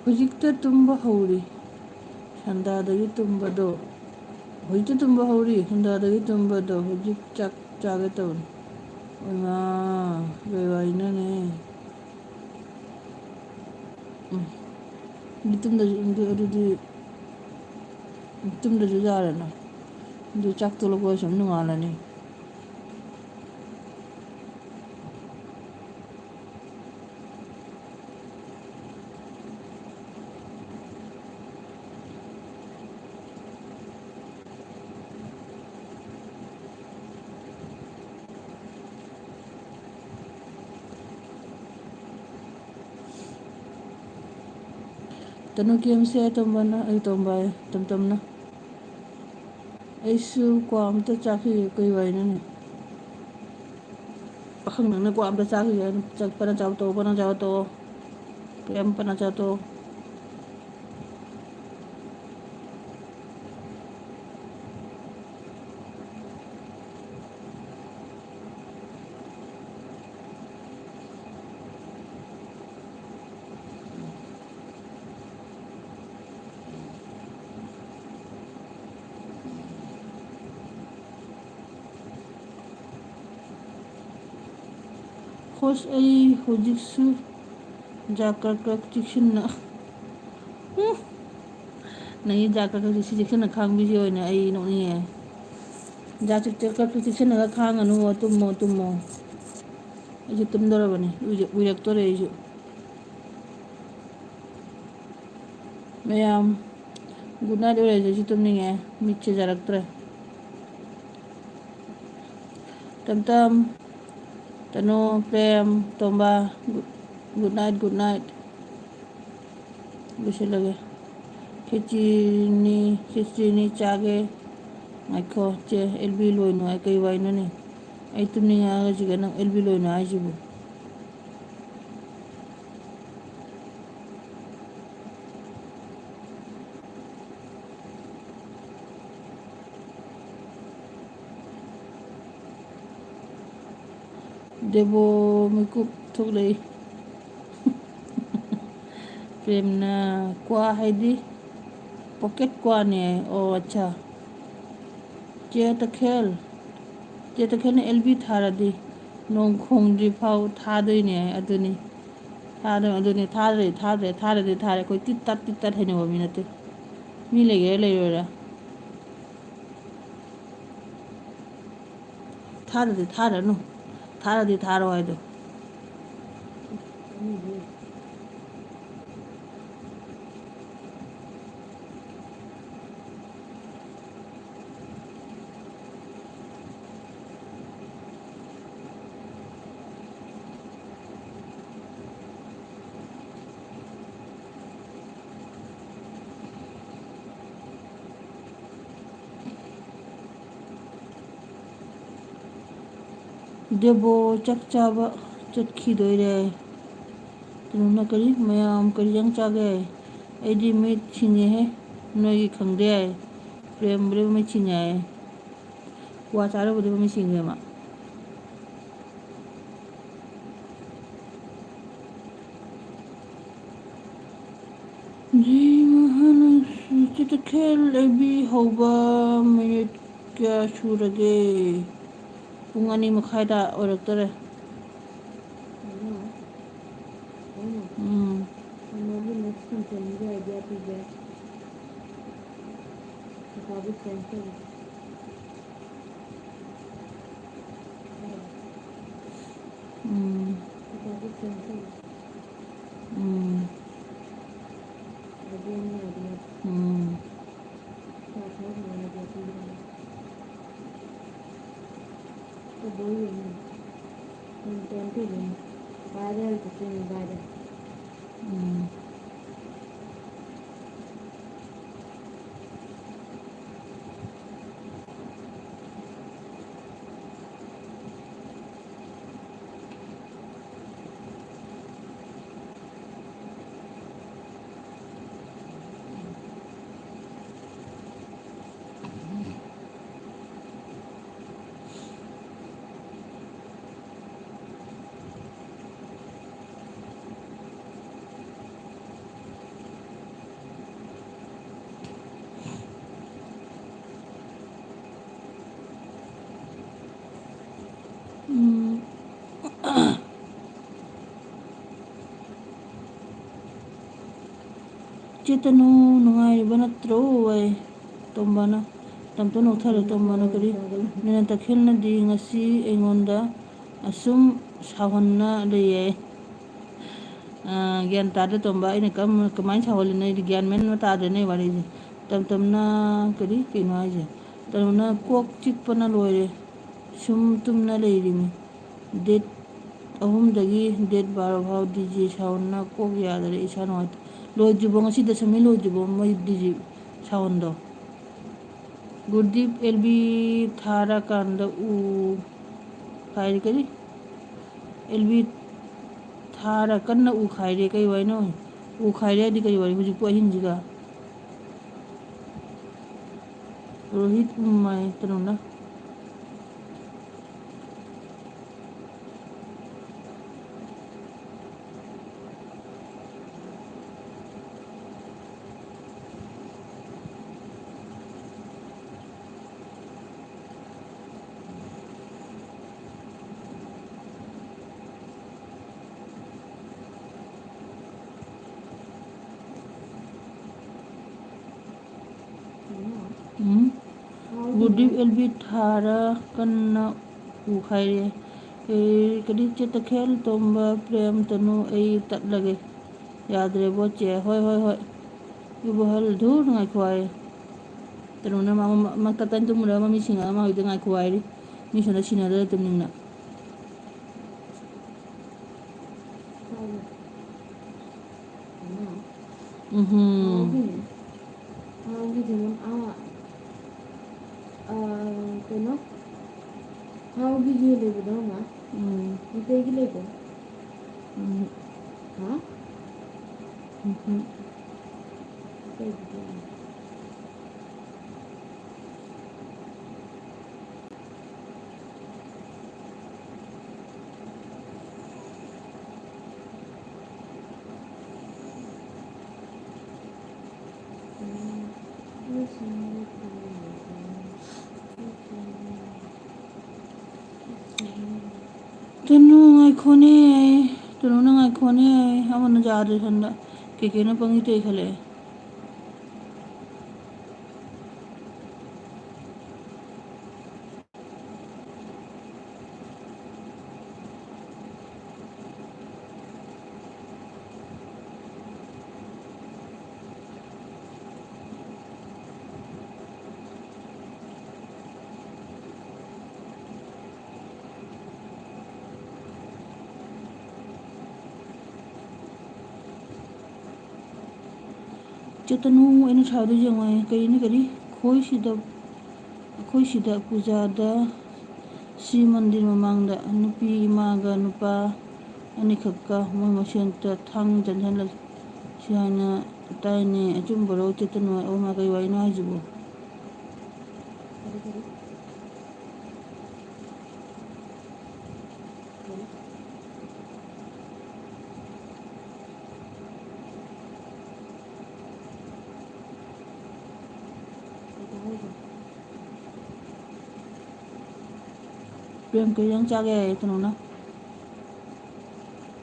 ꯍꯧꯖꯤꯛꯇ ꯇꯨꯝꯕ ꯍꯧꯔꯤ꯫ ꯁꯟꯗꯥꯗꯒꯤ ꯇꯨꯝꯕꯗꯣ꯫ ꯍꯧꯖꯤꯛꯇ ꯇꯨꯝꯕ ꯍꯧꯔꯤ꯫ ꯁꯟꯗꯥꯗꯒꯤ ꯇꯨꯝꯕꯗꯣ꯫ ꯍꯧꯖꯤꯛ ꯆꯥꯛ ꯆꯥꯒꯦ ꯇꯧꯔꯤ꯫ ꯏꯃꯥ, ꯀꯩ ꯋꯥꯔꯤꯅꯣꯅꯦ? ꯎꯝ꯫ ꯑꯗꯨ ꯇꯨꯝꯗꯁꯨ, ꯑꯗꯨ, ꯑꯗꯨꯗꯤ ꯇꯨꯝꯗꯁꯨ ꯌꯥꯔꯦꯅ꯫ ꯑꯗꯨ ꯆꯥꯛ ꯇꯣꯛꯂꯛꯄꯒ ꯁꯨꯝ ꯅꯣꯡꯉꯥꯜꯂꯅꯤ꯫ ꯇꯅꯨ ꯀꯦꯝꯁꯦ ꯇꯣꯝꯕꯅ, ꯑꯩ ꯇꯣꯝꯕ ꯍꯥꯏ, ꯇꯝꯇꯝꯅ꯫ ꯑꯩꯁꯨ ꯀ꯭ꯋꯥ ꯑꯝꯇ ꯆꯥꯈꯤꯒꯦ, ꯀꯩ ꯋꯥꯔꯤꯅꯣꯅꯦ? ꯄꯥꯈꯪ ꯅꯪꯅ ꯀ꯭ꯋꯥ ꯑꯝꯇ ꯆꯥꯈꯤꯒꯦ ꯍꯥꯏꯅ ꯆꯠꯄꯅ ꯆꯥꯕ ꯇꯣꯛꯑꯣ, ꯄꯅ ꯆꯥꯕ ꯇꯣꯛꯑꯣ꯫ ꯄꯦꯝ ꯄꯅ ꯆꯥꯕ ꯇꯣꯛꯑꯣ꯫ ꯍꯣꯁ, ꯑꯩ ꯍꯧꯖꯤꯛꯁꯨ ꯖꯥ ꯀ꯭ꯔꯛ ꯀ꯭ꯔꯛ ꯆꯤꯛꯁꯤꯟꯅ, ꯎꯝ, ꯅꯪꯒꯤ ꯖꯥ ꯀ꯭ꯔꯛ ꯀ꯭ꯔꯛ ꯆꯤꯛꯁꯤ ꯆꯤꯛꯁꯤꯟꯅ ꯈꯥꯡꯕꯤꯁꯤ ꯑꯣꯏꯅ ꯑꯩ ꯅꯣꯛꯅꯤꯡꯉꯦ꯫ ꯖꯥ ꯆꯤꯛ ꯀ꯭ꯔꯛ ꯀ꯭ꯔꯛ ꯆꯤꯛꯁꯤꯟꯅꯒ ꯈꯥꯡꯒꯅꯨ, ꯇꯨꯝꯃꯣ, ꯇꯨꯝꯃꯣ꯫ ꯑꯩꯁꯨ ꯇꯨꯝꯗꯧꯔꯕꯅꯤ, ꯎꯏꯔ-, ꯎꯏꯔꯛꯇꯣꯔꯦ ꯑꯩꯁꯨ꯫ ꯃꯌꯥꯝ, good night ꯑꯣꯏꯔꯁꯨ ꯑꯩꯁꯨ ꯇꯨꯝꯅꯤꯡꯉꯦ, ꯃꯤꯠꯁꯦ ꯌꯥꯔꯛꯇ꯭ꯔꯦ꯫ ꯇꯝꯇꯝ, ꯇꯅꯨ, ꯄ꯭ꯔꯦꯝ, ꯇꯣꯝꯕ, good, good night, good night꯫ ꯂꯣꯏꯁꯤꯜꯂꯒꯦ꯫ ꯈꯦꯆꯤꯅꯤ, ꯈꯦꯆꯤꯅꯤ ꯆꯥꯒꯦ꯫ ꯉꯥꯏꯈꯣ, ꯆꯦ ꯑꯦꯜꯕꯤ ꯂꯣꯏꯅꯨ ꯍꯥꯏ ꯀꯩ ꯋꯥꯏꯅꯣꯅꯦ? ꯑꯩ ꯇꯨꯝꯅꯤꯡꯉꯛꯑꯒ ꯁꯤꯒ ꯅꯪ ꯑꯦꯜ ꯕꯤ ꯂꯣꯏꯅ ꯍꯥꯏꯁꯤꯕꯨ꯫ ꯗꯦꯕꯣ ꯃꯤꯀꯨꯞ ꯊꯣꯛꯂꯛꯏ꯫ ꯄ꯭ꯔꯦꯝꯅ ꯀ꯭ꯋꯥ ꯍꯥꯏꯗꯤ ꯄꯣꯀꯦꯠ ꯀ꯭ꯋꯥꯅꯦ꯫ ꯑꯣ, ꯑꯠꯆꯥ꯫ ꯆꯦ ꯇꯈꯦꯜ, ꯆꯦ ꯇꯈꯦꯜꯅ ꯑꯦꯜ ꯕꯤ ꯊꯥꯔꯗꯤ ꯅꯣꯡ ꯈꯣꯡꯗ꯭ꯔꯤ ꯐꯥꯎ ꯊꯥꯗꯣꯏꯅꯦ꯫ ꯑꯗꯨꯅꯤ꯫ ꯊꯥꯗꯣꯏ-, ꯑꯗꯨꯅꯤ꯫ ꯊꯥꯗ꯭ꯔꯗꯤ ꯊꯥꯗ꯭ꯔꯦ, ꯊꯥꯗ꯭ꯔꯗꯤ ꯊꯥꯔꯦ꯫ ꯑꯩꯈꯣꯏ ꯇꯤꯠ ꯇꯠ, ꯇꯤꯠ ꯇꯠ ꯍꯩꯅꯕ ꯃꯤ ꯅꯠꯇꯦ꯫ ꯃꯤ ꯂꯩꯒꯦꯔꯥ ꯂꯩꯔꯣꯏꯔꯥ꯫ ꯊꯥꯗ꯭ꯔꯗꯤ ꯊꯥꯔꯅꯨ, ꯊꯥꯔꯗꯤ ꯊꯥꯔꯣ ꯍꯥꯏꯗꯣ꯫ ꯗꯦꯕꯣ ꯆꯥꯛ ꯆꯥꯕ ꯆꯠꯈꯤꯗꯣꯏꯔꯦ꯫ ꯀꯩꯅꯣꯅ ꯀꯔꯤ, ꯃꯌꯥꯝ ꯀꯔꯤ ꯌꯦꯟꯁꯥꯡ ꯆꯥꯒꯦ? ꯑꯩꯗꯤ ꯃꯤꯠ ꯁꯤꯡꯉꯦꯍꯦ, ꯅꯣꯏꯒꯤ ꯈꯪꯗꯦ꯫ ꯄ꯭ꯔꯦꯝꯕꯨꯗꯤ ꯃꯤꯠ ꯁꯤꯡꯉꯦ ꯍꯥꯏꯌꯦ꯫ ꯀ꯭ꯋꯥ ꯆꯥꯔꯨꯕꯗꯨꯕꯨ ꯃꯤꯠ ꯁꯤꯡꯉꯦ ꯃꯥ꯫ ꯖꯤ ꯃꯍꯥꯂꯛꯁꯃꯤ꯫ ꯆꯦ ꯇꯈꯦꯜ, ꯑꯦꯜ ꯕꯤ ꯍꯧꯕ ꯃꯤꯅꯤꯠ ꯀꯌꯥ ꯁꯨꯔꯒꯦ? ꯄꯨꯡ ꯑꯅꯤ ꯃꯈꯥꯏꯗ ꯑꯣꯏꯔꯛꯇꯣꯔꯦ꯫ ꯎꯝ꯫ ꯎꯝ꯫ ꯎꯝ꯫ ꯎꯝ꯫ ꯎꯝ꯫ ꯆꯦ ꯇꯅꯨ, ꯅꯨꯡꯉꯥꯏꯔꯤꯕ ꯅꯠꯇ꯭ꯔꯣ? ꯑꯩ ꯇꯣꯝꯕꯅ, ꯇꯝꯇꯣ ꯅꯣꯛꯊꯔꯦ꯫ ꯇꯣꯝꯕꯅ ꯀꯔꯤ? ꯅꯤꯅ ꯇꯈꯦꯜꯅꯗꯤ ꯉꯁꯤ ꯑꯩꯉꯣꯟꯗ ꯑꯁꯨꯝ ꯁꯥꯎꯍꯟꯅ ꯂꯩꯌꯦ꯫ ꯑꯥ, ꯒ꯭ꯌꯥꯟ ꯇꯥꯗ꯭ꯔꯦ ꯇꯣꯝꯕ, ꯑꯩꯅ ꯀꯔꯝ-, ꯀꯃꯥꯏꯅ ꯁꯥꯎꯍꯜꯂꯤꯅꯣ? ꯑꯩꯗꯤ ꯒ꯭ꯌꯥꯟ ꯃꯦꯟ ꯑꯃ ꯇꯥꯗ꯭ꯔꯦ ꯅꯣꯏ ꯋꯥꯔꯤꯁꯦ꯫ ꯇꯝꯇꯝꯅ ꯀꯔꯤ? ꯀꯩꯅꯣ ꯍꯥꯏꯁꯦ? ꯇꯅꯨꯅ ꯀꯣꯛ ꯆꯤꯛꯄꯅ ꯂꯣꯏꯔꯦ꯫ ꯁꯨꯝ ꯇꯨꯝꯅ ꯂꯩꯔꯤꯃꯤ꯫ ꯗꯦꯠ ꯑꯍꯨꯝꯗꯒꯤ ꯗꯦꯠ ꯕꯥꯔꯣ ꯐꯥꯎ ꯗꯤ ꯖꯦ ꯁꯥꯎꯟꯅ ꯀꯣꯛ ꯌꯥꯗꯔꯦ, ꯏꯁꯥ ꯅꯨꯡꯉꯥꯏꯇꯦ꯫ ꯂꯣꯏꯗ꯭ꯔꯤꯕꯣ? ꯉꯁꯤ ꯗꯁꯃꯤ ꯂꯣꯏꯗ꯭ꯔꯤꯕꯣ ꯃꯣꯏ ꯗꯤ ꯖꯦ ꯁꯥꯎꯟꯗꯣ? ꯒꯨꯔꯗꯤꯞ ꯑꯦꯜ ꯕꯤ ꯊꯥꯔꯀꯥꯟꯗ ꯎ ꯈꯥꯏꯔꯦ꯫ ꯀꯔꯤ? ꯑꯦꯜ ꯕꯤ ꯊꯥꯔ ꯀꯟꯅ ꯎ ꯈꯥꯏꯔꯦ꯫ ꯀꯩ ꯋꯥꯔꯤꯅꯣ? ꯎ ꯈꯥꯏꯔꯦ ꯍꯥꯏꯗꯤ ꯀꯔꯤ ꯋꯥꯔꯤ? ꯍꯧꯖꯤꯛꯄꯨ ꯑꯍꯤꯡꯁꯤꯒ? ꯔꯣꯍꯤꯠ ꯎꯃꯥꯏ ꯇꯅꯨꯅ꯫ ꯎꯝ꯫ ꯒꯨꯗꯤꯞ ꯑꯦꯜ ꯕꯤ ꯊꯥꯔ ꯀꯟꯅ ꯎ ꯈꯥꯏꯔꯦ꯫ ꯑꯦ, ꯀꯔꯤ ꯆꯦ ꯇꯈꯦꯜ ꯇꯣꯝꯕ ꯄ꯭ꯔꯦꯝ ꯇꯅꯨ ꯑꯩ ꯇꯠꯂꯒꯦ꯫ ꯌꯥꯗ꯭ꯔꯦꯕꯣ ꯆꯦ꯫ ꯍꯣꯏ, ꯍꯣꯏ, ꯍꯣꯏ꯫ ꯏꯕꯣꯍꯜ ꯙꯨꯔ ꯉꯥꯏꯈꯣ ꯍꯥꯏꯌꯦ꯫ ꯇꯅꯨꯅ ꯃꯥ, ꯃꯥ, ꯃꯥ ꯇꯞ ꯇꯥꯏꯅ ꯇꯨꯝꯃꯨꯔꯒ ꯃꯃꯤꯠ ꯁꯤꯡꯉꯒ ꯃꯥ ꯍꯧꯖꯤꯛꯇ ꯉꯥꯏꯈꯣ ꯍꯥꯏꯔꯤ꯫ ꯃꯤ ꯁꯣꯝꯗ ꯁꯤꯟꯅꯗꯅ ꯇꯨꯝꯅꯤꯡꯅ꯫ ꯎꯝꯍꯨꯝ꯫ ꯍꯥꯎꯒꯤꯗꯤ ꯑꯗꯨꯝ, ꯑꯥ, ꯑꯥ, ꯀꯩꯅꯣ? ꯍꯥꯎꯒꯤ ꯌꯦꯟ ꯂꯩꯕꯗꯣ, ꯃꯥ? ꯎꯝ꯫ ꯃꯩꯇꯩꯒꯤ ꯂꯩꯕ꯭ꯔꯣ? ꯎꯝ꯫ ꯍꯥ? ꯎꯝꯍꯨꯝ꯫ ꯃꯩꯇꯩꯒꯤ ꯂꯩꯕ꯭ꯔꯣ? ꯇꯨꯅꯨ ꯉꯥꯏꯈꯣꯅꯦ, ꯇꯨꯅꯨꯅ ꯉꯥꯏꯈꯣꯅꯦ, ꯑꯃꯅ ꯌꯥꯗ꯭ꯔꯦ ꯁꯣꯝꯗ꯫ ꯀꯦꯀꯦꯅ ꯄꯪꯏ ꯇꯧꯏ ꯈꯜꯂꯛꯑꯦ꯫ ꯆꯦꯇꯅꯨ, ꯑꯩꯅ ꯁꯥꯕꯗꯣ ꯌꯦꯡꯉꯣ ꯍꯥꯏ꯫ ꯀꯔꯤꯅꯣ, ꯀꯔꯤ? ꯑꯩꯈꯣꯏ ꯁꯤꯗ, ꯑꯩꯈꯣꯏ ꯁꯤꯗ ꯄꯨꯖꯥꯗ ꯁ꯭ꯔꯤ ꯃꯟꯗꯤꯔ ꯃꯃꯥꯡꯗ ꯅꯨꯄꯤ ꯏꯃꯥꯒ ꯅꯨꯄꯥ ꯑꯅꯤꯈꯛꯀ ꯃꯣꯏ ꯃꯁꯦꯟꯇ ꯊꯥꯡ ꯆꯪꯁꯤꯜꯂꯁꯤ ꯍꯥꯏꯅ ꯇꯥꯏꯅꯦ꯫ ꯑꯆꯨꯝꯕꯔꯣ ꯆꯦꯇꯅꯨ? ꯑꯣ ꯃꯥ, ꯀꯔꯤ ꯋꯥꯔꯤꯅꯣ ꯍꯥꯏꯁꯤꯕꯣ? ꯄ꯭ꯔꯦꯝ, ꯀꯩ ꯏꯟꯖꯥꯡ ꯆꯥꯒꯦ ꯍꯥꯏꯌꯦ ꯀꯩꯅꯣꯅ?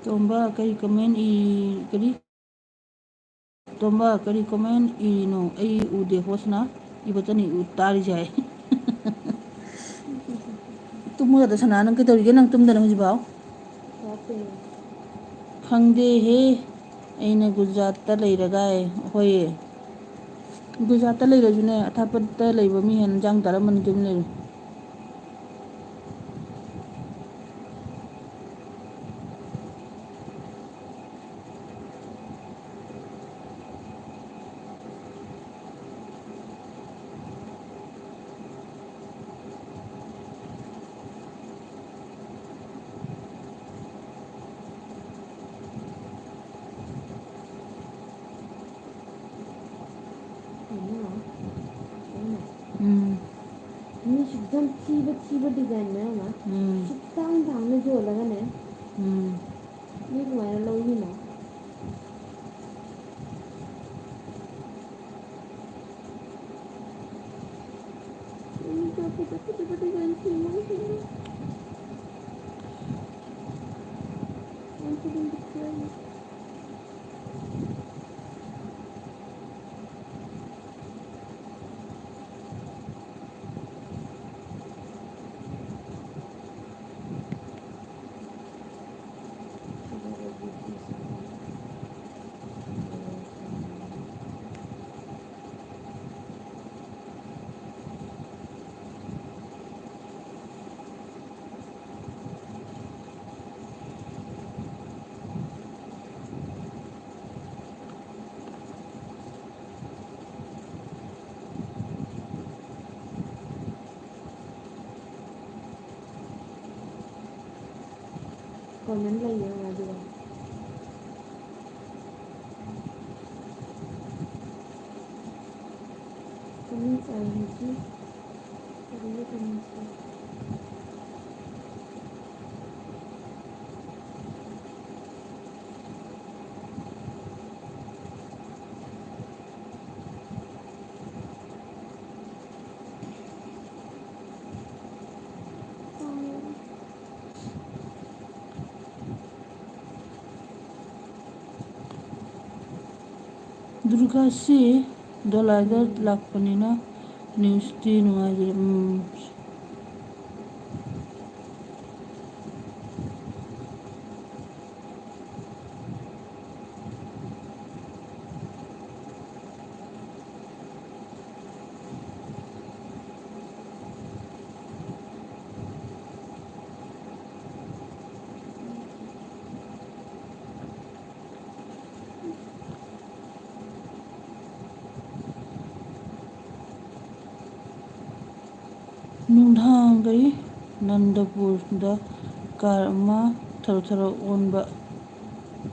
ꯇꯣꯝꯕ, ꯀꯔꯤ comment ꯏ-, ꯀꯔꯤ? ꯇꯣꯝꯕ, ꯀꯔꯤ comment ꯏꯔꯤꯅꯣ? ꯑꯩ ꯎꯗꯦ, ꯍꯣꯁꯅ ꯏꯕꯇꯅꯤ ꯎ ꯇꯥꯔꯤꯁꯦ ꯍꯥꯏ꯫ ꯇꯨꯝꯃꯒꯗ ꯁꯅꯥ, ꯅꯪ ꯀꯩꯗꯧꯔꯤꯒꯦ? ꯅꯪ ꯇꯨꯝꯗꯅ ꯍꯧꯖꯤꯛꯐꯥꯎ? ꯈꯪꯗꯦꯍꯦ, ꯑꯩꯅ ꯒꯨꯖꯔꯥꯠꯇ ꯂꯩꯔꯒ, ꯍꯣꯏꯌꯦ, ꯒꯨꯖꯔꯥꯠꯇ ꯂꯩꯔꯁꯨꯅꯦ, ꯑꯊꯥꯞꯄꯗ ꯂꯩꯕ ꯃꯤ ꯍꯦꯟꯅ ꯏꯟꯖꯥꯡ ꯆꯥꯔꯝꯃꯅꯤ, ꯇꯨꯃꯤꯟ ꯂꯩꯔꯣ꯫ ꯎꯝ꯫ ꯃꯤ ꯁꯨꯛꯌꯥꯝ ꯊꯤꯕ ꯊꯤꯕ design ꯃꯌꯥꯝ ꯑꯃ ꯎꯝ꯫ ꯁꯨꯛꯇꯥꯡ ꯇꯥꯡꯅ ꯌꯣꯜꯂꯒꯅꯦ꯫ ꯎꯝ꯫ ꯃꯤ ꯀꯃꯥꯏꯅ ꯂꯧꯔꯤꯅꯣ? ꯃꯤ ꯐꯖ ꯐꯖꯕ design ꯁꯦꯝꯃꯒ ꯁꯦꯝꯃꯒ꯫ ꯌꯥꯝ ꯐꯖꯅ ꯁꯦꯝꯃꯦ꯫ ꯀꯃꯦꯟ ꯂꯩꯌꯦ ꯑꯗꯨꯒ꯫ ꯀꯃꯦꯟ ꯆꯥꯏ ꯍꯧꯖꯤꯛ꯫ ꯀꯔꯤꯅꯣ ꯀꯃꯦꯟ ꯆꯥꯏ? ꯗꯨꯔꯒꯥꯁꯤ ꯗꯣꯂꯥꯏꯗ ꯂꯥꯛꯄꯅꯤꯅ ꯅ꯭ꯌꯨꯁꯇꯤ ꯅꯨꯡꯉꯥꯏꯖꯔꯦ꯫ ꯎꯝ꯫ ꯅꯨꯡꯗꯥꯡꯒꯤ ꯅꯟꯗꯄꯨꯔꯗ ꯀꯥꯔ ꯑꯃ ꯊꯔꯣ ꯊꯔꯣ ꯑꯣꯟꯕ꯫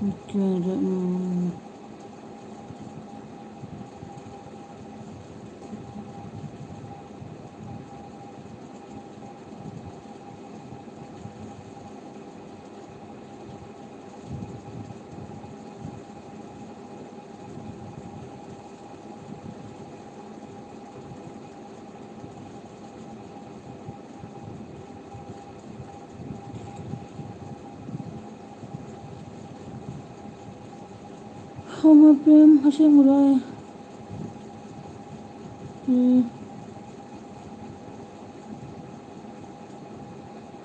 ꯎꯝ꯫ ꯍꯣꯃꯣ ꯄ꯭ꯔꯦꯝ ꯑꯁꯦꯡꯕꯔꯣ? ꯎꯝ꯫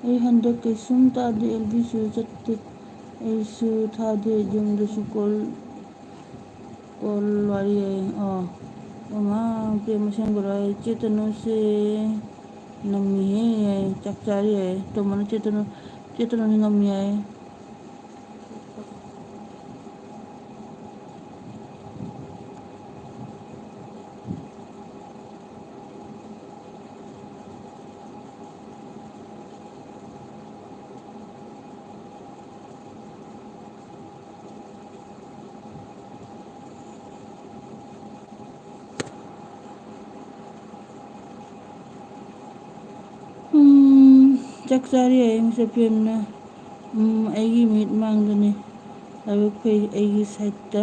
ꯑꯩ ꯍꯟꯗꯛ ꯀꯩꯁꯨꯝ ꯇꯥꯗꯦ, ꯑꯦꯜ ꯕꯤꯁꯨ ꯆꯠꯇꯦ꯫ ꯑꯩꯁꯨ ꯊꯥꯗꯦ, ꯌꯨꯝꯗꯁꯨ ꯀꯣꯜ, ꯀꯣꯜ ꯋꯥꯔꯤ ꯍꯥꯏ꯫ ꯑꯣ, ꯑꯣ, ꯃꯥ ꯄ꯭ꯔꯦꯝ ꯑꯁꯦꯡꯕꯔꯣ? ꯑꯩ ꯆꯦ ꯇꯅꯨꯁꯦ ꯅꯝꯃꯤꯍꯦ, ꯆꯥꯛ ꯆꯥꯔꯤ ꯍꯥꯏ꯫ ꯇꯣꯝꯕꯅ ꯆꯦ ꯇꯅꯨ, ꯆꯦ ꯇꯅꯨꯁꯦ ꯅꯝꯃꯤ ꯍꯥꯏ꯫ ꯆꯥꯛ ꯆꯥꯔꯤ ꯍꯌꯦꯡꯁꯦ ꯄꯦꯝꯅ꯫ ꯎꯝ, ꯑꯩꯒꯤ ꯃꯤꯠ ꯃꯥꯡꯗꯅꯤ꯫ ꯂꯥꯏꯕꯛ ꯐꯩ ꯑꯩꯒꯤ ꯁꯥꯏꯠꯇ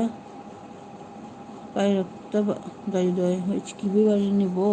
ꯄꯥꯏꯔꯛꯇꯕ ꯒꯥꯔꯤꯗꯣ꯫ ꯍꯣꯏ, ꯆꯤꯀꯤꯕꯤ ꯒꯥꯔꯤꯅꯤꯕꯣ꯫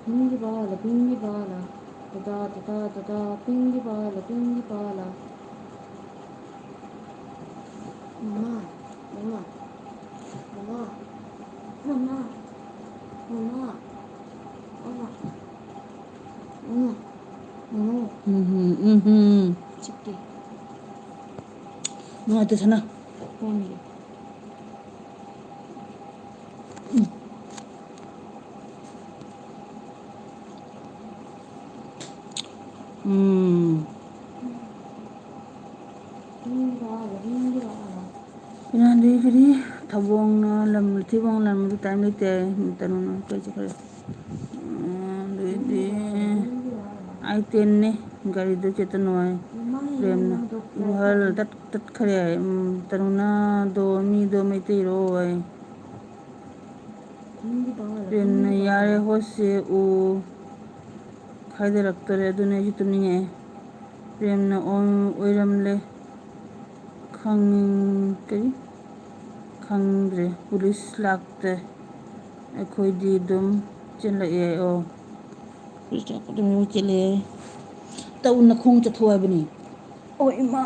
ꯄꯤꯡꯒꯤ ꯕꯥꯂꯥ, ꯄꯤꯡꯒꯤ ꯕꯥꯂꯥ, ꯇꯨꯇꯥ, ꯇꯨꯇꯥ, ꯇꯨꯇꯥ, ꯄꯤꯡꯒꯤ ꯕꯥꯂꯥ, ꯄꯤꯡꯒꯤ ꯕꯥꯂꯥ꯫ ꯃꯃꯥ, ꯃꯃꯥ, ꯃꯃꯥ, ꯃꯃꯥ, ꯃꯃꯥ, ꯃꯃꯥ, ꯃꯃꯥ, ꯃꯃꯥ, ꯎꯝ, ꯎꯝ, ꯎꯝ꯫ ꯆꯤꯛꯀꯦ꯫ ꯅꯨꯡꯉꯥꯏꯇꯦ, ꯁꯅꯥ꯫ ꯐꯣꯟꯒꯤ꯫ ꯎꯝ꯫ ꯏꯔꯥꯟꯗꯤ ꯀꯔꯤ? ꯊꯧꯕꯣꯡꯅ ꯂꯝ, ꯊꯤꯕꯣꯡ ꯂꯝ ꯇꯥꯏꯝ ꯂꯩꯇꯦ꯫ ꯇꯔꯨꯅ ꯀꯩ ꯆꯠꯈ꯭ꯔꯦ? ꯎꯝ, ꯑꯗꯨꯗꯤ ꯑꯥꯏ ꯇꯦꯟꯅꯦ꯫ ꯒꯥꯔꯤꯗꯣ ꯆꯦꯇꯟ ꯍꯣꯏ꯫ ꯄ꯭ꯔꯦꯝꯅ꯫ ꯒꯨꯍꯜ ꯇꯠ-, ꯇꯠꯈ꯭ꯔꯦ ꯍꯥꯏ꯫ ꯎꯝ, ꯇꯔꯨꯅ ꯗꯣ, ꯃꯤꯗꯣ ꯃꯩꯇꯩꯔꯣ ꯍꯥꯏ꯫ ꯄ꯭ꯔꯦꯝꯅ ꯌꯥꯔꯦ ꯍꯣꯁꯦ ꯎ꯫ ꯈꯥꯏꯗꯔꯛꯇꯣꯔꯦ, ꯑꯗꯨꯅ ꯑꯩꯁꯨ ꯇꯨꯝꯅꯤꯡꯉꯛꯑꯦ꯫ ꯄ꯭ꯔꯦꯝꯅ ꯑꯣꯏ-, ꯑꯣꯏꯔꯝꯂꯦ꯫ ꯈꯪ-, ꯀꯔꯤ? ꯈꯪꯗ꯭ꯔꯦ꯫ ꯄꯨꯂꯤꯁ ꯂꯥꯛꯇꯦ꯫ ꯑꯩꯈꯣꯏꯗꯤ ꯑꯗꯨꯝ ꯆꯦꯜꯂꯛꯑꯦ꯫ ꯑꯣ꯫ ꯄꯨꯂꯤꯁ ꯂꯥꯛꯄꯗ ꯑꯗꯨꯝ ꯆꯦꯜꯂꯛꯑꯦ꯫ ꯇꯧ ꯅꯈꯣꯡ ꯆꯠꯊꯣꯛ ꯍꯥꯏꯕꯅꯤ꯫ ꯑꯣ ꯏꯃꯥ꯫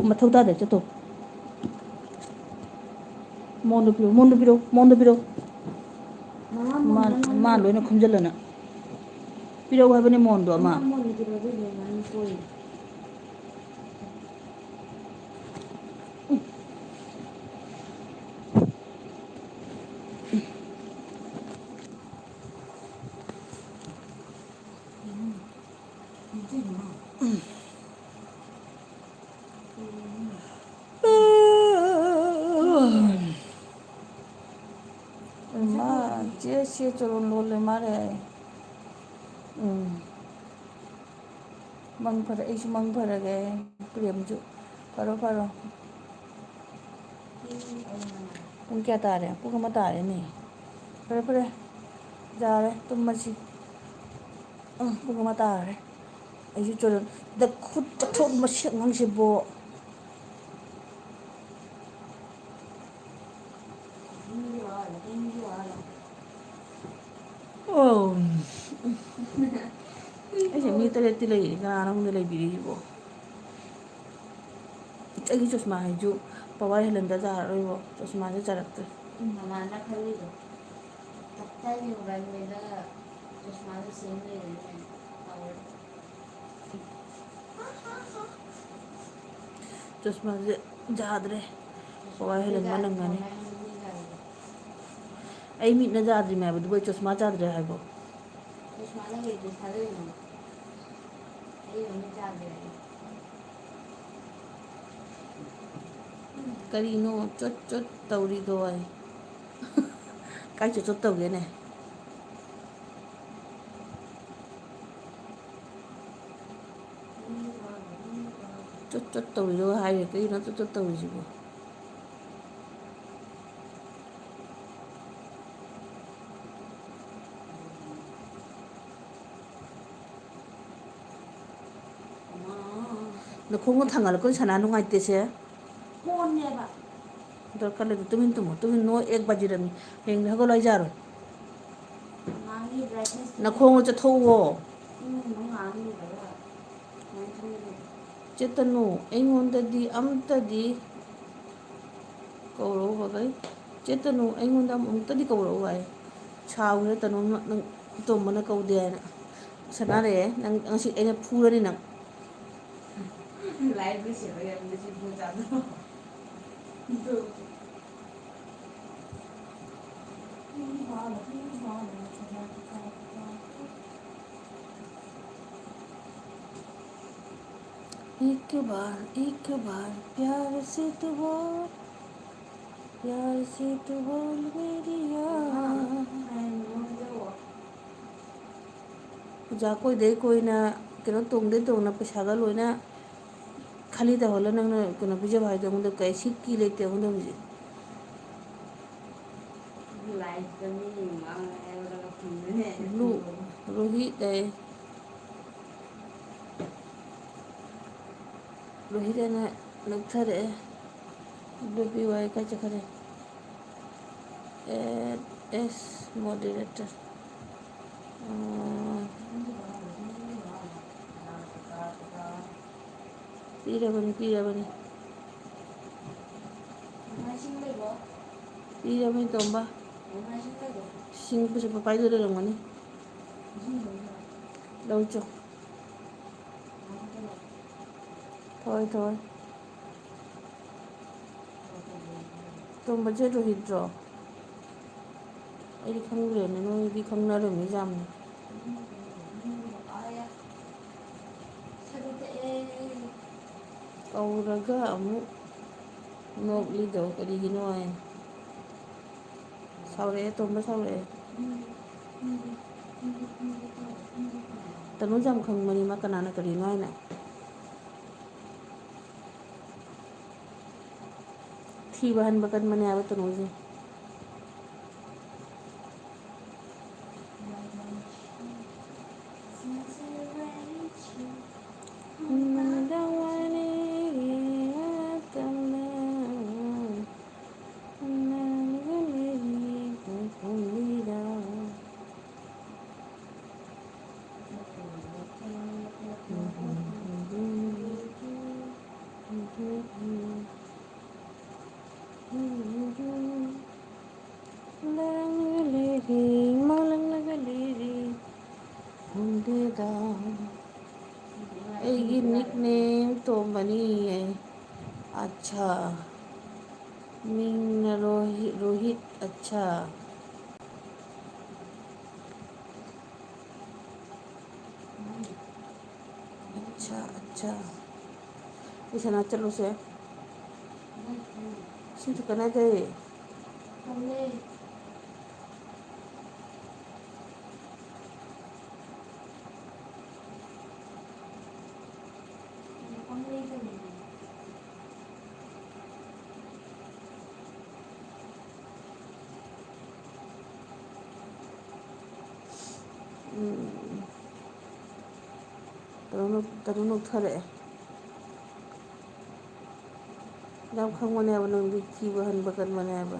ꯃꯊꯧ ꯇꯥꯗꯦ, ꯆꯠꯇꯣ꯫ ꯃꯣꯟꯗꯣ ꯄꯤꯔꯛꯑꯣ, ꯃꯣꯟꯗꯣ ꯄꯤꯔꯛꯑꯣ, ꯃꯣꯟꯗꯣ ꯄꯤꯔꯛꯑꯣ꯫ ꯃꯥ, ꯃꯥ ꯂꯣꯏꯅ ꯈꯨꯝꯖꯤꯜꯂꯅ꯫ ꯄꯤꯔꯛꯑꯣ ꯍꯥꯏꯕꯅꯦ ꯃꯣꯟꯗꯣ ꯑꯃ꯫ ꯃꯥ ꯆꯦ, ꯆꯦ ꯆꯣꯔꯣꯟ ꯂꯣꯜꯂꯦ ꯃꯥꯅꯦ꯫ ꯎꯝ꯫ ꯃꯪ ꯐꯔ-, ꯑꯩꯁꯨ ꯃꯪ ꯐꯔꯒꯦ꯫ ꯄ꯭ꯔꯦꯝꯁꯨ ꯐꯔꯣ, ꯐꯔꯣ꯫ ꯄꯨꯡ ꯀꯌꯥ ꯇꯥꯔꯦ? ꯄꯨꯡ ꯑꯃ ꯇꯥꯔꯦꯅꯦ꯫ ꯐꯔꯦ, ꯐꯔꯦ꯫ ꯌꯥꯔꯦ, ꯇꯨꯝꯃꯁꯤ꯫ ꯎꯝ, ꯄꯨꯡ ꯑꯃ ꯇꯥꯔꯦ꯫ ꯑꯩꯁꯨ ꯆꯣꯔꯝ-, ꯗ ꯈꯨꯠ ꯆꯠꯊꯣꯛ ꯃꯁꯦꯛ ꯉꯪꯁꯤꯕꯣ꯫ ꯑꯣ꯫ ꯑꯩꯁꯦ ꯃꯤ ꯇꯔꯦꯠꯇꯤ ꯂꯩꯔꯤ, ꯀꯅꯥꯅꯣ ꯈꯪꯗꯦ ꯂꯩꯕꯤꯔꯤꯁꯤꯕꯣ? ꯑꯩꯒꯤ ꯆꯨꯁꯃꯥ ꯍꯥꯏꯁꯨ ꯄꯋꯥꯔ ꯍꯦꯜꯍꯟꯗ ꯌꯥꯔꯔꯣꯏꯕꯣ, ꯆꯨꯁꯃꯥꯁꯦ ꯆꯥꯔꯛꯇ꯭ꯔꯦ꯫ ꯎꯝ, ꯃꯃꯥꯅ ꯈꯜꯂꯤꯗꯣ, ꯇꯞꯇꯥꯏ ꯃꯣꯕꯥꯏꯜ ꯃꯦꯗ ꯆꯨꯁꯃꯥꯁꯨ ꯁꯦꯝ ꯂꯩꯔꯦꯅꯦ, ꯄꯋꯥꯔ꯫ ꯆꯨꯁꯃꯥꯁꯦ ꯌꯥꯗ꯭ꯔꯦ꯫ ꯄꯋꯥꯔ ꯍꯦꯜꯍꯟꯕ ꯅꯪꯒꯅꯤ꯫ ꯑꯩ ꯃꯤꯠꯅ ꯌꯥꯗ꯭ꯔꯤꯅꯦ ꯍꯥꯏꯕ, ꯑꯗꯨꯕꯨ ꯑꯩ ꯆꯨꯁꯃꯥ ꯆꯥꯗ꯭ꯔꯦ ꯍꯥꯏꯕꯣ꯫ ꯆꯨꯁꯃꯥ ꯂꯩꯔꯗꯤ ꯊꯥꯗꯣꯛꯏꯅꯣ? ꯑꯩ ꯃꯃꯤꯠ ꯌꯥꯗ꯭ꯔꯦ꯫ ꯀꯔꯤꯅꯣ ꯆꯣꯠ ꯆꯣꯠ ꯇꯧꯔꯤꯗꯣ ꯑꯩ? ꯀꯥꯏ ꯆꯣꯠ ꯆꯣꯠ ꯇꯧꯒꯦꯅꯦ? ꯆꯣꯠ ꯆꯣꯠ ꯇꯧꯔꯤꯗꯣ ꯍꯥꯏꯔꯦ, ꯀꯩꯅꯣ ꯆꯣꯠ ꯆꯣꯠ ꯇꯧꯔꯤꯁꯤꯕꯣ? ꯅꯈꯣꯡꯗꯣ ꯊꯥꯡꯒꯠꯂꯛꯀꯅꯨ ꯁꯅꯥ, ꯅꯨꯡꯉꯥꯏꯇꯦꯁꯦ꯫ ꯀꯣꯟꯅꯦꯕ꯫ ꯗꯔꯀꯥꯔ ꯂꯩꯇꯦ, ꯇꯨꯃꯤꯟ ꯇꯨꯝꯃꯣ, ꯇꯨꯃꯤꯟ ꯅꯣ ꯑꯦꯛ ꯕꯥꯖꯤ ꯔꯃꯤ꯫ ꯍꯌꯦꯡꯗꯤ ꯍꯧꯒꯠꯂꯣ ꯍꯥꯏꯖꯔꯣꯏ꯫ ꯉꯥꯡꯉꯤ brightness ꯅꯈꯣꯡꯗꯣ ꯆꯠꯊꯣꯛꯑꯣ꯫ ꯏꯃꯨꯡꯗ ꯉꯥꯡꯉꯤꯕꯒ ꯀꯃꯥꯏꯅ ꯈꯪꯒꯅꯤ? ꯆꯦꯇꯅꯨ, ꯑꯩꯉꯣꯟꯗꯗꯤ ꯑꯝꯇꯗꯤ ꯀꯧꯔꯛꯎ ꯕꯒꯩ꯫ ꯆꯦꯇꯅꯨ, ꯑꯩꯉꯣꯟꯗ ꯑꯃꯨꯛꯇꯗꯤ ꯀꯧꯔꯛꯎ ꯍꯥꯏ꯫ ꯁꯥꯎꯈ꯭ꯔꯦ ꯇꯅꯨꯅ, ꯅꯪ ꯇꯣꯝꯕꯅ ꯀꯧꯗꯦ ꯍꯥꯏꯅ꯫ ꯁꯅꯥꯔꯦ, ꯅꯪ ꯉꯁꯤ ꯑꯩꯅ ꯐꯨꯔꯅꯤ ꯅꯪ꯫ Live ꯂꯣꯏꯁꯤꯜꯂꯒ ꯌꯥꯝ ꯂꯣꯏꯁꯤꯟ ꯄꯣꯠ ꯆꯥꯗ꯭ꯔꯣ? एक बार, एक बार प्यार से तू बोल, प्यार से तू बोल मेरी यार। ꯄꯨꯖꯥ ꯀꯣꯏꯗꯩ ꯀꯣꯏꯅ, ꯀꯩꯅꯣ ꯇꯣꯡꯗꯩ ꯇꯣꯡꯅ ꯄꯩꯁꯥꯒ ꯂꯣꯏꯅ ꯈꯥꯂꯤ ꯇꯧꯍꯜꯂ ꯅꯪꯅ ꯀꯩꯅꯣ ꯄꯤꯖꯕ ꯍꯥꯏꯗꯣ ꯑꯩꯉꯣꯟꯗ ꯀꯩ ꯁꯤꯀꯤ ꯂꯩꯇꯦ ꯑꯩꯉꯣꯟꯗ ꯍꯧꯖꯤꯛ꯫ Live ꯇ ꯃꯤ ꯉꯥꯡꯅ ꯍꯥꯏꯕꯗꯒ ꯐꯪꯗꯣꯏꯅꯦ꯫ ꯔꯨ-, ꯔꯣꯍꯤꯠ ꯑꯌꯦ꯫ ꯔꯣꯍꯤꯠ ꯑꯅ ꯂꯧꯊꯔꯛꯑꯦ꯫ ꯕꯤ ꯋꯥꯏ ꯀꯥꯏ ꯆꯠꯈꯔꯦ? ꯑꯦꯁ ꯃꯣꯗꯦꯔꯦꯇꯔ꯫ ꯄꯤꯔꯕꯅꯤ, ꯄꯤꯔꯕꯅꯤ꯫ ꯄꯤꯔꯕꯅꯤ, ꯇꯣꯝꯕ꯫ ꯁꯤꯡ ꯄꯨꯁꯤꯜꯂꯛꯄ ꯄꯥꯏꯗꯨ ꯂꯩꯔꯝꯒꯅꯤ꯫ ꯂꯧ ꯆꯣ꯫ ꯊꯣꯏ, ꯊꯣꯏ꯫ ꯇꯣꯝꯕꯁꯦ ꯔꯣꯍꯤꯠꯔꯣ? ꯑꯩꯗꯤ ꯈꯪꯗ꯭ꯔꯦꯅꯦ, ꯅꯣꯏꯗꯤ ꯈꯪꯅꯔꯝꯃꯤ ꯌꯥꯝꯅ꯫ ꯀꯧꯔꯒ ꯑꯃꯨꯛ ꯅꯣꯛꯂꯤꯗꯣ ꯀꯔꯤꯒꯤꯅꯣ ꯍꯥꯏ꯫ ꯁꯥꯎꯔꯛꯑꯦ, ꯇꯣꯝꯕ ꯁꯥꯎꯔꯛꯑꯦ꯫ ꯇꯅꯨꯁꯦ ꯌꯥꯝ ꯈꯪꯕꯅꯤ, ꯃꯥ ꯀꯅꯥꯅ ꯀꯔꯤꯅꯣ ꯍꯥꯏꯅ꯫ ꯊꯤꯕ ꯍꯟꯕ ꯀꯟꯕꯅꯦ ꯍꯥꯏꯕ ꯇꯅꯨꯁꯦ꯫ ꯂꯥꯡꯂꯒ ꯂꯩꯔꯤ, ꯃꯥꯂꯪꯂꯒ ꯂꯩꯔꯤ, ꯈꯪꯗꯦꯗ꯫ ꯑꯩꯒꯤ ꯅꯤꯛꯅꯦꯝ ꯇꯣꯝꯕꯅꯤ꯫ ꯑꯠꯁꯥ꯫ ꯃꯤꯡꯅ ꯔꯣꯍꯤ-, ꯔꯣꯍꯤꯠ꯫ ꯑꯠꯁꯥ꯫ ꯑꯠꯁꯥ, ꯑꯠꯁꯥ꯫ ꯑꯩ ꯁꯅꯥ ꯆꯠꯂꯨꯁꯦ꯫ ꯁꯤꯁꯨ ꯀꯥꯟꯅꯗꯦ꯫ ꯎꯝ꯫ ꯇꯅꯨ ꯅꯣꯛ-, ꯇꯅꯨ ꯅꯣꯛꯊꯔꯛꯑꯦ꯫ ꯌꯥꯝ ꯈꯪꯕꯅꯦꯕ ꯅꯪꯗꯤ, ꯊꯤꯕ ꯍꯟꯕ ꯀꯟꯕꯅꯦꯕ꯫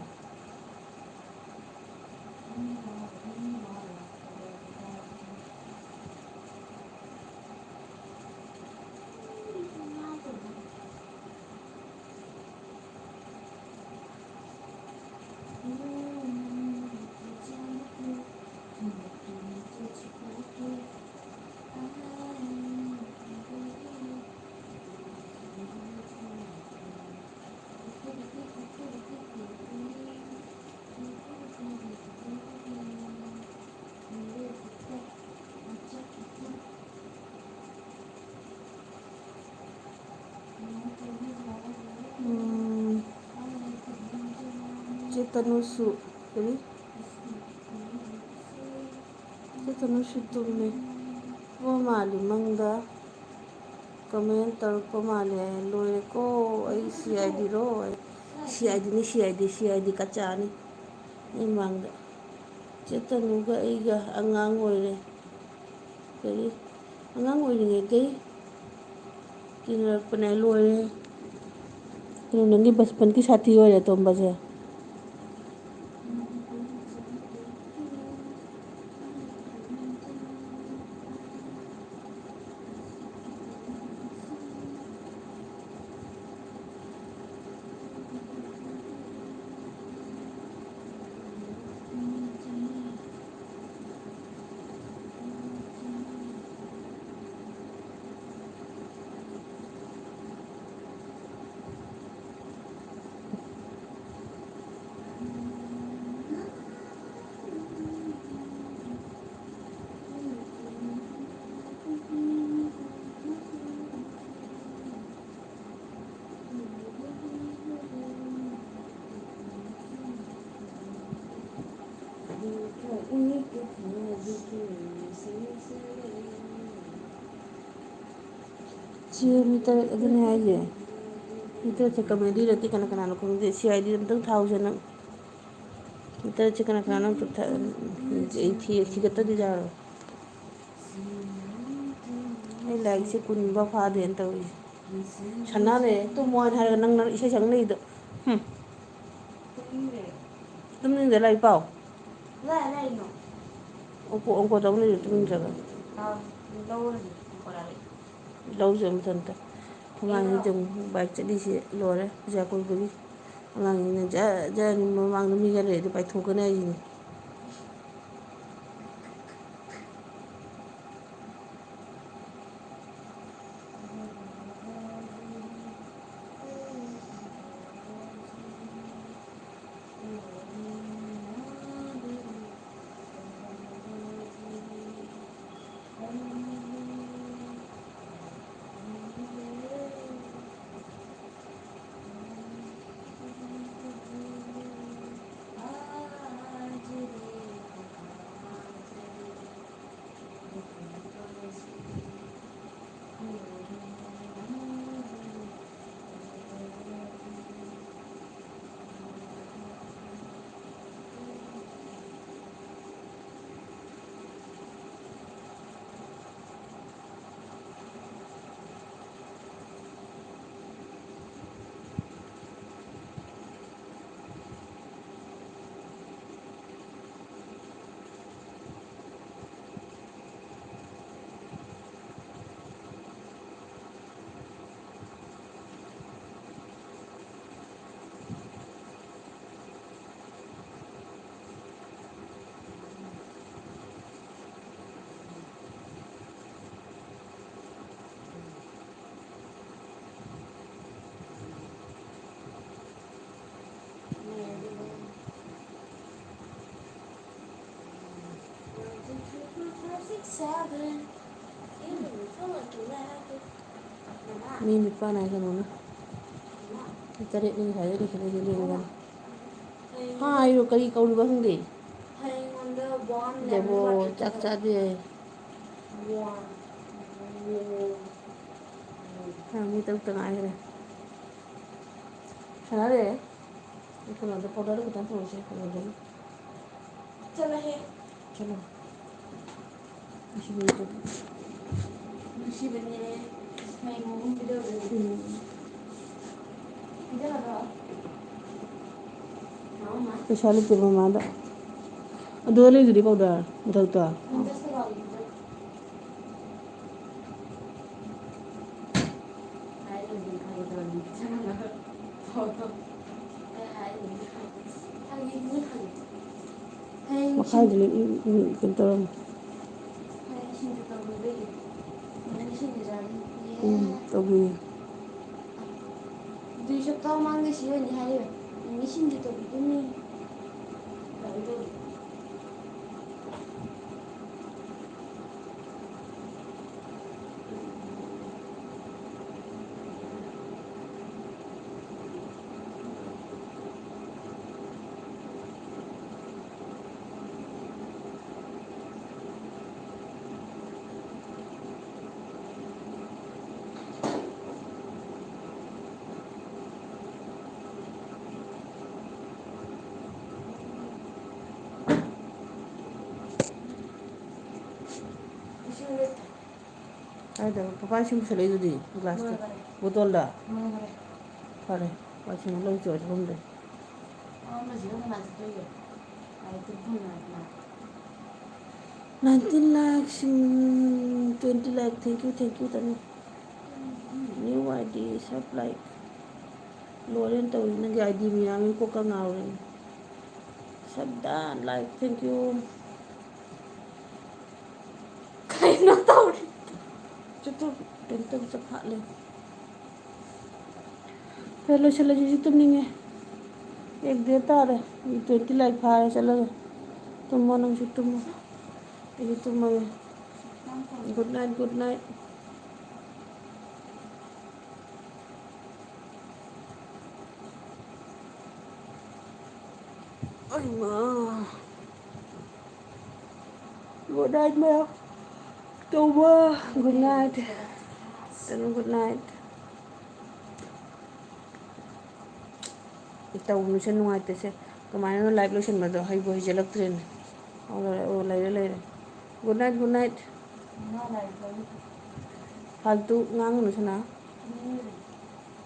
ꯎꯝ, ꯆꯦ ꯇꯅꯨꯁꯨ, ꯀꯔꯤ? ꯆꯦ ꯇꯅꯨꯁꯨ ꯇꯨꯝꯃꯦ꯫ ꯄꯣ ꯃꯥꯜꯂꯤ ꯃꯪꯗ꯫ ꯀꯃꯦꯟ ꯇꯧꯔꯛꯄ ꯃꯥꯜꯂꯦ꯫ ꯂꯣꯏꯔꯦꯀꯣ꯫ ꯑꯩ C I ꯗꯤꯔꯣ? C I ꯗꯤꯅꯤ, C I D, C I D ꯀꯆꯥꯅꯤ꯫ ꯑꯩ ꯃꯥꯡꯗ ꯆꯦ ꯇꯅꯨꯒ ꯑꯩꯒ ꯑꯉꯥꯡ ꯑꯣꯏꯔꯦ꯫ ꯀꯔꯤ? ꯑꯉꯥꯡ ꯑꯣꯏꯔꯤꯉꯩꯗꯩ ꯇꯤꯟꯅꯔꯛꯄꯅꯦ꯫ ꯂꯣꯏꯔꯦ꯫ ꯀꯩꯅꯣ, ꯅꯪꯒꯤ ꯕꯆꯄꯟꯒꯤ ꯁꯥꯊꯤ ꯑꯣꯏꯔꯦ ꯇꯣꯝꯕꯁꯦ꯫ ꯁꯤ ꯃꯤ ꯇꯔꯦꯠ ꯑꯗꯨꯅꯦ ꯍꯥꯏꯁꯦ꯫ ꯃꯤ ꯇꯔꯦꯠꯁꯦ ꯀꯃꯦꯗꯤ ꯅꯠꯇꯦ, ꯀꯅꯥ ꯀꯅꯥꯅꯣ ꯈꯪꯗꯦ꯫ ꯁꯤ ꯑꯥꯏ ꯗꯤ ꯑꯝꯇꯪ ꯊꯥꯎꯁꯦ ꯅꯪ꯫ ꯃꯤ ꯇꯔꯦꯠꯁꯦ ꯀꯅꯥ ꯀꯅꯥꯅꯣ ꯑꯝꯇ ꯊꯥ-, ꯑꯩ ꯊꯤ-, ꯊꯤꯒꯠꯇꯗꯤ ꯌꯥꯔꯣꯏ꯫ ꯑꯩ ꯂꯥꯏꯔꯤꯛꯁꯦ ꯀꯨꯟꯐꯥꯎ ꯐꯥꯗꯦꯅ ꯇꯧꯔꯤꯁꯦ꯫ ꯁꯅꯥꯅꯦ, ꯇꯨꯝꯃꯣ ꯍꯥꯏꯅ ꯍꯥꯏꯔꯒ ꯅꯪꯅ ꯏꯁꯩ ꯁꯛ ꯂꯩꯗꯣ꯫ ꯍꯨꯝ꯫ ꯇꯨꯝꯅꯤꯡꯗ꯭ꯔꯦ꯫ ꯇꯨꯝꯅꯤꯡꯗꯦ, ꯂꯥꯏꯔꯤꯛ ꯄꯥꯎ꯫ ꯀꯗꯥꯏ ꯂꯩꯔꯤꯅꯣ? ꯑꯣꯡꯀꯣ, ꯑꯣꯡꯀꯣ ꯇꯧ ꯂꯩꯗꯣ ꯇꯨꯝꯅꯤꯡꯗ꯭ꯔꯒ꯫ ꯑꯥ, ꯂꯧꯔꯁꯤ, ꯑꯣꯡꯀꯣ ꯂꯥꯏꯔꯤꯛ꯫ ꯂꯧꯁꯦ ꯃꯊꯟꯇ꯫ ꯃꯃꯥꯡꯒꯤ ꯑꯩꯔꯣ? ꯖꯝꯕꯣ ꯕꯥꯏꯛ ꯆꯠꯂꯤꯁꯦ ꯂꯣꯏꯔꯦ, ꯄꯩꯁꯥ ꯀꯣꯏꯕꯒꯤ꯫ ꯑꯉꯥꯡꯁꯤꯡꯅ ꯖꯔ ꯖꯔ ꯃꯃꯥꯡꯗ ꯃꯤꯒ ꯂꯩꯔꯗꯤ ꯄꯥꯏꯊꯣꯛꯀꯅꯤ ꯍꯥꯏꯁꯤꯅꯤ꯫ ꯃꯤ ꯅꯤꯄꯥꯟ ꯍꯥꯏ ꯀꯩꯅꯣꯅ꯫ ꯃꯤ ꯇꯔꯦꯠꯅꯤ ꯉꯁꯥꯏꯗꯩ ꯂꯣꯏꯁꯤꯜꯂꯛꯏꯁꯦ ꯂꯦꯡꯗꯅ꯫ ꯍꯥꯏꯔꯣ, ꯀꯔꯤ ꯀꯧꯔꯤꯕ ꯈꯪꯗꯦ꯫ ꯗꯦꯕꯣ, ꯆꯥꯛ ꯆꯥꯗꯦ꯫ ꯍꯥ, ꯃꯤ ꯇꯔꯨꯛꯇ ꯉꯥꯏꯈ꯭ꯔꯦ꯫ ꯁꯥꯟꯅꯔꯦ꯫ ꯑꯩ ꯀꯩꯅꯣꯗ powderꯗꯨ ꯈꯤꯇꯪ ꯄꯨꯔꯛꯎꯁꯦ, ꯀꯩꯅꯣꯗꯒꯤ꯫ ꯆꯠꯂꯣꯍꯦ꯫ ꯆꯠꯂꯣ꯫ ꯅꯨꯡꯁꯤꯕꯅꯦ꯫ ꯅꯨꯡꯁꯤꯕꯅꯦ꯫ ꯎꯝ꯫ ꯄꯩꯁꯥ ꯂꯩꯇꯦ ꯃꯃꯥꯗ꯫ ꯑꯗꯨ ꯂꯩꯗꯨꯗꯤ powder ꯃꯊꯛꯇꯣ꯫ ꯃꯈꯥꯏꯗꯨꯅ ꯏꯪ, ꯏꯪ, ꯀꯩꯅꯣ ꯇꯧꯔꯝꯃꯦ꯫ ꯎꯝ, ꯇꯧꯕꯤꯌꯨ꯫ ꯑꯗꯨꯏꯁꯨ ꯃꯃꯥꯡꯗ ꯁꯤ ꯑꯣꯏꯅꯤ ꯍꯥꯏꯔꯤꯕ꯫ ꯃꯤꯃꯤ ꯁꯤꯡꯖꯨ ꯇꯧꯕꯤꯗꯣꯏꯅꯤ꯫ ꯀꯥꯏꯗ? ꯄꯄꯥ ꯏꯁꯤꯡ ꯄꯨꯁꯜꯂꯛꯏꯗꯨꯗꯤ ꯒ꯭ꯂꯥꯁꯇ, ꯂꯣꯏꯈꯔꯦ꯫ ꯕꯣꯇꯜꯗ? ꯂꯣꯏꯈꯔꯦ꯫ ꯐꯔꯦ, ꯄꯄꯥ ꯏꯁꯤꯡ ꯂꯧ ꯆꯣꯏꯔ ꯊꯝꯗ꯭ꯔꯦ꯫ ꯑꯃꯁꯤꯒ ꯀꯅꯥ ꯆꯠꯇꯣꯏꯒꯦ? ꯂꯥꯏꯔꯤꯛꯇꯨ ꯐꯪꯉꯗꯤ ꯃꯥ꯫ Nineteen likes, um, twenty like, thank you, thank you, ꯇꯅꯤ꯫ New I D, sub like꯫ ꯂꯣꯏꯔꯦꯅ ꯇꯧꯔꯤ, ꯅꯪꯒꯤ I D ꯃꯌꯥꯝ ꯑꯃ ꯀꯣꯛꯀ ꯉꯥꯎꯔꯦ꯫ Sub done, like, thank you꯫ ꯀꯩꯅꯣ ꯇꯧꯔꯤ? ꯆꯠꯊꯣꯛ, ꯀꯩꯅꯣ ꯇꯧ, ꯆꯠꯐꯥꯠꯂꯦ꯫ ꯐꯔꯦ, ꯂꯣꯏꯁꯤꯜꯂꯁꯤ, ꯑꯩꯁꯨ ꯇꯨꯝꯅꯤꯡꯉꯦ꯫ Eight ꯗꯦ ꯇꯥꯔꯦ꯫ Twenty like ꯐꯥꯔꯦ, ꯆꯠꯂꯒꯦ꯫ ꯇꯨꯝꯃꯣ, ꯅꯪꯁꯨ ꯇꯨꯝꯃꯣ꯫ ꯑꯩꯁꯨ ꯇꯨꯝꯃꯒꯦ꯫ Good night, good night꯫ ꯑꯩꯃꯥ꯫ Good night, ꯃꯌꯥꯝ꯫ ꯇꯧꯕ꯫ Good night꯫ ꯇꯅꯨ, good night꯫ ꯇꯧꯅꯨꯁꯦ, ꯅꯨꯡꯉꯥꯏꯇꯦꯁꯦ꯫ ꯀꯃꯥꯏꯅꯅꯣ live ꯂꯣꯏꯁꯤꯟꯕꯗꯣ? ꯍꯩꯕꯨ ꯍꯩꯖꯤꯜꯂꯛꯇ꯭ꯔꯦꯅꯦ꯫ ꯑꯣ, ꯂꯩꯔꯦ, ꯑꯣ, ꯂꯩꯔꯦ, ꯂꯩꯔꯦ꯫ Good night, good night꯫ ꯐꯥꯜꯇꯨ ꯉꯥꯡꯒꯅꯨ ꯁꯅꯥ꯫